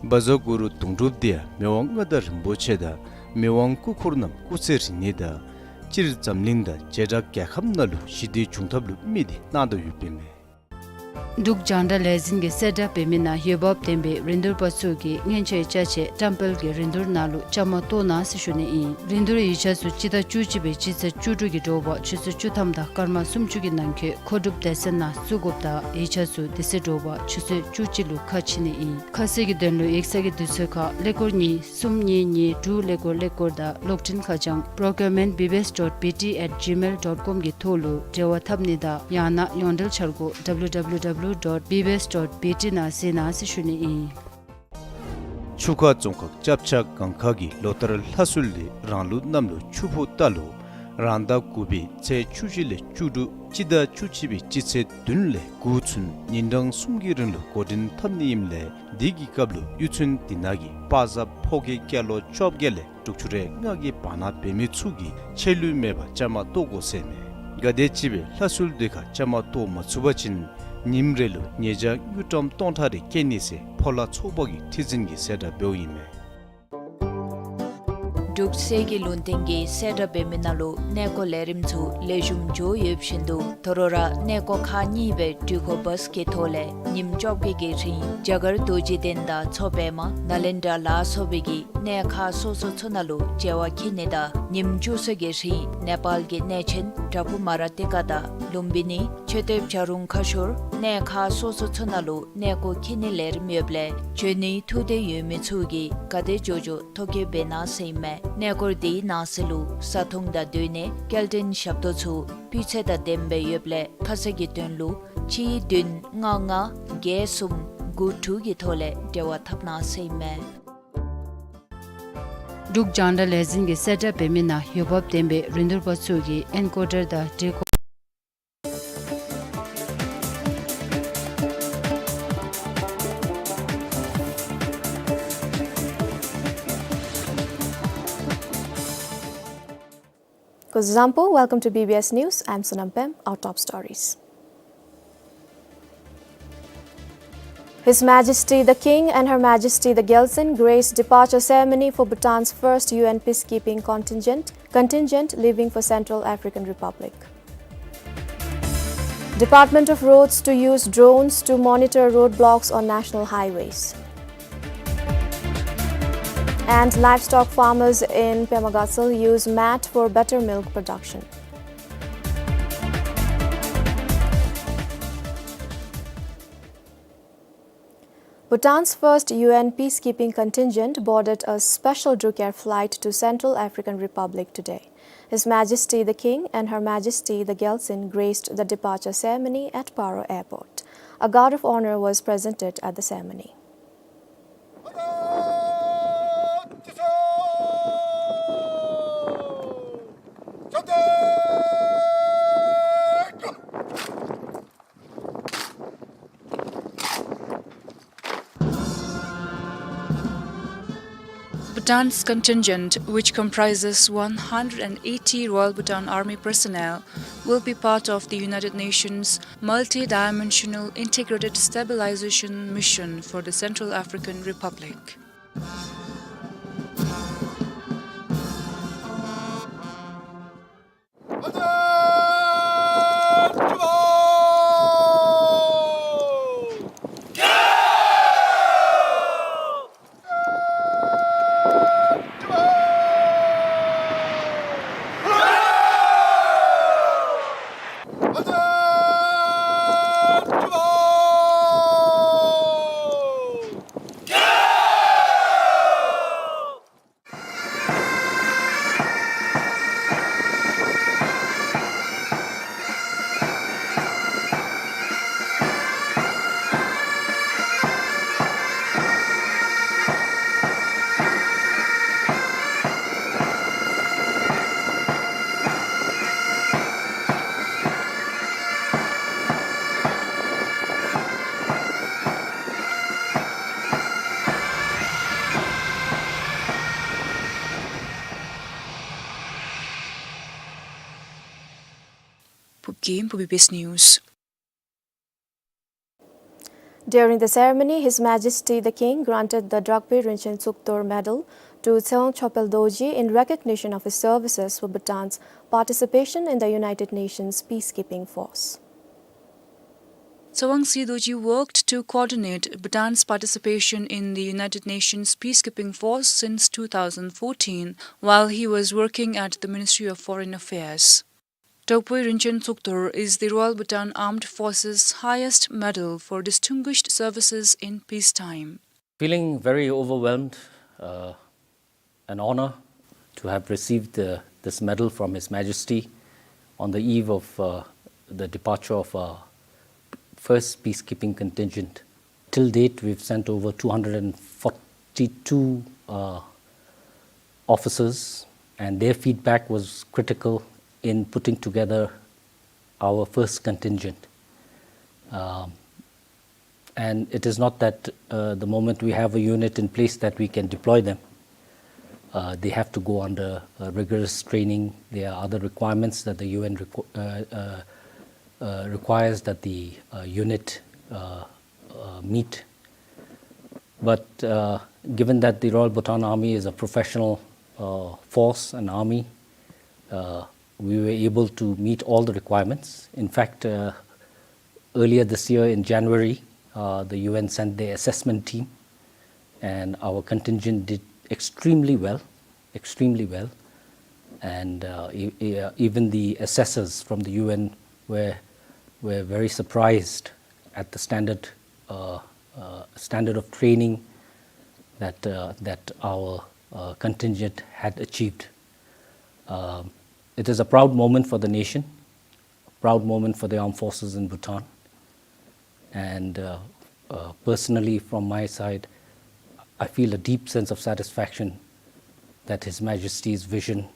བཛྲ་གུ་རུ་དུང་སྒྲུབ་དེ་ཡང་མི་དབང་མངའ་བདག་རིན་པོ་ཆེ་དང་མི་དབང་སྐུ་འཁོར་རྣམས་སྐུ་ཚེ་རིང་ནི་དང་སྤྱིར་འཛམ་གླིང་དང་བྱེ་བྲག་རྒྱལ་ཁབ་ནང་ལུ་ཞི་བདེ་འབྱུང་ཐབས་ལུ་དམིགས་ཏེ་གནང་དོ་ཡོདཔ་ཨིན་མས། འབྲུག་རྒྱང་བསྒྲགས་ལས་འཛིན་གྱིས་གསལ་བསྒྲགས་འབད་མི་ནང་འོས་འབབ་ལྡན་པའི་རིན་བསྡུར་པ་ཚུ་གིས་སྔོན་ཆད་ཅ་ཆས་བཀྲམ་སྤེལ་གྱི་རིན་བསྡུར་ནང་ལུ་བཅའ་མར་གཏོགས་གནང་ཟེར་ཞུ་ནི་ཨིན། རིན་བསྡུར་ཡིག་ཆ་ཚུ་སྤྱི་ཟླ་བཅུ་གཅིག་པའི་སྤྱི་ཚེས་བཅུ་དྲུག་གི་དྲོ་པ་ཆུ་ཚོད་བཅུ་ཐམ་དང་སྐར་མ་སུམ་ཅུ་གི་ནང་འཁོད་མཁོ་སྒྲུབ་སྡེ་ཚན་ནང་བཙུགས་དགོཔ་དང་ཡིག་ཆ་ཚུ་དེ་ཚེ་དྲོ་པ་ཆུ་ཚོད་བཅུ་གཅིག་ལུ་ཁ་ཕྱེ་ནི་ཨིན། ཁ་གསལ་གྱི་དོན་ལུ་ཡིག་ཚང་གི་དུས་ཚོད་ཁར་ཀླད་ཀོར་གཉིས་གསུམ་གཉིས་གཉིས་དྲུག་ཀླད་ཀོར་ཀླད་ཀོར་དང་གློག་འཕྲིན་ཁ་བྱང་procurement B B S dot B T at gmail dot com གི་ཐོག་ལུ་འབྲེལ་བ་འཐབ་ནི་དང་ཡང་ན་ཡོངས་འབྲེལ་འཆར་སྒོ W W W dot B B S dot B T ནང་གཟིགས་གནང་ཟེར་ཞུ་ནི་ཨིན། ཆུ་ཁ་རྫོང་ཁག་ལྕགས་བྱ་སྒང་ཁ་གི་ལོ་ལྟར་ལྷ་གསོལ་ལས་རང་ལུགས་གནམ་ལོ་ཆུ་ཕོ་རྟ་ལོ་རང་ཟླ་དགུ་པའི་ཚེས་བཅུ་བཞི་ལས་བཅུ་དྲུག་སྤྱི་ཟླ་བཅུ་གཅིག་པའི་སྤྱི་ཚེས་བདུན་ལས་དགུ་ཚུན་ཉིན་གྲངས་གསུམ་གྱི་རིང་ལུ་འགོ་འདྲེན་འཐབ་ནི་ཨིནམ་ལས་དེ་གི་སྐབས་ལུ་གཡུས་ཚན་དེ་ནང་གི་པ་ཟ་ཕོ་སྐྱེས་སྐྱེས་ལོ་བཅོ་བརྒྱད་ལས་དྲུག་ཅུ་རེ་ལྔ་གི་བར་ན་འབད་མི་ཚུ་གིས་ཆད་ལུས་མེད་པར་བཅའ་མར་གཏོགས་དགོ་ཟེར་མས། གལ་ཏེ་ཅིག་སྦེ་ལྷ་གསོལ་དེ་ཁར་བཅའ་མར་གཏོགས་མ་ཚུགས་པ་ཅིན་ཉིནམ་རེ་ལུ་ཉེས་བྱ་དངུལ་ཀྲམ་སྟོང་ཕྲག་རེ་བཀལ་ནི་ཟེར་ཕོ་ལྷ་ཚོགས་པ་གི་ཁྲི་འཛིན་གྱིས་གསལ་བསྒྲགས་འབདཝ་ཨིན་མས། འབྲུག་སའི་གི་ལུང་བསྟན་གྱིས་གསལ་བསྒྲགས་འབད་མི་ནང་ལུ་གནས་སྐོར་ལས་རིམ་ཚུ་ལེགས་ཤོམ་འགྱོ་ཡོདཔ་བཞིན་དུ་དོ་རུང་ར་གནས་སྐོར་ཁག་གཉིས་སྦེ་འགྲུལ་འཁོར་བཱས་ཀྱི་ཐོག་ལས་ཉིནམ་བཅོ་བརྒྱད་ཀྱི་རིང་རྒྱ་གར་རྡོ་རྗེ་གདན་དང་མཚོ་པདྨ་ནཱ་ལེནྡྲ་ལ་སོགས་པའི་གི་གནས་ཁག་སོ་སོ་ཚུ་ནང་ལུ་མཇལ་བར་འཁྱིད་ནི་དང་ཉིནམ་བཅུ་གསུམ་གྱི་རིང་ནེ་པཱལ་གྱི་གནས་ཆེན་བྲག་ཕུག་མ་ར་ཏི་ཀ་དང་ལུམ་བི་ནི་མཆོད་རྟེན་བྱ་རུང་ཁ་ཤོར་གནས་ཁག་སོ་སོ་ཚུ་ནང་ལུ་གནས་སྐོར་འཁྱིད་ནི་ལས་རིམ་ཡོདཔ་ལས་འབྱོན་ནིའི་ཐུགས་འདུན་ཡོད་མི་ཚུ་གིས་ག་དེ་མགྱོགས་མགྱོགས་ཐོ་བཀོད་འབད་གནང་ཟེར་ཨིན་མས། གནས་སྐོར་དེའི་ནང་གསེས་ལུ་བཟའ་འཐུང་དང་སྡོད་གནས་སྐྱེལ་འདྲེན་ཞབས་ཏོག་ཚུ་སྤུས་ཚད་དང་ལྡནམ་སྦེ་ཡོདཔ་ལས་ཁ་གསལ་གྱི་དོན་ལུ་གཅིག་བདུན་ལྔ་ལྔ་བརྒྱད་གསུམ་དགུ་དྲུག་གི་ཐོག་ལས་འབྲེལ་བ་འཐབ་གནང་ཟེར་ཨིན་མས། འབྲུག་རྒྱང་བསྒྲགས་ལས་འཛིན་གྱིས་གསལ་བསྒྲགས་འབད་མི་ནང་འོས་འབབ་ལྡན་པའི་རིན་བསྡུར་པ་ཚུ་གིས་ཨེན་ཀོ་ཌར་དང་ཌི་ཀོ། Kuzuzangpo, welcome to B B S News. I'm Sonam Pem. Our top stories. His Majesty the King and Her Majesty the Gyaltsuen graced departure ceremony for Bhutan's first U N peacekeeping contingent, contingent leaving for Central African Republic. Department of Roads to use drones to monitor roadblocks on national highways. And livestock farmers in Pema Gatshel use mat for better milk production. Bhutan's first U N peacekeeping contingent boarded a special Druk Air flight to Central African Republic today. His Majesty the King and Her Majesty the Gyaltsuen graced the departure ceremony at Paro Airport. A guard of honor was presented at the ceremony. Bhutan's contingent, which comprises one hundred and eighty Royal Bhutan Army personnel, will be part of the United Nations Multi-Dimensional Integrated Stabilization Mission for the Central African Republic. Kim for B B S News. During the ceremony, His Majesty the King granted the Dragpe Rinchen Tsuktor Medal to Tsewang Chopel Dorji in recognition of his services for Bhutan's participation in the United Nations peacekeeping force. Tsewang C. Dorji worked to coordinate Bhutan's participation in the United Nations peacekeeping force since two thousand fourteen, while he was working at the Ministry of Foreign Affairs. Dragpe Rinchen Tsuktor is the Royal Bhutan Armed Forces' highest medal for distinguished services in peacetime. Feeling very overwhelmed, uh, an honor to have received, uh, this medal from His Majesty on the eve of, uh, the departure of our first peacekeeping contingent. Till date, we've sent over two hundred and forty-two, uh, officers, and their feedback was critical in putting together our first contingent. Um, and it is not that, uh, the moment we have a unit in place that we can deploy them. Uh, they have to go under, uh, rigorous training. There are other requirements that the U N requ-, uh, uh, uh, requires that the, uh, unit, uh, uh, meet. But, uh, given that the Royal Bhutan Army is a professional, uh, force and army, uh, we were able to meet all the requirements. In fact, uh, earlier this year in January, uh, the U N sent their assessment team, and our contingent did extremely well, extremely well. And, uh, e-, e-, uh, even the assessors from the U N were, were very surprised at the standard, uh, uh, standard of training that, uh, that our, uh, contingent had achieved. Um, it is a proud moment for the nation, a proud moment for the armed forces in Bhutan. And, uh, uh, personally, from my side, I feel a deep sense of satisfaction that His Majesty's vision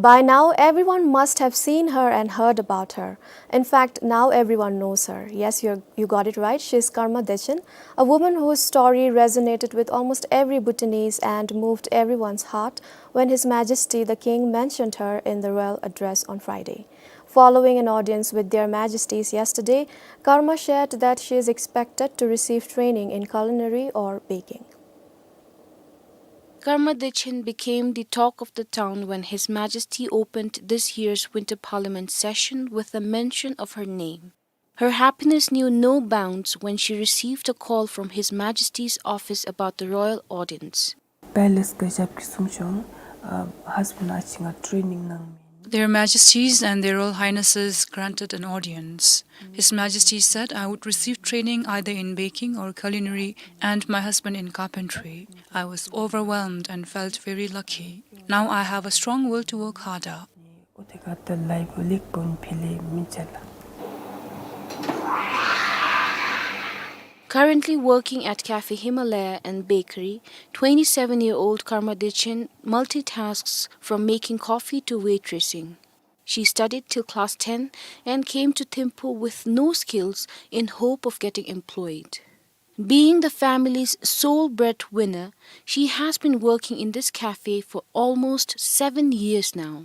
By now, everyone must have seen her and heard about her. In fact, now everyone knows her. Yes, you you got it right. She is Karma Dechen, a woman whose story resonated with almost every Bhutanese and moved everyone's heart when His Majesty the King mentioned her in the royal address on Friday. Following an audience with Their Majesties yesterday, Karma shared that she is expected to receive training in culinary or baking. Karma Dechen became the talk of the town when His Majesty opened this year's Winter Parliament session with a mention of her name. Her happiness knew no bounds when she received a call from His Majesty's office about the royal audience. Palace གི་ཞབས་ཀྱིས་གསུངས་བྱུང་། ཨ་husband ཨ་ཅི་ང་training གནང་མི། Their Majesties and their Royal Highnesses granted an audience. His Majesty said I would receive training either in baking or culinary and my husband in carpentry. I was overwhelmed and felt very lucky. Now I have a strong will to work harder. ཨོ་ཐེ་ག་ཏེ་ལའིབ་ལེགས་པོ་ཕུལ་ལེ་མི་ཅ་ལ། Currently working at Cafe Himalaya and Bakery, twenty-seven-year-old Karma Dechen multitasks from making coffee to waitressing. She studied till class ten and came to Thimphu with no skills in hope of getting employed. Being the family's sole breadwinner, she has been working in this cafe for almost seven years now.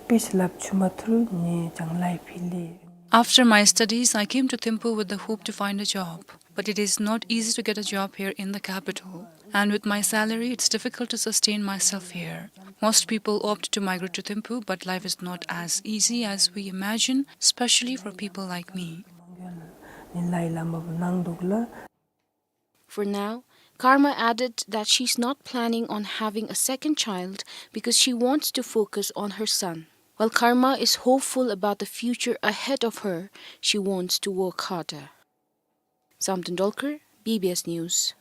དཔེ་ཆ་ལ་བཅུག་མ་ཐུབ་ནི་ཅང་ལའིབ་ཕུལ་ལེ། After my studies, I came to Thimphu with the hope to find a job. But it is not easy to get a job here in the capital. And with my salary, it's difficult to sustain myself here. Most people opt to migrate to Thimphu, but life is not as easy as we imagine, especially for people like me. For now, Karma added that she's not planning on having a second child because she wants to focus on her son. While Karma is hopeful about the future ahead of her, she wants to work harder. Samten Dolkar, B B S News.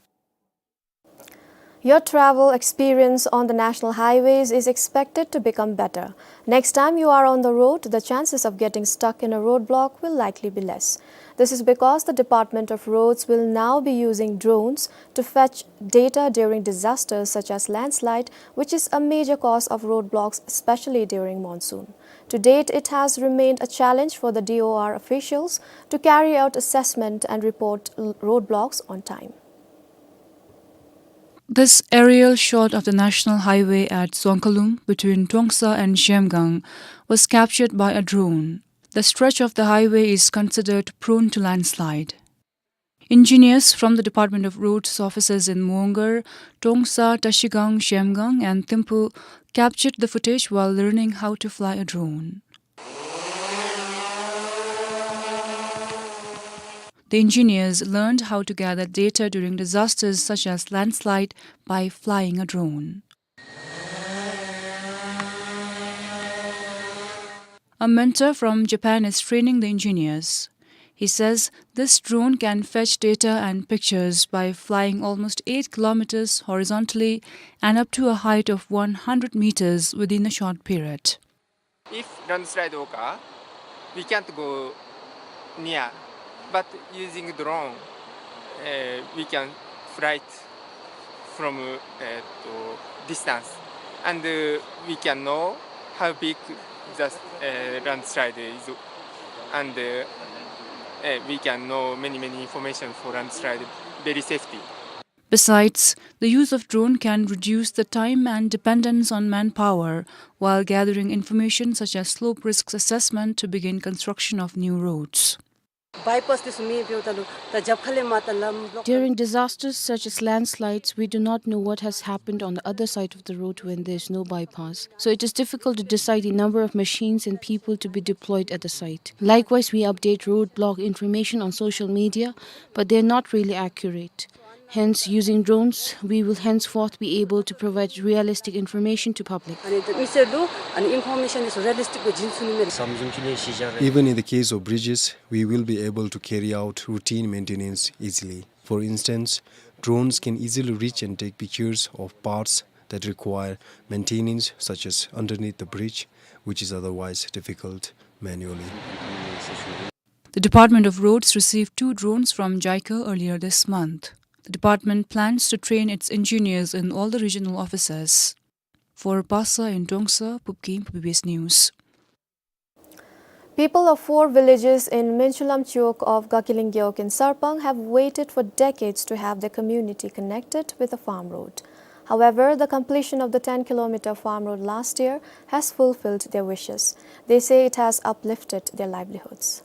Your travel experience on the national highways is expected to become better. Next time you are on the road, the chances of getting stuck in a roadblock will likely be less. This is because the Department of Roads will now be using drones to fetch data during disasters such as landslide, which is a major cause of roadblocks, especially during monsoon. To date, it has remained a challenge for the D O R officials to carry out assessment and report l-, roadblocks on time. This aerial shot of the national highway at Dzongkhalum between Tongsa and Zhemgang was captured by a drone. The stretch of the highway is considered prone to landslide. Engineers from the Department of Roads offices in Mongar, Tongsa, Tashigang, Zhemgang, and Thimphu captured the footage while learning how to fly a drone. The engineers learned how to gather data during disasters such as landslide by flying a drone. A mentor from Japan is training the engineers. He says this drone can fetch data and pictures by flying almost eight kilometers horizontally and up to a height of one hundred meters within a short period. If landslide occur, we can't go near, but using drone, uh, we can fly it from, uh, to distance, and, uh, we can know how big the, uh, landslide is, and, uh, uh, we can know many, many information for landslide very safety. Besides, the use of drone can reduce the time and dependence on manpower while gathering information such as slope risks assessment to begin construction of new roads. Bypass this me view talu, the Japkhale Mata lam block. During disasters such as landslides, we do not know what has happened on the other side of the road when there is no bypass. So it is difficult to decide the number of machines and people to be deployed at the site. Likewise, we update roadblock information on social media, but they are not really accurate. Hence, using drones, we will henceforth be able to provide realistic information to public. अनि त मिसेलु अनि information is realistic को जिन्सुनु मेरे. Even in the case of bridges, we will be able to carry out routine maintenance easily. For instance, drones can easily reach and take pictures of parts that require maintenance, such as underneath the bridge, which is otherwise difficult manually. The Department of Roads received two drones from JICA earlier this month. The department plans to train its engineers in all the regional offices. For Basa in Tongsa, Pupkim, B B S News. People of four villages in Menchulam Chiwog of Gakileng Gewog in Sarpang have waited for decades to have their community connected with a farm road. However, the completion of the ten kilometer farm road last year has fulfilled their wishes. They say it has uplifted their livelihoods.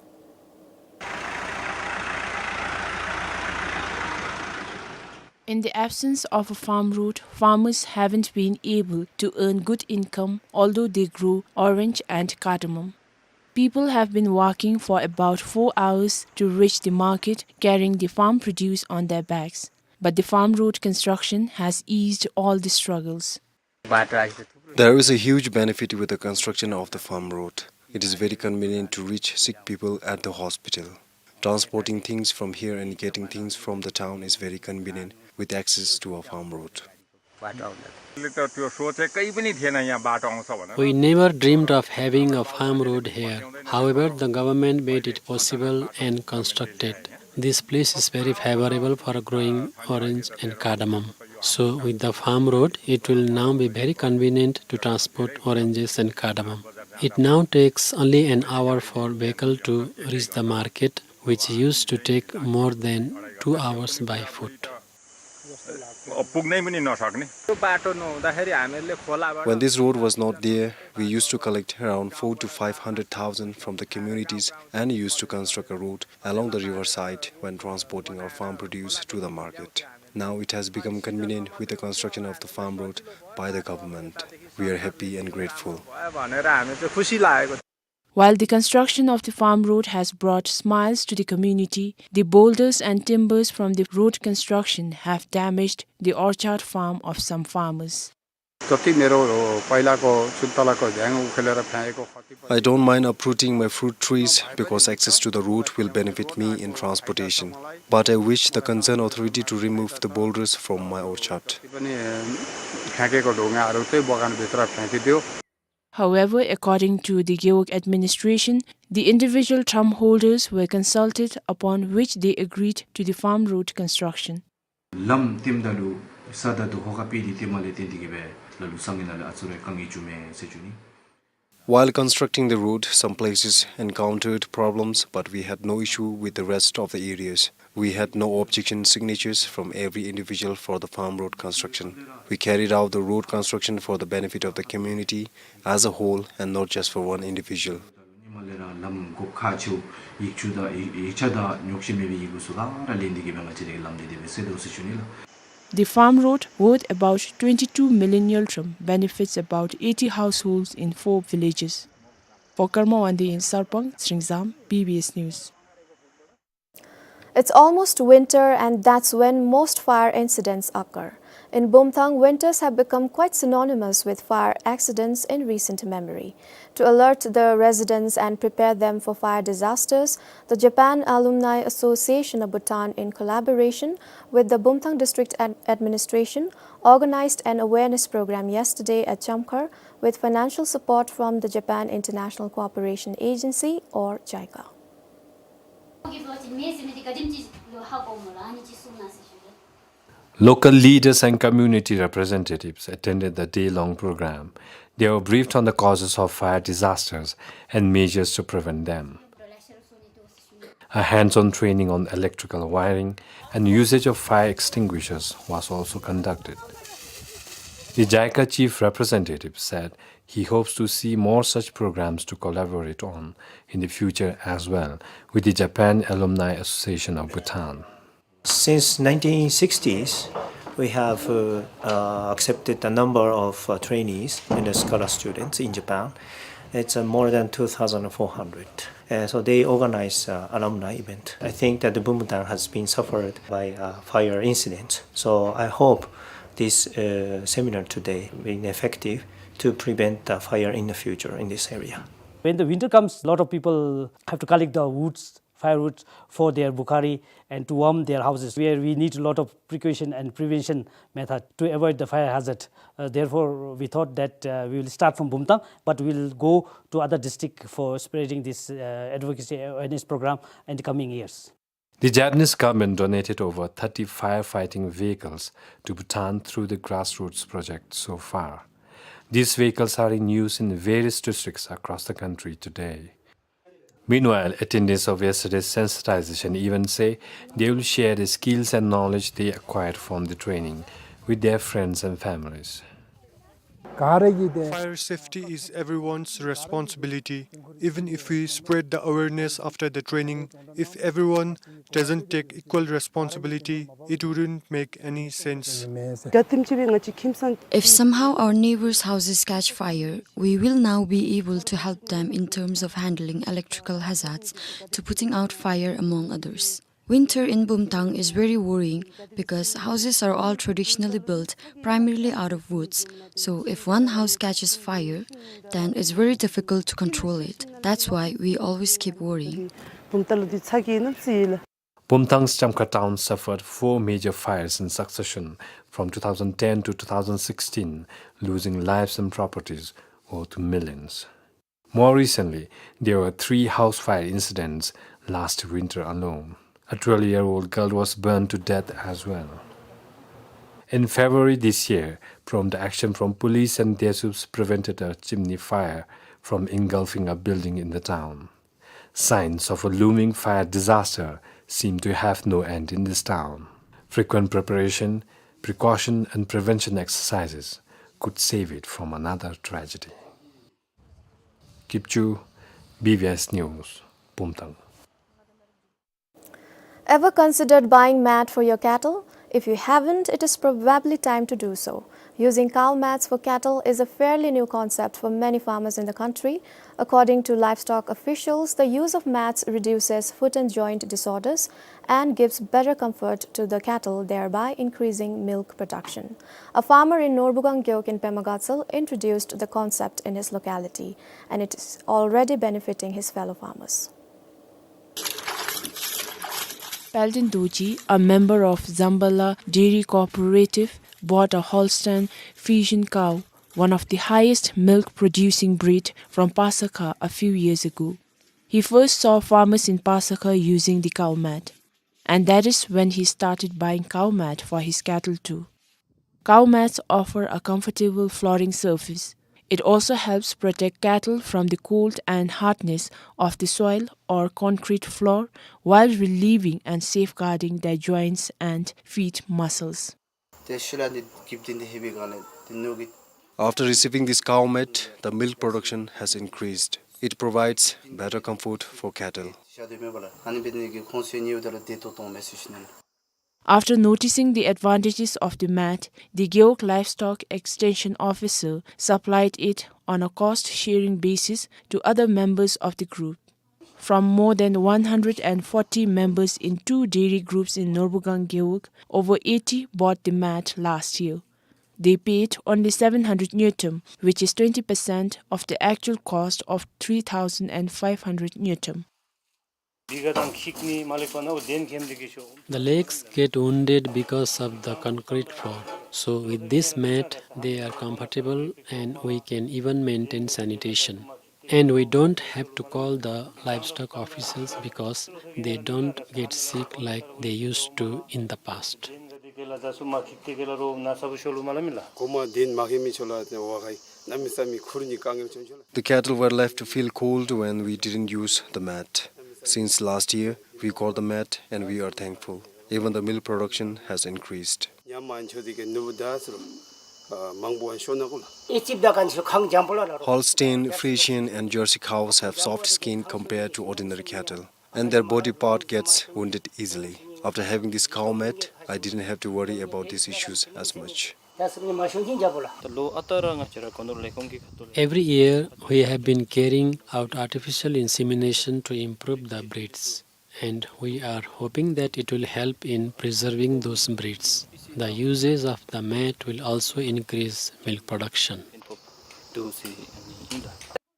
In the absence of a farm road, farmers haven't been able to earn good income, although they grow orange and cardamom. People have been walking for about four hours to reach the market, carrying the farm produce on their backs. But the farm road construction has eased all the struggles. There is a huge benefit with the construction of the farm road. It is very convenient to reach sick people at the hospital. Transporting things from here and getting things from the town is very convenient with access to a farm road. We never dreamed of having a farm road here. However, the government made it possible and constructed. This place is very favorable for growing orange and cardamom. So, with the farm road, it will now be very convenient to transport oranges and cardamom. It now takes only an hour for vehicle to reach the market, which used to take more than two hours by foot. When this road was not there, we used to collect around four to five hundred thousand from the communities and used to construct a road along the riverside when transporting our farm produce to the market. Now it has become convenient with the construction of the farm road by the government. We are happy and grateful. While the construction of the farm road has brought smiles to the community, the boulders and timbers from the road construction have damaged the orchard farm of some farmers. जति मेरो पहिलाको सुन्तलाको झ्याङ उखेलेर फ्याँकेको कति I don't mind uprooting my fruit trees because access to the road will benefit me in transportation. But I wish the concerned authority to remove the boulders from my orchard. पनि फ्याँकेको ढुङ्गाहरू चाहिँ बगानभित्र फ्याँकिदियो। However, according to the Gewog administration, the individual thumb holders were consulted, upon which they agreed to the farm road construction. ལམ་བཏིངམ་ད་ལུ་ས་དང་རྡོ་ཧོ་ཁ་སྤེལ་ཏེ་བཏིངམ་ལས་བརྟེན་ཏེ་གིས་སྦེ་ལ་ལུ་ས་ངན་ལས་ཨ་ཙི་རེ་དཀའ་ངལ་བྱུངམ་མས་ཟེར་ཞུ་ནི། While constructing the road, some places encountered problems, but we had no issue with the rest of the areas. We had no objection signatures from every individual for the farm road construction. We carried out the road construction for the benefit of the community as a whole and not just for one individual. The farm road, worth about twenty-two million ngultrum, benefits about eighty households in four villages. For Karma Wangdi in Sarpang, Sringzam, B B S News. It's almost winter, and that's when most fire incidents occur. In Bumthang, winters have become quite synonymous with fire accidents in recent memory. To alert the residents and prepare them for fire disasters, the Japan Alumni Association of Bhutan, in collaboration with the Bumthang District Ad- Administration, organized an awareness program yesterday at Chamkhar with financial support from the Japan International Cooperation Agency, or JICA. Local leaders and community representatives attended the day-long program. They were briefed on the causes of fire disasters and measures to prevent them. A hands-on training on electrical wiring and usage of fire extinguishers was also conducted. The JICA chief representative said he hopes to see more such programs to collaborate on in the future as well with the Japan Alumni Association of Bhutan. Since nineteen sixties, we have uh, uh, accepted a number of uh, trainees and scholar students in Japan. It's uh, more than two thousand four hundred. Uh, so they organize uh, alumni event. I think that the Bumthang has been suffered by uh, fire incidents. So I hope this uh, seminar today will be effective to prevent uh, fire in the future in this area. When the winter comes, a lot of people have to collect the woods, firewoods for their bukhari and to warm their houses, where we need a lot of precaution and prevention method to avoid the fire hazard. Uh, therefore, we thought that uh, we will start from Bumthang, but we will go to other district for spreading this uh, advocacy awareness program in the coming years. The Japanese government donated over thirty firefighting vehicles to Bhutan through the grassroots project so far. These vehicles are in use in various districts across the country today. Meanwhile, attendees of yesterday's sensitization event say they will share the skills and knowledge they acquired from the training with their friends and families. Fire safety is everyone's responsibility. Even if we spread the awareness after the training, if everyone doesn't take equal responsibility, it wouldn't make any sense. If somehow our neighbors' houses catch fire, we will now be able to help them in terms of handling electrical hazards to putting out fire, among others. Winter in Bumthang is very worrying because houses are all traditionally built primarily out of woods. So if one house catches fire, then it's very difficult to control it. That's why we always keep worrying. Bumthang's Chamkhar town suffered four major fires in succession from two thousand ten to two thousand sixteen, losing lives and properties worth millions. More recently, there were three house fire incidents last winter alone. A twelve-year-old girl was burned to death as well. In February this year, prompt action from police and Desups prevented a chimney fire from engulfing a building in the town. Signs of a looming fire disaster seem to have no end in this town. Frequent preparation, precaution and prevention exercises could save it from another tragedy. Kipchu, B B S News, Bumthang. Ever considered buying mat for your cattle? If you haven't, it is probably time to do so. Using cow mats for cattle is a fairly new concept for many farmers in the country. According to livestock officials, the use of mats reduces foot and joint disorders and gives better comfort to the cattle, thereby increasing milk production. A farmer in Norbugang Gewog in Pema Gatshel introduced the concept in his locality, and it is already benefiting his fellow farmers. Paldin Dorji, a member of Zambala Dairy Cooperative, bought a Holstein Friesian cow, one of the highest milk-producing breed, from Pasakha a few years ago. He first saw farmers in Pasakha using the cow mat, and that is when he started buying cow mat for his cattle too. Cow mats offer a comfortable flooring surface. It also helps protect cattle from the cold and hardness of the soil or concrete floor while relieving and safeguarding their joints and feet muscles. After receiving this cow mat, the milk production has increased. It provides better comfort for cattle. After noticing the advantages of the mat, the Gewog Livestock Extension Officer supplied it on a cost-sharing basis to other members of the group. From more than one hundred and forty members in two dairy groups in Norbugang Gewog, over eighty bought the mat last year. They paid only seven hundred ngultrum, which is twenty percent of the actual cost of three thousand five hundred ngultrum. The legs get wounded because of the concrete floor. So with this mat, they are comfortable and we can even maintain sanitation. And we don't have to call the livestock officials because they don't get sick like they used to in the past. The cattle were left to feel cold when we didn't use the mat. Since last year, we got the mat and we are thankful. Even the milk production has increased. Holstein, Friesian, and Jersey cows have soft skin compared to ordinary cattle, and their body part gets wounded easily. After having this cow mat, I didn't have to worry about these issues as much. Every year, we have been carrying out artificial insemination to improve the breeds, and we are hoping that it will help in preserving those breeds. The usage of the mat will also increase milk production.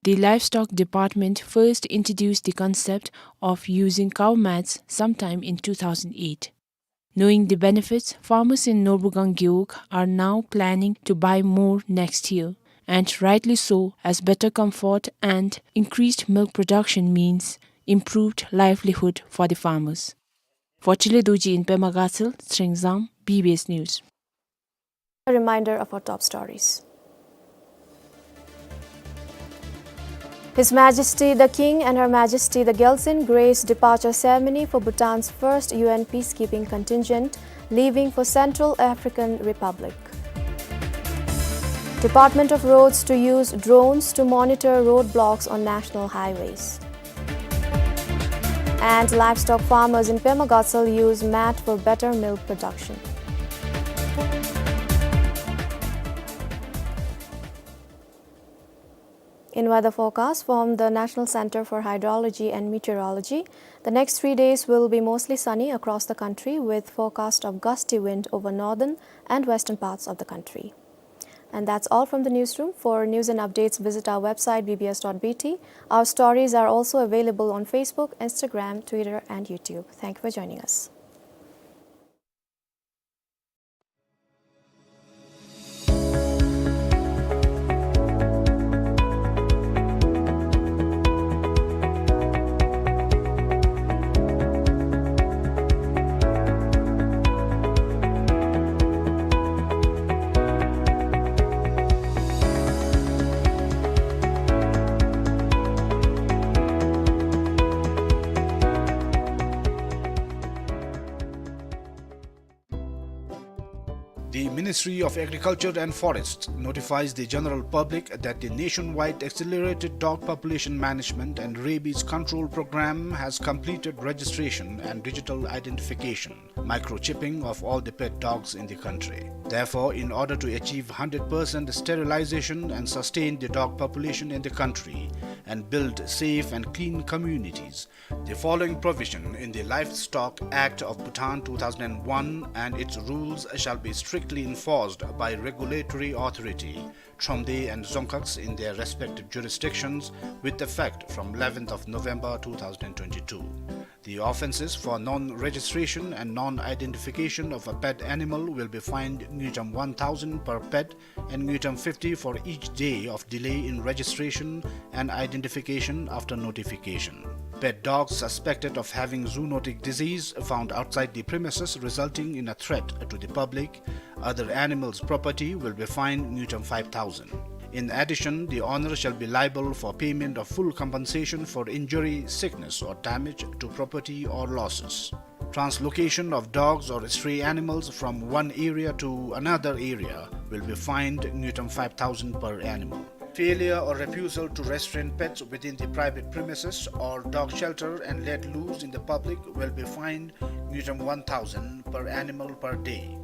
The Livestock Department first introduced the concept of using cow mats sometime in two thousand eight. Knowing the benefits, farmers in Norbugang Gewog are now planning to buy more next year, and rightly so, as better comfort and increased milk production means improved livelihood for the farmers. For Chile Dorji in Pema Gatshel, Tshering Zam, B B S News. A reminder of our top stories. His Majesty the King and Her Majesty the Gyaltsuen grace departure ceremony for Bhutan's first U N peacekeeping contingent leaving for Central African Republic. Department of Roads to use drones to monitor roadblocks on national highways. And livestock farmers in Pema Gatshel use mat for better milk production. In weather forecast from the National Center for Hydrology and Meteorology, the next three days will be mostly sunny across the country with forecast of gusty wind over northern and western parts of the country. And that's all from the newsroom. For news and updates, visit our website B B S dot B T. Our stories are also available on Facebook, Instagram, Twitter, and YouTube. Thank you for joining us. The Ministry of Agriculture and Forests notifies the general public that the nationwide accelerated dog population management and rabies control program has completed registration and digital identification, microchipping of all the pet dogs in the country. Therefore, in order to achieve hundred percent sterilization and sustain the dog population in the country and build safe and clean communities, the following provision in the Livestock Act of Bhutan two thousand and one and its rules shall be strictly enforced by regulatory authority, Thromde and Dzongkhags in their respective jurisdictions, with effect from eleventh of November two thousand and twenty-two. The offenses for non-registration and non-identification of a pet animal will be fined ngultrum one thousand per pet and ngultrum fifty for each day of delay in registration and identification after notification. Pet dogs suspected of having zoonotic disease found outside the premises resulting in a threat to the public, other animals' property will be fined ngultrum five thousand. In addition, the owner shall be liable for payment of full compensation for injury, sickness, or damage to property or losses. Translocation of dogs or stray animals from one area to another area will be fined ngultrum five thousand per animal. Failure or refusal to restrain pets within the private premises or dog shelter and let loose in the public will be fined ngultrum one thousand per animal per day.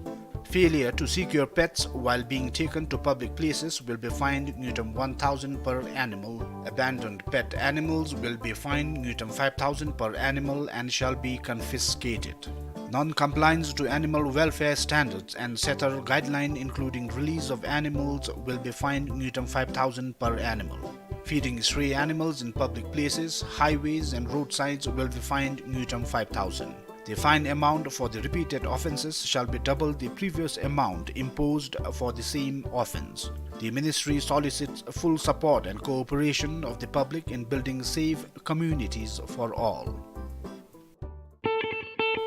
Failure to secure pets while being taken to public places will be fined ngultrum one thousand per animal. Abandoned pet animals will be fined ngultrum five thousand per animal and shall be confiscated. Non-compliance to animal welfare standards and setter guideline, including release of animals, will be fined ngultrum five thousand per animal. Feeding stray animals in public places, highways and roadsides will be fined ngultrum five thousand. The fine amount for the repeated offences shall be double the previous amount imposed for the same offence. The ministry solicits full support and cooperation of the public in building safe communities for all.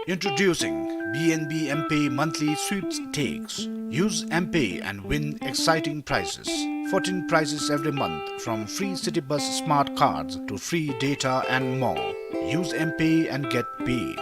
Introducing B N B M-Pay monthly sweepstakes. Use M-Pay and win exciting prizes. Fourteen prizes every month, from free city bus smart cards to free data and more. Use M-Pay and get paid.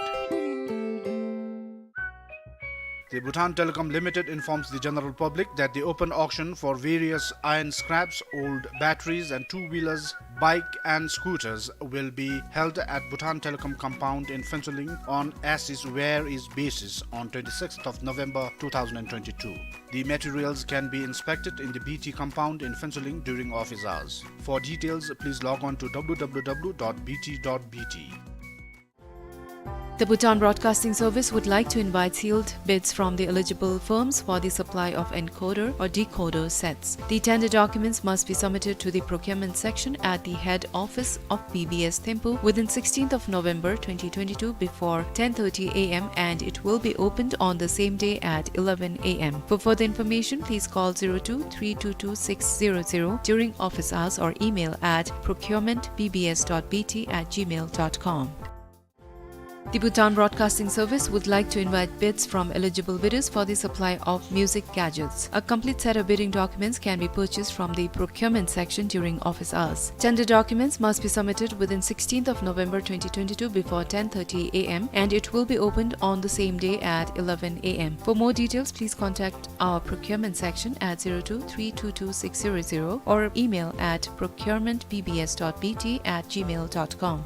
The Bhutan Telecom Limited informs the general public that the open auction for various iron scraps, old batteries and two-wheelers, bike and scooters will be held at Bhutan Telecom compound in Phuentsholing on as is where is basis on twenty-sixth of November two thousand twenty-two. The materials can be inspected in the B T compound in Phuentsholing during office hours. For details, please log on to W W W dot B T dot B T. The Bhutan Broadcasting Service would like to invite sealed bids from the eligible firms for the supply of encoder or decoder sets. The tender documents must be submitted to the procurement section at the head office of B B S Thimphu within sixteenth of November twenty twenty-two before ten thirty A M, and it will be opened on the same day at eleven A M. For further information, please call zero two three two two six zero zero during office hours or email at procurement B B S dot B T at gmail dot com. The Bhutan Broadcasting Service would like to invite bids from eligible bidders for the supply of music gadgets. A complete set of bidding documents can be purchased from the procurement section during office hours. Tender documents must be submitted within sixteenth of November twenty twenty-two before ten thirty A M, and it will be opened on the same day at eleven A M. For more details, please contact our procurement section at zero two three two two six zero zero or email at procurement B B S dot B T at gmail dot com.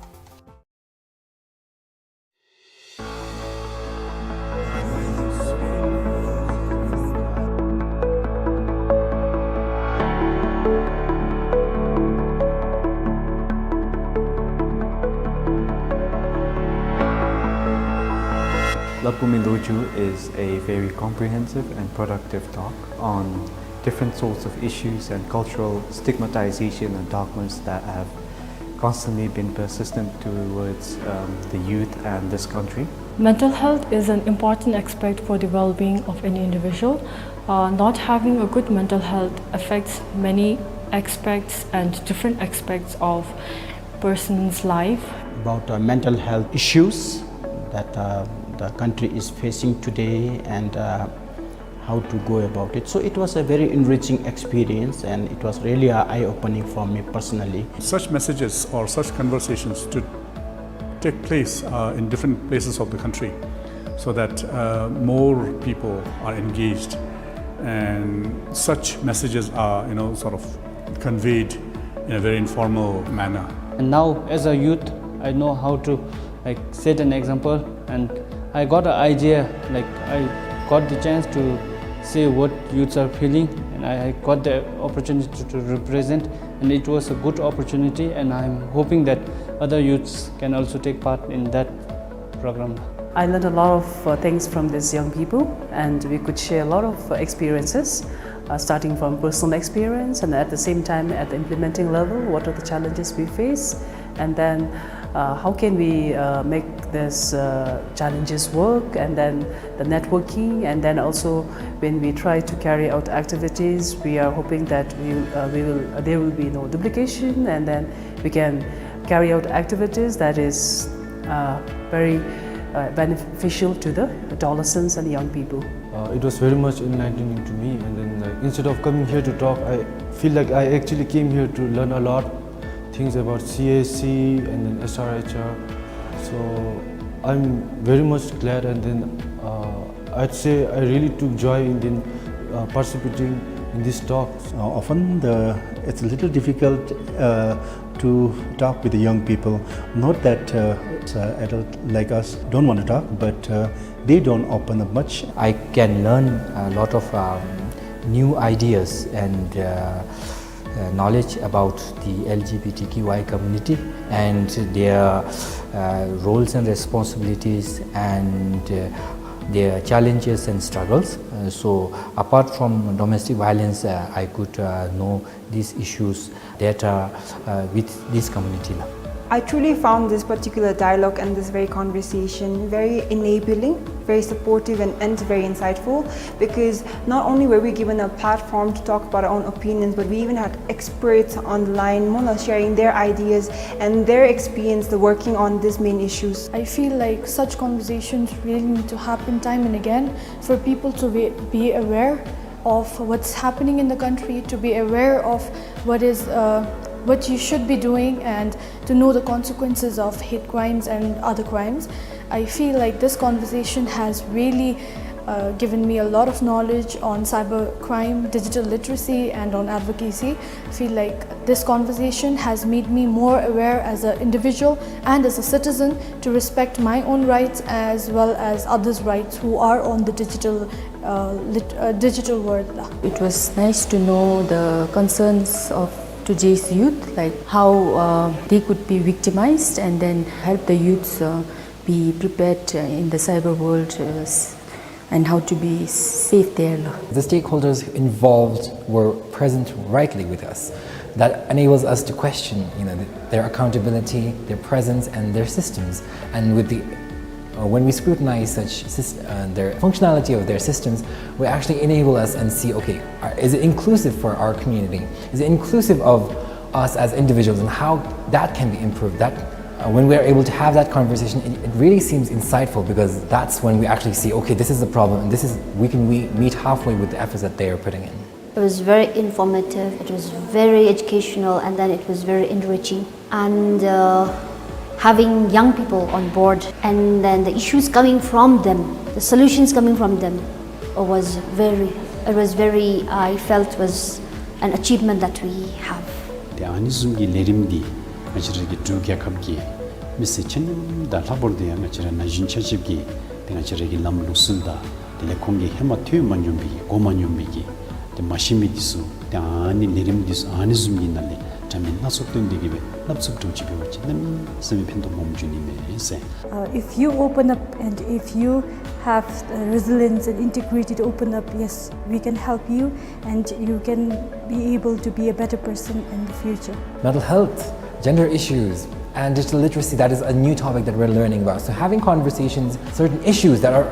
Lapumi Loju is a very comprehensive and productive talk on different sorts of issues and cultural stigmatization and dogmas that have constantly been persistent towards, um, the youth and this country. Mental health is an important aspect for the well-being of any individual. Uh, not having a good mental health affects many aspects and different aspects of person's life. About, uh, mental health issues that, uh, the country is facing today and, uh, how to go about it. So it was a very enriching experience, and it was really, uh, eye-opening for me personally. Such messages or such conversations to take place, uh, in different places of the country, so that, uh, more people are engaged and such messages are, you know, sort of conveyed in a very informal manner. And now, as a youth, I know how to, like, set an example, and I got an idea, like, I got the chance to say what youths are feeling, and I, I got the opportunity to, to represent, and it was a good opportunity, and I'm hoping that other youths can also take part in that program. I learned a lot of, uh, things from these young people, and we could share a lot of, uh, experiences, uh, starting from personal experience, and at the same time, at the implementing level, what are the challenges we face, and then, uh, how can we, uh, make these, uh, challenges work, and then the networking, and then also when we try to carry out activities, we are hoping that we, uh, we will, uh, there will be no duplication, and then we can carry out activities that is, uh, very, uh, beneficial to the adolescents and young people. Uh, it was very much enlightening to me, and then, like, instead of coming here to talk, I feel like I actually came here to learn a lot things about C A C and then S R H R. So I'm very much glad, and then, uh, I'd say I really took joy in then, uh, participating in these talks. Uh, often the, it's a little difficult, uh, to talk with the young people. Not that, uh, it's, uh, adult like us don't want to talk, but, uh, they don't open up much. I can learn a lot of, um, new ideas and, uh, uh, knowledge about the L G B T Q I community and their, uh, roles and responsibilities and, uh, their challenges and struggles. Uh, so apart from domestic violence, uh, I could, uh, know these issues that are, uh, with this community. I truly found this particular dialogue and this very conversation very enabling, very supportive, and, and very insightful, because not only were we given a platform to talk about our own opinions, but we even had experts on the line, Mona, sharing their ideas and their experience, the working on these main issues. I feel like such conversations really need to happen time and again for people to be, be aware of what's happening in the country, to be aware of what is, uh, what you should be doing, and to know the consequences of hate crimes and other crimes. I feel like this conversation has really, uh, given me a lot of knowledge on cyber crime, digital literacy, and on advocacy. I feel like this conversation has made me more aware as an individual and as a citizen to respect my own rights as well as others' rights who are on the digital, uh, lit-, uh, digital world. It was nice to know the concerns of today's youth, like how, uh, they could be victimized, and then help the youths, uh, be prepared, uh, in the cyber world, uh, s-, and how to be safe there. The stakeholders involved were present rightly with us. That enables us to question, you know, th-, their accountability, their presence, and their systems. And with the, uh, when we scrutinize such sys-, uh, their functionality of their systems, we actually enable us and see, okay, are, is it inclusive for our community? Is it inclusive of us as individuals, and how that can be improved? That, uh, when we are able to have that conversation, it, it really seems insightful, because that's when we actually see, okay, this is the problem, and this is, we can, we meet halfway with the efforts that they are putting in. It was very informative, it was very educational, and then it was very enriching. And, uh, having young people on board, and then the issues coming from them, the solutions coming from them, it was very, it was very, I felt was an achievement that we have. ཏེ་ཨ་ནི་བཟུམ་གྱི་ལས་རིམ་འདི་ང་བཅས་ར་གི་འབྲུག་རྒྱལ་ཁབ་ཀྱི་མི་སེར་ཆ་མཉམ་དང་ལྷག་པར་དུ་ཡང་ང་བཅས་ར་ན་གཞོན་ཆ་ཁྱབ་ཀྱིས་ཏེ་ང་བཅས་ར་གི་ལམ་ལུགས་སྲོལ་དང་དེ་ལས་ཁོང་གིས་ཧེ་མ་ཐོས་མ་མྱོང་བའི་གོ་མ་མྱོང་བའི་གི་ཏེ་མ་ཤེས་མི་འདི་ཚུ་ཏེ་ཨ་ནི་ལས་རིམ་འདི་ཚུ་ཨ་ནི་བཟུམ་གྱི་ནང་ལས་འདྲ་མིན་སྣ་ཚོགས་བཏོན་ཏེ་གི་སྦེ་སླབ་ཚུགསཔ་འདྲཝ་ཅིག་འབད་བ་ཅིན་གནམ་མེད་ས་མེད་ཕན་ཐོགས་སྦོམ་འབྱུང་ནི་མས་ཟེར། Uh, if you open up and if you have, uh, resilience and integrity to open up, yes, we can help you and you can be able to be a better person in the future. Mental health, gender issues, and digital literacy, that is a new topic that we're learning about. So having conversations, certain issues that are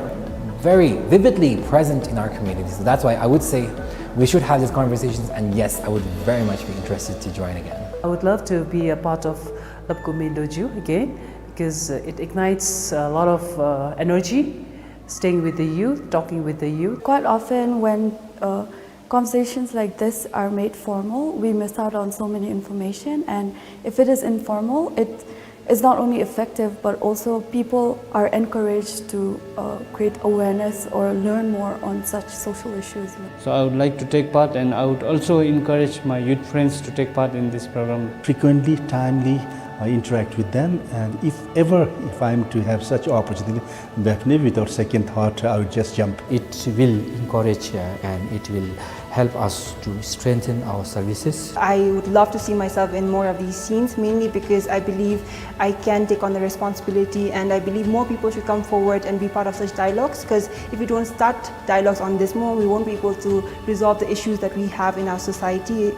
very vividly present in our community. So that's why I would say we should have these conversations, and yes, I would very much be interested to join again. I would love to be a part of Lapkume Doju again, because, uh, it ignites a lot of, uh, energy, staying with the youth, talking with the youth. Quite often when, uh, conversations like this are made formal, we miss out on so many information, and if it is informal, it is not only effective, but also people are encouraged to, uh, create awareness or learn more on such social issues. So I would like to take part, and I would also encourage my youth friends to take part in this program. Frequently, timely, uh, interact with them, and if ever, if I am to have such opportunity, definitely without second thought, I would just jump. It will encourage, uh, and it will help us to strengthen our services. I would love to see myself in more of these scenes, mainly because I believe I can take on the responsibility, and I believe more people should come forward and be part of such dialogues, 'cause if we don't start dialogues on this more, we won't be able to resolve the issues that we have in our society.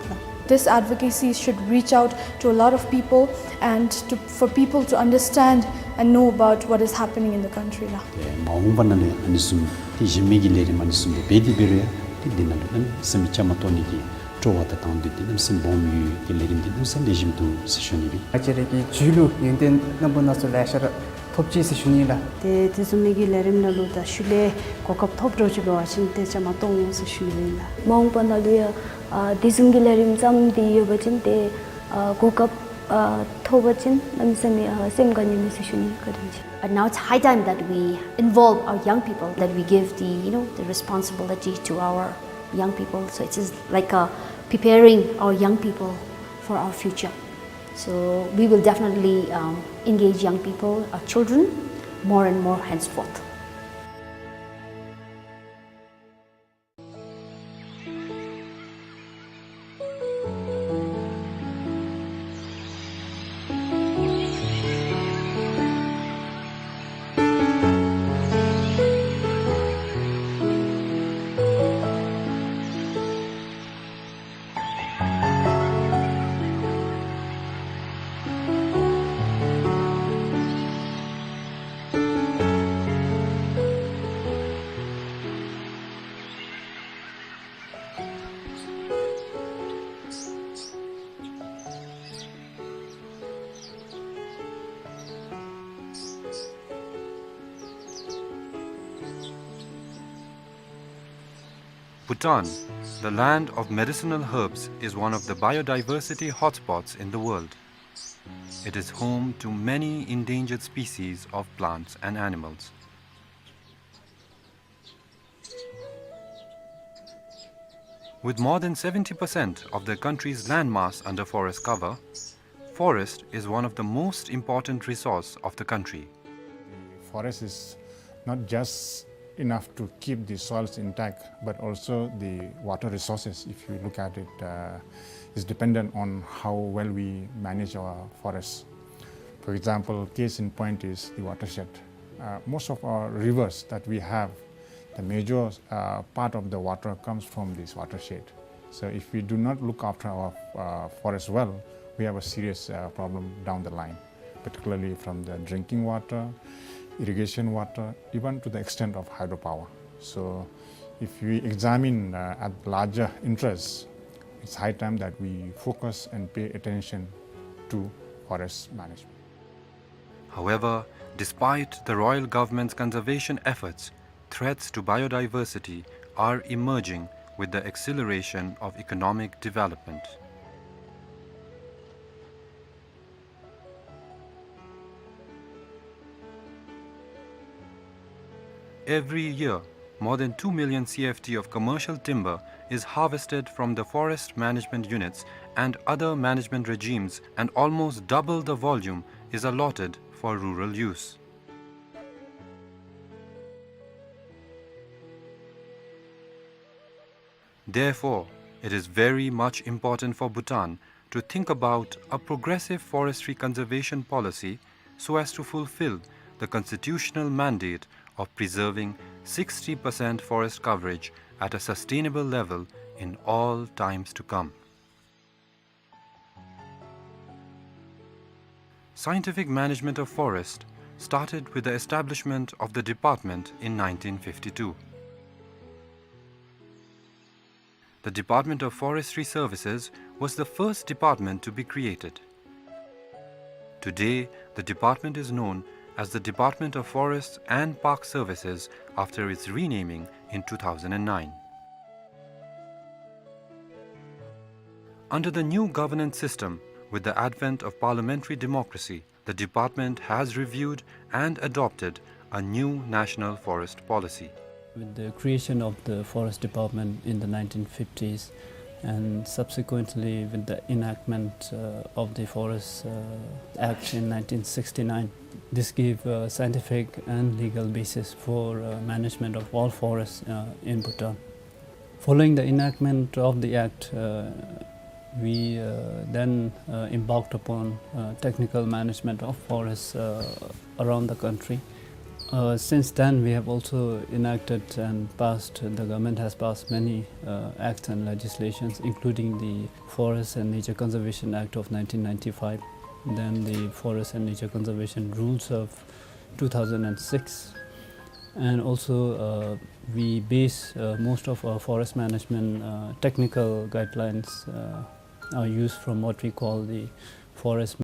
This advocacy should reach out to a lot of people and to, for people to understand and know about what is happening in the country ལགས། ཏེ་མ་འོངས་པ་ནང་ལས་ཨ་ནི་བཟུམ་ཏེ་གཞན་མི་གི་ལས་རིམ་ཨ་ནི་བཟུམ་འདི་འབད་དེ་འབད་རུང་ཡང་ཏེ་འདི་ནང་ལུ་གནམ་མེད་ས་མེད་བཅའ་མར་གཏོགས་ནི་གི་སྤྲོ་བ་དང་དང་འདོད་འདི་གནམ་མེད་ས་མེད་སྦོམ་ཡོད། ཏེ་ལས་རིམ་འདི་གནམ་མེད་ས་མེད་ལེགས་ཤོམ་འདུག་ཟེར་ཞུ་ནི་ཨིན། ང་བཅས་ར་གི་རྒྱུད་ལུ་ཡོན་ཏན་རྣམ་པ་སྣ་ཚོགས་ལེ་ཤ་ར་ ཐོབ་ཅི་ཟེར་ཞུ་ནི་ལགས། ཏེ་དེ་བཟུམ་མའི་གི་ལས་རིམ་ནང་ལུ་ད་ཤུལ་ལས་གོ་སྐབས་ཐོབ་འགྱོ་ཅི་འབད་བ་ཅིན་ཏེ་བཅའ་མར་གཏོགས་འོང་ཟེར་ཞུ་ནི་ཨིན་ལགས། མ་འོངས་པ་ནང་ལུ་ཡང་ཨ་དེ་བཟུམ་གྱི་ལས་རིམ་བརྩམས་ཏེ་ཡོད་པ་ཅིན་ཏེ་ཨ་གོ་སྐབས་ཨ་ཐོབ་པ་ཅིན་གནམ་མེད་ས་མེད་ཨ་སེམས་དགའ་ནི་མས་ཟེར་ཞུ་ནི། བཀའ་དྲིན་ཆེ། And now it's high time that we involve our young people, that we give the, you know, the responsibility to our young people. So it is like a preparing our young people for our future. So we will definitely um, engage young people, our children, more and more henceforth. Bhutan, the land of medicinal herbs, is one of the biodiversity hotspots in the world. It is home to many endangered species of plants and animals. With more than seventy percent of the country's landmass under forest cover, forest is one of the most important resource of the country. Forest is not just enough to keep the soils intact, but also the water resources, if you look at it, uh, is dependent on how well we manage our forests. For example, case in point is the watershed. Uh, most of our rivers that we have, the major, uh, part of the water comes from this watershed. So if we do not look after our, uh, forest well, we have a serious, uh, problem down the line, particularly from the drinking water, irrigation water, even to the extent of hydropower. So if we examine, uh, at larger interests, it's high time that we focus and pay attention to forest management. However, despite the royal government's conservation efforts, threats to biodiversity are emerging with the acceleration of economic development. Every year, more than two million C F T of commercial timber is harvested from the forest management units and other management regimes, and almost double the volume is allotted for rural use. Therefore, it is very much important for Bhutan to think about a progressive forestry conservation policy so as to fulfill the constitutional mandate of preserving sixty percent forest coverage at a sustainable level in all times to come. Scientific management of forest started with the establishment of the department in nineteen fifty-two. The Department of Forestry Services was the first department to be created. Today, the department is known as the Department of Forests and Park Services after its renaming in two thousand nine. Under the new governance system, with the advent of parliamentary democracy, the department has reviewed and adopted a new national forest policy. With the creation of the Forest Department in the nineteen fifties, and subsequently with the enactment, uh, of the Forest, uh, Act in nineteen sixty-nine, this gave a scientific and legal basis for, uh, management of all forests, uh, in Bhutan. Following the enactment of the Act, uh, we, uh, then, uh, embarked upon, uh, technical management of forests, uh, around the country. Uh, since then, we have also enacted and passed, the government has passed many, uh, acts and legislations, including the Forest and Nature Conservation Act of nineteen ninety-five, then the Forest and Nature Conservation Rules of two thousand six, and also, uh, we base, uh, most of our forest management, uh, technical guidelines, uh, are used from what we call the forest